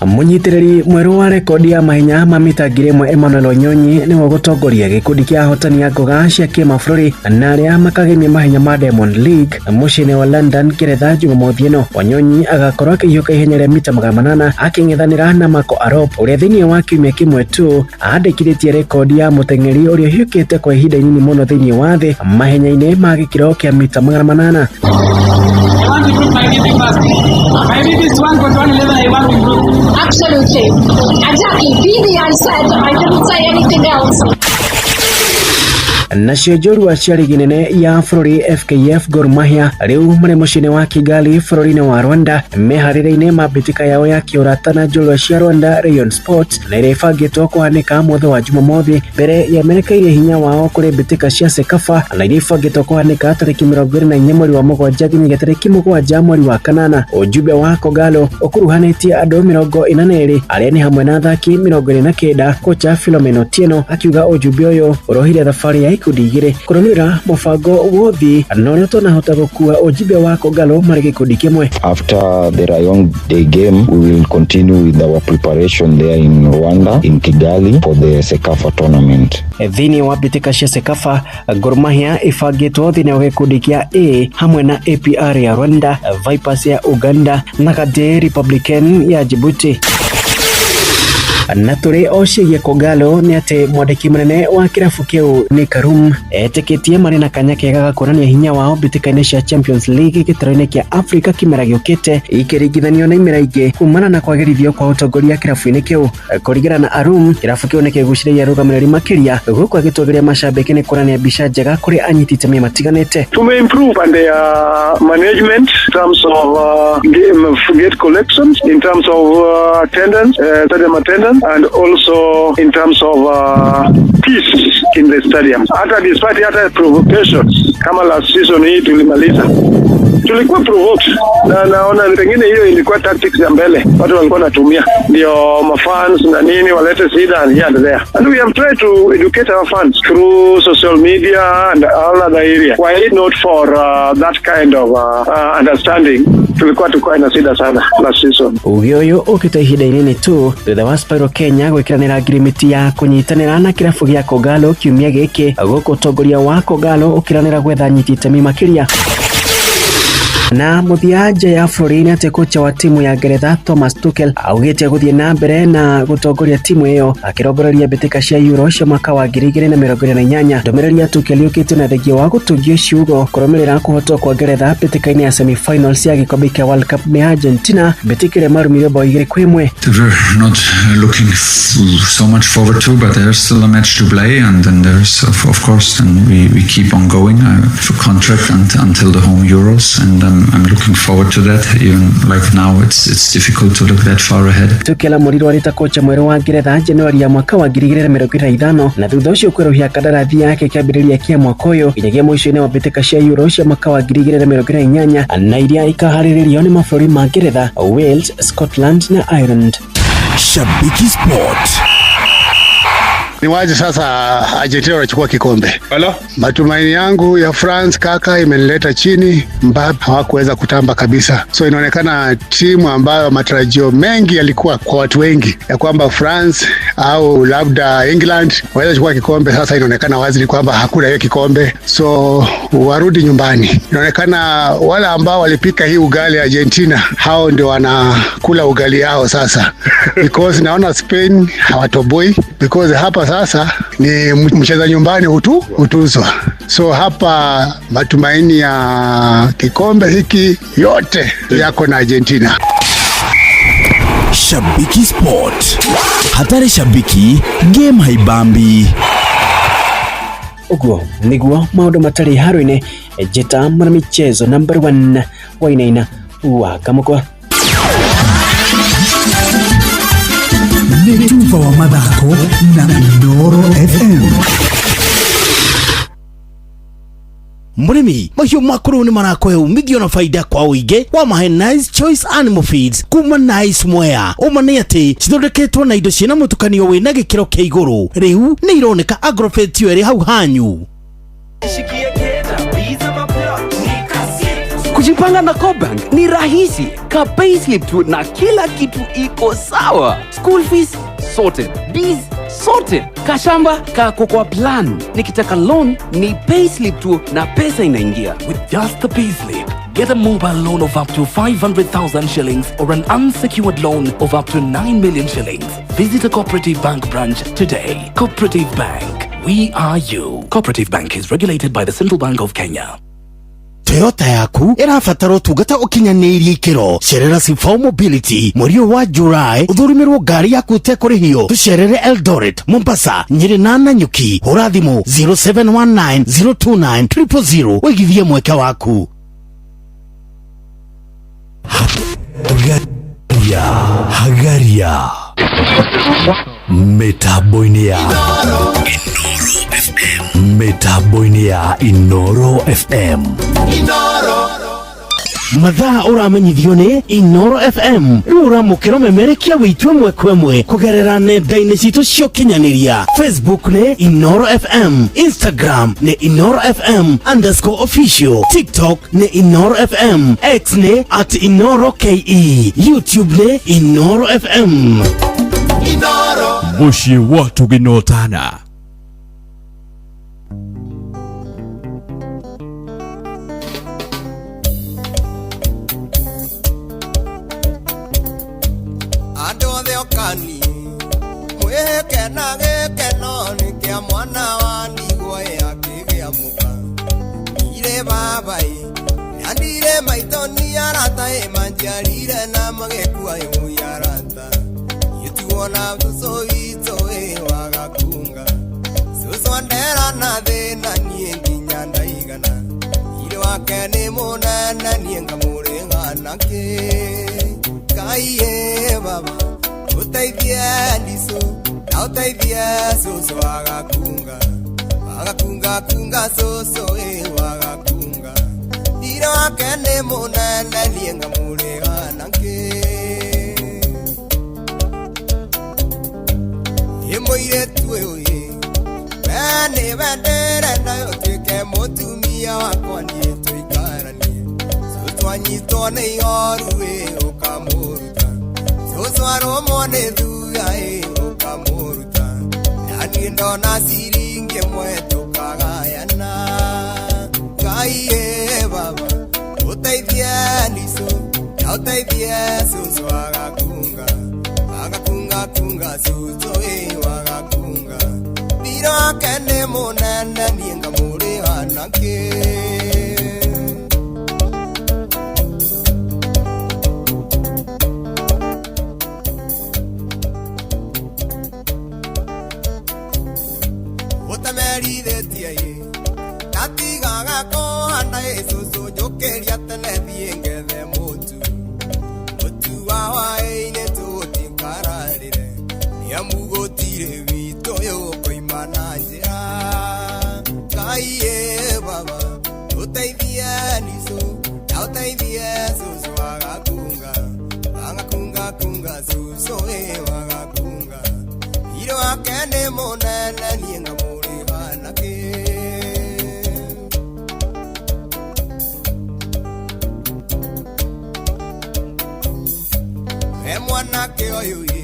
Mũnyitĩrĩri mwerũ wa rekodi ya mahenya ma mita 1000 Emmanuel Onyonyi nĩwe ũgũtongoria gĩkundi kĩa ahotani a ngoga cia kĩmabũrũri na arĩa makagemia mahenya ma Diamond League mũciĩ-inĩ wa London Ngeretha Jumamothi ĩno. Onyonyi agakorwo akĩhiũka ihenya rĩa mita 800 akĩng'ethanĩra na Marco Arop ũrĩa thĩinĩ wa kiumia kĩmwe tu andĩkithĩtie rekodi ya mũteng'eri ũrĩa ũhiũkĩte kwa ihinda inini mũno thĩinĩ wa thĩ mahenya-inĩ ma gĩkĩro kĩa mita 800. Absolutely. Exactly. BB, I said. I didn't say anything else. Nacio njorua cia rigi nene ya bũrũri FKF Gor Mahia rĩu marĩ mũciĩ-inĩ wa Kigali bũrũri-inĩ wa Rwanda meharĩria-inĩ ma mbĩtĩka yao ya kĩũrata na njorua cia Rwanda Rayon Sports na ĩrĩa ĩbangĩtwo kũhanĩka mũthĩ wa Jumamothi mbere ya merekeirie hinya wao kũrĩ mbĩtĩka cia CECAFA na iria ibangĩtwo kũhanĩka tarĩki 24 mweri wa 7 nginyagia tarĩki 7 mweri wa 8. Ujumbe wa Kogalo ũkuruhanĩtie andũ 42 arĩa nĩ hamwe na athaki 49. Kocha Philomena Otieno akiuga ujumbe ũyũ ũrohire thabarĩ ya ikundi igĩrĩ kũrũmĩrĩra mũbango wothi na ũrĩa ũtanahota gũkua ujumbe wa Kogalo marĩ gĩkundi kĩmwe. After the Rayon Day game, we will continue with our preparation there in Rwanda, in Kigali, for the CECAFA tournament. Thĩinĩ wa mbĩtĩka cia CECAFA, Gor Mahia ĩbangĩtwo thĩinĩ wa gĩkundi kĩa A hamwe na APR ya Rwanda, Vipers ya Uganda na Gade Republican ya Djibouti. Na tũrĩ o ciĩgiĩ Kogalo nĩ atĩ mwandĩki mũnene wa kĩrabu kĩu nĩ Karum etĩkĩtie marĩ na kanya kega ga kuonania hinya wao mbĩtĩka-inĩ cia Champions League gĩtarũ-inĩ kĩa Africa kĩmera gĩũkĩte ikĩringithanio na imera ingĩ kumana na kwagĩrithio kwa ũtongoria kĩrabu-inĩ kĩu. Kũringana na Arum, kĩrabu kĩu nĩkĩgucĩrĩirie arũgamĩrĩri makĩria gũkũ agĩtũgĩria macambĩki nĩ kuonania mbica njega kũrĩ anyiti itemi matiganĩte. Tumeimprove pande ya management In terms of game gate collections, in terms of attendance, stadium attendance, and also in terms of peace in the stadium. Hata despite hata provocations kama last season hii tulimaliza, tulikuwa provoked na naona pengine hiyo ilikuwa tactics ya mbele watu walikuwa wanatumia ndio mafans na nini walete shida and here and there, and we have tried to educate our fans through social media and all other area. Why not for that kind of understanding, tulikuwa tuko na shida sana last season. Uge ũyũ ũkĩte ihinda inini tu thutha wa Spiro Kenya gwĩkĩranĩra ngirimiti ya kũnyitanĩra na kĩrabu gĩa Kogalo kiumia gĩkĩ, gũkũ ũtongoria wa Kogalo ũkĩranĩra gwetha anyiti itemi makĩria. Na mũthia nja ya bũrũri nĩ atĩ kocha wa timu ya Ngeretha Thomas Tuchel augĩte gũthiĩ na mbere na gũtongoria timu ĩyo akĩrongoreria mbĩtĩka cia Euro cia mwaka wa 2028. Ndũmĩrĩri ya Tuchel yũkĩte na thengia wa gũtũngio ciugo kũrũmĩrĩra kũhotwo kwa Ngeretha mbĩtĩka-inĩ ya semi-finals ya gĩkombe kĩa World Cup nĩ Argentina, mbĩtĩka ĩrĩa marumirwo bao 2-1. We're not looking so much forward to, but there's still a match to play, and then there's of course, and we keep on going. I have a contract until the home Euros, and I'm looking forward to that. Even like now, it's difficult to look that far ahead. Tuchel amũrirwo arĩ ta kocha mwerũ wa Ngeretha Januari ya mwaka wa 2025, na thutha ũcio kwerũhia kandarathi yake kĩambĩrĩria kĩa mwaka ũyũ nginyagia mũico-inĩ wa mbĩtĩka cia Euro cia mwaka wa 2028, na iria ikaharĩrĩrio nĩ mabũrũri ma Ngeretha, Wales, Scotland na Ireland. Shabiki Sport. Ni wazi sasa Argentina wanachukua kikombe. Hello? Matumaini yangu ya France kaka imenileta chini. Mbappe hawakuweza kutamba kabisa. So inaonekana timu ambayo matarajio mengi yalikuwa kwa watu wengi ya kwamba France au labda England waweza chukua kikombe, sasa inaonekana wazi ni kwamba hakuna hiyo kikombe. So warudi nyumbani. Inaonekana wale ambao walipika hii ugali Argentina, hao ndio wanakula ugali yao sasa. Because naona Spain hawatoboi, because hapa sasa ni mcheza nyumbani hutuzwa. So hapa matumaini ya kikombe hiki yote yako na Argentina. Shabiki Sport. Hatari shabiki, game haibambi. Ũguo nĩguo maũndũ matarĩ haro-inĩ. Njĩta mwana michezo number 1 Wainaina wa Kamũkwa. Nĩ tuba wa mathako na Inooro FM. Mũrĩmi, mahiũ maku rĩu nĩ marakũhe umithio na faida kwa ũingĩ wa mahe Nice Choice Animal Feeds kuma Nice Mwea. Ũma nĩ atĩ cithondeketwo na indo ciĩna mũtukanio wĩna gĩkĩro kĩa igũrũ. Rĩu nĩ ironeka Agrovet ĩrĩ hau hanyu. Kujipanga na CoBank ni rahisi. Ka payslip tu na kila kitu iko sawa. School fees sorted, biz sorted, kashamba kako kwa plan. Nikitaka loan ni payslip tu na pesa inaingia. With just the payslip, get a mobile loan of up to 500,000 shillings or an unsecured loan of up to 9 million shillings. Visit a Cooperative Bank branch today. Cooperative Bank, we are you. Cooperative Bank is regulated by the Central Bank of Kenya. Toyota yaku ĩrabatara ũtungata ũkinyanĩirie ikĩro. Cerera Sifao Mobility mweri ũyũ wa July ũthũrũmĩrwo ngari yaku ũtekũrĩhio. Tũcerere Eldoret, Mombasa, Nyĩrĩ na Nanyuki. Hũra thimũ 0719 029 000 ũigithie mweke waku. Hagaria, hagaria mitambo-inĩ ya FM, mitambo-inĩ ya Inooro FM. Mathaa ũramenyithio nĩ Inooro FM. Rĩu ũramũkĩra ũmemerekia wĩitũ ĩmwe kwa ĩmwe kũgerera nenda-inĩ citũ cia ũkinyanĩria. Facebook nĩ Inooro FM, Instagram nĩ Inooro FM underscore official, TikTok nĩ Inooro FM, X nĩ at Inooro KE, YouTube nĩ Inooro FM. Mũciĩ wa Tũgĩnotana. Andũ othe okani mwĩhĩke na gĩkeno nĩ kĩa mwana wa ndigwa akĩgĩa mũka. Ndirĩ baba ĩ na ndirĩ maitũ nĩ arata ĩ manjiarire na magĩkua ĩ arata. Gĩtuo na cũcũ witũ ĩ wagakunga. Cũcũ ndera na thĩna niĩ nginya ndaigana. Irĩ wake nĩ mũnene niĩ ngamũrĩha. nakĩ? Ngai ĩ baba ũteithie ndicũ na ũteithie cũcũ wagakunga wagakunga kunga cũcũ ĩ wagakunga thirĩ wake nĩ mũnene niĩ ngamũrĩha nakĩ? Ĩ mũirĩtu ũyũ ĩ we nĩ wendere nayo ũtuĩke mũtumia wakwa niĩ tũikaranie. Cũcũ anyitwo nĩ ihoru ĩ ũkamũruta, cũcũ arũmwo nĩ thuya ĩ ũkamũruta, na niĩ ndona ciringi ĩmwe tũkagayana. Ngai ĩ baba ũteithie ndicũ na ũteithie cũcũ wagakunga wagakunga kunga cũcũ ĩ wagakunga thirĩ wake nĩ mũnene niĩ ngamũrĩha nakĩ? Ũtamerithĩtie ĩ ndatigaga kũhanda ĩ cũcũ njũkĩria tene thiĩ ngethe mũtu mũtu wa hwaĩ-inĩ tũgũtikararĩre nĩamu gũtirĩ witũ ũyũ ũkoima na njĩra. Ngai ĩ baba ũteithie ndicũ na ũteithie cũcũ wagakunga wagakunga kunga cũcũ ĩ wagakunga thirĩ wake nĩ mũnene niĩ ngamũrĩha nakĩ? We mwanake ũyũ ĩ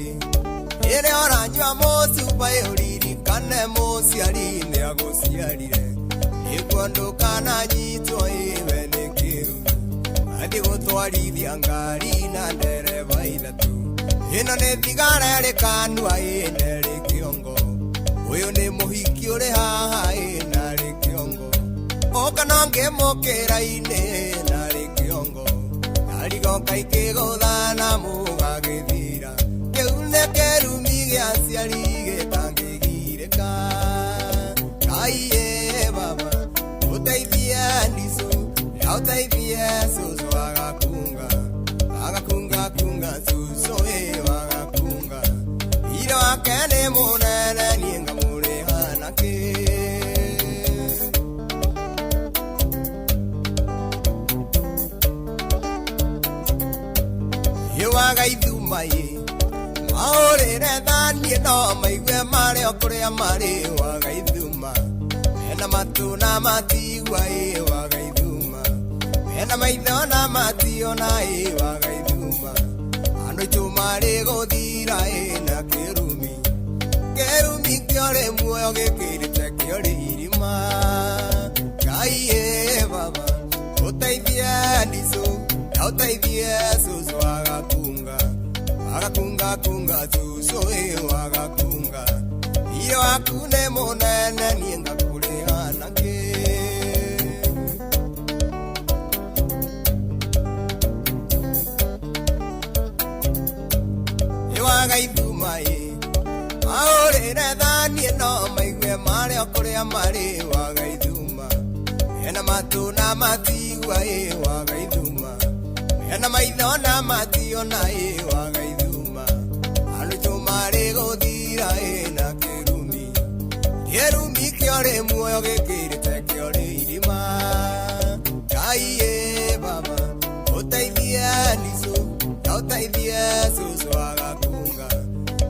rĩrĩa ũranyua mũcuba ĩ ũririkane mũciari nĩ agũciarire nĩguo ndũkananyitwo ĩ we nĩ kĩrumi athiĩ gũtwarithia ngari na ndereba ithatũ. Ĩno nĩ thigara ĩrĩ kanua ĩ na ĩrĩ kĩongo, ũyũ nĩ mũhiki ũrĩ haha ĩ na arĩ kĩongo, ũka no ngĩmũkĩra-inĩ na arĩ kĩongo, narigoka ikĩgũthana mũgagĩthira, kĩu nĩ kĩrumi gĩa aciari gĩtangĩgirĩka. Ngai ĩ baba ũteithie ndicũ na ũteithie cũcũ wagakunga wagakunga kunga cũcũ ĩ wagakunga thirĩ wake nĩ mũnene niĩ ngamũrĩha nakĩ? Ĩ wagaithuma ĩ mahũrĩre thani no maigue marĩ o kũrĩa marĩ wagaithuma mena matũ na matigua ĩ wagaithuma mena maitho na mationa ĩ wagaithuma andũ aitũ marĩ gũthira ĩ na kĩrumi kĩrumi kĩorĩ muoyo gĩkĩrĩte kĩorĩ irima. Ngai ĩ baba ũteithie ndicũ na ũteithie cũcũ wagakunga wagakunga kunga cũcũ ĩ wagakunga thirĩ waku nĩ mũnene niĩ ngakũrĩha nakĩ? Ĩ wagaithuma ĩ mahũrĩre thani no maigue marĩ o kũrĩa marĩ wagaithuma mena matũ na matigua ĩ wagaithuma mena maitho na mationa ĩ wagaithuma andũ aitũ marĩ gũthira ĩ na kĩrumi kĩrumi kĩorĩ muoyo gĩkĩrĩte kĩorĩ irima. Ngai ĩ baba ũteithie ndicũ na ũteithie cũcũ wagakunga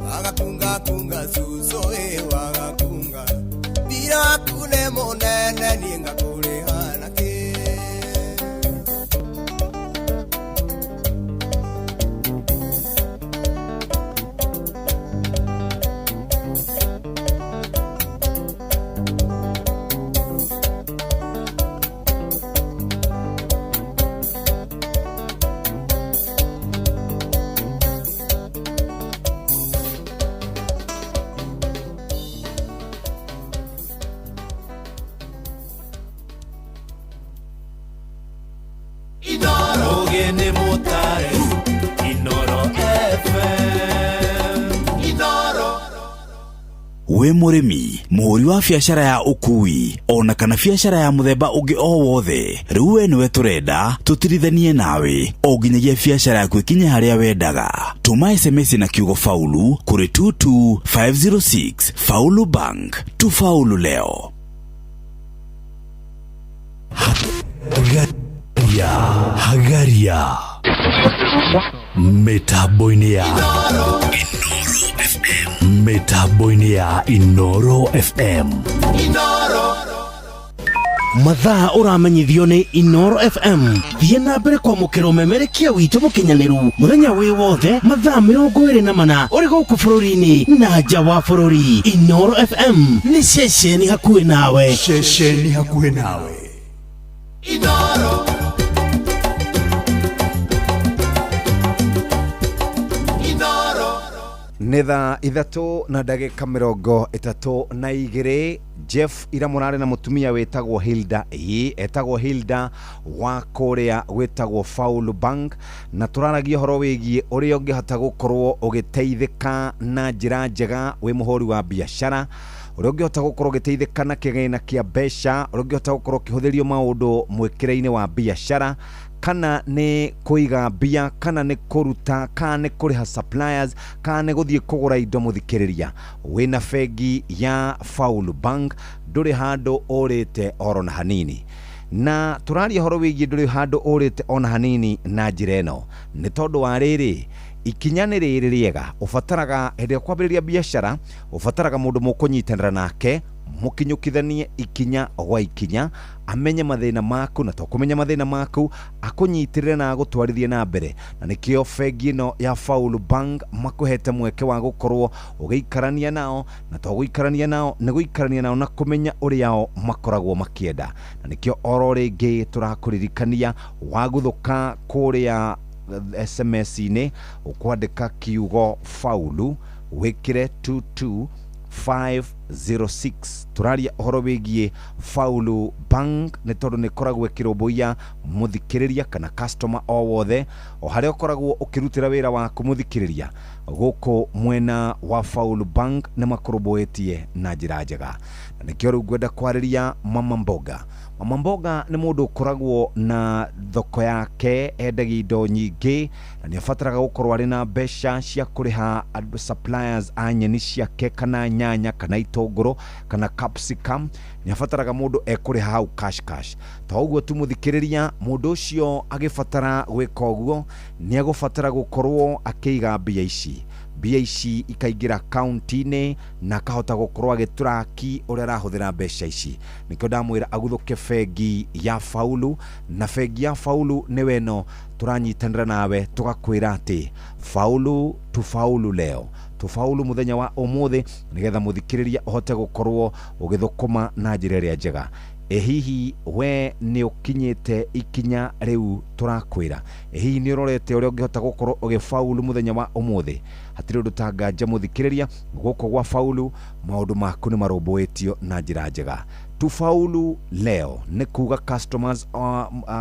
wagakunga kunga cũcũ ĩ wagakunga thirĩ waku nĩ mũnene niĩ ngakũrĩha nakĩ? Ogene motare Inoro FM Inoro. Wĩ mũrĩmi, mũhũri wa biacara ya ũkui ona kana biacara ya mũthemba ũngĩ o wothe, rĩu we nĩwe tũrenda tũtirithanie nawe o nginyagia biacara yaku ĩkinye harĩa wendaga. Tũma SMS na kiugo faulu kũrĩ 22506. Faulu Bank, tufaulu leo. Hagaria, hagaria mitambo-inĩ ya mitambo-inĩ ya Inoro FM. Mathaa ũramenyithio nĩ Inoro FM. Thiĩ na mbere kwamũkĩra ũmemerekia witũ mũkinyanĩru mũthenya wĩ wothe mathaa 24 ũrĩ gũkũ bũrũri-inĩ na nja wa bũrũri. Inoro FM nĩ ceceni hakuhĩ nawe. Ceceni hakuhĩ nawe. Inoro. Inoro. Nĩ thaa 3:32. Jeff ira mũrarĩ na mũtumia wĩtagwo Hilda, ĩĩ etagwo Hilda wa kũrĩa gwĩtagwo Faulu Bank, na tũraragia ũhoro wĩgiĩ ũrĩa ũngĩhota gũkorwo ũgĩteithĩka na njĩra njega wĩ mũhũri wa biacara, ũrĩa ũngĩhota gũkorwo ũgĩteithĩka na kĩgĩna kĩa mbeca, ũrĩa ũngĩhota gũkorwo ũkĩhũthĩrio maũndũ mwĩkĩre-inĩ wa biacara, kana nĩ kũiga mbia, kana nĩ kũruta, kana nĩ kũrĩha suppliers, kana nĩ gũthiĩ kũgũra indo. Mũthikĩrĩria, wĩna bengi ya Faulu Bank ndũrĩ handũ ũrĩte oro na hanini. Na tũraria ũhoro wĩgiĩ ndũrĩ handũ ũrĩte ona hanini na njĩra ĩno nĩ tondũ wa rĩrĩ, ikinya nĩ rĩrĩ rĩega. Ũbataraga hĩndĩ ĩrĩa kwambĩrĩria biacara, ũbataraga mũndũ mũkũnyitanĩra nake, mũkinyũkithanie ikinya gwa ikinya, amenye mathĩna maku, na to kũmenya mathĩna maku, akũnyitĩrĩre na agũtwarithie na mbere. Na nĩkĩo bengi ĩno ya Faulu Bank makũhete mweke wa gũkorwo ũgĩikarania nao, na to gũikarania nao, nĩ gũikarania nao na kũmenya ũrĩa o makoragwo makĩenda. Na nĩkĩo oro rĩngĩ tũrakũririkania, waguthũka kũrĩa SMS-inĩ ũkwandĩka kiugo faulu wĩkĩre 22506. Tũraria ũhoro wĩgiĩ Faulu Bank nĩ tondũ nĩ ĩkoragwo ĩkĩrũmbũiya mũthikĩrĩria kana customer o wothe o harĩa ũkoragwo ũkĩrutĩra wĩra waku. Mũthikĩrĩria, gũkũ mwena wa Faulu Bank nĩ makũrũmbũĩtie na njĩra njega, na nĩkĩo rĩu ngwenda kwarĩria Mama Mboga. Mama Mboga nĩ mũndũ ũkoragwo na thoko yake, endagia indo nyingĩ, na nĩ abataraga gũkorwo arĩ na mbeca cia kũrĩha suppliers a nyeni ciake, kana nyanya, kana itũngũrũ, kana capsicum. Nĩ abataraga mũndũ ekũrĩha hau cash cash. To ũguo tu mũthikĩrĩria, mũndũ ũcio agĩbatara gwĩka ũguo nĩ agũbatara gũkorwo akĩiga mbia ici, mbia ici ikaingĩra akaunti-inĩ, na akahota gũkorwo agĩtraki ũrĩa arahũthĩra mbeca ici. Nĩkĩo ndamwĩra aguthũke bengi ya Faulu, na bengi ya Faulu nĩwe ĩno tũranyitanĩra nawe tũgakwĩra atĩ faulu tufaulu leo, tufaulu mũthenya wa ũmũthĩ, nĩgetha mũthikĩrĩria ũhote gũkorwo ũgĩthũkũma na njĩra ĩrĩa njega. Ĩ hihi we nĩ ũkinyĩte ikinya rĩu tũrakwĩra? Ĩ hihi nĩ ũrorete ũrĩa ũngĩhota gũkorwo ũgĩfaulu mũthenya wa ũmũthĩ? Hatirĩ ũndũ ta nganja mũthikĩrĩria, gũkũ gwa Faulu maũndũ maku nĩ marũmbũĩtio na njĩra njega. Tufaulu leo nĩ kuga customers,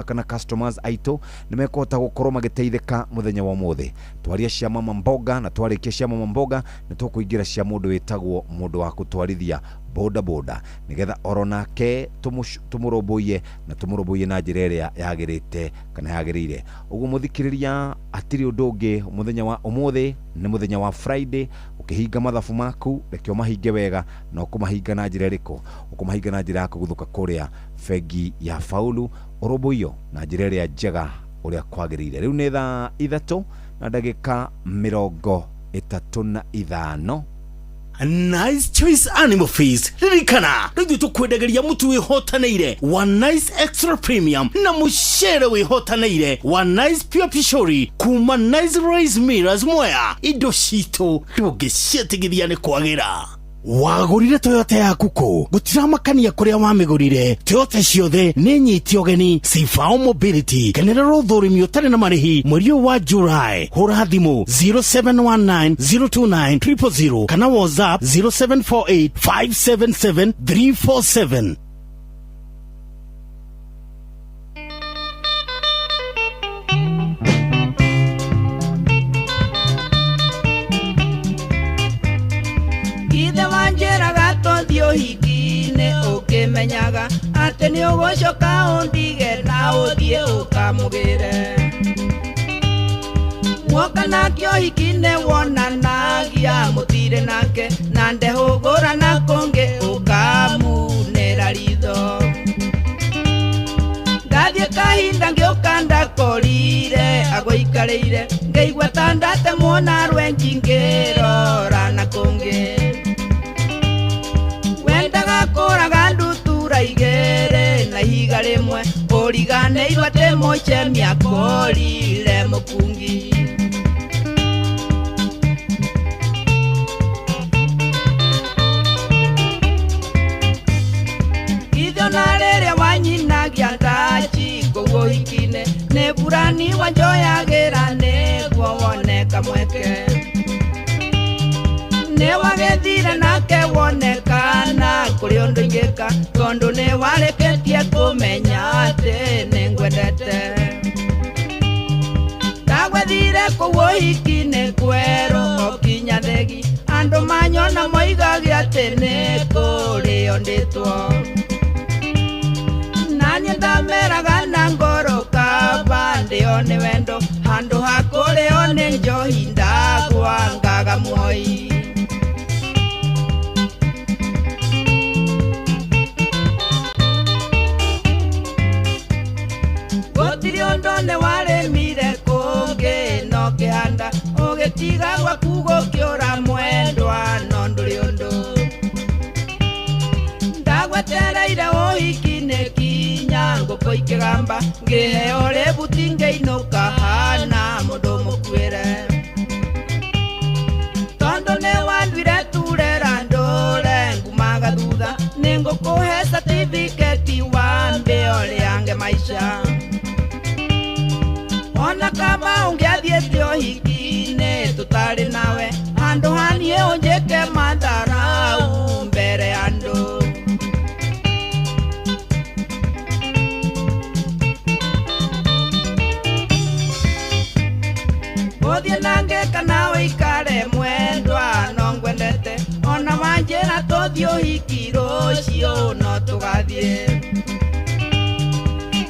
kana customers aitũ nĩ mekũhota gũkorwo magĩteithĩka mũthenya wa ũmũthĩ. Twaria cia Mama Mboga, na twarĩkia cia Mama Mboga nĩ tũkũingĩra cia mũndũ wĩtagwo mũndũ wa gũtwarithia boda boda, nĩgetha oro nake tũmũrũmbũiye na tũmũrũmbũiye na njĩra ĩrĩa yagĩrĩte kana yagĩrĩire. Ũguo mũthikĩrĩria, hatirĩ ũndũ ũngĩ mũthenya wa ũmũthĩ nĩ mũthenya wa Friday. Ũkĩhinga mathabu maku, reke ũmahinge wega, na ũkũmahinga na njĩra ĩrĩkũ? Ũkũmahinga na njĩra ya kũguthũka kũrĩa bengi ya Faulu, ũrũmbũiyo na njĩra ĩrĩa njega ũrĩa kwagĩrĩire. Rĩu nĩ thaa 3:35. Nice Choice Animal Feeds, ririkana rĩu ithuĩ tũkwendagĩria mũtu wĩhotanĩire wa Nice Extra Premium na mũcere wĩhotanĩire wa Nice Pure Pishori kuma Nice Rice Millers Mwea. Indo citũ ndũngĩciĩtigithia nĩ kwagĩra. Wagũrire Toyota yaku kũ? Gũtiramakania kũrĩa wamĩgũrire, Toyota ciothe nĩ nyite ũgeni. Sifao Mobility, kenerera ũthũrimi ũtarĩ na marĩhi mweri ũyũ wa July. Hũra thimũ 0719 029 000 kana WhatsApp 0748 577 347. Ithe wanjĩraga Ndiamenyaga atĩ nĩ ũgũcoka ũndige na ũthiĩ ũkamũgĩre. Mwoka nake ũhiki-inĩ wonanagia mũtirĩ nake na ndehũgũra na kũngĩ ũkamunĩra ritho. Ndathiĩ kahinda ngĩũka ndakorire agũikarĩire ngĩigua ta ndatemwo na rwenji ngĩrora na kũngĩ. Wendaga kũraga ndutura igĩrĩ na ihiga rĩmwe ũriganĩirwo atĩ mũcemi akorire mũkungi. Ona rĩrĩa wanyinagia ndaci kũu ũhiki-inĩ nĩ burani wanjoyagĩra nĩguo wone kamweke. Nĩ wagĩthire nake wonekana kũrĩ ũndũ ingĩka tondũ nĩ warĩkĩtie kũmenya atĩ nĩ ngwendete. Ndagwethire kũu ũhiki-inĩ kwerũ o kinya thegi andũ manyona moigage atĩ nĩ kũrĩo ndĩtwo. Naniĩ ndameraga na ngoro kaba ndĩo nĩ wendo handũ ha kũrĩo nĩ njohi ndagwangaga muoyi. Gũtirĩ ũndũ nĩ warĩmire kũngĩ no kĩhanda ũgĩtiga gwaku gũkĩũra mwendwa no ndũrĩ ũndũ. Ndagwetereire ũhiki-inĩ kinya ngũkũ ikĩgamba ngĩheo rĩbuti ngĩinũka hana mũndũ mũkuĩre. Tondũ nĩ wanduire turera ndũre ngumaga thutha nĩ ngũkũhe certificate wambe ũrĩange maica. Ona kaba ũngĩathiĩte ũhiki-inĩ tũtarĩ nawe handũ ha niĩ ũnjĩke matharau mbere ya andũ. Ũthiĩ nange kana ũikare mwendwa no ngwendete ona wanjĩra tũthiĩ ũhiki rũciũ no tũgathiĩ.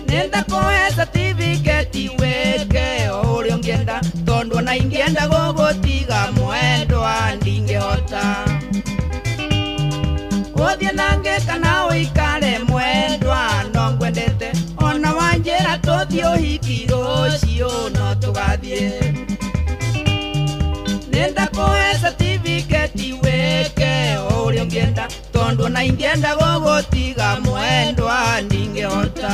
Nĩndakũhe certificate wĩke o ũrĩa ũngĩenda tondũ ona ingĩenda gũgũtiga mwendwa ndingĩhota. Ũthiĩ nange kana ũikare mwendwa no ngwendete ona wanjĩra tũthiĩ ũhiki rũciũ no tũgathiĩ. Nĩndakũhe certificate wĩke o ũrĩa ũngĩenda tondũ ona ingĩenda gũgũtiga mwendwa ndingĩhota.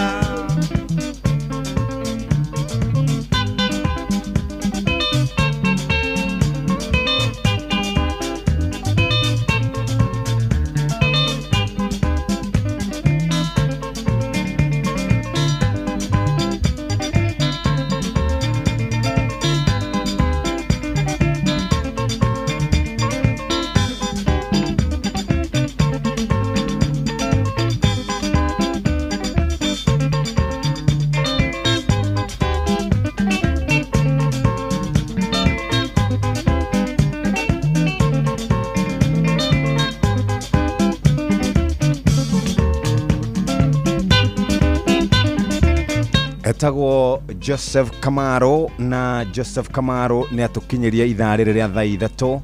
Etagwo Joseph Kamaro na Joseph Kamaro nĩ atũkinyĩria ithaa rĩrĩ rĩa thaa ithatũ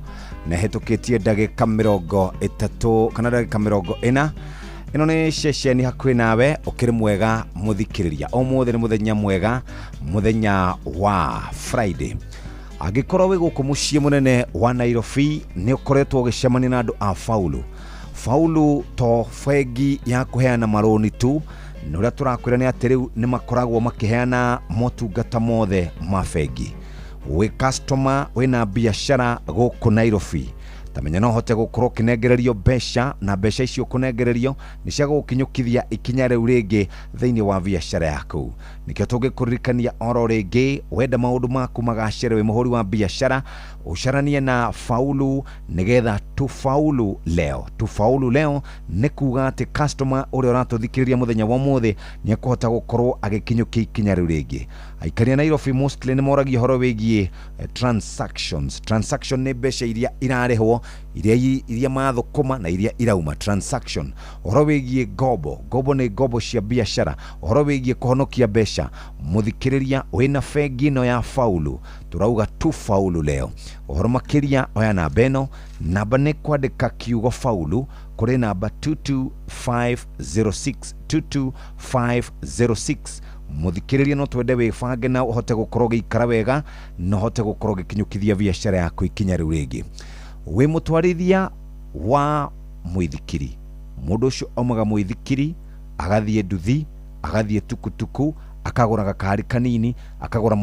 na hetũkĩtie ndagĩka 30 kana ndagĩka 40. Ĩno nĩ ceceni hakuhĩ nawe ũkĩrĩ mwega mũthikĩrĩria. Ũmũthĩ nĩ mũthenya mwega, mũthenya wa Friday. Angĩkorwo wĩ gũkũ mũciĩ mũnene wa Nairobi nĩ ũkoretwo ũgĩcemania na andũ a Faulu. Faulu to bengi ya kũheana marũni tu, na ũrĩa tũrakwĩra nĩ atĩ rĩu nĩ makoragwo makĩheana motungata mothe ma bengi. Wĩ customer wĩna biacara gũkũ Nairobi, tamenya no hote gũkorwo ũkĩnengererio mbeca na mbeca icio ũkũnengererio nĩ cia gũgũkinyũkithia ikinya rĩu rĩngĩ thĩinĩ wa biacara yaku. Nĩkĩo tũngĩkũririkania oro rĩngĩ wenda maũndũ maku magacĩre wĩ mũhũri wa biacara ũcaranie na Faulu nĩgetha tufaulu leo. Tufaulu leo nĩ kuga atĩ customer ũrĩa ũratũthikĩrĩria mũthenya wa ũmũthĩ nĩ ekũhota gũkorwo agĩkinyũkia ikinya rĩu rĩngĩ. Aikari a Nairobi mostly nĩ moragia ũhoro wĩgiĩ transactions. Transaction nĩ mbeca iria irarĩhwo ngombo iria mathũkũma na iria irauma transaction, ũhoro wĩgiĩ ngombo, ngombo nĩ ngombo cia biacara, ũhoro wĩgiĩ kũhonokia mbeca. Mũthikĩrĩria wĩna bengi ĩno ya Faulu, tũrauga tu faulu leo. Ũhoro makĩria oya namba ĩno, namba nĩ kwandĩka kiugo faulu kũrĩ namba 22506 22506. Mũthikĩrĩria no twende wĩbange na ũhote gũkorwo ũgĩikara wega na ũhote gũkorwo ũgĩkinyũkithia biacara yaku ikinya rĩu rĩngĩ. Wĩ mũtwarithia wa mũithikiri, mũndũ ũcio aumaga mũithikiri agathiĩ nduthi, agathiĩ tukutuku, akagũra gakari kanini, akagũra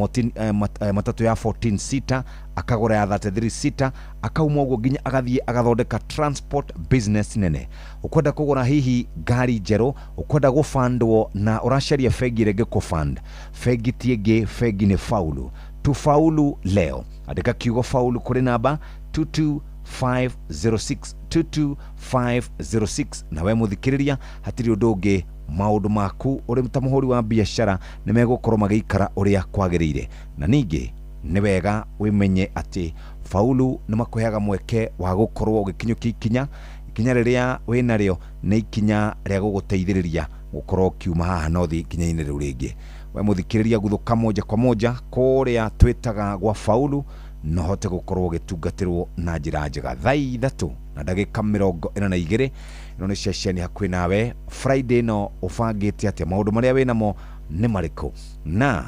matatũ ya 14 seater, akagũra ya 33 seater, akauma ũguo nginya agathiĩ agathondeka transport business nene. Ũkwenda kũgũra hihi ngari njerũ, ũkwenda gũbandwo na ũracaria bengi ĩrĩa ĩngĩkũband, bengi ti ĩngĩ, bengi nĩ Faulu. Tufaulu leo, andĩka kiugo faulu kũrĩ namba 22506 22506. Na we mũthikĩrĩria, hatirĩ ũndũ ũngĩ, maũndũ maku ũrĩ ta mũhũri wa biacara nĩ megũkorwo magĩikara ũrĩa kwagĩrĩire. Na ningĩ nĩ wega wĩmenye atĩ Faulu nĩ makũheaga mweke wa gũkorwo ũgĩkinyũkia ikinya, ikinya rĩrĩa wĩnarĩo nĩ ikinya rĩa gũgũteithĩrĩria gũkorwo ũkiuma haha na ũthiĩ ikinya-inĩ rĩu rĩngĩ. We mũthikĩrĩria, guthũka moja kwa moja kũrĩa twĩtaga gwa Faulu na ũhote gũkorwo ũgĩtungatĩrwo na njĩra njega. Thaa 3:42, ĩno nĩ ceceni hakuhĩ nawe. Friday ĩno ũbangĩte atĩa? Maũndũ marĩa wĩnamo nĩ marĩkũ? Na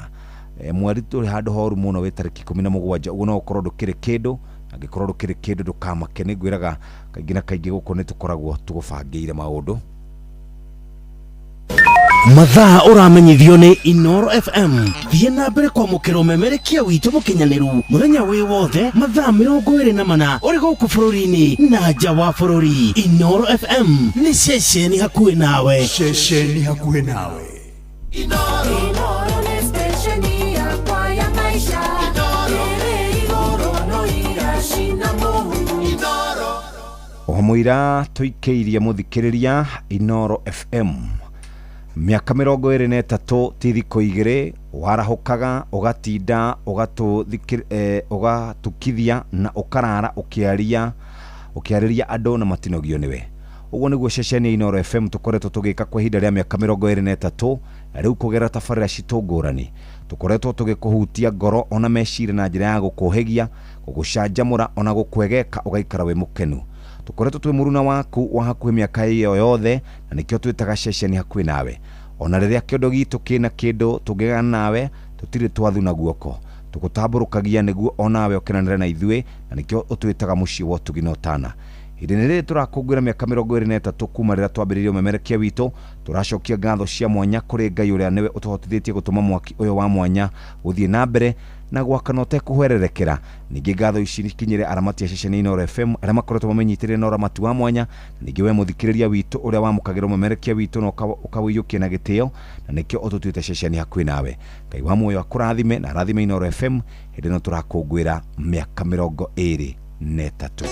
mweri tũrĩ handũ horu mũno wĩ tarĩki 17, ũguo no ũkorwo ndũkĩrĩ kĩndũ. Angĩkorwo ndũkĩrĩ kĩndũ ndũkamake, nĩ ngwĩraga kaingĩ na kaingĩ gũkũ nĩ tũkoragwo tũgũbangĩire maũndũ. Mathaa ũramenyithio nĩ Inoro FM. Thiĩ na mbere kwamũkĩra ũmemerekia witũ mũkinyanĩru mũthenya wĩ wothe mathaa 24 ũrĩ gũkũ bũrũri-inĩ na nja wa bũrũri. Inoro FM nĩ ceceni hakuhĩ nawe. Ceceni hakuhĩ nawe. Inoro nĩ stesheni yakwa ya maisha. Ĩrĩ igũrũ no iracina mũhu. Oho mũira tũikĩirie mũthikĩrĩria Inoro FM mĩaka 23 ti thikũ igĩrĩ, warahũkaga ũgatinda ũgatukithia na ũkarara ũkĩaria ũkĩarĩria andũ na matinogio nĩwe. Ũguo nĩguo ceceni ya Inoro FM tũkoretwo tũgĩka kwa ihinda rĩa mĩaka 23 rĩu kũgerera tabarĩra citũ ngũrani. Tũkoretwo tũgĩkũhutia ngoro ona meciria na njĩra ya gũkũhĩgia, gũgũcanjamũra ona gũkwegeka ũgaikara wĩ mũkenu. Tũkoretwo twĩ mũruna waku wa hakuhĩ mĩaka ĩyo yothe, na nĩkĩo twĩtaga ceceni hakuhĩ nawe. Ona rĩrĩa kĩondo gitũ kĩna kĩndũ tũngĩgana nawe, tũtirĩ twathuna guoko, tũgũtambũrũkagia nĩguo onawe ũkenanĩre na ithuĩ, na nĩkĩo ũtwĩtaga mũciĩ wa ũtugi na ũtana. Hĩndĩ rĩrĩ tũrakũngũĩra mĩaka 23 kuma rĩrĩa twambĩrĩirie ũmemerekia witũ, tũracokia ngatho cia mwanya kũrĩ Ngai ũrĩa nĩwe ũtũhotithĩtie gũtũma mwaki ũyũ wa mwanya gũthiĩ na mbere na gwakana ũtekũhwererekera. Ningĩ ngatho ici ikinyĩre aramati a ceceni Inoro FM arĩa makoretwo mamenyitĩrĩire na ũramati wa mwanya, na ningĩ we mũthikĩrĩria witũ ũrĩa wamũkagĩra ũmemerekia witũ na ũkawĩiyũkia na gĩtĩo, na nĩkĩo ũtũtuĩte ceceni hakuhĩ nawe. Ngai wa muoyo akũrathime na arathime Inoro FM hĩndĩ ĩno tũrakũngũĩra mĩaka 23.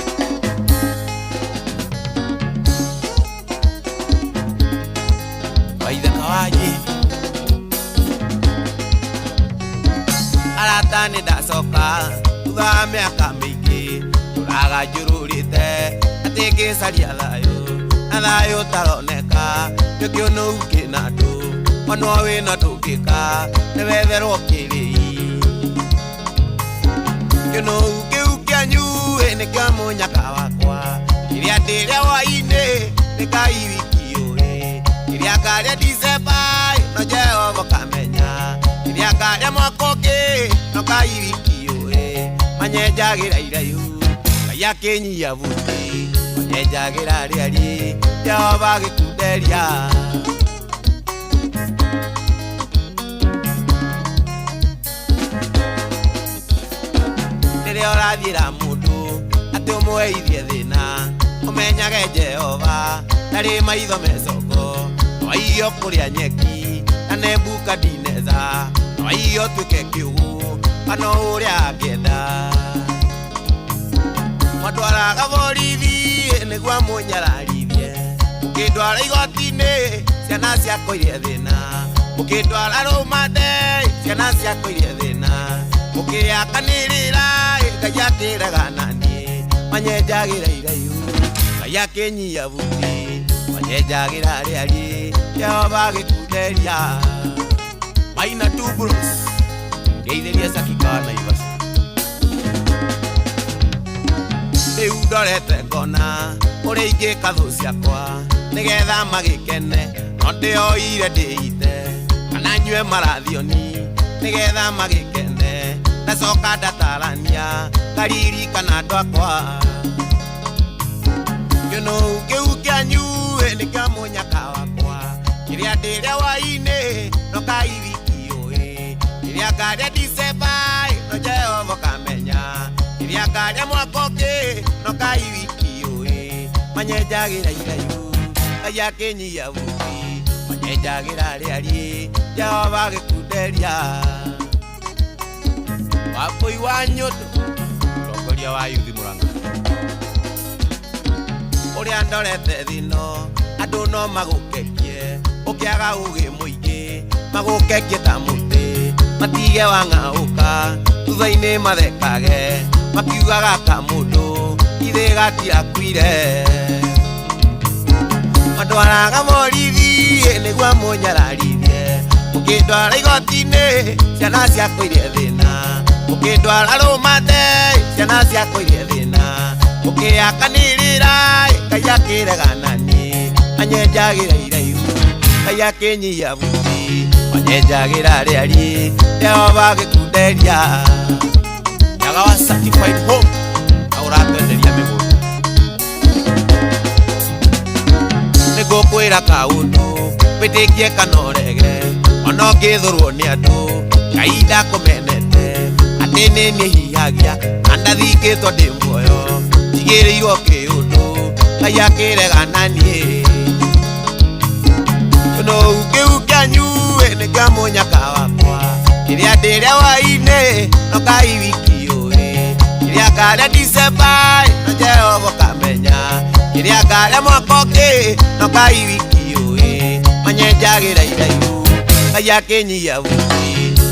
Waithaka wa Jane arata nĩ ndacoka thutha wa mĩaka mĩingĩ, tũraga njũrũrĩte atĩ ngĩcaria thayũ na thayũ ũtaroneka, nĩkĩo kĩna andũ onwo wĩna ndũngĩka nĩwetherwo kĩrĩi kĩnũu kĩu kĩanyu nĩkĩo mũnyaka wakwa kĩrĩa ndĩrĩa hwainĩ nĩ Ngai wiki ũĩ kĩrĩa ngarĩa December no Jehova kamenya kĩrĩa ngarĩa mwaka ũngĩ no Ngai wiki ũĩ manyenjagĩra iraihu Ngai akĩnyia buti manyenjagĩra rĩari Jehova agĩkunderia. Rĩrĩa ũrathiĩra mũndũ atĩ ũmweithie thĩna ũmenyage Jehova ndarĩ maitho mecongo no aiyo kũrĩa nyeki na Nebukadineza no aiyo tuĩke kĩũgũ kana ũrĩa angĩenda. Matwaraga borithi nĩguo amũnyararithie mũkĩndwara igoti-inĩ ciana ciakwa irie thĩna mũkĩndwara rũmande ciana ciakwa irie thĩna mũkĩakanĩrĩra Ngai akĩrega naniĩ Manyenjagĩra iraihu Ngai akĩnyia buti manyenjagĩra rĩariĩ Jehova agĩkunderia Maina two bros ngeithĩria Sakika Naivasha rĩu ndorete ngona ũrĩa ingĩka thũ ciakwa nĩgetha magĩkene no ndĩoire ndĩite kana nyue marathioni nĩgetha magĩkene ndacoka ndatarania ngaririkana andũ akwa kĩnũu kĩu kĩanyu nĩ kĩa mũnyaka wakwa kĩrĩa ndĩrĩa wainĩ no kai wiki ũĩ kĩrĩa ngarĩa Disemba no Jehova kamenya kĩrĩa ngarĩa mwaka ũngĩ no kai wiki ũĩ manyenjagĩra iraihu Ngai akĩnyia buti manyenjagĩra rĩariĩ Jehova agĩkunderia Wambũi wa Nyũndũ mũtongoria wa yuthi Murang'a ũrĩa ndorete thĩno andũ no magũkekie ũkĩaga ũgĩ mũingĩ magũkekie ta mũtĩ matige wang'aũka thutha-inĩ mathekage makiugaga ka mũndũ ithĩ gatiakuire mandwaraga borithi nĩguo mũnyararithie mũkĩndwara igoti-inĩ ciana ciakwa irie thĩna mũkĩndwara rũmate ciana ciakwa irie thĩna mũkĩakanĩrĩra Ngai akĩregana niĩ anyenjagĩra iraihu Ngai akĩnyia buti manyenjagĩra rĩariĩ Jehova agĩkunderia Nyaga wa certified home na ũratwenderia mĩgũnda nĩngũkwĩra kaũndũ wĩtĩkie kana ũrege ona ũngĩthũrwo nĩ andũ Ngai ndakũmenete atĩ nĩ niĩ hihagia na ndathikĩtwo ndĩ muoyo njigĩrĩirwo kĩũndũ Ngai akĩregana niĩ kĩnũu kĩu kĩanyu nĩ kĩa mũnyaka wakwa kĩrĩa ndĩrĩa wainĩ no kai wiki ũĩ kĩrĩa ngarĩa Disemba no Jehova kamenya kĩrĩa ngarĩa mwaka ũngĩ no kai wiki ũĩ manyenjagĩra iraihu Ngai akĩnyia buti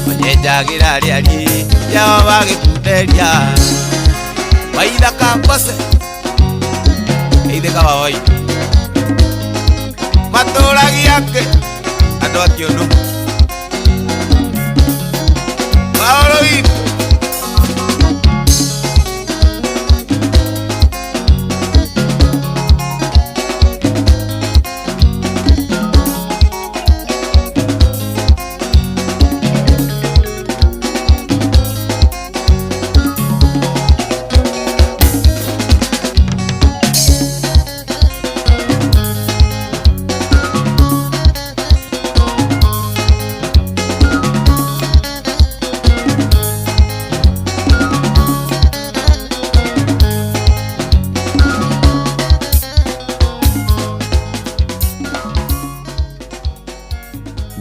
manyenjagĩra rĩariĩ Jehova agĩkunderia Waithaka mbose geithĩka wawai matũragia kĩ andũ a kĩũndũ Paũlũ witũ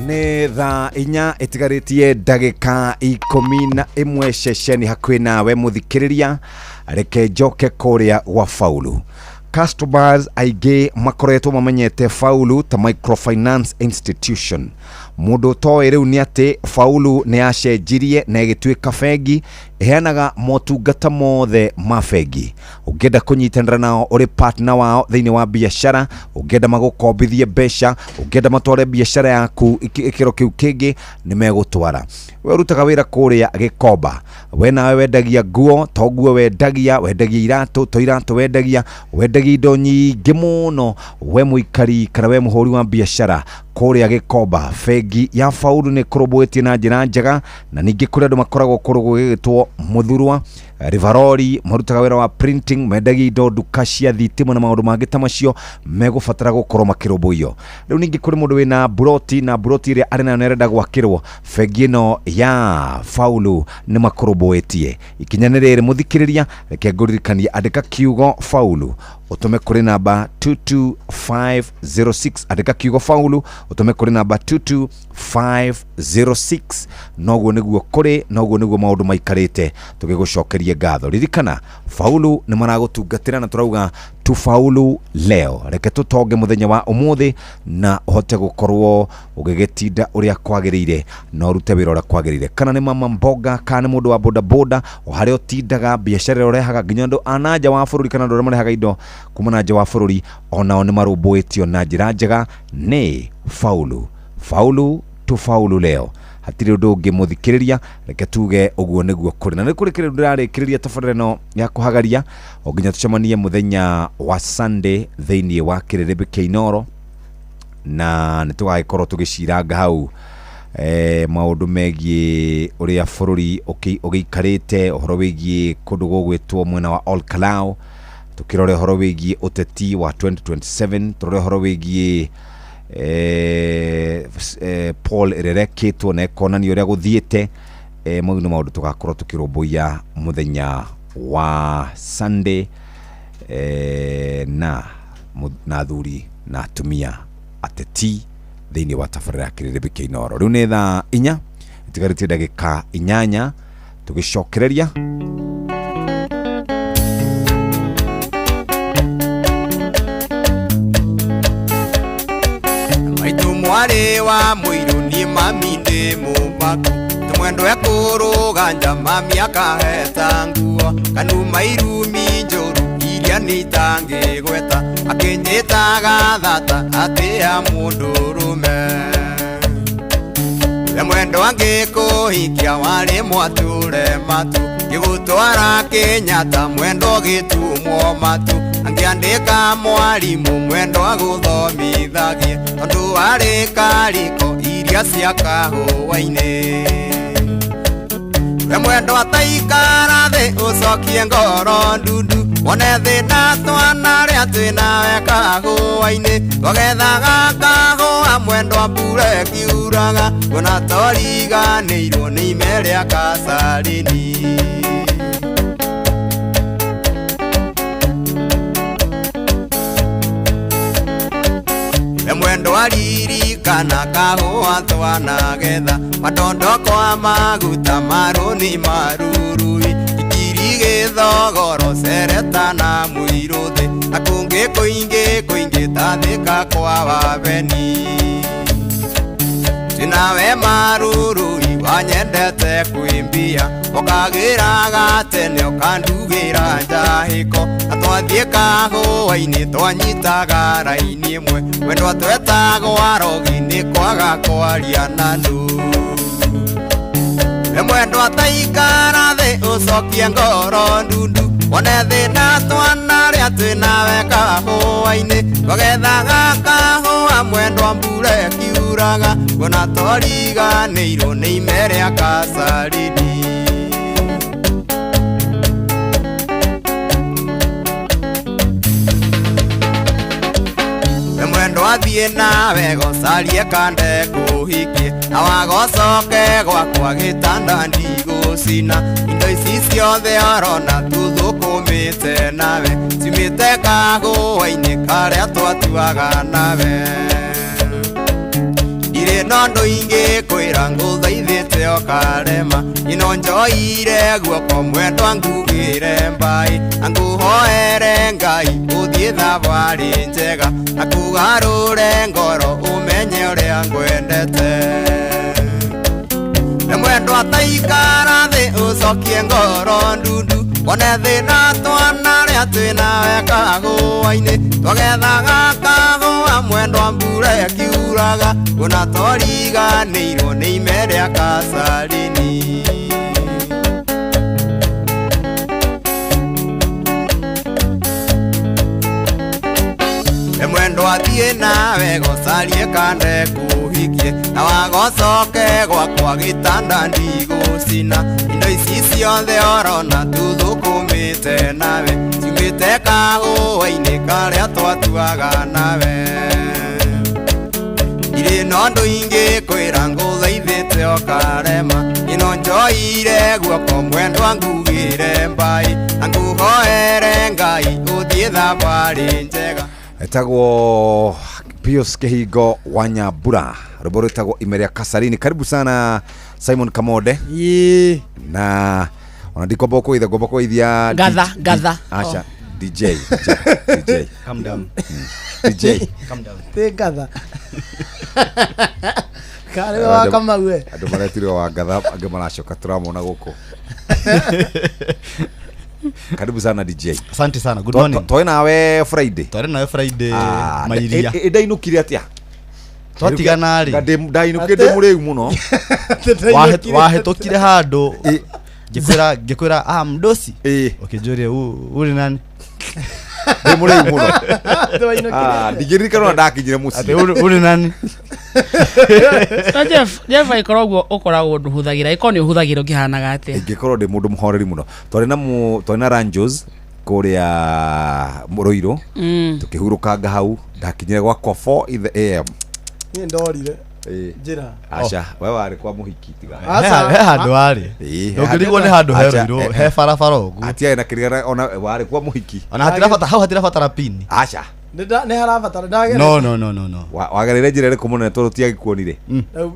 Nĩ thaa inya ĩtigarĩtie ndagĩka 11 ceceni hakuhĩ nawe mũthikĩrĩria reke njoke kũrĩa gwa Faulu. Customers aingĩ makoretwo mamenyete Faulu ta microfinance institution. Mũndũ ũtoĩ rĩu nĩ atĩ Faulu nĩ yacenjirie na ĩgĩtuĩka bengi ĩheanaga motungata mothe ma bengi. Ũngĩenda kũnyitanĩra nao ũrĩ partner wao thĩinĩ wa biacara, ũngĩenda magũkombithie mbeca, ũngĩenda matware biacara yaku gĩkĩro kĩu kĩngĩ, nĩ megũtwara. We ũrutaga wĩra kũrĩa Gĩkomba, we nawe wendagia nguo, to nguo wendagia, wendagia iratũ, to iratũ wendagia, wendagia indo nyingĩ mũno. We mũikari kana we mũhũri wa biacara kũrĩa Gĩkomba, bengi ya Faulu nĩ ĩkũrũmbũĩtie na njĩra njega, na ningĩ kũrĩ andũ makoragwo kũndũ gũgĩtwo Mũthurwa, Rivarori, marutaga wĩra wa printing, mendagia indo nduka cia thitima na maũndũ mangĩ ta macio megũbatara gũkorwo makĩrũmbũiyo. Rĩu ningĩ kũrĩ mũndũ wĩna buroti na buroti ĩrĩa arĩ nayo nĩ arenda gwakĩrwo, bengi ĩno ya Faulu nĩ makũrũmbũĩtie. Ikinya nĩ rĩrĩ mũthikĩrĩria, reke ngũririkanie, andĩka kiugo Faulu ũtũme kũrĩ namba 22506, andĩka kiugo Faulu ũtũme kũrĩ namba 22506. Noguo nĩguo kũrĩ, noguo nĩguo maũndũ maikarĩte, tũgĩgũcokerie ngatho. Ririkana Faulu nĩ maragũtungatĩra na tũrauga Tufaulu leo. Reke tũtonge mũthenya wa ũmũthĩ na ũhote gũkorwo ũgĩgĩtinda ũrĩa kwagĩrĩire na ũrute wĩra ũrĩa kwagĩrĩire. Kana nĩ mama mboga, kana nĩ mũndũ wa bodaboda, o harĩa ũtindaga, biacara ĩrĩa ũrehaga nginya andũ a na nja wa bũrũri kana andũ arĩa marehaga indo kuma na nja wa bũrũri, onao nĩ marũmbũĩtio na njĩra njega nĩ Faulu. Faulu tufaulu leo. Hatirĩ ũndũ ũngĩ mũthikĩrĩria, reke tuge ũguo nĩguo kũrĩ. Na nĩ kũrĩ kĩrĩ ndĩrarĩkĩrĩria tabarĩra ĩno ya kũhagaria o nginya tũcemanie mũthenya wa Sunday thĩinĩ wa kĩrĩrĩmbĩ kĩa Inooro, na nĩ tũgagĩkorwo tũgĩciranga hau maũndũ megiĩ ũrĩa bũrũri ũgĩikarĩte, ũhoro wĩgiĩ kũndũ gũgwĩtwo mwena wa Ol Kalou, tũkĩrore ũhoro wĩgiĩ ũteti wa 2027, tũrore ũhoro wĩgiĩ poll ĩrĩa ĩrekĩtwo na ĩkonania ũrĩa gũthiĩte. Mau nĩ maũndũ tũgakorwo tũkĩrũmbũiya mũthenya wa Sunday, na athuri na atumia ateti thĩinĩ wa tabarĩra ya kĩrĩrĩmbĩ kĩa Inooro. Rĩu nĩ thaa 4 itigarĩtie ndagĩka 8 tũgĩcokereria. Maitu mwarĩ wa mũirũ niĩ mami ndĩ mũmaku, tũmwendwo ekũrũganja mami akaheta nguo, kanuma irumi njũru iria nitangĩgweta, akĩnyĩtaga thata atĩa mũndũrũme. We mwendwa angĩkũhikia warĩ mwatũre matu, ngĩgũtwara Kenyatta mwendwa gĩtumwo matu, angĩandĩka mwarimũ mwendwa agũthomithagie, tondũ warĩ kariko iria cia kahũa-inĩ. We mwendwa taikara thĩ ũcokie ngoro ndundu, wone thĩna twana rĩa twĩnawe kahũa-inĩ, twagethaga kahũa mwendwa mbura ĩkiuraga, kuona twariganĩirwo nĩ ime rĩa kacarini. We mwendwa ririkana kahũa twanagetha, matondoko a maguta marũni marurui, ikiri gĩthogoro cereta na mũirũthĩ, na kũngĩ kũingĩ kũingĩ ta Thĩka kwa Wabeni. Twĩnawe marurui wanyendete kwĩmbia, ũkagĩraga tene ũkandugĩra njahĩko, na twathiĩ kahũa-inĩ twanyitaga raini ĩmwe, mwendwa twetagwo arogi nĩ kwaga kwaria na ndũ. We mwendwa taikara thĩ ũcokie ngoro ndundu, wone thĩna twana rĩa twĩnawe kahũa-inĩ, twagethaga kahũa mwendwa mbura ĩkiuraga, kuona twariganĩirwo nĩ ime rĩa kacarini. We mwendwa thiĩ nawe gocarie kande ngũhikie, na wagocoke gwakwa gĩtanda ndigũcina, indo ici ciothe ũrona tũthũkũmĩte nawe, ciumĩte kahũa-inĩ karĩa twatuaga nawe. Ndirĩ na ũndũ ingĩkwĩra ngũthaithĩte ũkarema, ino njoire guoko mwendwa ngugĩre mbaĩ, na ngũhoere Ngai ũthiĩ thabarĩ njega, na kũgarũre ngoro ũmenye ũrĩa ngwendete. We mwendwa taikara thĩ ũcokie ngoro ndundu, wone thĩna twana rĩa twĩnawe kahũa-inĩ, twagethaga kahũa mwendwa mbura ĩkiuraga, kuona twariganĩirwo nĩ ime rĩa kacarini. We mwendwa thiĩ nawe gocarie kande ngũhikie, na wagocoke gwakwa gĩtanda ndigũcina, indo ici ciothe ũrona tũthũkũmĩte nawe, ciumĩte kahũa-inĩ karĩa twatuaga nawe. Ndirĩ na ũndũ ingĩkwĩra ngũthaithĩte ũkarema, ino njoire guoko mwendwa ngugĩre mbaĩ, na ngũhoere Ngai ũthiĩ thabarĩ njega. Etagwo Pius Kihingo wa Nyambura, rwĩmbo rwĩtagwo ime rĩa Kasarini. Karibu sana Simon Kamode. Na ona ndikwamba gũkũgeithia, ngwamba kũgeithia Ngatha, ngatha. Aca. DJ DJ. Calm down. DJ. Calm down. Ti ngatha. Karĩ wa Kamau we. Andũ maretirwo wa ngatha angĩ maracoka tũramona gũkũ. Karibu sana DJ. Asante sana. Good morning. Twarĩ nawe Friday. Twarĩ nawe Friday Ah, mairia. Ndainũkire atĩa? Twatigana rĩ. Ndainũkire ndĩ mũrĩu mũno. Wahĩtũkire handũ ngĩkwĩra ngĩkwĩra ah mdosi. Ũkĩnjũria uri nani? Ndĩ mũrĩu mũno. Ah, ndingĩririkana ona ndakinyire mũciĩ. Atĩ uri nani? No Jeff, Jeff aikorwo ũguo ũkoragwo ndũhũthagĩra ĩkorwo nĩ ũhũthagĩra ũkĩhanaga atĩa? Ingĩkorwo ndĩ mũndũ mũhoreri mũno. Twarĩ na twarĩ na Ranjos kũrĩa Ruiru. Tũkĩhurũkanga hau ndakinyire gwakwa 4 in the AM. Niĩ ndorire. Njĩra. Aca, we warĩ kwa mũhiki tiga. Aca. He handũ warĩ. Ĩĩ, Ndũngĩrigwo nĩ handũ he Aca, Ruiru, eh, he barabara ũguo. Hatiarĩ na kĩrĩa ona warĩ kwa mũhiki. Ona hatirabata hau hatirabatara pini. Aca. Nĩ harabatara ndagera. No no no no no. Wagereire njĩra ĩrĩkũ mũnene tondũ tiagĩkuonire?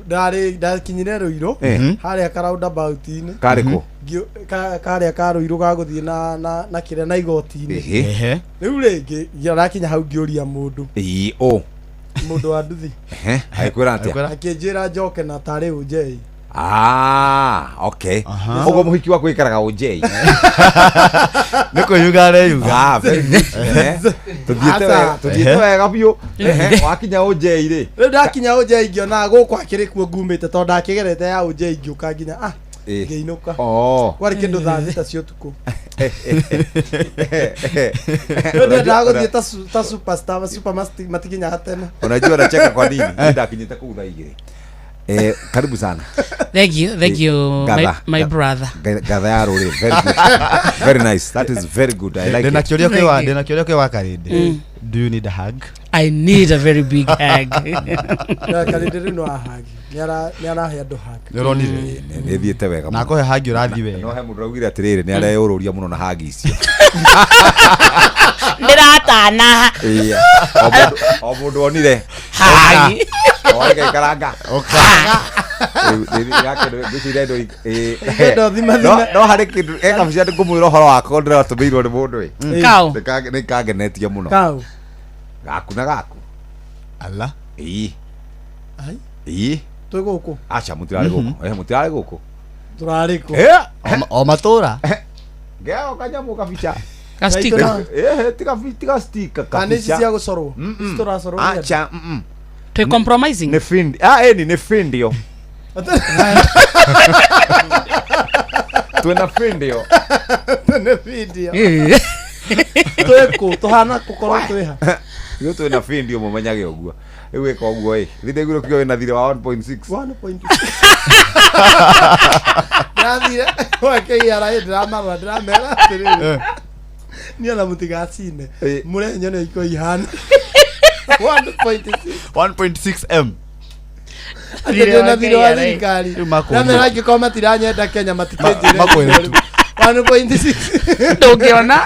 Ndarĩ ndakinyire Ruiru harĩa ka roundabout-inĩ. Karĩ kũ? Karĩa ka Ruiru ga gũthiĩ na na na kĩrĩa na igoti-inĩ. Ehe. Rĩu rĩngĩ ndakinya hau ngĩũria mũndũ. Ĩĩ, ũ. Mũndũ wa nduthi. Ehe, agĩkwĩra atĩa? Akĩnjĩra njoke na tarĩ Ũnjei. Ah, okay. Ũguo mũhiki waku aikaraga Ũnjei. Nĩ kwĩyuga areyuga. Ah, very good. Ehe. Tũthiĩte wega, tũthiĩte wega biũ. Ehe, wakinya Ũnjei rĩ. Rĩu ndakinya Ũnjei ngĩona gũkũ akĩrĩ kuo ngumĩte tondũ ndakĩgerete ya Ũnjei ngĩũka nginya ah ngĩinũka. Oh. Kwarĩ kĩndũ thaa thita cia ũtukũ. Rĩu ndendaga gũthiĩ ta superstar super matikinyaga tene. Unajua nacheka kwa nini? Niĩ ndakinyĩte kũu thaa igĩrĩ. Karibu sana. Thank you, thank you, my brother. Gatha ya rũrĩrĩ. Very good. Very nice. That is very good. I like Ndĩna it. kĩũria kwĩ wa ndĩna kĩũria kwĩ wa Karĩndĩ. Do you need a hug? I need a very big hug. Na Karĩndĩ rĩu no ahagi. Nĩ arahe andũ hug. Nĩ ũronire? Nĩ thiĩte wega Na akũhe hug ũrathiĩ wega. No he mũndũ raugire atĩrĩrĩ nĩ areyũrũria mũno na hagi icio. Ndĩratana. Ĩĩ. O mũndũ onire. Hagi. Wagaikaranga. Ngĩenda ũthima-thime. No harĩ kĩndũ he kabica ngũmwĩra ũhoro wako ndĩratũmĩirwo nĩ mũndũ ĩ. Kaũ. Nĩ kangenetie mũno. Kaũ. Gaku na gaku. Ala. Ĩĩ. Ai. Ĩĩ. Twĩ gũkũ. Aca mũtirarĩ gũkũ. Mũtirarĩ gũkũ. Tũrarĩ kũ? O matũra. Ngeo kanyamũ kabica. Ka sticker. Tiga sticker Kana ici kabica. cia gũcorwo. Ici tũracorwo nĩ andũ. Aca. Twĩ compromising. Nĩ findi. Ah, ĩni nĩ findio. Twĩna findio. Nĩ video. Twĩ kũ? Tũhana gũkorwo twĩ ha? Ithuĩ twĩna findio mũmenyage ũguo. Rĩu ĩka ũguo ĩ. Thĩ ndaiguire ũkiuga wĩna thirĩ wa 1.6. 1.6. Ndĩrathire gwa KRA ndĩramarora ndĩramera atĩrĩrĩ. Niĩ ona mũtigacine. Mũrehe nyone iko ihana. 1.6. 1.6 M. Atĩ ndĩna thirĩ wa thirikari. Rĩu makũria. Ndamera angĩkorwo matiranyenda Kenya matikĩnjĩre. Makwĩre tu. 1.6. Ndũngĩona.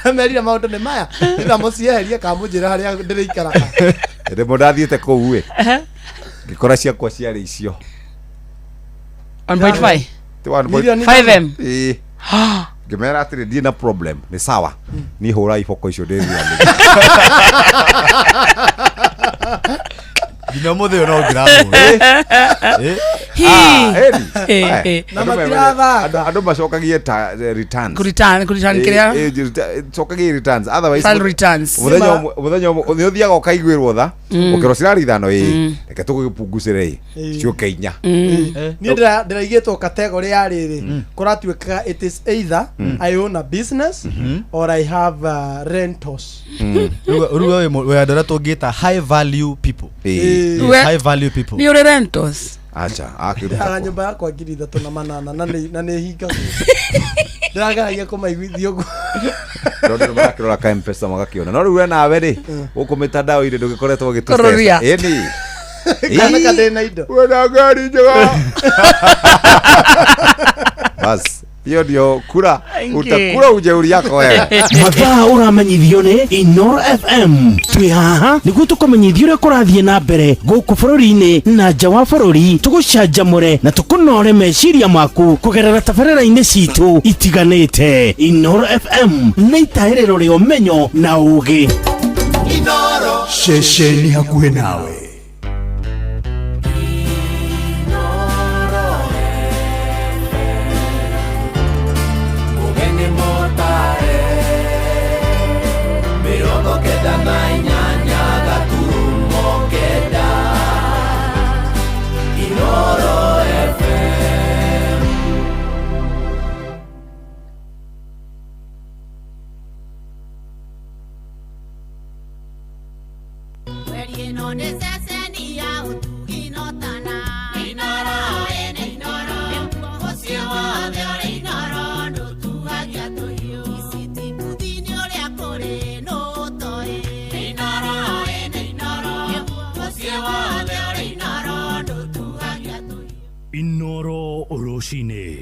Amerire maũndũ nĩ maya. Ĩtha mũcieherie kana mũnjĩre harĩa ndĩrĩikaraga. Rĩmwe ndathiĩte kũu ĩ. Ngĩkora ciakwa ciarĩ icio. 1.5. Ti 1.5. Milioni 5M. Ĩĩ. Ngĩmera atĩrĩ ndirĩ na problem nĩ sawa. Niĩ hũra iboko icio ndĩthianĩrie. Nginya ũmũthĩ ũyũ no ngĩramũra. Ah, ĩni. Eh, eh. Na Andũ matirathaka. andũ macokagie returns. Kũreturn kĩrĩa? Cokagie returns otherwise File returns. Mũthenya ũmwe nĩ ũthiaga ũkaiguĩrwo tha ũkerwo cirarĩ ithano ĩ reke tũgũgĩpungucĩre ĩ ciũke inya. Niĩ ndĩraigĩtwo category ya rĩrĩ kũratuĩkaga it is either I own a business or I have rentals. Rĩu we wĩ andũ arĩa tũngĩta high value people. Ĩĩ. Yes, high value people. Nĩ ũrĩ rentals. Aca akĩruta Ndĩraga nyũmba yakwa 3,800 na nĩ hingagwo. Ndĩrageragia kũmaiguithia ũguo. tondũ nĩ marakĩrora ka mpesa magakĩona no rĩu we nawe rĩ gũkũ mĩtandao-inĩ ndũgĩkoretwo ũgĩtũteca. Kũrũria. Ĩni. Kana ka ndĩ na indo. Wĩna ngari njega. Bas Hiyo ndio kura. Thank you. Utakula ujeuri yako wewe. Mathaa ũramenyithio nĩ Inoro FM. Twĩ haha nĩguo tũkũmenyithia ũrĩa kũrathiĩ na mbere gũkũ bũrũri-inĩ na nja wa bũrũri, tũgũcanjamũre na tũkũnore meciria maku kũgerera tabarĩra-inĩ citũ itiganĩte. Inoro FM nĩ itahĩrĩro rĩa ũmenyo na ũgĩ. Inoro ceceni hakuhĩ nawe. Mugeni motare 98 gaturumo 9 Inoro FM. Inoro rũcinĩ.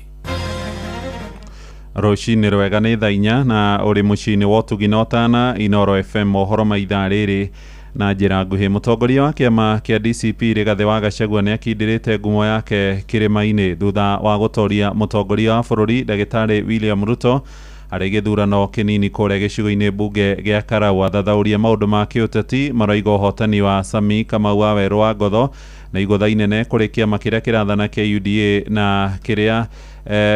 Rũcinĩ rwega nĩ thaa 4 na ũrĩ mũciĩ-inĩ wa ũtugi na ũtana Inoro FM mohoro ma ithaa rĩrĩ na njĩra nguhĩ. Mũtongoria wa kĩama kĩa DCP Rigathĩ wa Gachagua nĩ akindĩrĩte ngumo yake kĩrĩma-inĩ thutha wa gũtoria mũtongoria wa bũrũri ndagĩtarĩ William Ruto harĩ gĩthurano kĩnini kũrĩa gĩcigo-inĩ mbunge gĩa Karau. Athathaũria maũndũ ma kĩũteti maroiga ũhotani wa Sami Kamau wa Werũ wa Ngotho na igũtha inene kũrĩ kĩama kĩrĩa kĩrathana kĩa UDA na kĩrĩa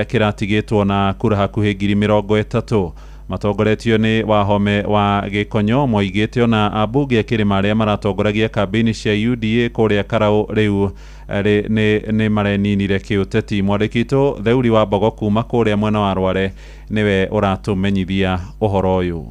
kĩratigĩtwo na kura hakuhĩ 30,000. Matongoretio nĩ Wahome wa Gĩkonyo moigĩte ona ambunge a kĩrĩma arĩa maratongoragia kambĩini cia UDA kũrĩa Karau rĩu nĩ mareninire kĩũteti. Mwandĩki witũ Theuri wa Mbogo kuma kũrĩa mwena wa Rware nĩwe ũratũmenyithia ũhoro ũyũ.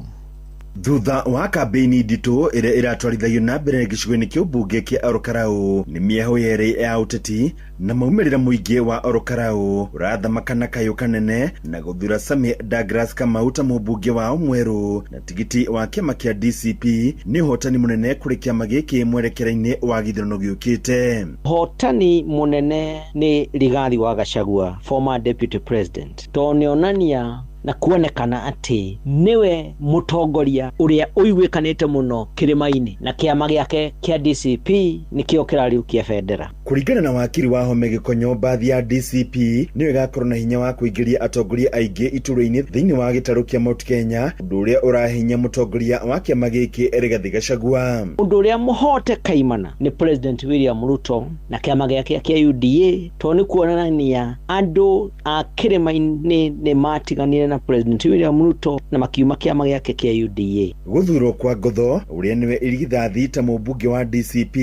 Thutha wa kambĩini nditũ ĩrĩa ĩratwarithagio na mbere gĩcigo-inĩ kĩa ũmbunge kĩa Orokarau nĩ mĩahũ yerĩ ya ũteti na maumĩrĩra mũingĩ wa Orokarau ũrathamaka na kayũ kanene na gũthura Sami Douglas Kamau ta mũmbunge wao mwerũ na tigiti wa kĩama kĩa DCP nĩ ũhotani mũnene kũrĩ kĩama gĩkĩ mwerekera-inĩ wa gĩthurano gĩũkĩte. Ũhotani mũnene nĩ Rigathi wa Gachagua, former deputy president, tondũ nĩonania na kuonekana atĩ nĩwe mũtongoria ũrĩa ũiguĩkanĩte mũno kĩrĩma-inĩ na kĩama gĩake kĩa DCP nĩkĩo kĩrariũkia bendera. Kũringana na wakiri wa Home Gĩkonyo, mbathi ya DCP nĩyo ĩgakorwo na hinya wa kũingĩria atongoria aingĩ iturwa-inĩ thĩinĩ wa gĩtarũ kĩa Mount Kenya, ũndũ ũrĩa ũrahinya mũtongoria wa kĩama gĩkĩ Rigathi Gachagua. Ũndũ ũrĩa mũhote kaimana nĩ President William Ruto na kĩama gĩake kĩa UDA, tondũ nĩ kuonania andũ a kĩrĩma-inĩ nĩ matiganire na President William Ruto na makiuma kĩama gĩake kĩa UDA. Gũthurwo kwa Ngotho ũrĩa nĩwe irigithathi ta mũmbunge wa DCP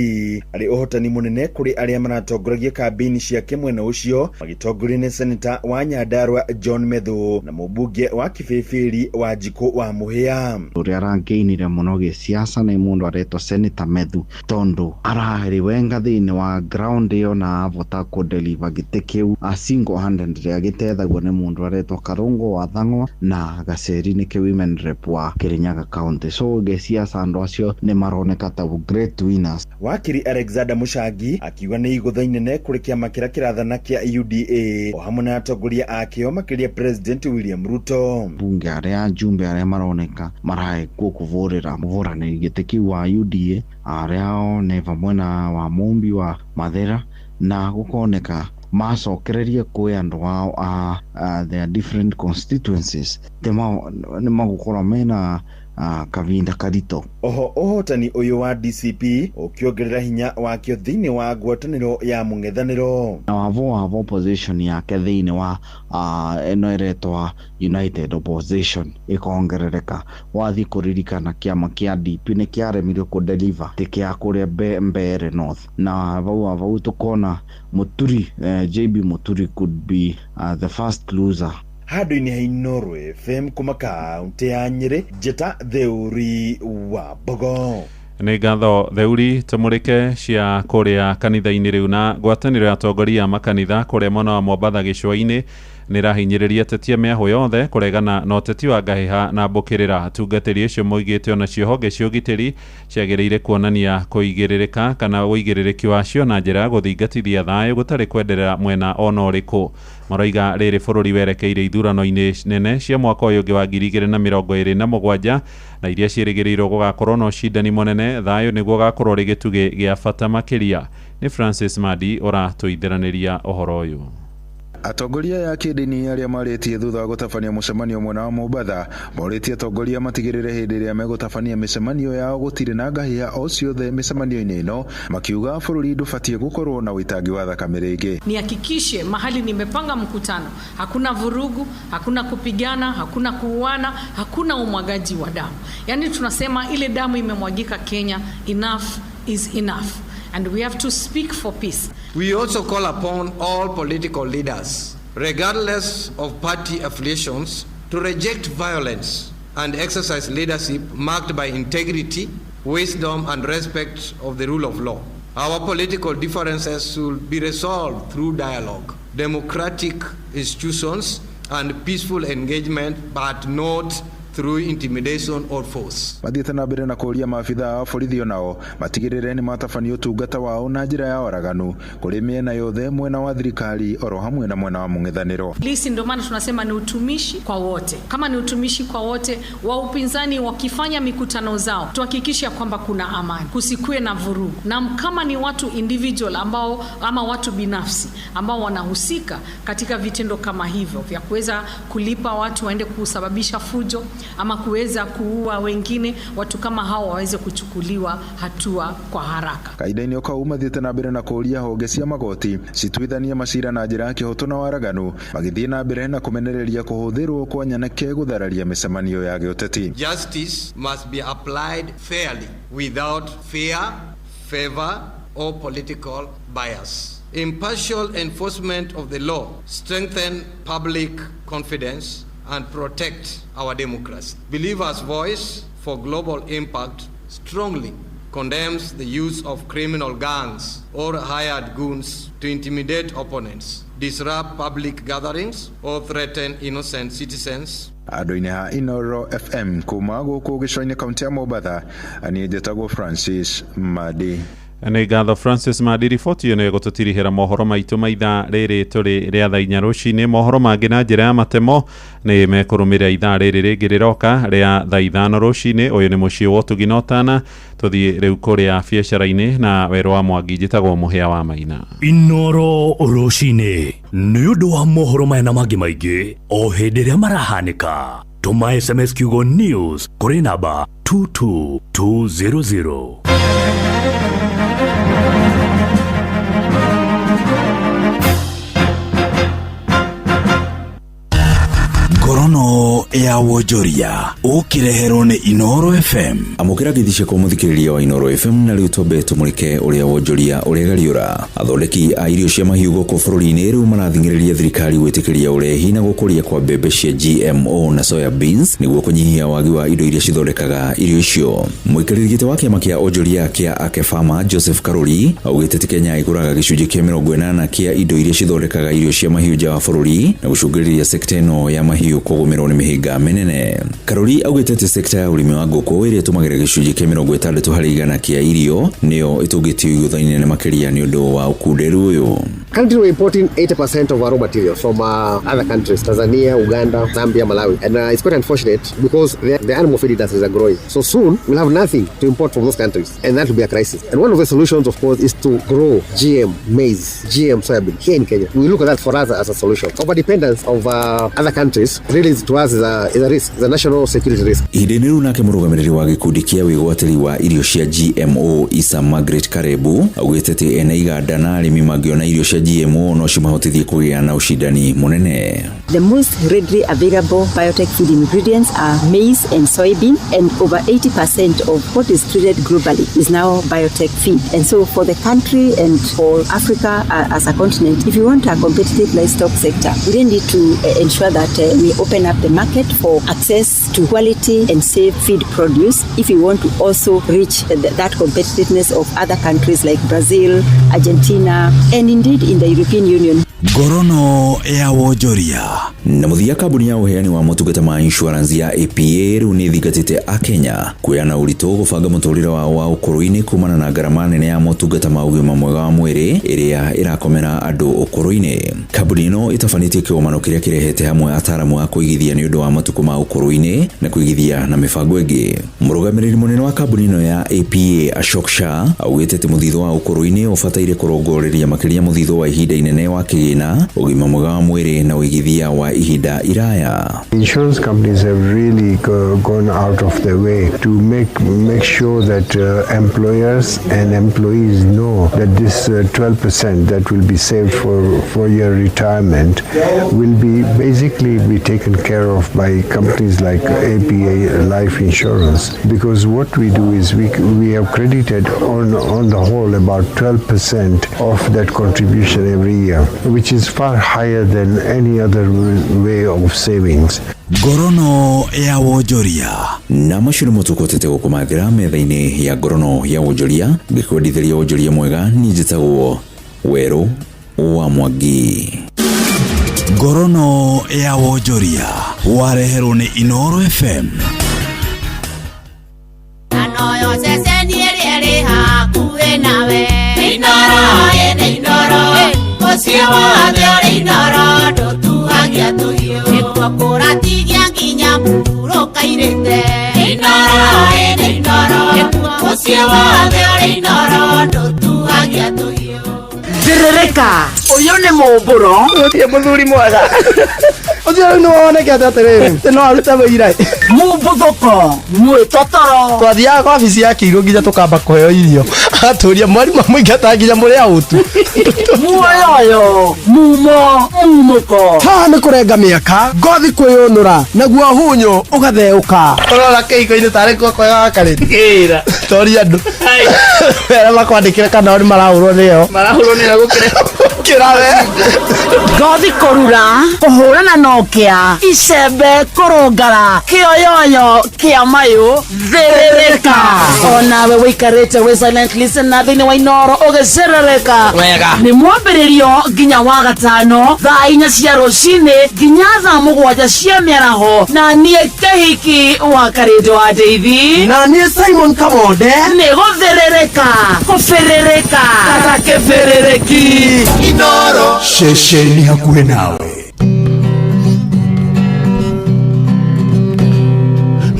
arĩ ũhotani mũnene kũrĩ arĩa maratongoragia kambĩini ciake mwena ũcio magĩtongorio nĩ seneta wa Nyandarua John Methu na mũmbunge wa Kibĩbĩri wa Njikũ wa Mũhĩa. Ũrĩa arangĩinire mũno gĩsiasa nĩ mũndũ aretwo Senator Methu tondũ ararĩ wenga thĩinĩ wa ground ĩyo na avota kũdeliver gĩtĩ kĩu a single handed agĩteithagio nĩ mũndũ aretwo Karũngũ wa Thang'wa na Gaceri nĩkĩ women rep wa Kirinyaga County. So gĩsiasa andũ acio nĩ maroneka ta great winners. Wakiri Alexander Mũcangi akiuga nĩ igũtha inene kũrĩ kĩama kĩrĩa kĩrathana kĩa UDA o hamwe na atongoria akĩo makĩria President William Ruto. Bunge arĩa njumbe arĩa maroneka maraĩkwo kũvũrĩra mũvũranĩri gĩtĩ kĩu wa UDA arĩa o nĩ vamwe na wa Mumbi wa Mathera na gũkoneka macokererie kwĩ andũ ao a their different constituencies nĩ magũkorwo mena kavinda karito. Oho ũhotani ũyũ wa DCP ũkĩongerera hinya wakĩo thĩinĩ wa ngwatanĩro ya mũng'ethanĩro. Na wavo opposition yake thĩinĩ wa ĩno ĩretwa United Opposition ĩkongerereka. Wathiĩ kũririkana kĩama kĩa DP nĩ kĩaremirwo kũdeliver tĩ kĩa kũrĩa Mbeere North na vau tũkona Muturi JB Muturi could be the first loser. Handũ-inĩ ha Inooro FM kuma kaũntĩ ya Nyĩrĩ, njĩta Theuri wa Mbogo. Nĩ ngatho Theuri. Tũmũrĩke cia kũrĩa kanitha-inĩ rĩu na ngwatanĩro ya atongoria a makanitha kũrĩa mwena wa Mombatha gĩcũa-inĩ Nĩ ĩrahinyĩrĩria ateti a mĩahũ yothe kũregana na ũteti wa ngahĩha na mbũkĩrĩra. Atungatĩri acio moigĩte onacio honge cia ũgitĩri ciagĩrĩire kuonania kũigĩrĩrĩka kana ũigĩrĩrĩki wacio na njĩra ya gũthingatithia thayũ gũtarĩ kwenderera mwena ona ũrĩkũ. Maroiga rĩrĩ bũrũri werekeire ithurano-inĩ nene cia mwaka ũyũ ũngĩ wa 2027 na iria ciĩrĩgĩrĩirwo gũgakorwo na ũcindani mũnene, thayũ nĩguo ũgakorwo ũrĩ gĩtugĩ gĩa bata makĩria. Nĩ Francis Madi ũratũithĩranĩria ũhoro ũyũ. Atongoria aya a kĩndini arĩa marĩtie thutha wa gũtabania mũcemanio mwena wa Mombatha morĩtie atongoria matigĩrĩre hĩndĩ ĩrĩa megũtabania mĩcemanio yao gũtirĩ na ngahĩha o ciothe mĩcemanio-inĩ ĩno, makiuga bũrũri ndũbatiĩ gũkorwo na ũitangi wa thakame rĩngĩ. Nihakikishe mahali nimepanga mkutano hakuna vurugu, hakuna kupigana, hakuna kuuana, hakuna umwagaji wa damu. Yaani tunasema ile damu imemwagika Kenya, enough is enough and we have to speak for peace. We also call upon all political leaders, regardless of party affiliations, to reject violence and exercise leadership marked by integrity, wisdom, and respect of the rule of law. Our political differences should be resolved through dialogue, democratic institutions, and peaceful engagement, but not through intimidation or force. Mathiĩte na mbere na kũũria maabithaa a borithi onao matigĩrĩre nĩ matabania ũtungata wao na njĩra ya waraganu kũrĩ mĩena yothe, mwena wa thirikari oro hamwe na mwena wa mũng'ethanĩro. Polisi ndio maana tunasema ni utumishi kwa wote. Kama ni utumishi kwa wote, wa upinzani wakifanya mikutano zao, tuhakikishe kwamba kuna amani, kusikue na vurugu. Na kama ni watu individual ambao ama watu binafsi ambao wanahusika katika vitendo kama hivyo vya kuweza kulipa watu waende kusababisha fujo ama kuweza kuua wengine, watu kama hao waweze kuchukuliwa hatua kwa haraka. Kahinda-inĩ kau mathiĩte na mbere na kũũria honge cia magoti cituithanie macira na njĩra ya kĩhoto na waraganu, magĩthiĩ na mbere na kũmenereria kũhũthĩrwo kwa nyanake gũthararia mĩcemanio ya gĩũteti. Justice must be applied fairly, without fear, favor, or political bias. Impartial enforcement of the law strengthen public confidence and protect our democracy. Believers' Voice for Global Impact strongly condemns the use of criminal gangs or hired goons to intimidate opponents, disrupt public gatherings, or threaten innocent citizens. Andũ-inĩ ha Inoro FM kuma gũkũ gĩcũa-inĩ kaunti ya Mombatha, niĩ njĩtagwo Francis Madi. Nĩ ngatho Francis Madi. Riboti ĩyo nĩ ĩgũtũtirihĩra mohoro maitũ ma ithaa rĩrĩ tũrĩ rĩa thaa 4 rũcinĩ. Mohoro mangĩ na njĩra ya matemo nĩ mekũrũmĩrĩra ithaa rĩrĩ rĩngĩ rĩroka rĩa thaa 5 rũcinĩ. Ũyũ nĩ mũciĩ wa ũtugi na ũtana. Tũthiĩ rĩu kũrĩa biacara-inĩ na werũ wa Mwangi. Njĩtagwo Mũhĩa wa Maina. Inoro rũcinĩ nĩ ũndũ wa mohoro maya na mangĩ maingĩ o hĩndĩ ĩrĩa marahanĩka. Tũma SMS kiugo news kũrĩ namba 22200. Ngorono ya wonjoria ũkĩreherwo nĩ Inoro FM. Amũkĩra ngeithi ciakwa mũthikĩrĩria wa Inoro FM, na rĩu twambe tũmũrĩke ũrĩa wonjoria ũrĩa athondeki a irio cia mahiũ gũkũ bũrũri-inĩ rĩu marathing'ĩrĩria thirikari gwĩtĩkĩria ũrehi na gũkũria kwa mbembe cia GMO na soya beans nĩguo kũnyihia wagi wa indo iria cithondekaga irio icio. Mũikarĩri gĩtĩ wa kĩama kĩa onjoria kĩa Akefama Joseph Karuri augĩte atĩ Kenya ĩgũraga gĩcunjĩ kĩa 80 kĩa indo iria cithondekaga irio cia mahiũ nja wa bũrũri na gũcũngĩrĩria sekta ĩno ya mahiũ kũgũmĩrwo nĩ mĩhĩnga mĩnene. Karuri augĩte atĩ sekta ya ũrĩmi wa ngũkũ ĩrĩa ĩtũmagĩra gĩcunjĩ kĩa 60% kĩa irio nĩyo ĩtũngĩtio igũtha inene makĩria nĩ ũndũ wa ũkunderu ũyũ. Currently, we're importing 80% of our raw materials from other countries, Tanzania, Uganda, Zambia, Malawi. And it's quite unfortunate because the animal feed industries are growing. So soon, we'll have nothing to import from those countries, and that will be a crisis. And one of the solutions, of course, is to grow GM maize, GM soybean here in Kenya. We look at that for us as a solution. Overdependence of other countries really is, to us is a risk, it's a national security risk. Ihinda-inĩ rĩu nake mũrũgamĩrĩri wa gĩkundi kĩa wĩgwatĩri wa irio cia GMO Isa Margaret Karebu augĩte atĩ ene iganda na arĩmi mangĩona irio cia GMO no cimahotithie kũgĩa na ũcindani mũnene. The most readily available biotech food ingredients are maize and soybean, and over 80% of what is traded globally is now biotech feed. And so for the country and for Africa as a continent, if you want a competitive livestock sector, we really need to ensure that we open up the market for access to quality and safe feed produce if we want to also reach that competitiveness of other countries like Brazil, Argentina, and indeed in the European Union. Ngorono ya wonjoria. Na mũthia, kambuni ya ũheani wa motungata ma insurance ya APA rĩu nĩ ĩthingatĩte akenya kuoya na ũritũ gũbanga mũtũrĩre wao wa ũkũrũ-inĩ kumana na ngarama nene ya motungata ma ũgima mwega wa mwĩrĩ ĩrĩa ĩrakomera andũ ũkũrũ-inĩ. Kambuni ĩno ĩtabanĩtie kĩgomano kĩrĩa kĩrehete hamwe ataaramu a kũigithia nĩ ũndũ wa matukũ ma ũkũrũ-inĩ na kũigithia na mĩbango ĩngĩ. Mũrũgamĩrĩri mũnene wa kambuni ĩno ya APA, Ashok Shah, augĩte atĩ mũthithũ wa ũkũrũ-inĩ ũbataire kũrongoreria makĩria mũthithũ wa ihinda inene wa kĩgĩna, ũgima mwega wa mwĩrĩ na ũigithia wa ihinda iraya. Insurance companies have really gone out of their way to make sure that employers and employees know that this 12% that will be saved for your retirement will be basically be taken care of by companies like APA Life Insurance, because what we do is we have credited on the whole about 12% of that contribution every year, which is far higher than any other way of savings. Ngorono ya wonjoria. Na macio nĩmo tũkũhotete gũkũmathĩra metha-inĩ ya ngorono ya wonjoria. Ngĩkwendithĩria wonjoria mwega, niĩ njĩtagwo Werũ wa Mwangi. Ngorono ya wonjoria wareherwo nĩ Inoro FM. Anoyo ceceni ĩrĩa ĩrĩ hakuhĩ nawe. Inoro, ĩ nĩ Inoro, mũciĩ wothe ũrĩ Inoro, ndũtuhagia tũhiũ. Nĩkuo kũratigia nginya mũhurũka irĩte. Inoro, ĩ nĩ Inoro, mũciĩ wothe ũrĩ Inoro, ndũtuhagia tũhiũ. Thĩrĩrĩka, ũyũ nĩ mũmbũro. Gũtirĩ mũthuri mwega ũcio rĩu nĩwonekete atĩrĩrĩ tĩ no arute wĩira. Mũmbuthũko mwĩtotoro. Twathiaga kwa obici ya kĩirũ nginya tũkamba kũheo irio, agatũria mwarimũ amũingata nginya mũrĩ autu. Muoyoyo mumo mumũko. Haha nĩ kũrenga mĩaka, ngothi kwĩyũnũra, naguo hunyũ ũgatheũka, ũrora kĩhiko-inĩ tarĩ guoko gakarĩti toria andũ arĩa makwandĩkĩre kana o nĩ marahũrwo nĩyo. Marahũrwo nĩyo gũkĩra. Kĩrawe. Ngothi kũrura, kũhũrana nokia, icembe kũrũngara, kĩoyoyo kĩa mayũ. Thĩrĩrĩka, onawe wĩikarĩte wĩ silent listener thĩinĩ wa Inoro ũgĩcerereka. Wega. Nĩ mwambĩrĩrio nginya wa gatano thaa 4 cia rũcinĩ nginya thaa 7 cia mĩaraho, na niĩ Kĩhiki wa Karĩndũ wa Ndeithi. Na niĩ Simon Kamonde. Nĩ gũthĩrĩrĩka kũbĩrĩrĩka kata kĩbĩrĩrĩki. Inoro. Ceceni hakuhĩ nawe.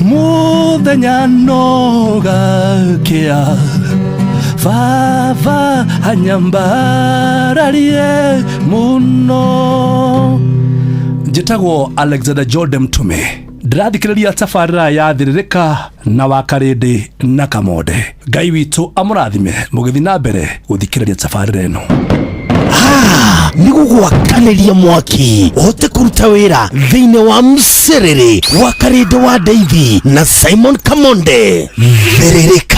Mũthenya nogakĩa baba anyambararie mũno. Njĩtagwo Alexander Jordan Mtume, ndĩrathikĩrĩria tabarĩra ya Thĩrĩrĩka na Wakarĩndĩ na Kamonde. Ngai witũ amũrathime mũgĩthiĩ na mbere gũthikĩrĩria tabarĩra ĩno. Nĩ gũgwakanĩria mwaki ũhote kũruta wĩra thĩinĩ wa mcerere wa Karĩndĩ wa Ndeithi na Simon Kamonde. Thĩrĩrĩka.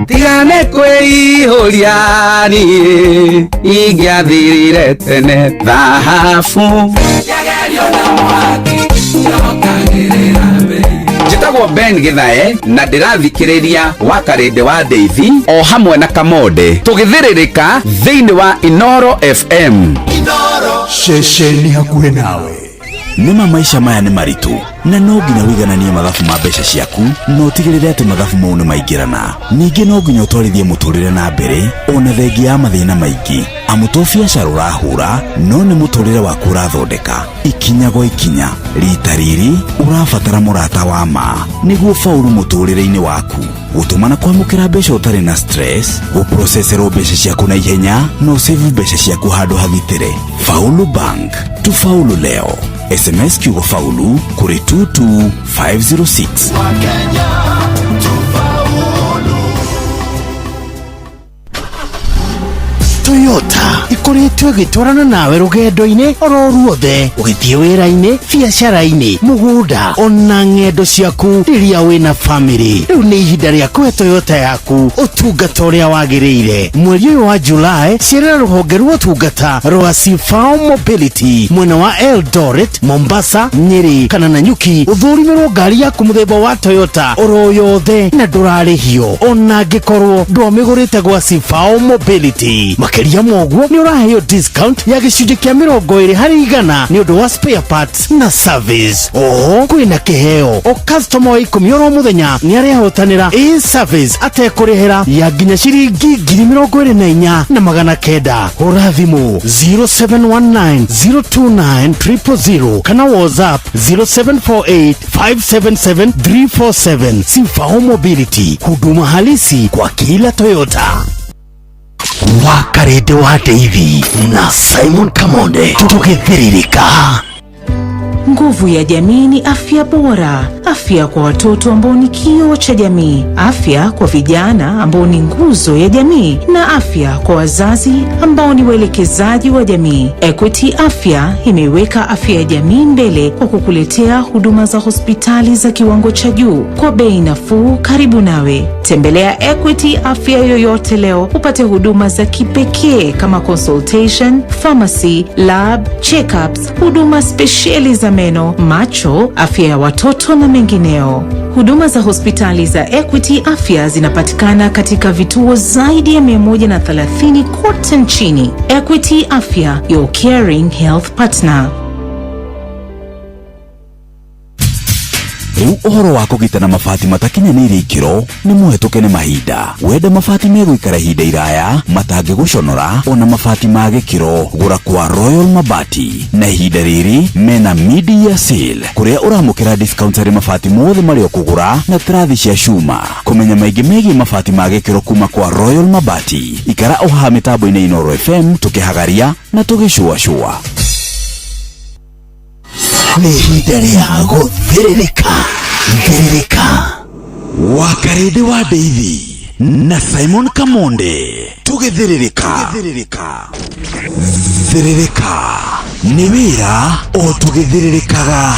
Tigane kwĩihũria niĩ ingĩathirire tene thahabu. Njĩtagwo Ben Githae na ndĩrathikĩrĩria wa Karĩndĩ wa Ndeithi o hamwe na Kamonde tũgĩthĩrĩrĩka thĩinĩ wa Inoro FM. Inoro. Ceceni hakuhĩ nawe. Nĩma maisha maya nĩ maritũ na no nginya wĩigananie mathabu ma mbeca ciaku na ũtigĩrĩre atĩ mathabu mau nĩ maingĩrana. Ningĩ no nginya ũtwarithie mũtũrĩre na mbere ona thengia ya mathĩna maingĩ, amu to biacara ũrahũra no nĩ mũtũrĩre waku ũrathondeka ikinya gwa ikinya. Rita rĩrĩ ũrabatara mũrata wa ma nĩguo faulu mũtũrĩre-inĩ waku, gũtũma na kwamũkĩra mbeca ũtarĩ na stress, gũproceserwo mbeca ciaku na ihenya na ũsave mbeca ciaku handũ hagitĩre. Faulu Bank, tufaulu leo. SMS kiugo faulu kũrĩ 22506. Toyota ikoretwo ĩgĩtwarana nawe rũgendo-inĩ oro ruothe, ũgĩthiĩ wĩra-inĩ, biacara-inĩ, mũgũnda ona ng'endo ciaku rĩrĩa wĩna famĩlĩ. Rĩu nĩ ihinda rĩa kũhe Toyota yaku ũtungata ũrĩa wagĩrĩire. Mweri ũyũ wa Julai, cerera rũhonge rwa ũtungata rwa Sifao Mobility mwena wa Eldoret, Mombasa, Nyeri kana Nanyuki, ũthũrimĩrwo ngari yaku mũthemba wa Toyota oro yothe na ndũrarĩhio ona angĩkorwo ndwamĩgũrĩte gwa Sifao Mobility. Makĩria Makĩria ma ũguo nĩ ũraheo discount ya gĩcunjĩ kĩa 20% nĩ ũndũ wa spare parts na service. Oho kwĩna kĩheo o customer wa 10 oro mũthenya nĩ arehotanĩra a service atekũrĩhĩra ya nginya ciringi 24,900. Hũra thimũ 0719 029 000 kana WhatsApp 0748 577 347. Simfao Mobility, huduma halisi kwa kila Toyota. Wakarĩndĩ wa Ndeithi na Simon Kamonde tũgĩthĩrĩrĩka. Nguvu ya jamii ni afya bora, afya kwa watoto ambao ni kioo cha jamii, afya kwa vijana ambao ni nguzo ya jamii, na afya kwa wazazi ambao ni waelekezaji wa jamii. Equity Afya imeiweka afya ya jamii mbele kwa kukuletea huduma za hospitali za kiwango cha juu kwa bei nafuu karibu nawe. Tembelea Equity Afya yoyote leo upate huduma za kipekee kama consultation, pharmacy, lab, checkups, huduma spesheli za meno, macho, afya ya watoto na mengineo. Huduma za hospitali za Equity Afya zinapatikana katika vituo zaidi ya 130 kote nchini. Equity Afya, your caring health partner. Rĩu ũhoro wa kũgitana mabati matakinyanĩirie ikĩro nĩ mũhetũke nĩ mahinda. Wenda mabati megũikara ihinda iraya matangĩgũconora ona mabati ma gĩkĩro, gũra kwa Royal Mabati. Na ihinda rĩrĩ mena mid-year sale kũrĩa ũramũkĩra discount harĩ mabati mothe marĩa ũkũgũra na tarathi cia cuma. Kũmenya maingĩ megiĩ mabati ma gĩkĩro kuma kwa Royal Mabati, ikara o haha mĩtambo-inĩ Inooro FM tũkĩhagaria na tũgĩcũacũa. Nĩ ihinda rĩa gũthĩrĩrĩka thĩrĩrĩka. Wakarĩndĩ wa Ndeithi na Simon Kamonde tũgĩthĩrĩrĩka. Thĩrĩrĩka nĩ wĩra o tũgĩthĩrĩrĩkaga.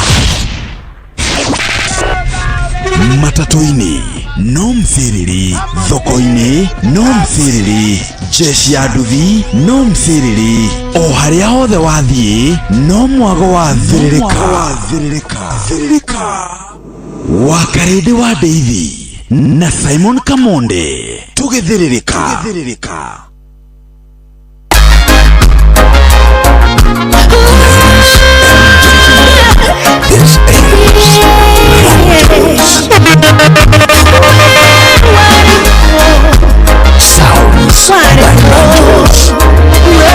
Matatũ-inĩ no mcĩrĩri, thoko-inĩ no mcĩrĩri, jeshi ya nduthi no mcĩrĩri, o harĩa hothe wathiĩ no mwago wa thĩrĩrĩka. Wakarĩndĩ wa Ndeithi na Simon Kamonde tũgĩthĩrĩrĩka. This is Sounds by Rantos. Sounds by Rantos.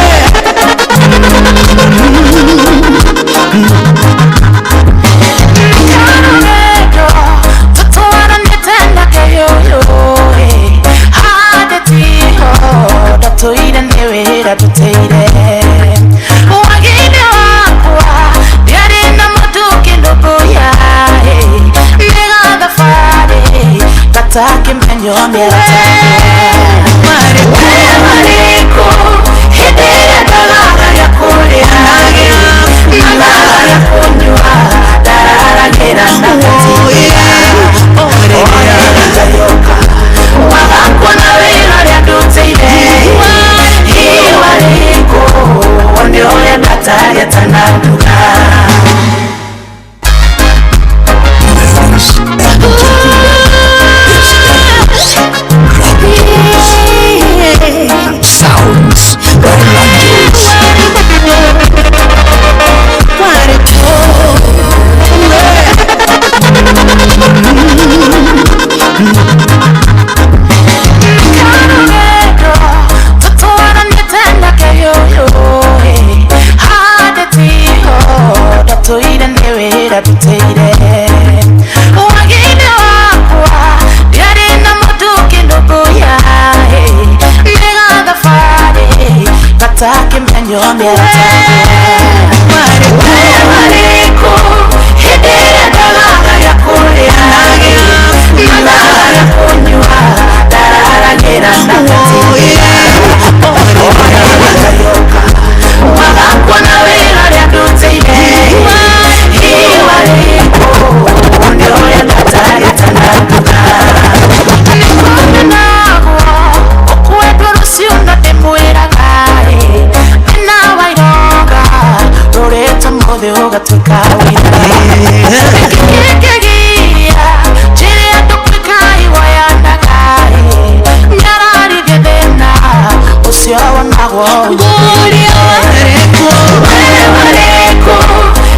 wakwa Mũtongoria warĩkũ we warĩkũ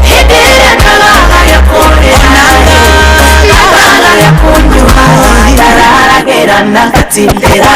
hĩndĩ ĩrĩa ndagaga kũrĩa ndagaga kũnyua ndararagĩra na ngatindĩra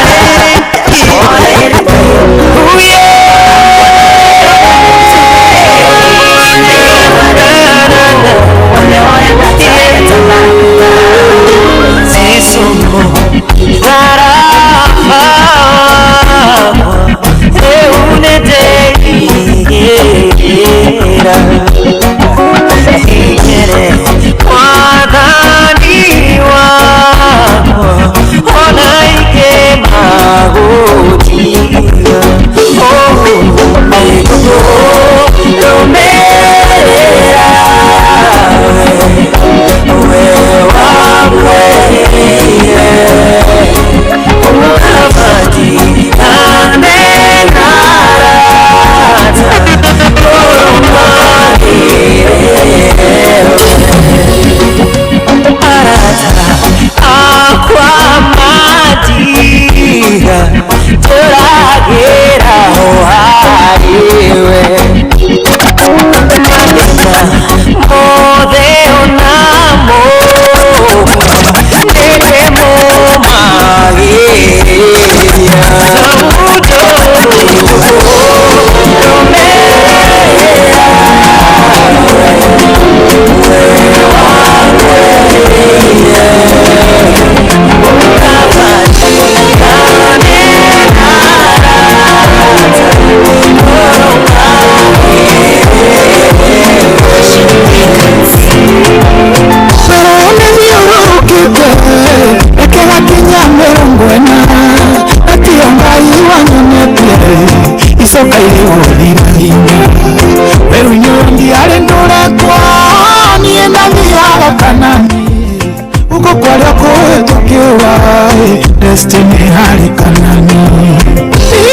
Destiny halikanani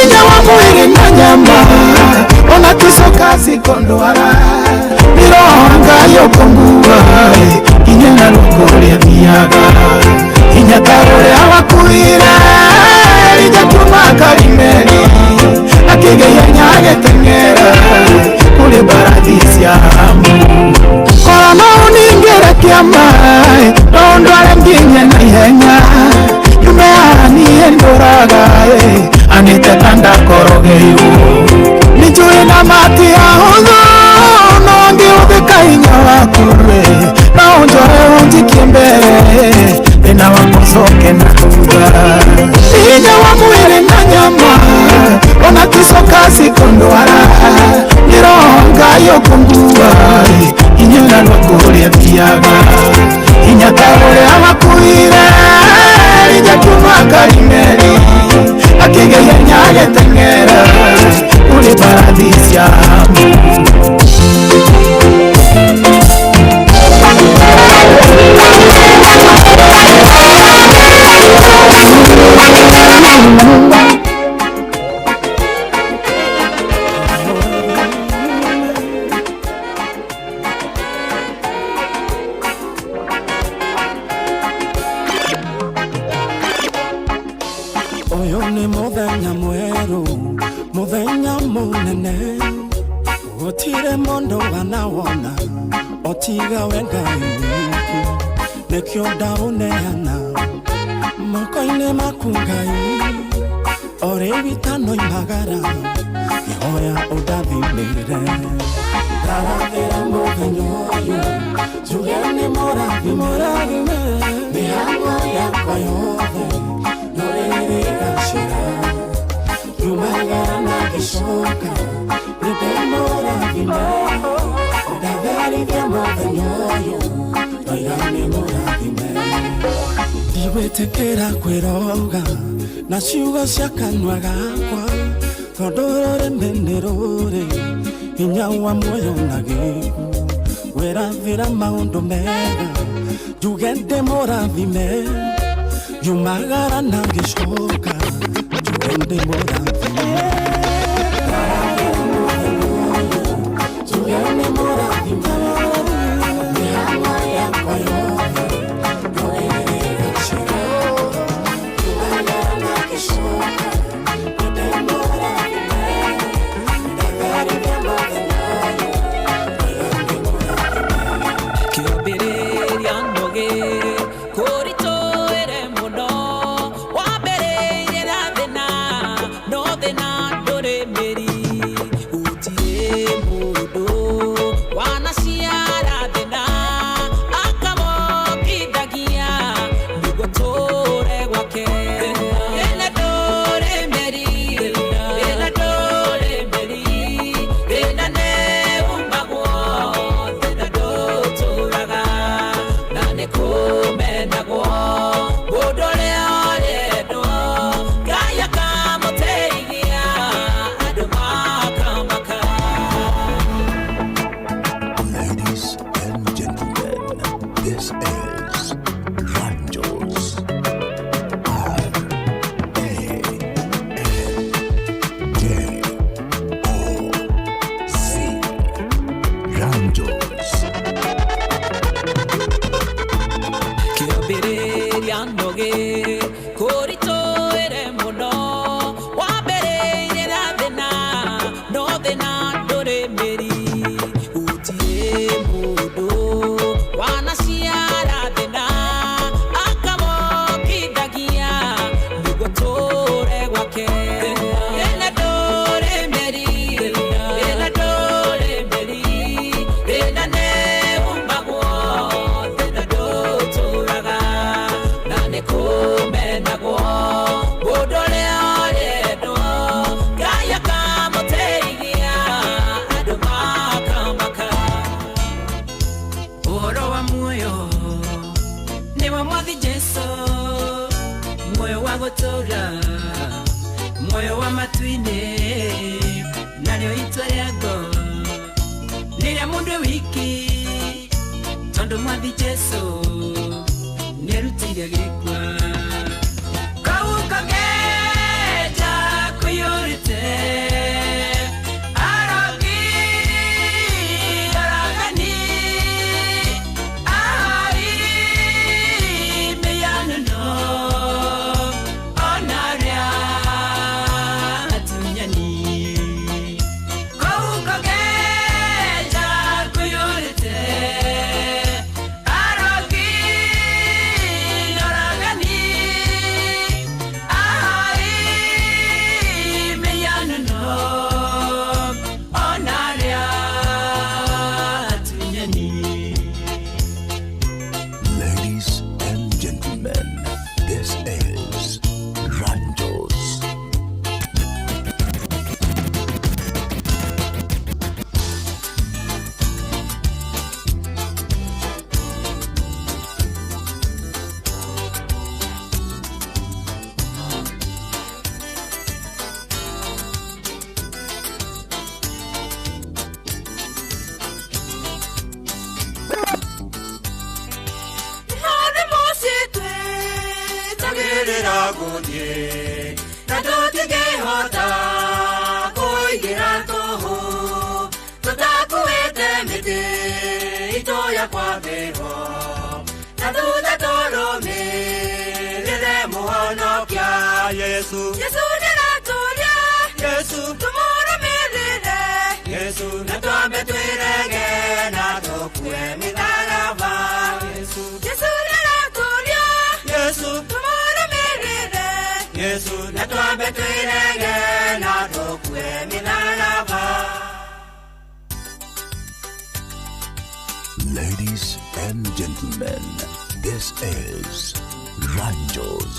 inya wa mwili na nyama ona tisoka sikondwara mironga yokongua inya na lukoria thiaga inya taroria wakuire inya kuma karimeri akigeia nyageteng'era kuri mbarathi cia hamu kora no uningire kiama no ndware nginye na ihenya ndoraga anite tandakorogeirwo nijui na mati ahuthu no ngĩhũthĩka hinya waku no ũnjoe ũnjikie mbere thĩna wakwa ũcoke na thutha hinya wa mwĩrĩ na nyama ona ticoka cikũndwara nĩ roho Ngai ũkũngua hinya na rwakũrĩa thiaga hinya ta ũrĩa wakuire kuma karimeri akigeia nyageteng'era kuri mbarathi cia hamu. Ndigwĩtĩkĩra kwĩroga na ciugo cia kanua gakwa tondũ rũrĩmĩ nĩ rũrĩ hinya wa muoyo na gĩkuũ wĩrathĩra maũndũ mega njuge ndĩmũrathime nyumagara na ngĩcoka njuge ndĩmũrathime njuge ndĩmũrathime mĩhang'o yakwa yothe no ĩrĩgacĩra nyumagara na ngĩcoka ndĩmũrathime. wa muoyo nĩ wa mwathi Jesu, muoyo wa gũtũũra, muoyo wa matu-inĩ, narĩo itua rĩago nĩ rĩa mũndũ wiki, tondũ mwathi Jesu nĩerutĩire gĩkua. Kau kageja kũiyũrĩte arogi aragani ahai mĩhianano ona arĩa atunyani. Kau kageja kũiyũrĩte arogi aragani ahai mĩhianano ona arĩa atunyani. Ladies and gentlemen, this is Ranjos. Harĩ mũciĩ twĩtagĩrĩra gũthiĩ na tũtingĩhota kũingĩra tũhũ tũtakuĩte mĩtĩ itũ ya kwambĩrwo na thutha tũrũmĩrĩre mũhonokia Yesu. Yesu nĩaratũria Yesu tũmũrũmĩrĩre Yesu na twambe twĩrege na tũkue mĩtharaba Yesu. Yesu nĩaratũria Yesu tũmũrũmĩrĩre Yesu na twambe twĩrege na tũkue mĩtharaba. Ladies and gentlemen, this is Ranjos.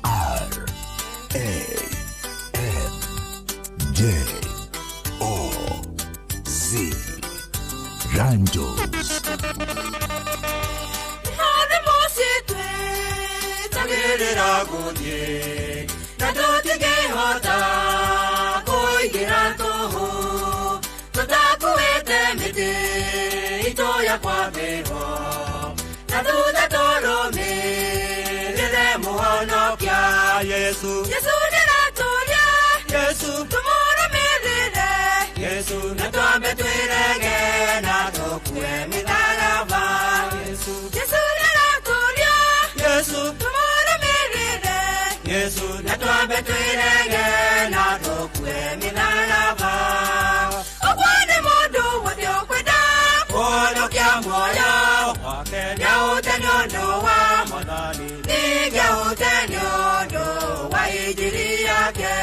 R A N J O Z. Ranjos. Harĩ mũciĩ twĩtagĩrĩra gũthiĩ na tũtingĩhota kũingĩra tũhũ tũtakuĩte mĩtĩ itũ ya kwambĩrwo na thutha tũrũmĩrĩre mũhonokia Yesu. Yesu nĩaratũria Yesu tũmũrũmĩrĩre Yesu na twambe twĩrege na tũkue mĩtharaba Yesu. Yesu nĩaratũria Yesu tũmũrũmĩrĩre Yesu na twambe twĩrege na tũkue mĩtharaba. Ũguo nĩ mũndũ wothe ũkwenda kũhonokia muoyo wake nĩaũte nĩ ũndũ wa Mwathani ningĩaũte nĩ ũndũ wa injiri yake.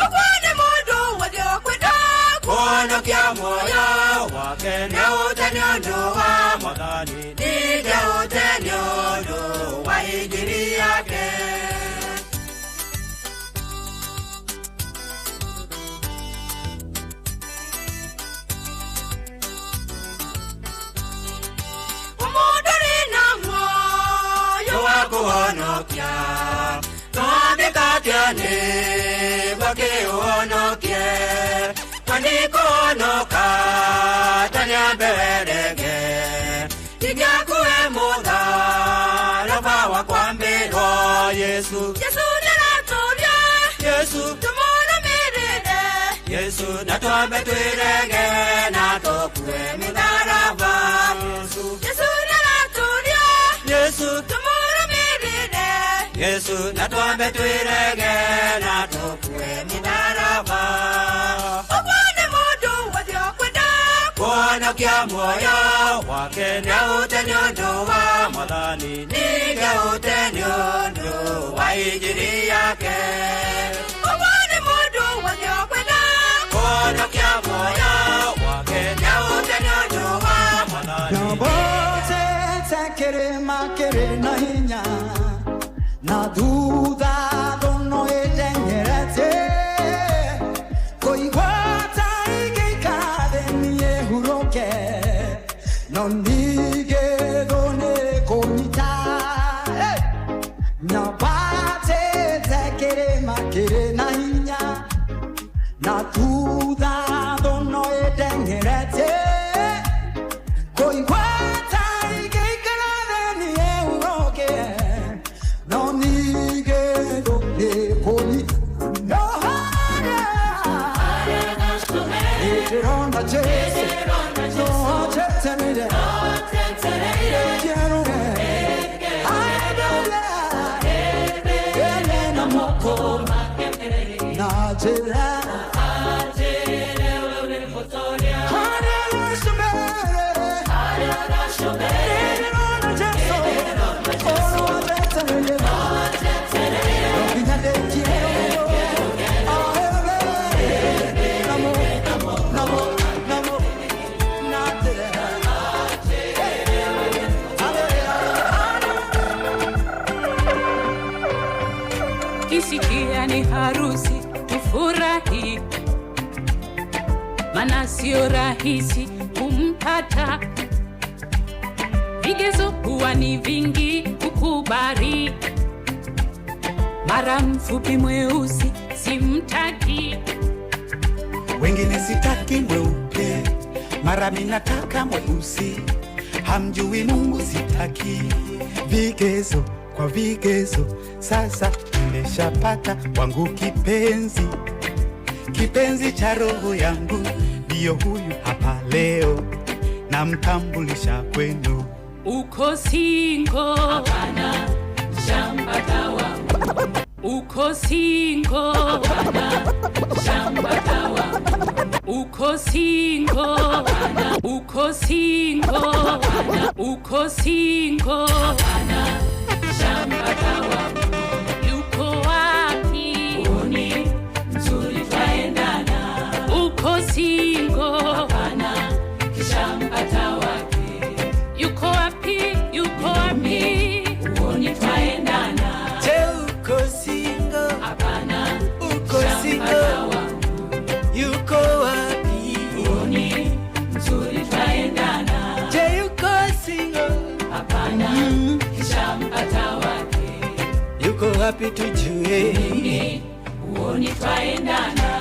Ũguo nĩ mũndũ wothe ũkwenda kũhonokia muoyo wake nĩaũte nĩ ũndũ wa Mwathani ningĩaũte nĩ ũndũ wa injiri yake. Mũndũ rĩ na muoyo wa kũhonokia twandĩka atĩa nĩguo kĩũhonokie kwani kũhonoka ta nĩambe werege ingĩakue mũtharaba wa kwambĩrwo Yesu. Yesu nĩaratũria Yesu tũmũrũmĩrĩre Yesu na twambe twĩrege na tũkue mĩtharaba Yesu. Yesu nĩaratũria Yesu tũmũrũmĩrĩre Yesu na twambe twĩrege na tũkue mĩtharaba. Ũguo nĩ mũndũ wothe ũkwenda kũhonokia muoyo wake nĩaũte nĩ ũndũ wa Mwathani ningĩaũte nĩ ũndũ wa injiri yake. Ũguo nĩ mũndũ wothe ũkwenda kũhonokia muoyo wake nĩaũte nĩ ũndũ wa Mwathani. Nyambũtĩte kĩrĩma kĩrĩ na hinya na thutha thũnũ ĩteng'erete kũigua ta ingĩikara thĩ niĩ hurũke. No ningĩ thũ nĩ kũnyita. Hey! Nyambatĩte kĩrĩma kĩrĩ na hinya, na thutha thũ no ĩndengeretie. Kũigwata ingĩikara thĩ niĩ hurũke, no ningĩ thũ nĩ kũnyita. No harĩa ndĩrona Jesũ, no anjetereire, njerũre, ene na moko na njĩra. Harĩa gacũmbĩrĩ, ndĩrona Jesũ, no anjetereire, no nginya ndĩkie Kisikia ni harusi tufurahi, mana sio rahisi kumpata. Vigezo huwa ni vingi kukubali, mara mfupi mweusi simtaki. Wengine sitaki mweupe, mara minataka mweusi. Hamjui Mungu sitaki. Vigezo kwa vigezo, sasa nimeshapata wangu kipenzi. Kipenzi cha roho yangu, ndiyo huyu hapa leo, namtambulisha kwenu. Uko single? Hapana, shampata wangu. Uko single? Hapana, shampata wangu. Uko single? Hapana. Uko single? Hapana. Uko single? Hapana, shampata wangu. Yuko wapi? Uni mzuri twaendana. Uko single? Hapana, kishampata wake. Yuko wapi? Yuko wapi? Uoni twaendana. Je, uko single? Hapana, uko single? Yuko wapi? Uoni mzuri twaendana. Je, uko single? Hapana, kishampata wake. Yuko wapi tujue? Mimi uoni twaendana.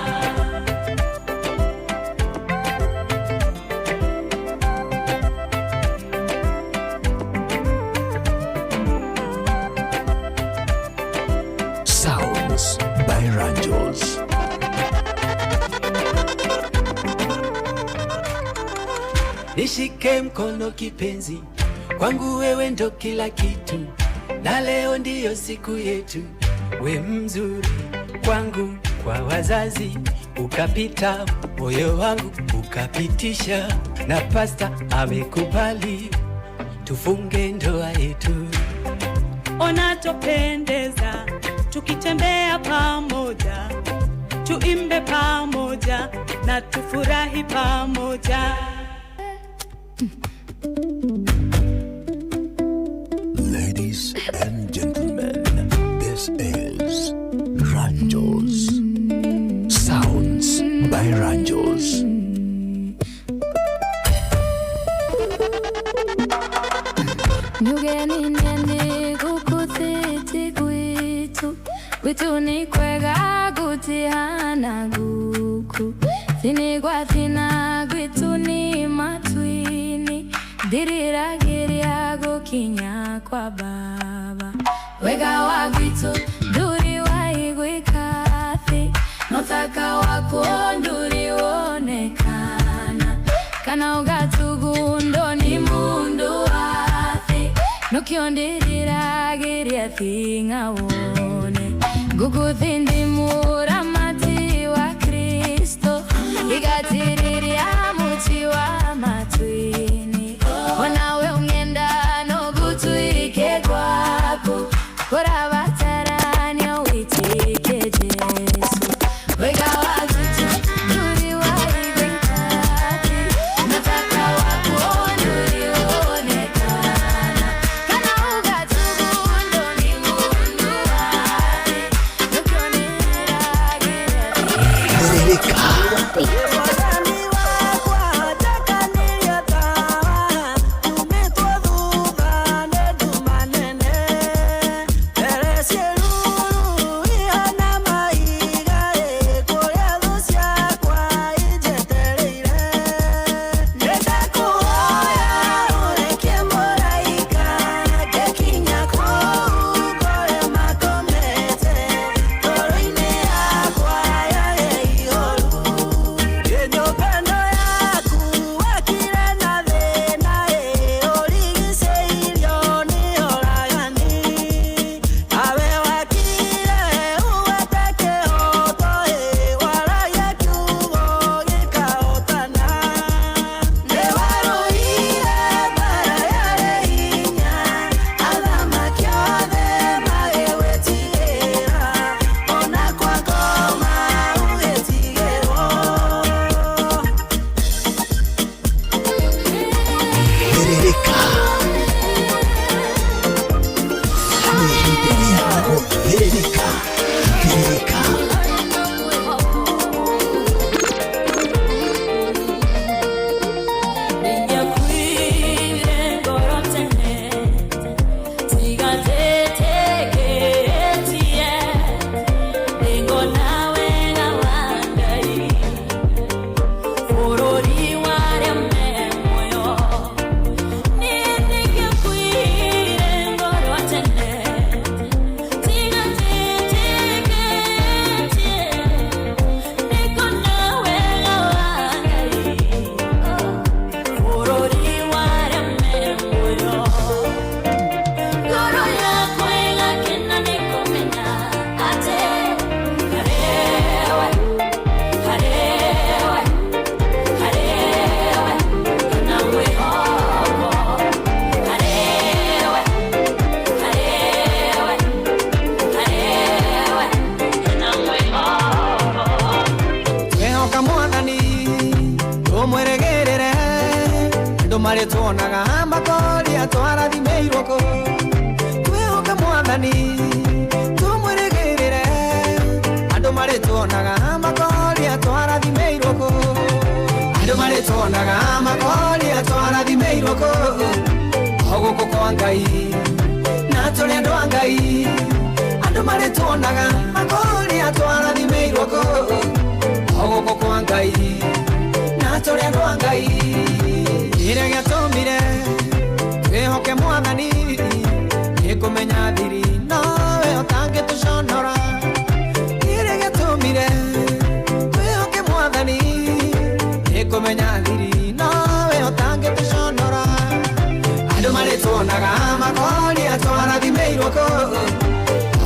Sounds by Ranjos. Nishike mkono kipenzi, kwangu wewe ndo kila kitu, na leo ndiyo siku yetu. We mzuri kwangu, kwa wazazi ukapita, moyo wangu ukapitisha, na pasta amekubali tufunge ndoa yetu. Ona topendeza tukitembea pamoja, tuimbe pamoja na tufurahi pamoja. Ladies and gentlemen, this is Ranjos. Sounds by Ranjos. Nyugeni nene gukuthiti gwitu, gwitu ni kwega gutihana guku, thini gwa thina gwitu ni matwini, ndiriragiria gukinya kwa baba. Wega wa gwitu nduri waigwikathi, nothaka wako nduri wonekana, kana ugatugundo ni mundu wathi, nukiondiriragiria thinga wone, gukuthindi muramati wa Kristo, igatiriria muti wa matwini, onawe ungenda nogutuike kwaku, korabatarania witike Jesu. Wega wa gwitu nduri waigwikati, nataka wako nduri wonekana, kana ugatugundo ni mundu wathi, nukioneragira. marĩtuonaga makoria twarathimĩirwo kũ twĩhoke mwathani tũmwĩrĩgĩrĩre andũ marĩtuonaga makoria twarathimĩirwo kũ andũ marĩtuonaga makoria twarathimĩirwo kũ o gũkũ kwa Ngai na tũrĩ andũ a Ngai andũ marĩtuonaga makoria twarathimĩirwo kũ o gũkũ kwa Ngai na tũrĩ andũ a Ngai kĩrĩa gĩatũmire twĩhoke mwathani nĩ kũmenya thiri nowe ũtangĩtũconora kĩrĩa gĩatũmire twĩhoke mwathani nĩ kũmenya thiri nowe ũtangĩtũconora andũ marĩtuonaga makoria twarathimĩirwo kũ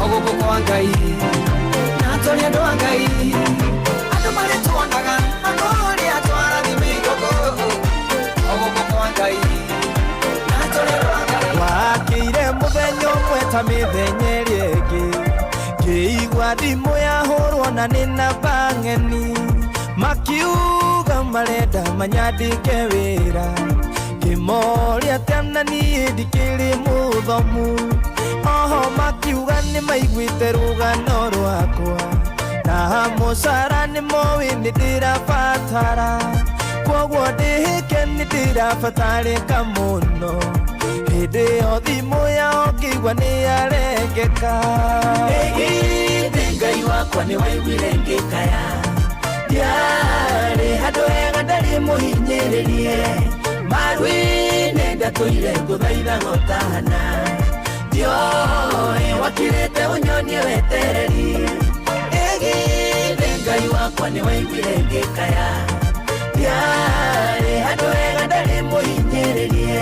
o gũkũ kwa Ngai na tũrĩ andũ a Ngai andũ marĩtuonaga makoria twarathimĩirwo kũ o gũkũ kwa Ngai na tũrĩ andũ a Ngai wakĩire mũthenya ũmwe ta mĩthenya ĩrĩa ĩngĩ ngĩigua thimũ yahũrwo na nĩ namba ng'eni makiuga marenda manyandĩke wĩra ngĩmoria atĩa na niĩ ndikĩrĩ mũthomu oho makiuga nĩ maiguĩte rũgano rwakwa na mũcara nĩ moĩ nĩ ndĩrabatara kwoguo ndĩhĩke nĩ ndĩrabatarĩka mũno hĩndĩ ĩyo thimũ yao ngĩigua nĩ yarengeka ĩgithĩ Ngai wakwa nĩ waiguire ngĩkaya ndiarĩ handũ hega ndarĩ mũhinyĩrĩrie maru-inĩ ndatũire ngũthaitha gũtahana ndioĩ wakirĩte ũnyonie wetereri ĩgithĩ Ngai wakwa nĩ waiguire ngĩkaya ndiarĩ handũ hega ndarĩ mũhinyĩrĩrie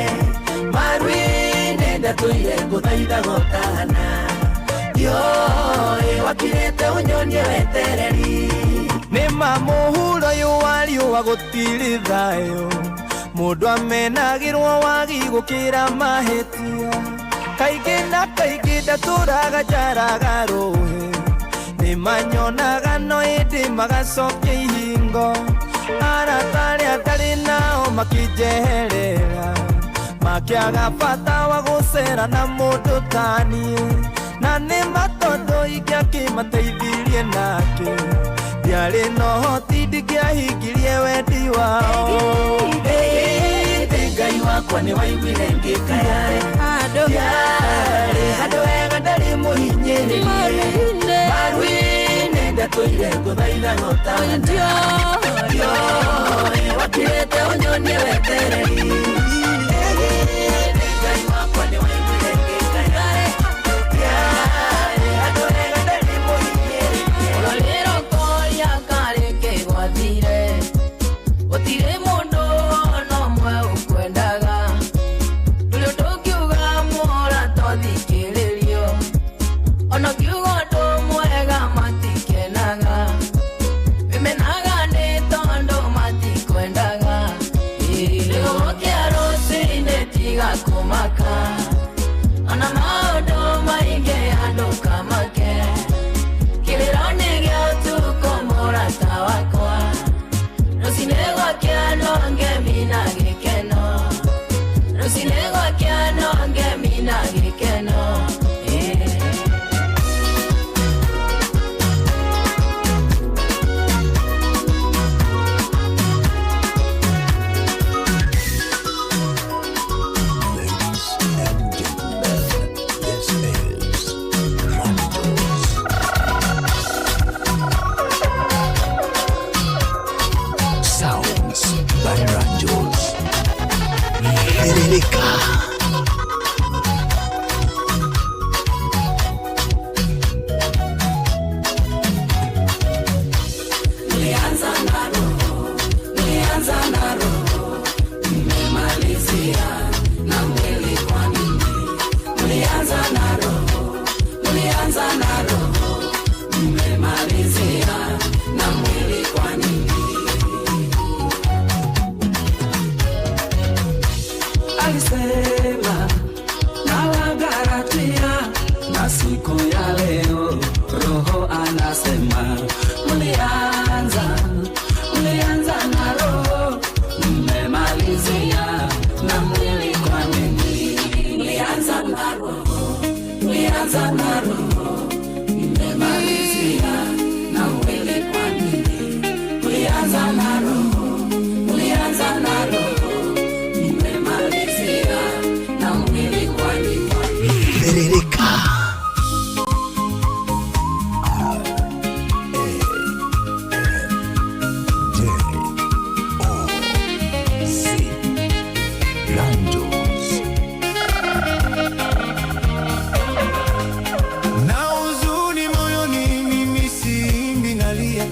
maru-inĩ ndatũire ngũthaitha gũtahana ndioĩ wakirĩte ũnyonie wetereri nĩ ma mũhuro ũyũ wa riũa gũtirĩ thayũ mũndũ amenagĩrwo wagi gũkĩra mahĩtia kaingĩ na kaingĩ ndatũraga njaraga rũĩ nĩ manyonaga no ĩndĩ magacokia ihingo arata arĩa ndarĩ nao makĩnjeherera makĩaga bata wa gũcera na mũndũ ta niĩ na nĩ matondũ ingĩakĩmateithirie nake ndiarĩ na ũhoti ndingĩahingirie wendi wao ĩgithĩ Ngai wakwa nĩ waiguire ngĩkaya ndiarĩ handũ hega ndarĩ mũhinyĩrĩrie maru-inĩ ndatũire ngũthaitha gũtahana ndioĩ wakirĩte ũnyonie wetereri ĩgithĩ Ngai wakwa nĩ waiguire ngĩkaya ndiarĩ handũ hega ndarĩ mũhinyĩrĩrie Ũrorĩro koria karĩ kĩgwathire gũtirĩ mũndũ ona ũmwe ũkwendaga ndũrĩ ũndũ ũngiuga mũra tothikĩrĩrio ona ũngiuga ũndũ mwega matikenaga wĩmenaga nĩ tondũ matikwendaga nĩgũgũkĩa rũcinĩ tiga kũmaka ona maũndũ maingĩ andũ kamake kĩrĩro nĩ gĩa ũtukũ mũrata wakwa rũcinĩ gwakĩa no ngemi na gĩkeno rũcinĩ gwakĩa no ngemi na gĩkeno. Ladies and gentlemen, this is Ranjos. Sounds by Ranjos. Lirika. Nilianza na roho, nilianza na roho, mmemalizia na mwili kwa nini? Nilianza na roho, nilianza na roho, mmemalizia na mwili kwa nini? Alisema Mlianza na roho, mmemalizia na mwili kwa nini? Mlianza na roho, mlianza na roho, mmemalizia na mwili kwa nini? Thiririka. Na huzuni moyoni, mimi siimbi, nalia,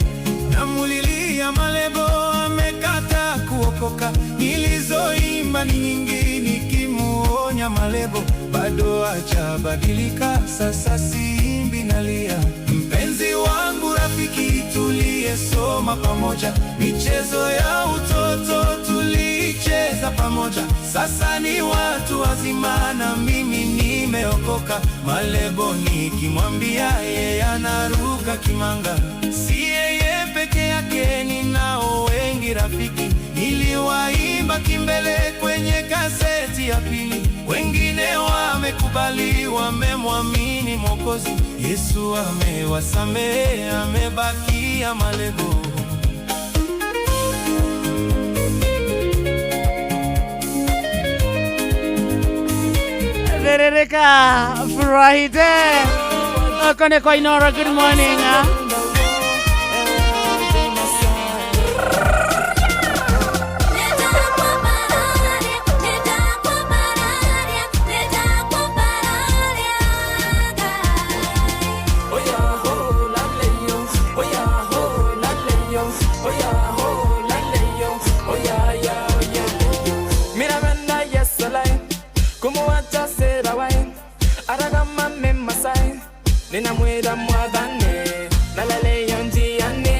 namulilia Malebo amekata kuokoka. Nilizoimba ni nyingi, nikimuonya Malebo bado hajabadilika. Sasa siimbi, nalia. Mpenzi wangu, rafiki tuliyesoma pamoja, michezo ya utoto tulicheza pamoja, sasa ni watu wazima na mimi nimeokoka. Malebo nikimwambia yeye anaruka kimanga. Si yeye peke yake, ninao wengi rafiki, niliwaimba kimbele kwenye kaseti ya pili. Wengine wamekubali, wamemwamini Mwokozi Yesu, amewasamehe, amebakia Malebo. Thiririka Friday. Okone kwa Inoro, good morning. Ninamwira mwathane nalaleyo njiani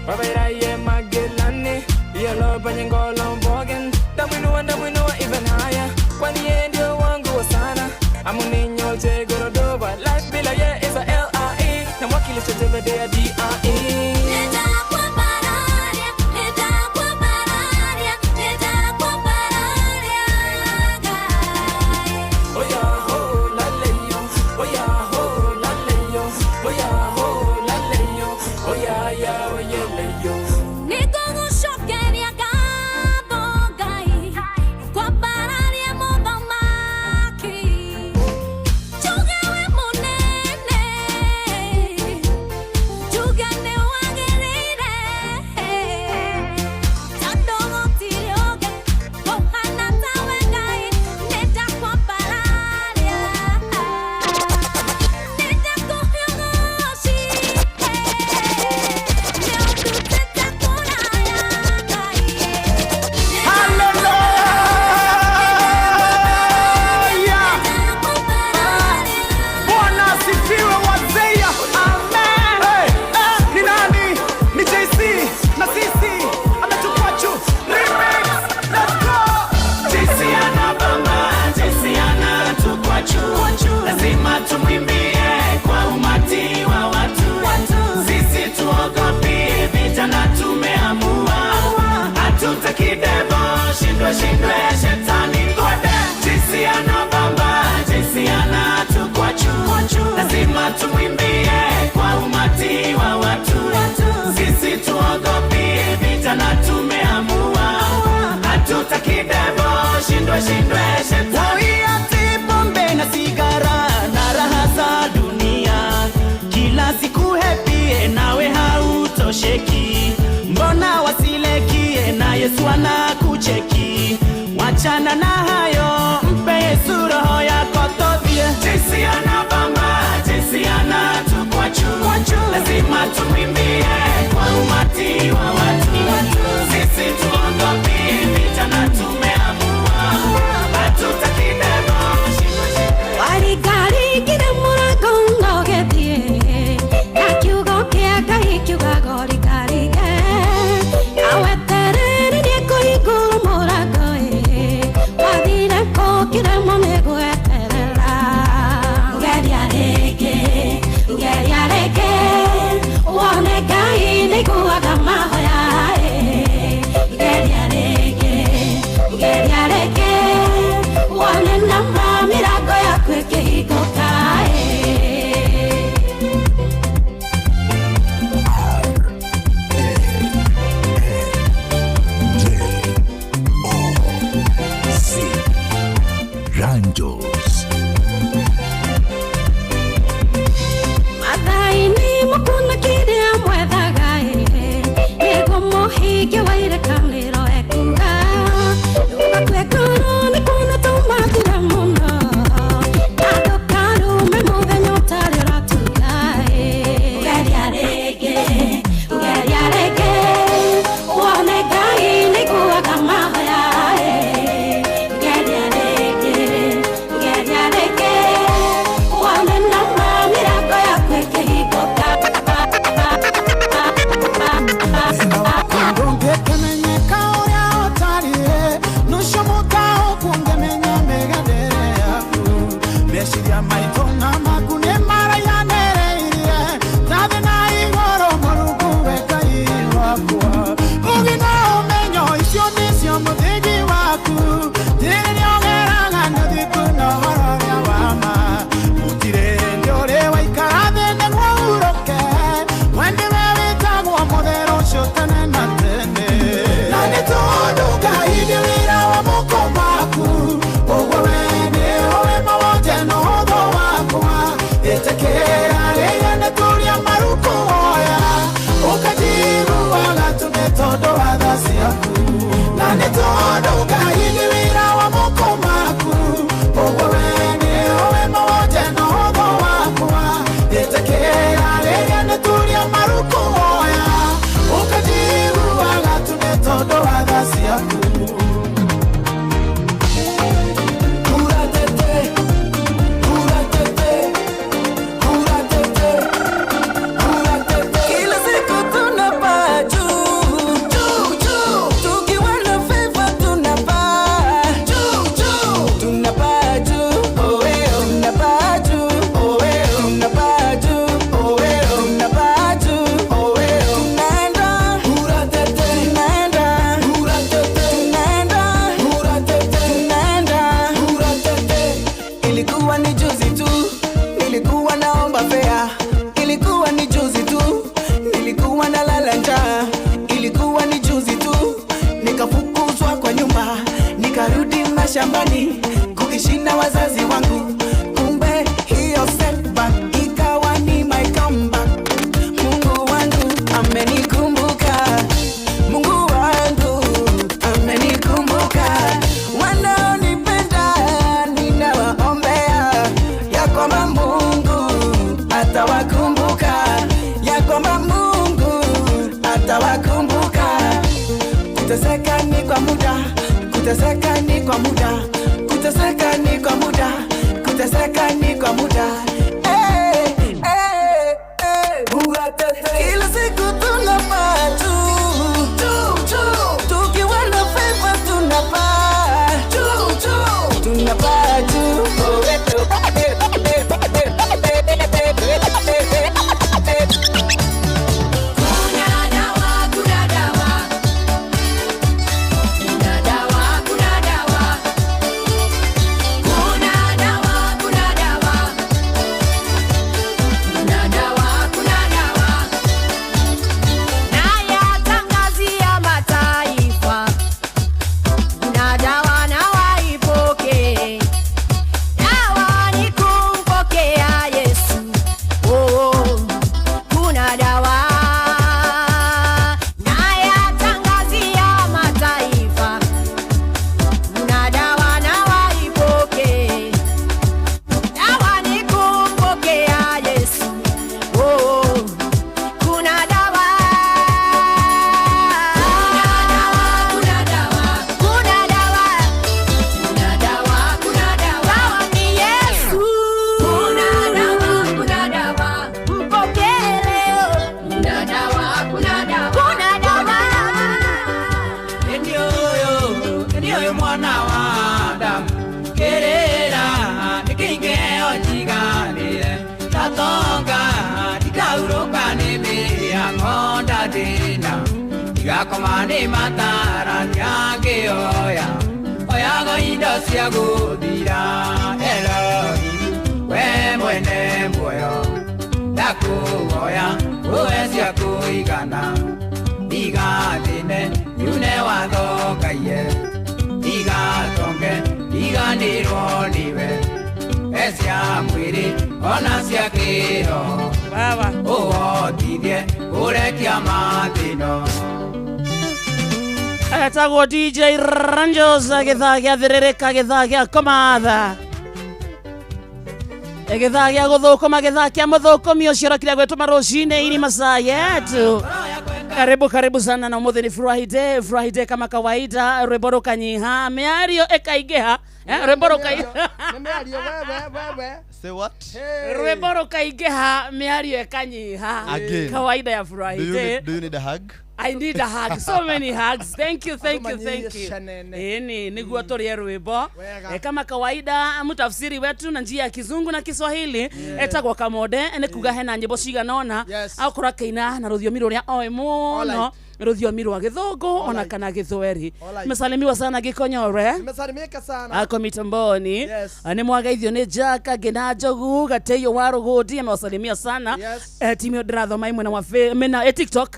wabairaye magelani iyolobanyengolombogen ndamwinua ndamwinua even higher kwani yeye ndio wangu wa sana amuninyoje gorodova life bila ye is a L-I-E namwakilisha jemedea D-I-E. Nĩngũgũcokeria ngatho Ngai kwambararia mũthamaki njuge wĩ mũnene njuge nĩ wagĩrĩire tondũ gũtirĩ ũngĩ ũhana tawe Ngai nĩndakwambararia nĩndakũhe ũgoci nĩũndutĩte kũraya Ngai. Haleluya! Bwana asifiwe wazee. Amen. Hey, ni nani? Ni JC na sisi ametukwa juu. Remix. Let's go. JC anabamba, JC anatukwa juu. Lazima tumwimbie kwa umati wa watu. Sisi tuogopi vita tumeamua. Hatutaki devo, shindwe shindwe shetani twende. JC anabamba, JC anatukwa juu. Lazima tumwimbie kwa umati wa watu. Sisi tuogopi vita tumeamua. Hatutaki devo, shindwe shindwe shetani. Ati pombe na sigara na raha za dunia, kila siku happy nawe hautosheki. Mbona wasilekie na Yesu anakucheki? Wachana na hayo, mpe Yesu roho yako tobie. JC anabamba, JC anatukwa juu. Lazima tumwimbie kwa umati wa watu. Sisi tuogopi vita na tumeamua. Hatutaki devo, shindwe shindwe. Warigarigire mũrango ũgĩthiĩ na kiugo kĩa Ngai kiugaga ũrikarige na weterere kũhingũrwo mũrango ĩ wathire kũkĩremwo nĩ gweterera ngeria rĩngĩ ngeria rĩngĩ wone Ngai nĩaiguaga mahoya ĩ ngeria rĩngĩ. Ranjos. Mathaini mukuna kiria mwethaga ego muhinge wairekaniro ekuga ndugakue ngoro ni kuona taumatire muno na ndũkarume mũthenya ũtarĩ ũratuga ũgeria rĩngĩ ũgeria rĩngĩ wone Ngai nĩaiguaga mahoya ũgeria rĩngĩ ũgeria rĩngĩ wone nama mĩrango yaku ĩkĩhingũka. Ndũngĩkĩmenyeka ũrĩa ũtariĩ nũcio mũtaũku ũngĩmenya mĩgendere yaku meciria maitũ na maku nĩ maraihanĩrĩirie ta thĩ na igũrũ Mũrungu we Ngai wakwa ũũgĩ na ũmenyo icio nĩcio mũthingi waku rĩrĩa ũgeraga nĩ ũthingu na ũhoro ũrĩa wa ma gũtirĩ hĩndĩ ũrĩ waikara thĩ nĩguo ũhurũke we nĩwe wĩtagwo mũtheru ũcio tene na tene na nĩ tondũ Ngai nĩ wĩra wa moko maku ũguo we nĩũĩ mawonje na ũhũthũ wakwa ĩtĩkĩra rĩrĩa nĩtũria maruku woya ũkanjiguaga tu nĩ tondũ wa tha ciaku na nĩ tondũ Ngai nĩ wĩra wa moko maku ũguo we nĩũĩ mawonje na ũhũthũ wakwa ĩtĩkĩra rĩrĩa nĩtũria maruku woya ũkanjiguaga tu nĩ tondũ wa tha ciaku. Kila siku tunapaa juu juu juu, tukiwa na favor tunapaa juu juu, tunapaa juu oh eh, tunapaa juu oh eh, tunapaa juu oh eh, tunapaa juu oh eh, tunaenda uratete, tunaenda uratete, tunaenda uratete, tunaenda uratete. Ilikuwa ni juzi tu, nilikuwa naomba fea. Ilikuwa ni juzi tu, nilikuwa nalala njaa. Ilikuwa ni juzi tu, nikafukuzwa kwa nyumba, nikarudi mashambani kuishi na wazazi wangu. Kumbe hiyo setback ikawa ni my comeback. Mungu wangu amenikumbuka, Mungu wangu amenikumbuka. Wanaonipenda ninawaombea ya kwamba Mungu atawakumbuka, ya kwamba Mungu atawakumbuka. Kuteseka ni kwa muda, kuteseka ni kwa muda, kuteseka ni kwa muda, kuteseka ni kwa muda. Eh, eh, eh. Kila siku tunapaa juu juu juu, tukiwa na favor tunapaa juu juu, tunapaa juu. Oh, eh, oh, eh, eh, eh, eh, eh, eh, eh, eh. Kuna dawa, kuna dawa. Kuna dawa, kuna dawa. Kuna dawa, kuna dawa. Kuna dawa, kuna dawa. Nayatangazia mataifa. Kuna dawa na waipokee. Dawa ni kumpokea Yesu. Oh, kuna dawa. Nayatangazia mataifa. Kuna dawa na waipokee. Dawa ni kumpokea Yesu. Oh, kuna dawa. Kuna dawa, kuna dawa. Kuna dawa, kuna dawa. Dawa ni Yesu. Kuna dawa, kuna dawa. Mpokee leo. Kuna dawa, kuna dawa. Kuna dawa. Ĩndĩ ũyũ mwana wa Adamu kĩrĩra nĩkĩingĩo njiganĩre ndatonga ndikaurũka nĩ mĩhang'o ndathĩna ndigakoma nĩ matara ndiangĩoya oyago indo cia gũthira Elohimu we mwene muoyo ndakũhoya ũwe cia kũigana ndigathĩne nyune watho Ngai ndigatonge ndiga Ndariganĩrwo nĩwe cia mwĩrĩ ona cia kĩroho ũhotithie kũrekia mathĩna. Etagwo DJ Ranjos gĩthaa gĩa thĩrĩrĩka gĩthaa gĩa komatha gĩthaa gĩa gũthũkũma gĩthaa kĩa mũthũkũmi ũcio ũrokire gwĩtũma rũcinĩ ini masaa yetu. Karibu karibu sana na umuthi ni Friday, Friday kama kawaida rwĩmbo rũkanyiha mĩario ĩkaingĩha rwĩmbo rũkaingĩha. Nĩ mĩario wewe. Say what? Rwĩmbo rũkaingĩha mĩario ĩkanyiha. Again. Kawaida ya Friday. Do you need a hug? I need a hug. So many hugs. Thank you, thank you, thank you. Eni, niguo turie rwimbo. Kama kawaida mutafsiri wetu na njia ya Kizungu na Kiswahili etagwo Kamode nĩ kuga hena nyimbo cigana ona akorwo akĩina na rũthiomi rũrĩa oĩ mũno rũthiomi rwa Gĩthũngũ ona kana Gĩthweri. Msalimiwa sana Gĩkonyore. Nimesalimika sana. Ako mitamboni. Nĩ mwageithio nĩ Jack Ngina Njogu Gateyo wa Rũgũndi amewasalimia sana. Timu yo ndĩrathoma imwe na wa mena TikTok.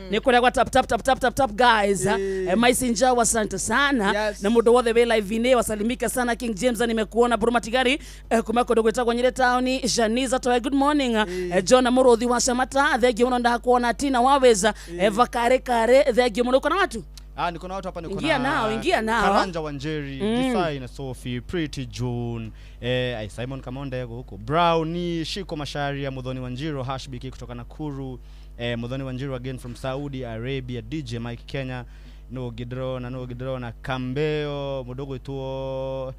Ni kuria gwa tap tap tap tap tap tap guys. Maisinja asante sana. Na mundu wothe we live ine wasalimika sana. King James nimekuona Buruma Tigari kuma kundu gwitagwo Nyeri town. Janiza toy good morning. John Muruthi wa Shamata thengi muno ndakuona. Tina Waweza Vakare kare thengi muno. Uko na watu? Niko na watu hapa, niko na ingia nao. Karanja Wanjeri, Desai na Sophie, Pretty June, Simon Kamonde huko, Brownie, Shiko Masharia, Muthoni Wanjiro, Hashbiki kutoka Nakuru, Muthoni Wanjiru again from Saudi Arabia, DJ Mike Kenya, no Gidrona Kambeo, mudogo ituo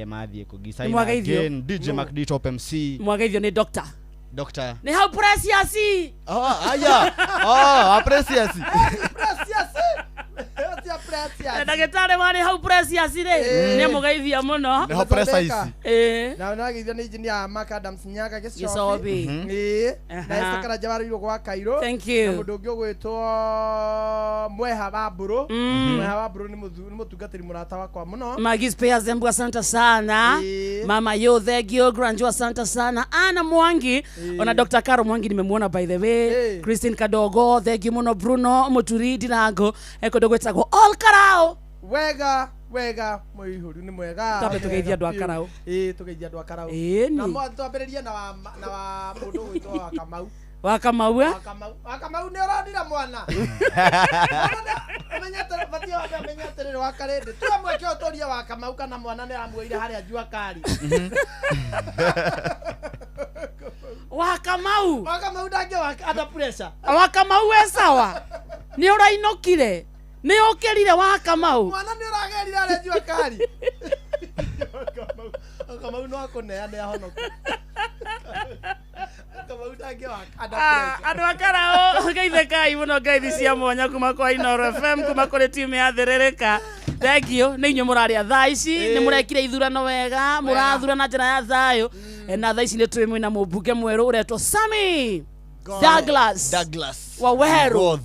mathie kugisa again DJ Mac D Top MC. Mwageithio ni doctor. Doctor. Ni how precious. Oh, aya. Oh, precious. Precious. Ndagĩtarĩ warĩ hau precious rĩ nĩ mũgeithia mũno. Nĩ ho precise. Na nageithio nĩ engineer Mark Adams Nyaga Gĩcobi. Na Esther Karanja warĩirwo gwa Kairo. Thank you. Na mũndũ ũngĩ ũgwĩtwo Mweha wa Mbũrũ. Mweha wa Mbũrũ nĩ mũtungatĩri mũrata wakwa mũno. Magis Pairs Embu asante sana. Mama yo thank you. Granjo asante sana. Ana Mwangi ona Dr. Caro Mwangi nimemuona by the way. Christine Kadogo thank you mũno. Bruno Muturi Dilango kũndũ gwĩtagwo All Karao. Wega wega muihuru ni mwega. Tambe tugeithia andu a Karao. Tugeithia andu a Karao. Na mwa twambĩrĩrie na wa mũndũ ũgwĩtwo wa Kamau. Wa Kamau Wa Kamau nĩ ũronire mwana. Ũmenyete batie wa menyete rĩrĩ wa Karĩndĩ. Tuwe mweke ũtũrie wa Kamau kana mwana nĩ amuoire harĩa jua kali. Wa Kamau. Wa Kamau ndangĩ under pressure. Wa Kamau we sawa. Nĩ ũrainũkire. Nĩ ũkĩrire wa Kamau. Mwana nĩ ũragerire harĩa jua kali. Kamau no akũneane ahonoke. Kamau ndangĩ wa under pressure. Andũ a Karao geithĩkai mũno ngeithi cia mwanya kuma kwa Inooro FM kuma kũrĩ timu ya Thĩrĩrĩka. Thank you. Nĩ inyuĩ mũrarĩa thaa ici nĩ mũrekire ithurano wega mũrathura na njĩra ya thayũ na thaa ici nĩ twĩ mwĩna mũmbunge mwerũ ũretwo Sammy Douglas Waweru.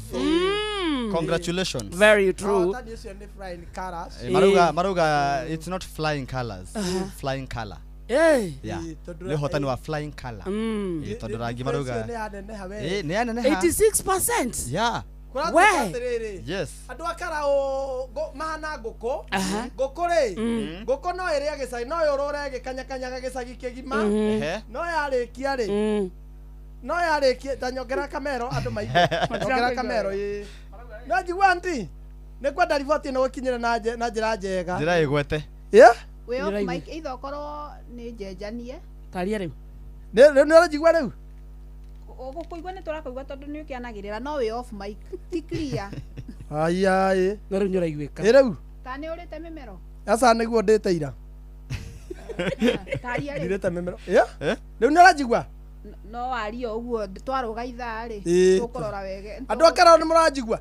Congratulations. Very true. Maruga, it's not flying colors. Flying color. Yeah. Nĩ hotani wa flying color. Tondũ rangi maruga. Nĩ yaneneha. 86%. Yeah. We. Yes. Andũ a Karao mahana ngũkũ. Ngũkũ rĩ, ngũkũ no ĩrĩe gĩcagi, no yũrũre ĩgĩkanyakanyaga gĩcagi kĩgima. No yarĩkia rĩ. No yarĩkia ta nyongera kamero andũ maige. Nyongera kamero ĩ. No njigua aunty. Nĩ kwenda riboti ĩno gũkinyĩra na njĩra njega. Njĩra ĩgwete. Yeah. We off mic either okorwo nĩ njenjanie. Taria rĩu. Nĩ ũranjigua rĩu? Ũgũkũigua nĩ tũrakũigua tondũ nĩ ũkĩanagĩrĩra no wĩ off mic. Ti clear. Aya ĩ. No rĩu nĩ ũraiguĩka. Ĩ rĩu. Ta nĩ ũrĩte mĩmero? Aca nĩguo ndĩte ira. Taria rĩu. Ndirĩte mĩmero. Yeah? Rĩu nĩ ũranjigua? No warie ũguo twarũga ithaa rĩ tũkũrora wega. Andũ a Karao nĩ mũranjigua?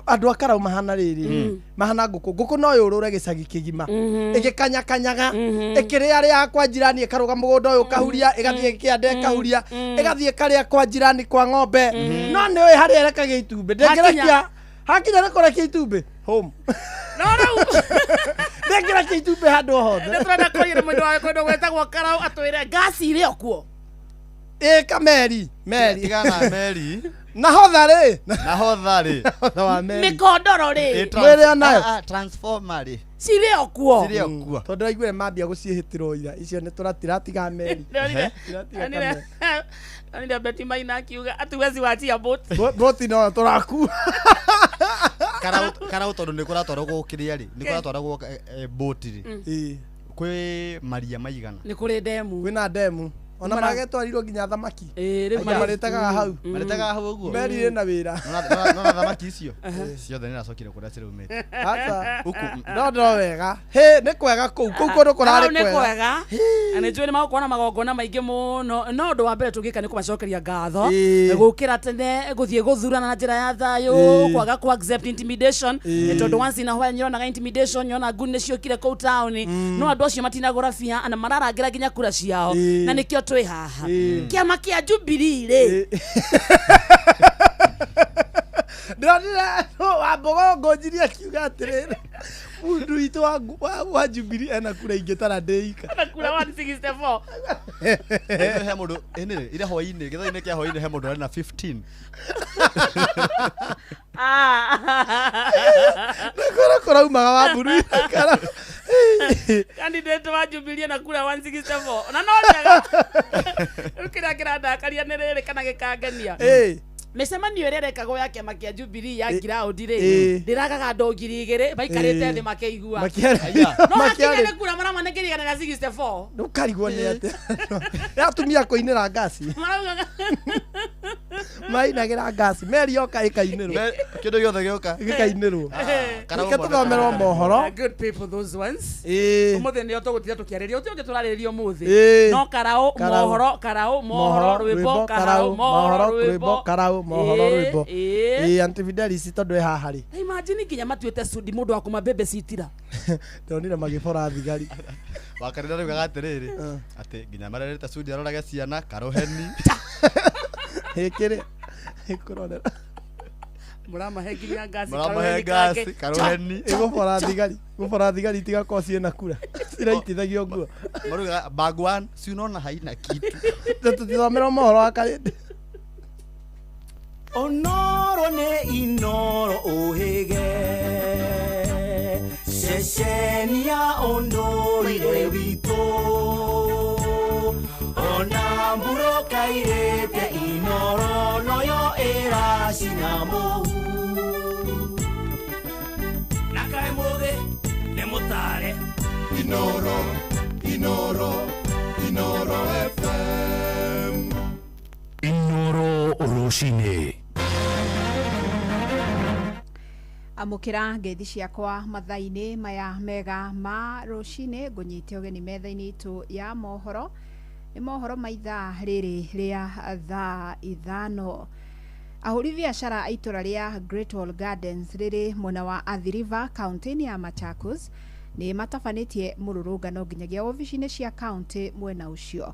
Andũ a Karao mahana rĩrĩ mahana ngũkũ. Ngũkũ no yũrũre gĩcagi kĩgima ĩgĩkanyakanyaga ĩkĩrĩa rĩa kwa jirani ĩkarũga mũgũnda ũyũ ũkahuria ĩgathiĩ kĩanda ĩkahuria ĩgathiĩ ĩkarĩa kwa jirani kwa ng'ombe no nĩ ũĩ harĩa ĩrekagia itumbĩ ndĩngĩrekia hakinya nĩ kũrekia itumbĩ home no rĩu ndĩngĩrekia itumbĩ handũ hothe. Nĩ tũrenda kũria mũndũ wa kũndũ gwĩtagwo Karao atwĩre ngasi ĩrĩ o kuo. Ĩ kameri meri tigana meri Nahodha rĩ. Nahodha rĩ. Nahodha wa meri. Mĩkondoro rĩ. Mwĩrĩ onayo. Transformer rĩ. Cirĩ o kuo. Cirĩ o kuo. Tondũ aiguire mambia gũciĩhĩtĩrwo ira icio nĩ tũratiratiga meri. Tiratiga Ndonire Betty Maina akiuga hatuwezi wachia boat. Boti no tũrakua. Karau tondũ nĩ kũratwaragwo kĩrĩa rĩ, nĩ kũratwaragwo boti rĩ. Kwĩ maria maigana. Nĩ kũrĩ ndemu. Kwĩna ndemu. Ona magetwarirwo nginya thamaki. Rĩu Angĩ marĩtegaga hau. Marĩtegaga hau ũguo. Meri ĩna wĩra. Nona thamaki icio ciothe nĩ iracokire kũrĩa ciraumĩte. Aca. Huku. No no wega. Hĩ nĩ kwega kũu. Kũu kũndũ kũrarĩ Karau nĩ kwega. Na nĩ njũĩ nĩ magũkorwo na magongona maingĩ mũno. No ũndũ wa mbere tũngĩka nĩ kũmacokeria ngatho. Gũkĩra tene gũthiĩ gũthurana na njĩra ya thayũ, kwaga ku accept intimidation. Tondũ once in a while nyonaga intimidation, nyona nguni nĩ ciũkire kũu taũni. No andũ acio matinagũra bia na mararangĩra nginya kura ciao. Na nĩkĩo twĩ haha. Kĩama kĩa Jubilee rĩ. Ndĩronire Wambogo ngũnjirie akiuga atĩrĩrĩ mundu witũ wa Jubilee ena kura ingĩ tara ndĩika. Ena kura 164. He mũndũ ĩnĩ ira hwainĩ gĩthaa-inĩ kĩa hwainĩ he mũndũ arĩ na 15. Nakora kũraumaga wa mburu. Candidate wa Jubilee na kura 164. Na no njega. Rĩu kĩrĩa kĩrandakaria nĩ rĩrĩ kana gĩkangenia. Mĩcemanio ĩrĩa ĩrekagwo ya kĩama kĩa Jubilee ya ground rĩ, ndĩragaga andũ 2000 maikarĩte thĩ makĩigua. No hakinya nĩ kura maramanengeria 164. Ndũkarigwo nĩ atĩa. Nĩ atumia kũinĩra ngasi. Maraugaga Mainagĩra ngasi. Meri yoka ĩkainĩrwo. Kĩndũ gĩothe gĩoka. Gĩkainĩrwo. Reke tũthomerwo mohoro. Good people those ones. Ũmũthĩ nĩo tũgũtinda tũkĩarĩria. Ũtĩ ũngĩ tũrarĩrĩria ũmũthĩ. No karau mohoro, karau mohoro, rwĩmbo, karau mohoro, rwĩmbo, karau mohoro rwĩmbo. Ĩĩ Aunty Fidelis tondũ ĩ haha rĩ. Imagine nginya matuĩte Sudi mũndũ wa kuma bebe citira. Ndonire magĩbora thigari. Wakarĩra rĩugaga atĩrĩrĩ atĩ nginya marerĩte Sudi arorage ciana karoheni. Ĩkĩrĩ ĩkũrorera. Mũramahe nginya ngasi. Mũramahe ngasi karoheni. Ĩgũbora thigari. Gũbora thigari itigakorwo ciĩna kura. Ciraitithagio nguo. Marugaga bag one si unaona haina kitu. Tũtithomerwo mohoro wa karĩndĩ. Onoro ne inoro ohege Sheshenia ondoire wito Ona mburo kairete inoro noyo era shinamo Nakae muge ne mutare Inoro, Inoro, Inoro FM Inoro rũcinĩ. Amũkĩra ngeithi ciakwa mathaa-inĩ maya mega ma rũcinĩ ngũnyite ũgeni metha-inĩ itũ ya mohoro. Nĩ mohoro ma ithaa rĩrĩ rĩa thaa 5. Ahũri biacara a itũra rĩa Great Wall Gardens rĩrĩ mwena wa Athi River kaunti-inĩ ya Machakos nĩ matabanĩtie mũrũrũngano nginyagia obici-inĩ cia kaunti mwena ũcio.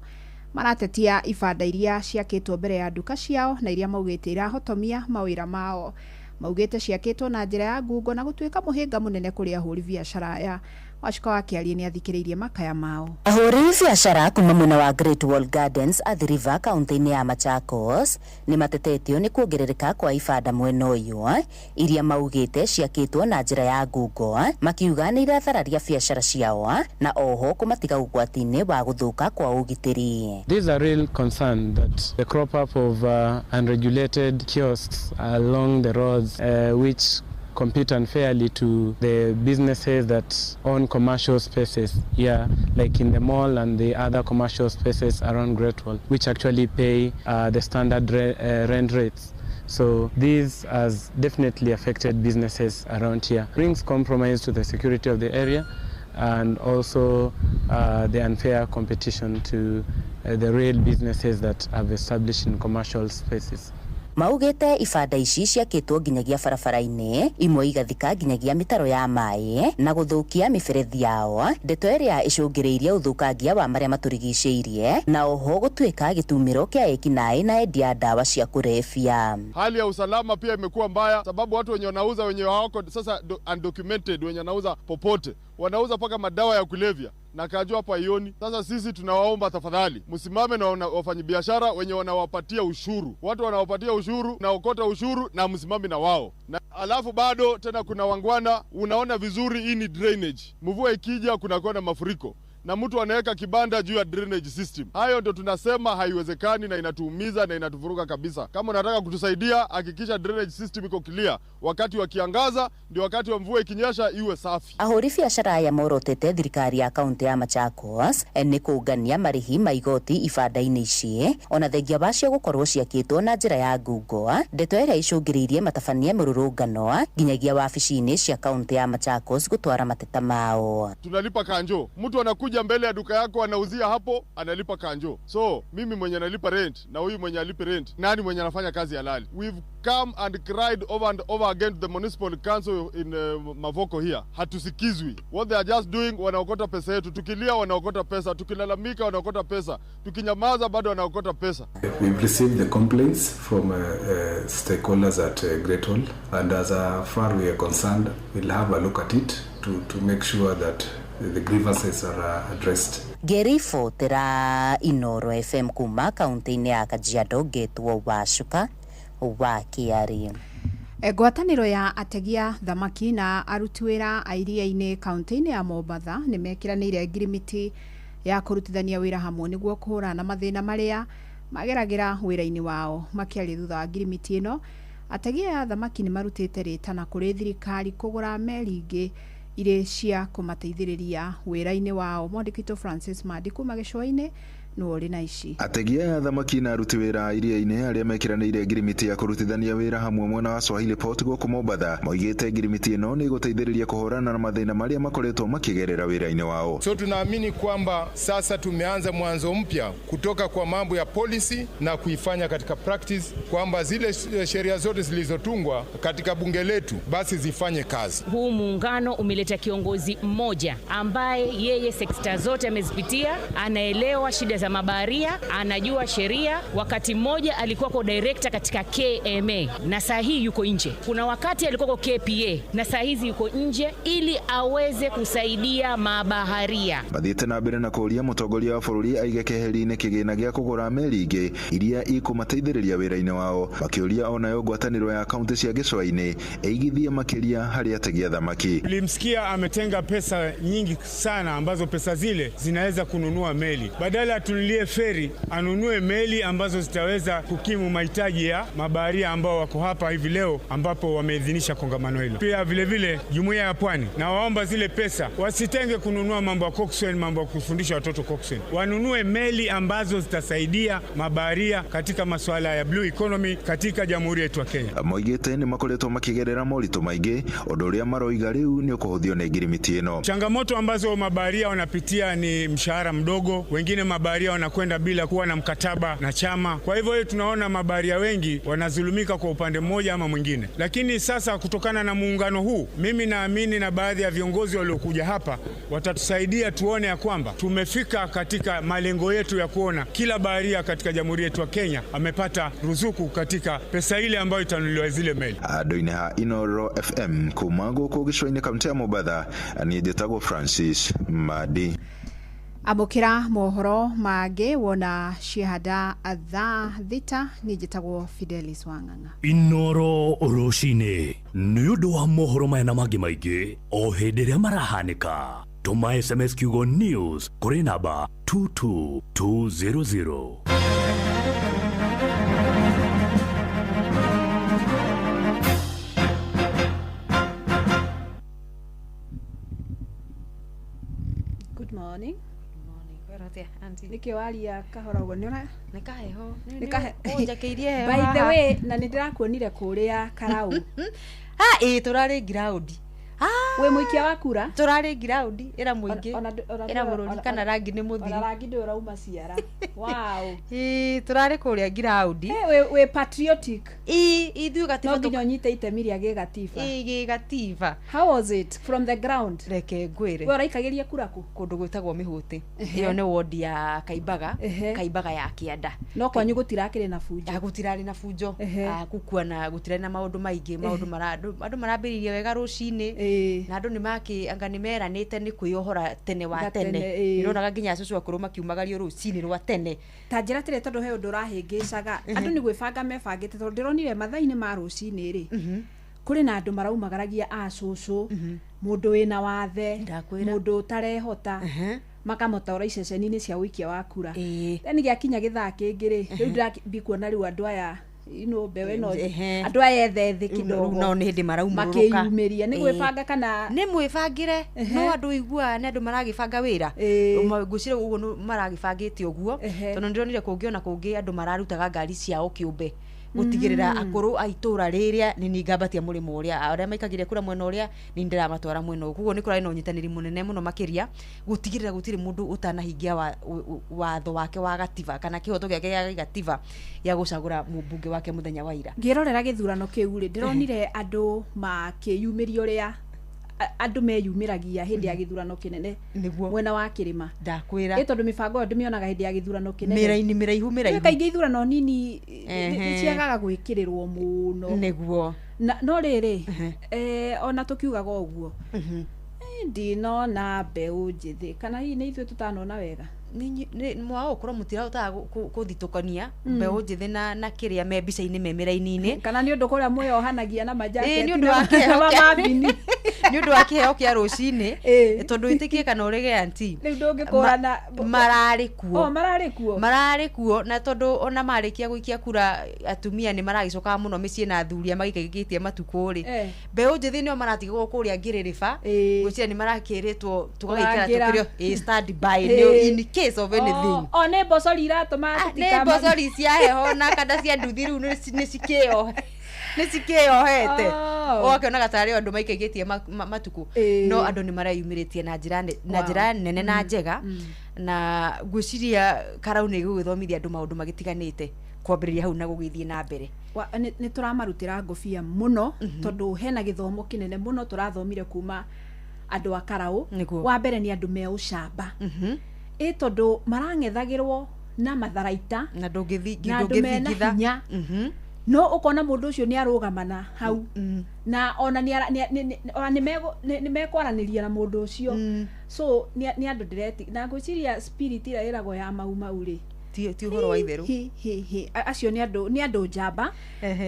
Maratetia ibanda iria ciakĩtwo mbere ya nduka ciao na iria maugĩte irahotomia mawĩra mao. Maugĩte ciakĩtwo na njĩra ya ngungo na gũtuĩka mũhĩnga mũnene kũrĩ ahũri biacara aya. Wacuka wa Kĩarie nĩ athikĩrĩirie makaya mao. Ahũri biacara kuma mwena wa Great Wall Gardens Athi River kaunti-inĩ ya Machakos nĩ matetetio nĩ kuongerereka kwa ibanda mwena ũyũ iria maugĩte ciakĩtwo na njĩra ya ngungo, makiuga nĩ irathararia biacara ciao na oho kũmatiga ũgwati-inĩ wa gũthũka kwa ũgitĩri. This is a real concern that the crop up of unregulated kiosks along the roads which compete unfairly to the businesses that own commercial spaces here, like in the mall and the other commercial spaces around Great Wall, which actually pay the standard rent rates. So this has definitely affected businesses around here. Brings compromise to the security of the area and also the unfair competition to the real businesses that have established in commercial spaces. Maugĩte ibanda ici ciakĩtwo nginyagia barabara-inĩ, imwe igathika nginyagia mĩtaro ya maĩ na gũthũkia mĩberethi yao, ndeto ĩrĩa ĩcũngĩrĩirie ũthũkangia wa marĩa matũrigicĩirie na oho gũtuĩka gĩtumĩro kĩa ekinaĩ na endia ndawa cia kũrebia. Hali ya usalama pia imekuwa mbaya sababu watu wenye wanauza wenye hawako sasa undocumented, wenye wanauza popote wanauza paka madawa ya kulevya. na Kanjo hapa haioni. Sasa sisi tunawaomba tafadhali, msimame na wafanyabiashara wenye wanawapatia ushuru, watu wanawapatia ushuru na okota ushuru, na msimame na wao na alafu bado tena kuna wangwana, unaona vizuri hii ni drainage. Mvua ikija kunakuwa na mafuriko na mtu anaweka kibanda juu ya drainage system. Hayo ndio tunasema haiwezekani na inatuumiza na inatuvuruga kabisa. Kama unataka kutusaidia, hakikisha drainage system iko clear. Wakati wa kiangaza ndio wakati wa mvua ikinyesha iwe safi. Ahũri biacara aya morotete thirikari ya kaunti ya Machakos nĩ kũngania marĩhi ma igoti ibanda-inĩ ici ona thengia wacio gũkorwo ciakĩtwo na njĩra ya ngungo, ndeto ĩrĩa icũngĩrĩirie matabania mĩrũrũngano nginyagia wabici-inĩ cia kaunti ya Machakos gũtwara mateta mao. Tunalipa kanjo. Mtu anakuja mbele ya duka yako anauzia hapo, analipa kanjo. So mimi mwenye nalipa rent na huyu mwenye alipi rent, nani mwenye anafanya kazi halali? We've come and cried over and over again to the municipal council in Mavoko here. Hatusikizwi. What they are just doing, wanaokota pesa yetu. Tukilia wanaokota pesa, tukilalamika wanaokota pesa, tukinyamaza bado wanaokota pesa. We've received the complaints from stakeholders at Great Hall, and as far we are concerned, we'll have a look at it to make sure that the grievances are addressed. Ngĩribotera Inoro FM kuma kaunti-inĩ ya Kajiado, ngetwo Wacuka wa Kĩarĩ. Ngwatanĩro ya ategia thamaki na aruti wĩra a iria-inĩ kaunti-inĩ ya Mombatha nĩ mekĩranĩire ngirimiti ya kũrutithania wĩra hamwe nĩguo kũhũrana na mathĩna marĩa mageragĩra wĩra-inĩ wao. Makĩaria thutha wa ngirimiti ĩno, ategia a thamaki nĩ marutĩte rĩtana kũrĩ thirikari kũgũra meri ingĩ irĩ cia kũmateithĩrĩria wĩra-inĩ wao. Mwandĩki witũ Francis Mandi kuma gĩcũa-inĩ nĩwe ũrĩ na ici. Ategia a thamaki na aruti wĩra a iria-inĩ arĩa mekĩranĩire ngirimiti ya kũrutithania wĩra hamwe mwena wa Swahili Port gũkũ Mombatha moigĩte ngirimiti ĩno nĩ ĩgũteithĩrĩria kũhũrana na mathĩna marĩa makoretwo makĩgerera wĩra-inĩ wao. So tunaamini kwamba sasa tumeanza mwanzo mpya kutoka kwa mambo ya policy na kuifanya katika practice, kwamba zile sheria zote zilizotungwa katika bunge letu basi zifanye kazi. Huu muungano umeleta kiongozi mmoja ambaye yeye sekta zote amezipitia, anaelewa shida za mabaharia, anajua sheria. Wakati mmoja alikuwa kwa director katika KMA na saa hii yuko nje. Kuna wakati alikuwa kwa KPA na saa hizi yuko nje ili aweze kusaidia mabaharia. Mathiĩte na mbere na kũũria mũtongoria wa bũrũri aige keheri-inĩ kĩgĩna gĩa kũgũra meri ingĩ iria ikũmateithĩrĩria wĩra-inĩ wao, makĩũria onayo ngwatanĩro ya kaunti cia gĩcũa-inĩ ĩigithie makĩria harĩ ategia thamaki. Tulimsikia ametenga pesa nyingi sana ambazo pesa zile zinaweza kununua meli. Badala atunulie feri, anunue meli ambazo zitaweza kukimu mahitaji ya mabaharia ambao wako hapa hivi leo ambapo wameidhinisha kongamano hilo. Pia vile vile jumuiya ya pwani, na waomba zile pesa wasitenge kununua mambo ya coxswain, mambo ya kufundisha watoto coxswain. Wanunue meli ambazo zitasaidia mabaharia katika masuala ya blue economy katika jamhuri yetu ya Kenya. Moigĩte nĩ makoretwo makĩgerera moritũ maingĩ, ũndũ ũrĩa maroiga rĩu nĩ ũkũhũthio nĩ ngirimiti ĩno. Changamoto ambazo mabaharia wanapitia ni mshahara mdogo, wengine mabaharia wanakwenda bila kuwa na mkataba na chama. Kwa hivyo hiyo tunaona mabaharia wengi wanazulumika kwa upande mmoja ama mwingine. Lakini sasa kutokana na muungano huu, mimi naamini na baadhi ya viongozi waliokuja hapa watatusaidia tuone ya kwamba tumefika katika malengo yetu ya kuona kila baharia katika jamhuri yetu ya Kenya amepata ruzuku katika pesa ile ambayo itanunuliwa zile meli. Andũ-inĩ ha Inoro FM kuma gũkũ gĩcũa-inĩ kaunti ya Mombatha, niĩ njĩtagwo Francis Madi. Amũkĩra mohoro mangĩ wona ciahanda thaa 6. Niĩ njĩtagwo Fidelis Wang'ang'a. Inoro rũcinĩ nĩ ũndũ wa mohoro maya na mangĩ maingĩ o hĩndĩ ĩrĩa marahanĩka, tũma SMS kiugo news kũrĩ namba 22200. Good morning. Nĩkĩ waria kahora ũguo nĩ ũra Nĩ kaheho. Nĩ kahe- Ũnjakĩirie heho By the haha. way, na nĩ ndĩrakuonire kũrĩa Karau. Ha, ĩĩ tũrarĩ ngiraundi. Wĩ mũikia wa kura? Tũrarĩ ngiraundi ĩra mũingĩ. Ĩra bũrũri kana rangi nĩ mũthiru. Ona rangi ndũrĩ ũrauma ciara. Wow. Ĩĩ tũrarĩ kũrĩa ngiraundi. Hey, wĩ patriotic. Ĩĩ ithuĩ gatiba No nginya ũnyite itemi rĩa gĩgatiba. Ĩĩ gĩgatiba. How was it from the ground? Reke ngwĩre. We ũraikagĩria kura kũ? Kũndũ gwĩtagwo Mĩhũtĩ. Ĩyo nĩ wodi ya Kaimbaga, Kaimbaga ya Kĩanda. No kwanyu gũtirakĩrĩ na bunjo. Gũtirarĩ na bunjo. Gũkua na gũtirarĩ na maũndũ maingĩ, maũndũ mara andũ marambĩrĩirie wega rũcinĩ. Na andũ nĩ makĩ anga nĩ meranĩte nĩ kwĩyohora tene wa Gatene, tene. Nĩronaga nginya acũcũ akũrũ makiumagario rũcinĩ rwa tene. Ta njĩra atĩrĩ, tondũ he ũndũ ũrahĩngĩcaga, andũ nĩ gwĩbanga mebangĩte, tondũ ndĩronire mathaa-inĩ ma rũcinĩ rĩ, kũrĩ na andũ maraumagaragia a cũcũ, mũndũ wĩna wathe, mũndũ ũtarehota, makamũtwara iceceni-inĩ cia ũikia wa kura. Then gĩakinya gĩthaa kĩngĩ rĩ, rĩu ndĩrambi kuona rĩu andũ aya ino mbeũ ĩno, andũ aya ethe thĩ Rĩu kidogo nao nĩ hĩndĩ maraumũrũrũka. Makĩyumĩria nĩ gwĩbanga kana Nĩ mwĩbangĩre, no andũ iguaga nĩ andũ maragĩbanga wĩra. Ngwĩciria ũguo maragĩbangĩte ũguo, tondũ nĩndĩronire kũngĩ ona kũngĩ andũ mararutaga ngari ciao kĩũmbe gũtigĩrĩra akũrũ a itũra rĩrĩa nĩ niĩ ngambatia mũrĩmo ũrĩa, arĩa maikagĩria kura mwena ũrĩa nĩ ndĩramatwara mwena ũyũ. Koguo nĩ kũrarĩ na ũnyitanĩri mũnene mũno makĩria gũtigĩrĩra gũtirĩ mũndũ ũtanahingia watho wake wa gatiba kana kĩhoto gĩake gĩa gatiba gĩa gũcagũra mũmbunge wake mũthenya wa ira. Ngĩrorera gĩthurano kĩu rĩ, ndĩronire andũ makĩyumĩria ũrĩa andũ meyumĩragia hĩndĩ ya gĩthurano kĩnene mwena wa kĩrĩma. Ndakwĩra. Ĩ tondũ mĩbango ĩyo ndĩmĩonaga hĩndĩ ya gĩthurano kĩnene. Mĩraini mĩraihu mĩraihu. Nĩ kaingĩ ithurano nini nĩ ciagaga gwĩkĩrĩrwo mũno. Na no rĩrĩ, ona tũkiugaga ũguo, ndinona mbeũ njĩthĩ, kana hihi nĩ ithuĩ tũtanona wega. Mwaga gũkorwo mũtirahotaga kũthitũkania mbeũ njĩthĩ na kĩrĩa me mbica-inĩ me mĩraini-inĩ. Kana nĩ ũndũ kũrĩa mwĩyohanagia na Ĩĩ, nĩ majaketi ũndũ wa kĩheo mambini. Nĩ ũndũ wa kĩheo kĩa rũcinĩ, tondũ ĩtĩkie kana ũrege, anti, Rĩu ndũngĩkũrana. Mararĩ kuo. O mararĩ kuo. Mararĩ kuo, na tondũ ona marĩkia gũikia kura atumia nĩ maragĩcokaga mũno mĩciĩ na athuri a magĩkaikĩtie matukũ rĩ, mbeũ njĩthĩ nĩo maratigwo kũrĩa ngĩrĩrĩba. Ngwĩciria nĩ marakĩrĩtwo tũgagĩikara Kũrangĩra. tũkĩrĩ stand by nĩ in case of anything. O nĩ mbocori iratũma Nĩ mbocori cia heho na kana cia nduthi rĩu nĩ cikĩyohete. Ũgakĩonaga tarĩ o andũ maikaikĩtie matukũ, no andũ nĩ mareyumĩrĩtie na njĩra na njĩra nene na njega, na ngwĩciria karau nĩ gũgĩthomithia andũ maũndũ magĩtiganĩte kwambĩrĩria hau na gũgĩthiĩ na mbere. Nĩ tũramarutĩra ngũbia mũno, tondũ hena gĩthomo kĩnene mũno tũrathomire kuma andũ a Karaũ. Wa mbere nĩ andũ me ũcamba, ĩ tondũ marang'ethagĩrwo na matharaita na na andũ mena ndũngĩthingitha. Hinya, no ũkona mũndũ ũcio nĩ arũgamana hau na ona nĩ ona nĩ mekwaranĩria na mũndũ ũcio. So nĩ andũ ndĩreti na ngwĩciria spirit ĩrĩa ĩragwo ya mau mau rĩ, ti ũhoro wa itherũ. Hi, hi, hi. Acio nĩ andũ njamba,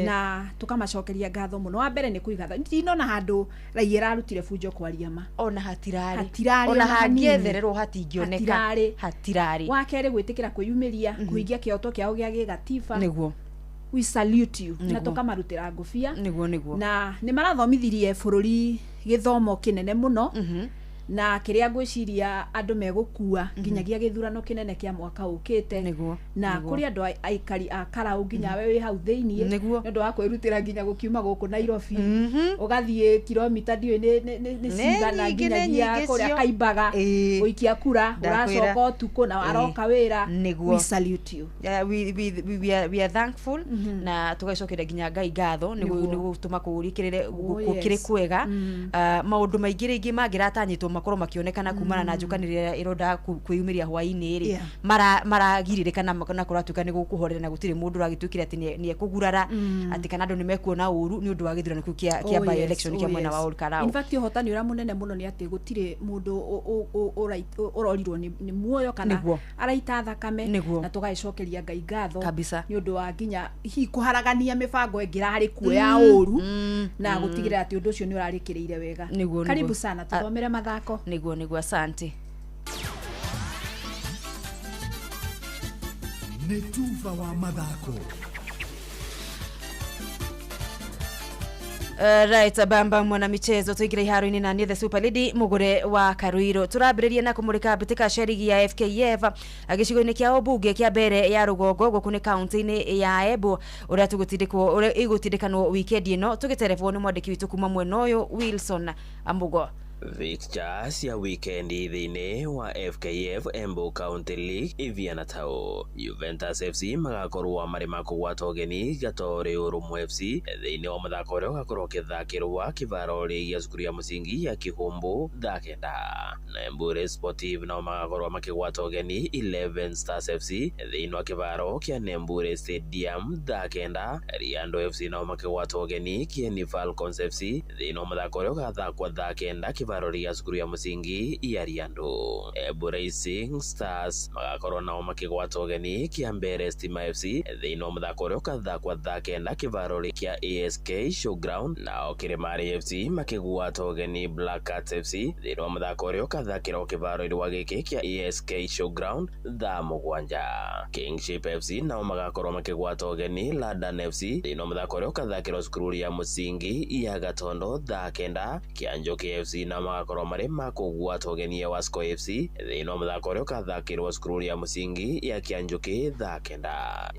na tũkamacokeria ngatho mũno. Wa mbere nĩ kũiga ndinona handũ raia ĩrarutire bunjo, kwaria ma. Ona hatirarĩ. Hatirarĩ. Ona ona hanini. Hangĩethererwo hatingĩoneka. Hatirarĩ. Hatirarĩ. Wa kerĩ, gwĩtĩkĩra kwĩyumĩria kũhingia kĩhoto kĩao gĩa gĩgatiba. We salute you na tũkamarutĩra ngũbia. Nĩguo nĩguo. Na nĩ marathomithirie bũrũri gĩthomo kĩnene mũno, na kĩrĩa ngwĩciria andũ megũkua nginyagia gĩthurano kĩnene kĩa mwaka ũkĩte. Na kũrĩ andũ aikari a Karau, nginya we wĩ hau thĩiniĩ, nĩ ũndũ wa kwĩrutĩra nginya gũkiuma gũkũ Nairobi ũgathiĩ kilomita ndiũĩ nĩ Nĩ cigana nyingĩ, nĩ nginyagia nyingĩ kũrĩa cio. Kaimbaga gũikia kura. Ndakwĩra. Ũracoka ũtukũ na waroka wĩra. We salute you. Yeah, we are thankful na tũgacokeria nginya Ngai ngatho nĩ gũtũma kũrikĩrĩre gũkĩrĩ kwega. Ah, maũndũ maingĩ rĩngĩ mangĩratanyĩtwo makorwo makĩonekana kumana na njũkanĩrĩra ĩrĩa ĩronda kwĩyumĩria hwaĩ-inĩ rĩ, maragirĩrĩka na kũratuĩka nĩ gũkũhorera na gũtirĩ mũndũ ũragĩtuĩkire atĩ nĩ ekũgurara, atĩ kana andũ nĩ mekuona ũru nĩ ũndũ wa gĩthurano kĩu kĩa Oh, by yes, election oh, kĩa mwena yes. wa Ol Kalou. In fact, ũhotani ũrĩa mũnene mũno nĩ atĩ gũtirĩ mũndũ ũrorirwo nĩ muoyo kana araita thakame, na tũgagĩcokeria Ngai ngatho nĩ ũndũ wa nginya hihi kũharagania mĩbango ĩngĩ ĩrarĩ kuo ya ũru na gũtigĩrĩra atĩ ũndũ ũcio nĩ ũrarĩkĩrĩire wega. Karibu sana, tũthomere mathako. Nĩguo nĩguo, asante. Nĩ tuba wa mathako. Right, bamba mwana michezo, tuingire iharo-inĩ na niĩ the super lady Mũgũre wa Karuiro. Tũrambĩrĩria na kũmũrĩka mbĩtĩka cia rigi ya FKF gĩcigo-inĩ kĩa ũmbunge kĩa mbere ya rũgongo gũkũ nĩ kaunti-inĩ ya Embu, ũrĩa tũgũtindĩkwo ũrĩa ĩgũtindĩkanwo wikendi ĩno, tũgĩterebwo nĩ mwandĩki witũ kuma mwena ũyũ Wilson Amugo. Fixture cia wikendi thĩinĩ wa FKF Embu County League Iviana Tao. Juventus FC magakorwo marĩ makũgwata ũgeni Gatore Ũrũmwe FC thĩinĩ wa mũthako ũrĩa ũgakorwo ũkĩthakĩrwa kĩbaro gĩa cukuru ya mũsingi ya Kihumbu thaa 9. Na Embure Sportive nao magakorwo makĩgwata ũgeni 11 Stars FC thĩinĩ wa kĩbaro kĩa Nembure Stadium thaa 9. Riando FC nao makĩgwata ũgeni Kieni Falcons FC thĩinĩ wa mũthako ũrĩa ũgathakwo thaa 9 kĩbaro gĩa cukuru ya mũsingi ya Riando. Embu Racing Stars magakorwo nao makĩgwata ũgeni Kiambere Stima FC thĩinĩ wa mũthako ũrĩa ũgathakwo thaa 9 kĩbaro kĩa ASK Showground. Nao Kĩrĩmarĩ FC makĩgwata ũgeni Black Cats FC thĩinĩ wa mũthako ũrĩa ũgathakĩrwo kĩbaro-inĩ gĩkĩ kĩa ASK Showground thaa 7. Kingship FC nao magakorwo makĩgwata ũgeni Ladan FC thĩinĩ wa mũthako ũrĩa ũgathakĩrwo cukuru ya mũsingi ya Gatondo thaa 9. Kĩanjũkĩ FC nao magakorwo marĩ makũgwata ũgeni Wasco FC thĩinĩ wa mũthako ũrĩa ũgathakĩrwo cukuru ya mũsingi ya Kĩanjũkĩ thaa 9.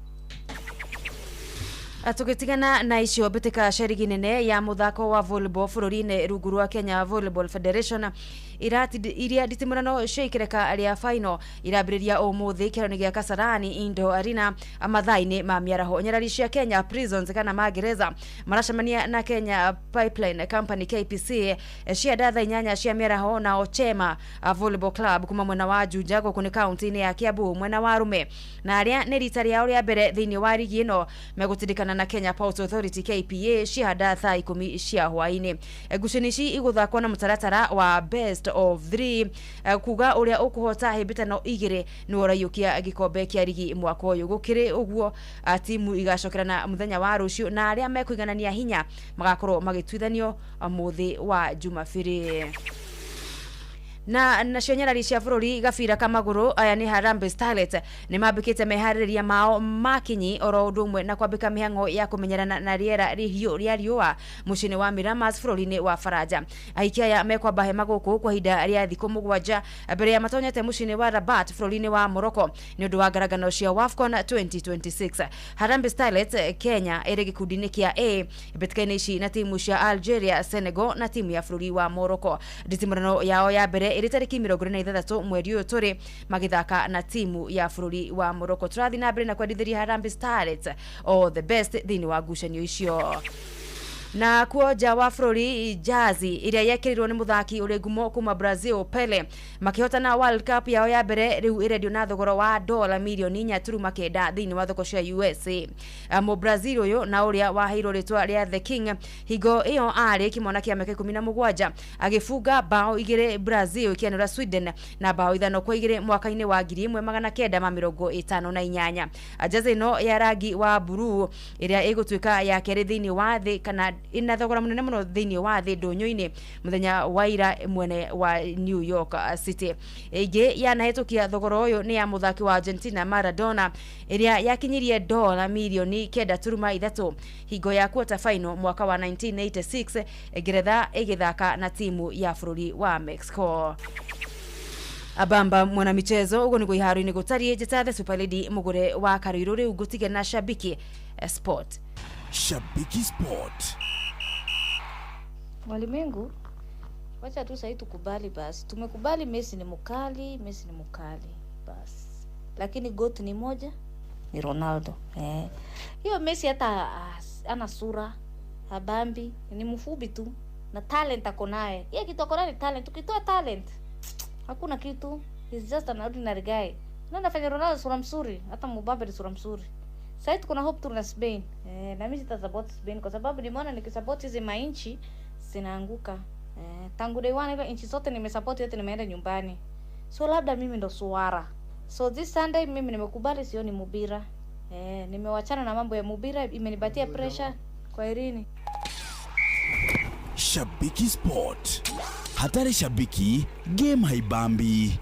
Tũgĩtigana na icio mbĩtĩka cia rigi nene ya mũthako wa volleyball bũrũri-inĩ rungu rwa Kenya Volleyball Federation iria nditimũrano cia ikereka rĩa final irambĩrĩria ũmũthĩ kĩharo-inĩ gĩa Kasarani Indoor Arena mathaa-inĩ ma mĩaraho. Nyarari cia Kenya Prisons kana magereza maracemania na Kenya Pipeline Company KPC cia thaa 8 cia mĩaraho, na Ochema Volleyball Club kuma mwena wa Juja gũkũ nĩ kaunti-inĩ ya Kiambu mwena wa Rume, na arĩa nĩ rita rĩao rĩa mbere thĩinĩ wa rigi ĩno megũtindĩkana na Kenya Ports Authority KPA cihanda thaa 10 cia hwaĩ-inĩ. Ngucanio ici igũthakwo na mũtaratara wa best of 3, kuga ũrĩa ũkũhota hĩmbĩtano 2 nĩwe ũraiyũkia gĩkombe kĩa rigi mwaka ũyũ. Gũkĩrĩ ũguo timu igacokerana mũthenya wa rũciũ, na arĩa mekũiganania hinya magakorwo magĩtuithanio mũthĩ wa Jumabiri. Na nacio nyarari cia bũrũri gabira ka magũrũ aya nĩ Harambee Starlets nĩ mambĩkĩte meharĩrĩria mao makinyi oro ũndũ ũmwe na kwambĩka mĩhang'o ya kũmenyerana na rĩera rĩhiũ rĩa riũa mũciĩ-inĩ wa Miramas bũrũri-inĩ wa Faranja. Ahiki aya mekwamba hema gũkũ kwa ihinda rĩa thikũ 7 mbere ya matonyete mũciĩ-inĩ wa Rabat bũrũri-inĩ wa Morocco nĩ ũndũ wa ngarangano cia WAFCON 2026. Harambee Starlets Kenya ĩrĩ gĩkundi-inĩ kĩa A mbĩtĩka-inĩ ici na timu cia Algeria, Senegal na timu ya bũrũri wa Morocco. Nditimũrano yao ya mbere ĩrĩ tarĩki 26 mweri ũyũ tũrĩ magĩthaka na timu ya bũrũri wa Morocco. Tũrathiĩ na mbere na kwendithĩria Harambee Starlets all the best thĩinĩ wa ngucanio icio. Na kuo nja wa bũrũri, jazi ĩrĩa yekĩrirwo nĩ mũthaki ũrĩ ngumo kuma Brazil Pele makĩhotana World Cup yao ya mbere rĩu ĩrendio na thogora wa dola mirioni 4.9 thĩinĩ wa thoko cia USA. Mũ Brazil ũyũ na ũrĩa waheirwo rĩtwa rĩa The King hingo ĩyo arĩ kĩmwana kĩa mĩaka 17 agĩbunga bao 2 Brazil ĩkĩanũra Sweden na bao 5-2 mwaka-inĩ wa 1958. Jazi ĩno ya rangi wa buruu ĩrĩa ĩgũtuĩka ya kerĩ thĩinĩ wa thĩ kana ina thogora munene muno thiini wa thi ndunyu-ini muthenya wa ira mwene wa New York City. Ingi yanahitukia thogora uyu ni ya muthaki wa Argentina Maradona iria yakinyirie dola mirioni 9.3 hingo ya quarter final mwaka wa 1986 Ngeretha igithaka na timu ya bururi wa Mexico. Abamba mwana michezo ugo niguo iharo-inĩ gũtariĩ njĩta the Super Lady mũgũre wa Karuirũ rĩu ngũtige na Shabiki Sport. Shabiki Sport. Walimwengu, wacha tu sahii tukubali basi. Tumekubali Messi ni mkali, Messi ni mkali basi. Lakini GOAT ni moja, ni Ronaldo. Hiyo Messi hata ana sura, habambi, ni mfupi tu na talent ako naye. Yeye kitu ako naye ni talent. Ukitoa talent hakuna kitu. He's just an ordinary guy. Na nafanya Ronaldo sura mzuri, hata Mbappe ni sura mzuri. Sasa tuko na hope tu na Spain. Na mimi sitasupport Spain kwa sababu nimeona nikisupport hizi mainchi zinaanguka. Tangu day one ile inchi zote nimesupport yote nimeenda nyumbani. So labda mimi ndo suara. So this Sunday mimi nimekubali sioni mubira. Nimewachana na mambo ya mubira, imenipatia pressure kwa Irini. Shabiki Sport. Hatari shabiki, game haibambi.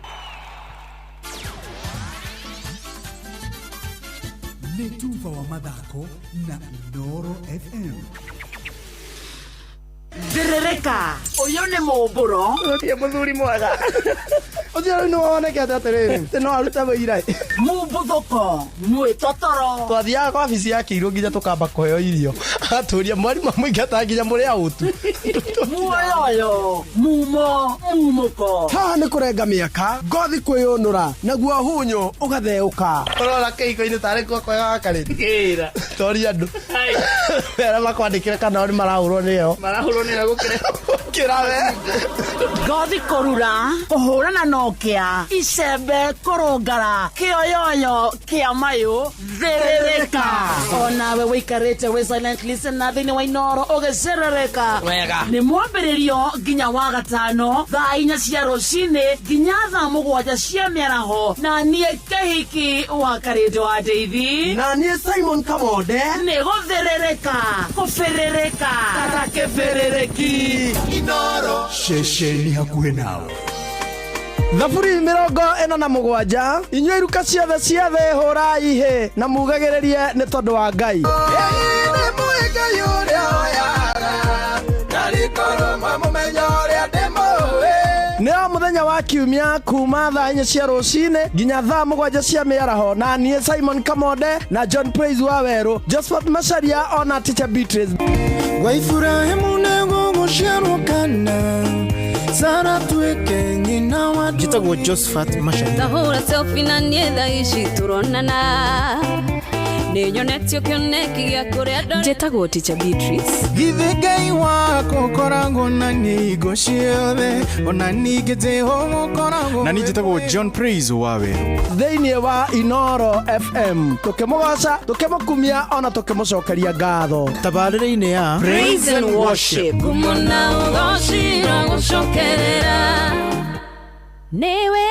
Nĩ tuba wa mathako na Inooro FM. Ndirĩrĩka ũyũ nĩ mũmbũro ũtie mũthuri mwega. Ũcio rĩu nĩ wonekete atĩrĩrĩ atĩ no arute wĩira. Mumbuthũko mwĩtotoro. Twathiaga kwa wabici ya kĩirũ nginya tũkamba kũheo irio. Agatũria mwarimũ amũingata nginya mũrĩ autu. Muoyoyo mumo mumũko. Haha nĩ kũrenga mĩaka, ngothi kwĩyũnũra, naguo hunyũ ũgatheũka. Ũrora kĩhiko-inĩ tarĩ kuo kwega wa karĩti. Toria andũ. Arĩa makwandĩkĩre kana o nĩ marahũrwo nĩyo. Marahũrwo nĩyo gũkĩra. Gũkĩra we. Ngothi kũrura, kũhũrana na ũkĩa, icembe kũrũngara, kĩoyoyo kĩa mayũ, thĩrĩrĩka. Onawe wĩikarĩte wĩ silent listener thĩinĩ wa Inooro ũgĩcerereka. Wega. Nĩ mwambĩrĩrio nginya wa gatano thaa 4 cia rũcinĩ nginya thaa 7 cia mĩaraho, na niĩ Kĩhiki wa Karĩndũ wa Ndeithi, na niĩ Simon Kamonde, nĩ gũthĩrĩrĩka kũbĩrĩrĩka ta kĩbĩrĩrĩki. Inooro ceceni hakuhĩ nawe. Thaburi 47 inyuĩ iruka ciothe cia thĩ hũrai hĩ na mugagĩrĩrie nĩ tondũ wa Ngai. Nĩ o mũthenya wa kiumia kuma thaa 4 cia rũcinĩ nginya thaa 7 cia mĩaraho, na niĩ Simon Kamonde na John Praise wa Werũ, Josephat Macharia ona Teacher Beatrice. Wa Ibrahimu nĩgũgũciarwo kana Sara tuĩke nyina wa Njĩtagwo Josephat Macharia. Tahũra selfie na niĩ thaa ici tũronana, nĩnyonetio kĩoneki gĩa kũrĩa ndore. Njĩtagwo Teacher Beatrice. Githĩ Ngai wakwa ũkoragwo na niĩ hingo ciothe, ona ningĩ Jehova ũkoragwo Na niĩ njĩtagwo John Praise wa Werũ. Thĩinĩ wa Inooro FM tũkĩmũgoca, tũkĩmũkumia ona tũkĩmũcokeria ngatho. Tabarĩra-inĩ ya Praise and Worship. Ngumo na ũgoci ũgũcokerera. Nĩwe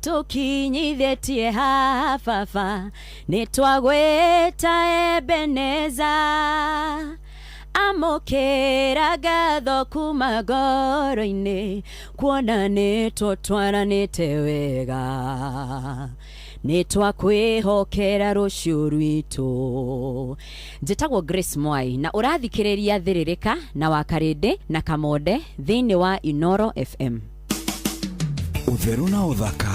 ũtũkinyithĩtie haha baba, nĩtwagwĩta Ebeneza. Amũkĩra ngatho kuma ngoro-inĩ, kuona nĩtũtwaranĩte wega, nĩtwakwĩhokera rũciũ rwitũ. Njĩtagwo Grace Mwai na ũrathikĩrĩria Thĩrĩrĩka na Wakarĩndĩ na Kamonde thĩinĩ wa Inooro FM. Ũtheru na ũthaka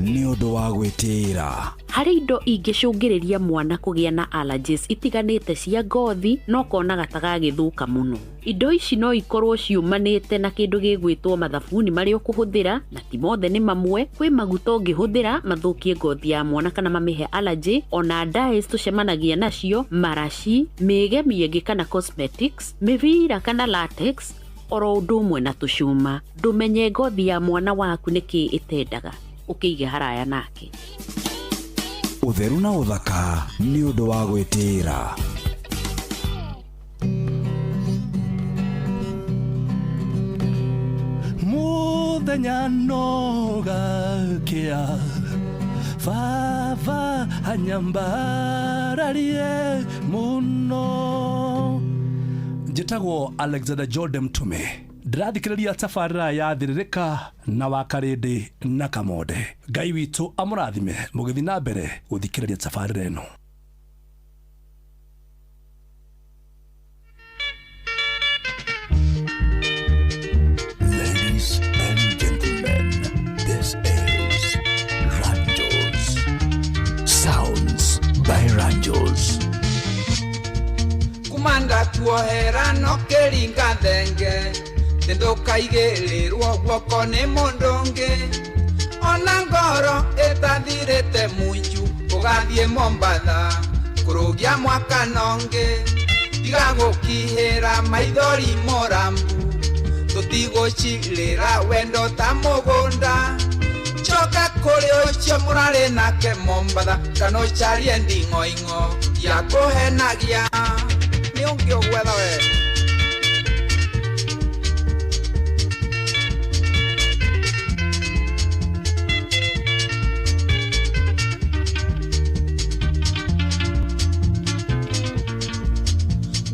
nĩ ũndũ wa gwĩtĩĩra. Harĩ indo ingĩcũngĩrĩria mwana kũgĩa na allergies itiganĩte cia ngothi no konaga ta gagĩthũka mũno. Indo ici no ikorwo ciumanĩte na kĩndũ gĩgwĩtwo mathabuni marĩa ũkũhũthĩra, na ti mothe nĩ mamwe. Kwĩ maguta ũngĩhũthĩra mathũkie ngothi ya mwana kana mamĩhe allergy, ona dyes tũcemanagia nacio, maraci, mĩgemio ĩngĩ kana cosmetics, mĩbira kana latex, oro ũndũ ũmwe na tũcuma. Ndũmenye ngothi ya mwana waku nĩkĩ ĩtendaga, ũkĩige haraya nake. Ũtheru na ũthaka nĩ ũndũ wa gwĩtĩĩra. Mũthenya no gakĩa, baba anyambararie mũno. Njĩtagwo Alexander Jordan Mtume, ndĩrathikĩrĩria tabarĩra ya Thĩrĩrĩka na Wakarĩndĩ na Kamonde. Ngai witũ amũrathime mũgĩthiĩ na mbere gũthikĩrĩria tabarĩra ĩno. Ladies and gentlemen, this is Ranjos. Sounds by Ranjos. Kumanda kuohera no kĩringa thenge, ndũkaigĩrĩrwo guoko nĩ mũndũ ũngĩ. Ona ngoro ĩtathirĩte munju, ũgathiĩ Mombatha kũrũgia mwaka nongĩ. Tiga gũkihĩra maithori morambu, tũtigũcirĩra wendo ta mũgũnda. Coka kũrĩ ũcio mũrarĩ nake Mombatha, kana ũcarie nding'oing'o ya kũhenagia. Nĩ ũngĩ ũgwetha we.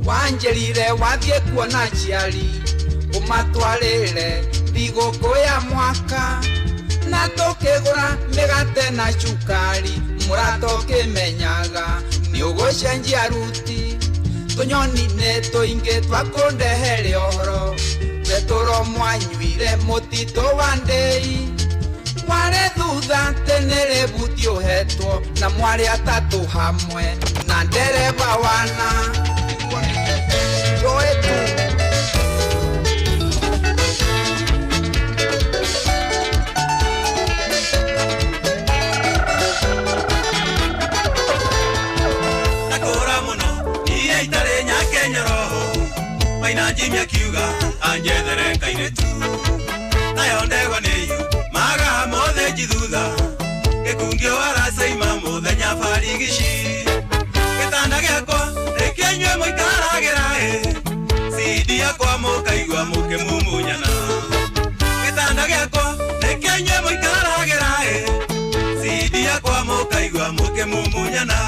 Wanjĩrire wathiĩ kuona aciari, ũmatwarĩre thigũkũ ya mwaka, na tũkĩgũra mĩgate na cukari, mũrata ũkĩmenyaga nĩ ũgũcenjia ruti. Tũnyoni nĩ tũingĩ twa kũndehere ũhoro, betũro mwanyuire mũtitũ wa ndĩi. Mwarĩ thutha tene rĩbuti ũhetwo na mwarĩ atatũ hamwe na ndereba wana Joe tu. Ndakũra mũno niĩ itarĩ nyake nyoroho maina njimia kiuga anjethere kairĩtu nayo ndegwa nĩyu magaha mothe njithutha gĩkungio aracaima mũthenya barigici gĩtanda gĩakwa nĩkĩo inyuĩ mũikaragĩra ĩ cindi yakwa mũkaigua mũkĩmumunyana gĩtanda gĩakwa nĩkĩo inyuĩ mũikaragĩra ĩ cindi yakwa mũkaigua mũkĩmumunyana.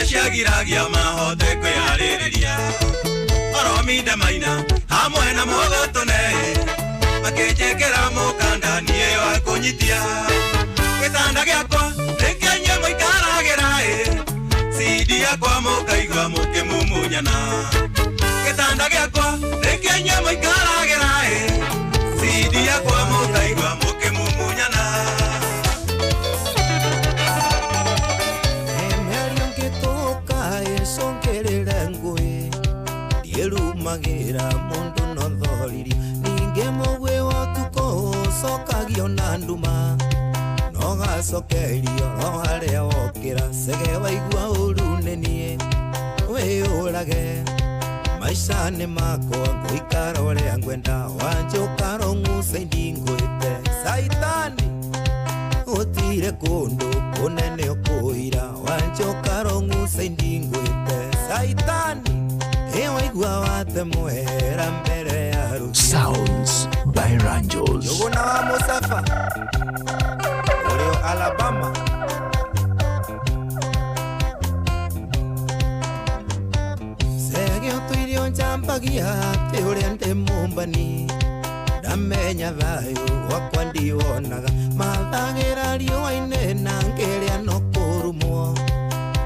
Ciagiragia mahote kwĩharĩrĩria orominde maina hamwe na mũgotone makĩnjĩkĩra mũkanda niĩ wa kũnyitia gĩtanda gĩakwa nĩkĩo inyuĩ mũikaragĩra ĩ cindi yakwa mũkaigua mũkĩmumunyana gĩtanda gĩakwa nĩkĩo inyuĩ mũikaragĩra ĩ cindi yakwa mũkaigua mũkĩmumunyana. Magira mundu no thoriri ninge mugwe watuko ucokagio na nduma no gacokerio ro haria wokira cege waigua uru nĩ niĩ wĩyũrage maica nĩ makwa ngũikara ũrĩa ngwenda wanjũka rũng'uca ndingwĩte caitani gũtirĩ kũndũ kũnene ũkũira wanjũka rũng'uca ndingwĩte caitani waigua watemwera mbere ya rũciũ. Sounds by Ranjos. Njũgũna wa Musafa ũrĩo Alabama. Cege ũtũire ũnjambagia atĩ ũrĩa ndĩ mũmbani ndamenya thayũ gwakwa ndiwonaga mathagĩra riũa-inĩ na ngĩrĩa no kũrumwo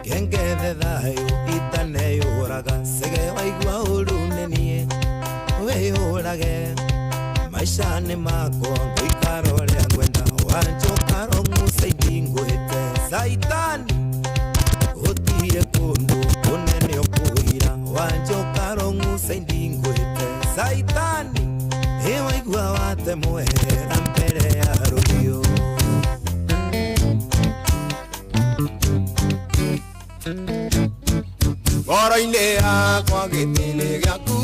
kengethe thayũ itaneyũraga cege waigua ũru nĩ niĩ wĩyũrage maica nĩ makwa ngũikara ũrĩa ngwenda wanjũka rũng'uca ndingwĩte caitani gũtirĩ kũndũ kũnene ũkũira wanjũka rũng'uca ndingwĩte caitani ĩ waigua watemwera mbere ya rũhiũ. Ngoro-inĩ yakwa gĩtĩ-inĩ gĩaku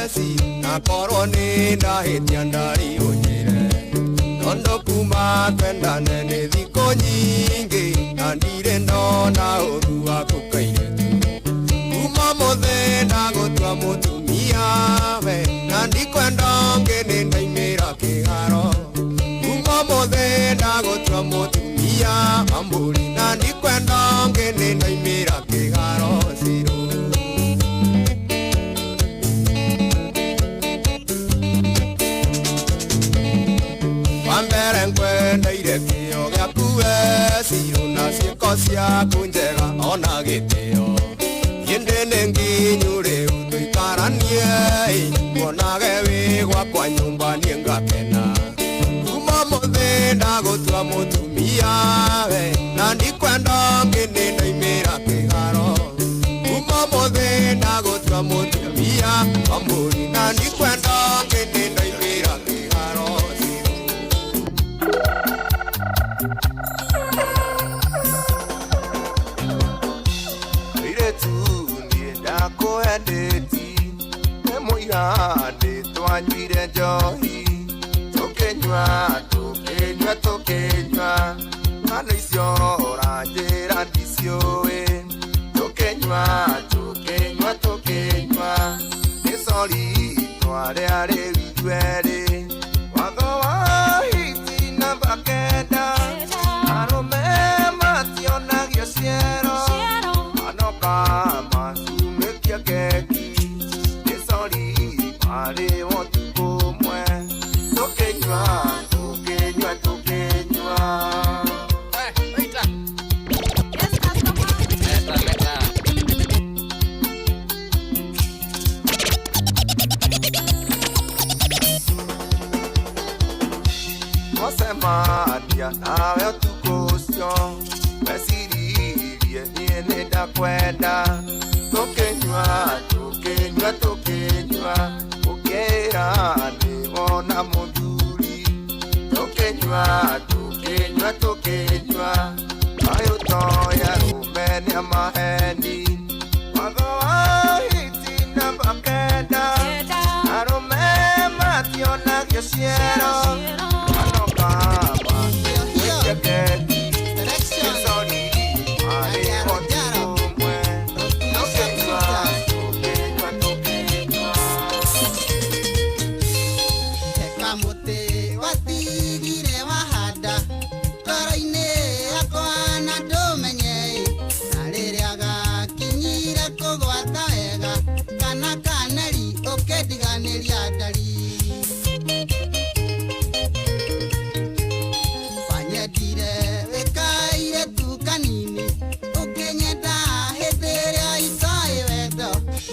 eci na korwo nĩ ndahĩtia ndari ũnjĩre tondũ kuma twendane nĩ thikũ nyingĩ na ndirĩ ndona ũru waku kairĩtu kuma mũthĩ ndagũtua mũtumia we na ndikwenda ũngĩ nĩ ndaimĩra kĩharo kuma mũthĩ ndagũtua mũtumia ambũri na ndikwenda ũngĩ nĩ ndaimĩra kĩharo ciro. Wambere ngwendeire kĩo gĩaku we ciro na ciĩko ciaku njega ona gĩtĩo hĩndĩ nĩ nginyu rĩu tũikaranie kuonage wĩ gwakwa nyũmba niĩ ngakena kuma mũthĩ ndagũtua mũtumia we na ndikwenda ũngĩ nĩ ndaimĩra kĩharo kuma mũthĩ ndagũtua mũtumia ambũri na ndikwenda ũngĩ nĩ ndaimĩra kĩharo. Iretu niĩ ndakwendeti nĩ mũira twanyuire njohi tũkĩnyua tũkĩnyua tũkĩnyua ng'ano icio ũranjĩra ndiciũĩ tũkĩnyua tũkĩnyua tũkĩnyua nĩ sori twarĩa rĩu ithuerĩ watho wa hiti namba 9 arũme mationagio ciero anoka macumĩkia keki nĩ sori marĩ wotukũ. Twacemania nawe ũtukũ ũcio meciririe niĩ nĩ ndakwenda. Tũkĩnyua tũkĩnyua tũkĩnyua ũkĩra nĩ wona mũthuri. Tũkĩnyua tũkĩnyua tũkĩnyua kaĩ ũtoĩ arũme nĩ amaheni. Watho wa hiti namba kenda arũme mationagio ciero. Ano baba wĩjeketi gĩcori marĩ ũtukũ ũmwe. Tũkĩnyua tũkĩnyua tũkĩnyua. Kamũtĩ watigire wahanda ngoro-inĩ yakwa na ndũmenye na rĩrĩa gakinyire kũgwata wega kana kaneri ũkĩndiganĩria ndari. Wanyendire wĩkaire tu kanini ũkĩnyenda hĩndĩ ĩrĩa itoĩ wendo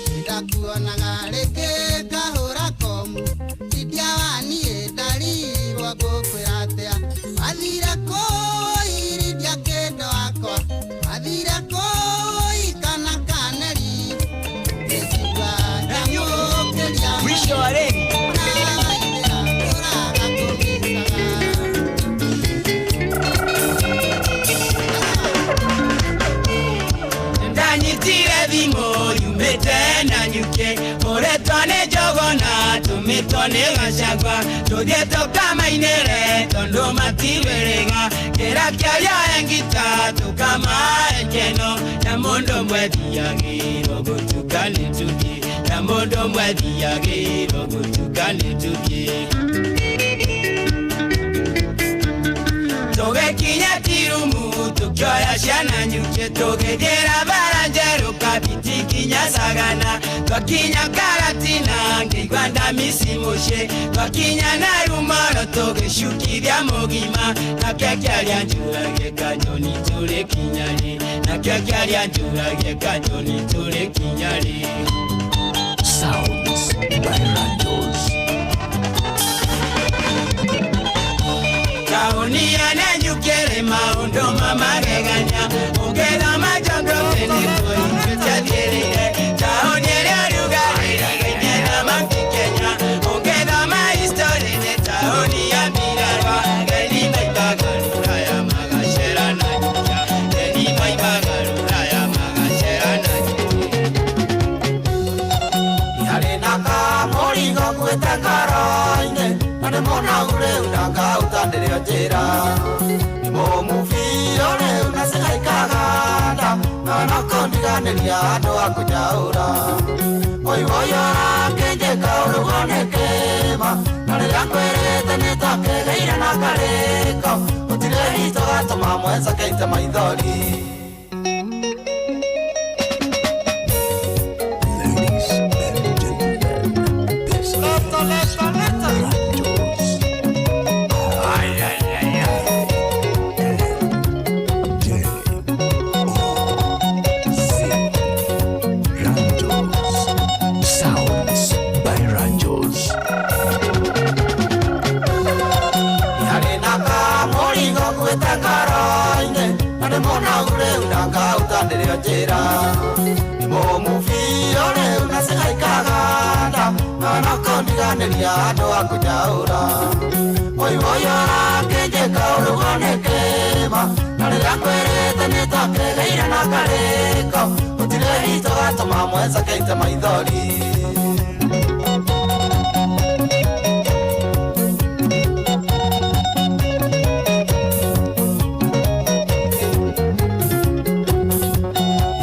nĩndakuonaga rĩngĩ ngahũra komu tindia wa niĩ ndarigwo ngũkwĩra atĩa. Wathire kũirithia kĩndũ wakwa wathire kũi kana kaneri ngĩcigua ndamũkĩria Mwisho wa reli. Ndanyitire thimũ yumĩte na nyuke ũretwo nĩ njogona tũmĩtwo nĩ gacagua tũthiĩ tũkamainĩre tondũ matiwĩrĩga kĩra kĩaria engita tũkamae keno na mũndũ mwethiagĩrwo gũtuka nĩ tũthiĩ na mũndũ mwethiagĩrwo gũtuka nĩ tũthiĩ. Tũgĩkinya tirumu tũkĩoya ciana nyuke tũgĩthiĩra bara njerũ kabiti kinya sagana twakinya karatina ngĩigua ndamisi mũciĩ twakinya na rumoro tũgĩcukithia mũgima nake kĩaria njũrage kanyoni tũrĩ kinya rĩ nake kĩaria njũrage kanyoni tũrĩ kinya rĩ. Sounds by Ranjos. Taũni ya Nanyuki maũndũ ma magegania ũngĩthoma geography nĩkuo ithuĩ twathiĩrĩire. Taũni ĩrĩa ũrugarĩ ĩrigainie na Mount Kenya ũngĩthoma history nĩ taũni ya mbirarwa. Ageni maimaga rũraya magacera Nanyuki ageni maimaga rũraya magacera Nanyuki. Yarĩ na kamũrigo nguĩte ngoro-inĩ na nĩ mũnogu rĩu ndangauta ndĩrĩo njĩra. Nĩ mũũmũ biũ rĩu na cigaikaganda na no kũndiganĩria andũ a kũnjaũra. Oi woi ũrakĩnjĩka ũrugwo nĩ kĩma na rĩrĩa ngwĩrĩte nĩ twakĩgĩire na karĩko gũtirĩ hitũ gatũma mwenza kaite maithori. Ladies and gentlemen, this is Ranjos. Ay, ay, ay, ay. J O C Ranjos. Sounds by Ranjos. Yarĩ na kamũrigo nguĩte ngoro-inĩ na nĩ mũnogu rĩu ndangauta ndĩrĩo njĩra. Nĩ mũũmũ biũ rĩu na cigaikaganda na no kũndiganĩria andũ a kũnjaũra. Oi woi ũrakĩnjĩka ũrugwo nĩ kĩma na rĩrĩa ngwĩrĩte nĩ twakĩgĩire na karĩko gũtirĩ hitũ gatũma mwenza kaite maithori.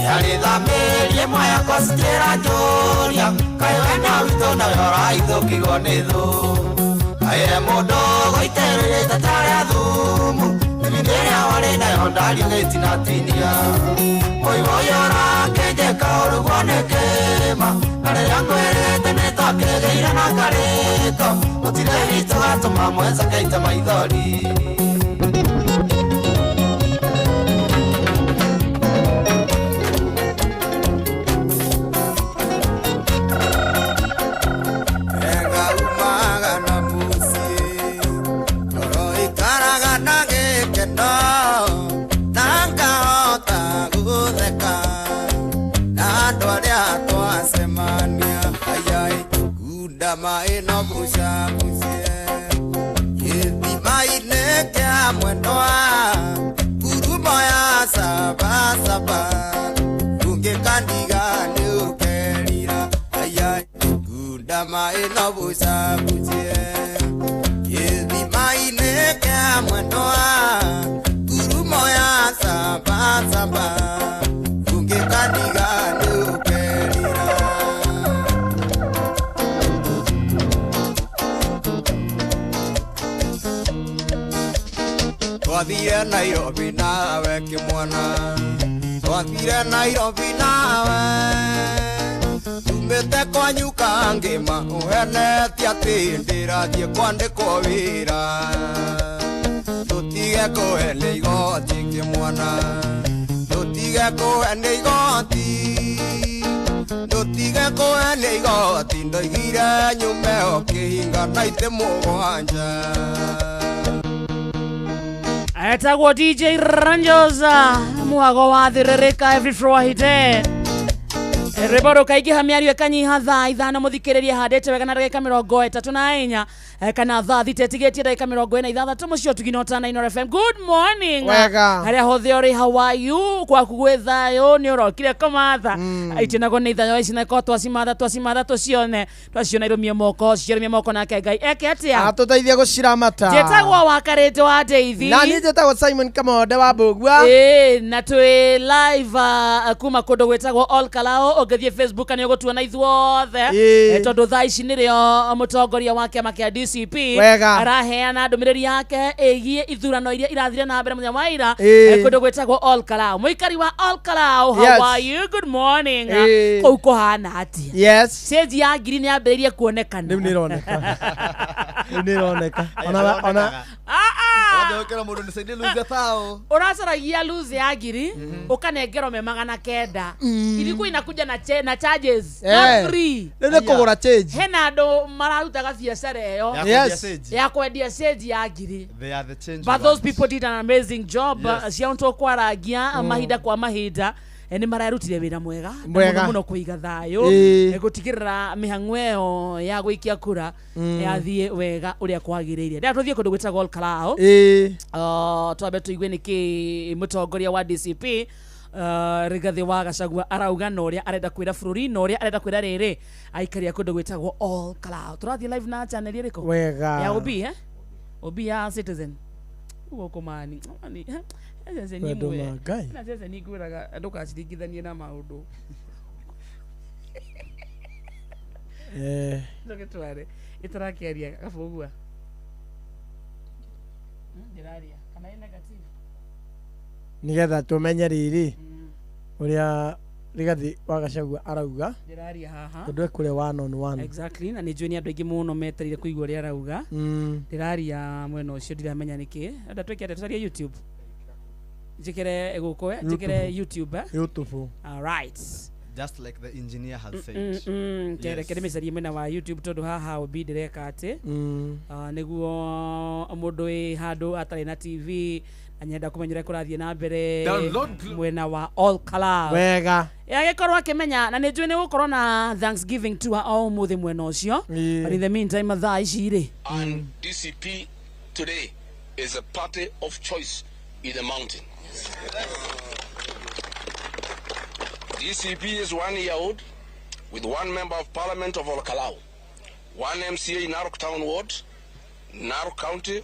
Yarĩthamĩrie mwaya kwa citĩra njũria kaĩ wendo witũ nawe ũraithũkirwo nĩ thũ. Kaĩ he mũndũ gũitĩrĩrĩte tarĩa thumu ĩbindi ĩrĩa warĩ nayo ndariũgĩtinatinia. Oi woi ũrakĩnjĩka ũrugwo nĩ kĩma na rĩrĩa ngwĩrĩte nĩ twakĩgĩire na karĩko gũtirĩ hitũ gatũma mwenza kaite maithori. Engaumaga na mũciĩ kĩa mwendwa ngurumo ya sabasaba ũngĩkandiga nĩ ũkerira aya ngunda maĩ no bucabucie gĩthima-inĩ kĩa mwendwa ngurumo ya sabasaba ũngĩkandiga nĩ ũkerira. Twathire Nairobi nawe kĩmwana, twathire Nairobi nawe tumĩte kwanyu kangĩma ũhenetie atĩ ndĩrathiĩ kwandĩkwo wĩra tũtige kũhene igoti kĩmwana tũtige kũhene igoti tũtige kũhene igoti ndoigire nyume o kĩhinga na itĩ mũgwanja. Etagwo DJ Ranjosa mwago wa thĩrĩrĩka every Friday rwĩmbo rũkaingĩha mĩario ĩkanyiha thaa 5 mũthikĩrĩria handĩte wega na ndagĩka 34 kana thaa 6 ĩtigĩtie ndagĩka 46 mũcio tugina ũtana Inooro FM. Good morning wega harĩa hothe ũrĩ, how are you? Kwaku gwĩ thayũ nĩ ũrokire kũmatha itinagwo nĩ ithayo ici nako twacimatha twacimatha tũcione twaciona irũmie moko ciarũmie moko nake Ngai eke atĩa atũteithie gũciramata. Njĩtagwo Wakarĩte wa Ndeithi na niĩ njĩtagwo Simon Kamonde wa Mbũgua. Ĩĩ na twĩ live kuma kũndũ gwĩtagwo Ol Kalou. Ũngĩthiĩ Facebook nĩ ũgũtuona ithuothe tondũ thaa ici nĩrĩo mũtongoria wa kĩama kĩa DCP araheana ndũmĩrĩri yake ĩgiĩ ithurano iria irathire na mbere mũthenya wa ira kũndũ gwĩtagwo Ol Kalou. Mũikari wa Ol Kalou, how are you? Good morning. Kũu kũhana atĩa? Yes, change ya ngiri nĩ yambĩrĩirie kuonekana. Rĩu nĩ ĩroneka, rĩu nĩ ĩroneka ona ũracaragia lose ya ngiri ũkanengerwo me 900 ilikuwa inakuja na charges not free. Rĩu nĩ kũgũra change. Hena andũ mararutaga biacara ĩyo ya kwendia change ya ngiri. But those people did an amazing job. Cia tũkwaragia mahinda kwa mahinda nĩ mararutire wĩra mwega mũno mũno kũiga thayũ gũtigĩrĩra mĩhang'o ĩyo ya gũikia kura yathiĩ wega ũrĩa kwagĩrĩire. Rĩrĩa tũthiĩ kũndũ gwĩtagwo Ol Kalou twambe tũigue nĩkĩ mũtongoria wa DCP Rigathi wa Gachagua arauga na ũrĩa arenda kwĩra bũrũri na ũrĩa arenda kwĩra rĩrĩ aikari a kũndũ gwĩtagwo Ol Kalou. Tũrathiĩ live na channel ĩrĩkũ? Wega ya Obi Obi ya Citizen ũguo kũmani na ningwĩraga ndũkaciringithanie na maũndũ ndũgĩtware ĩtarakĩaria gabũgua ndĩraria kana ĩ negative nigetha tũmenye rĩrĩ ũrĩa Rigathi wa Gachagua arauga ndĩraria haha tondũ ekũrĩa one on one. Exactly, na nĩ njũĩ nĩ andũ aingĩ mũno metereire kũigua ũrĩa arauga. Ndĩraria mwena ũcio ndiramenya nĩkĩ enda twĩke atĩa tũcarie YouTube njĩkĩre gũkũ njĩkĩre YouTube. YouTube. All right. Just like the engineer has said. Kere mĩcarie mwena wa YouTube tondũ haha Obi ndĩreka atĩ nĩguo mũndũ wĩ handũ atarĩ na TV anyenda kũmenya ũrĩa kũrathiĩ na mbere mwena wa Ol Kalou wega agĩkorwo akĩmenya na nĩ njũĩ nĩ gũkorwo na Thanksgiving tour o ũmũthĩ mwena ũcio. But in the meantime thaa ici rĩ and DCP today is a party of choice in the mountain. DCP is 1 year old with one member of parliament of Ol Kalou, one MCA in Narok Town Ward, Narok County.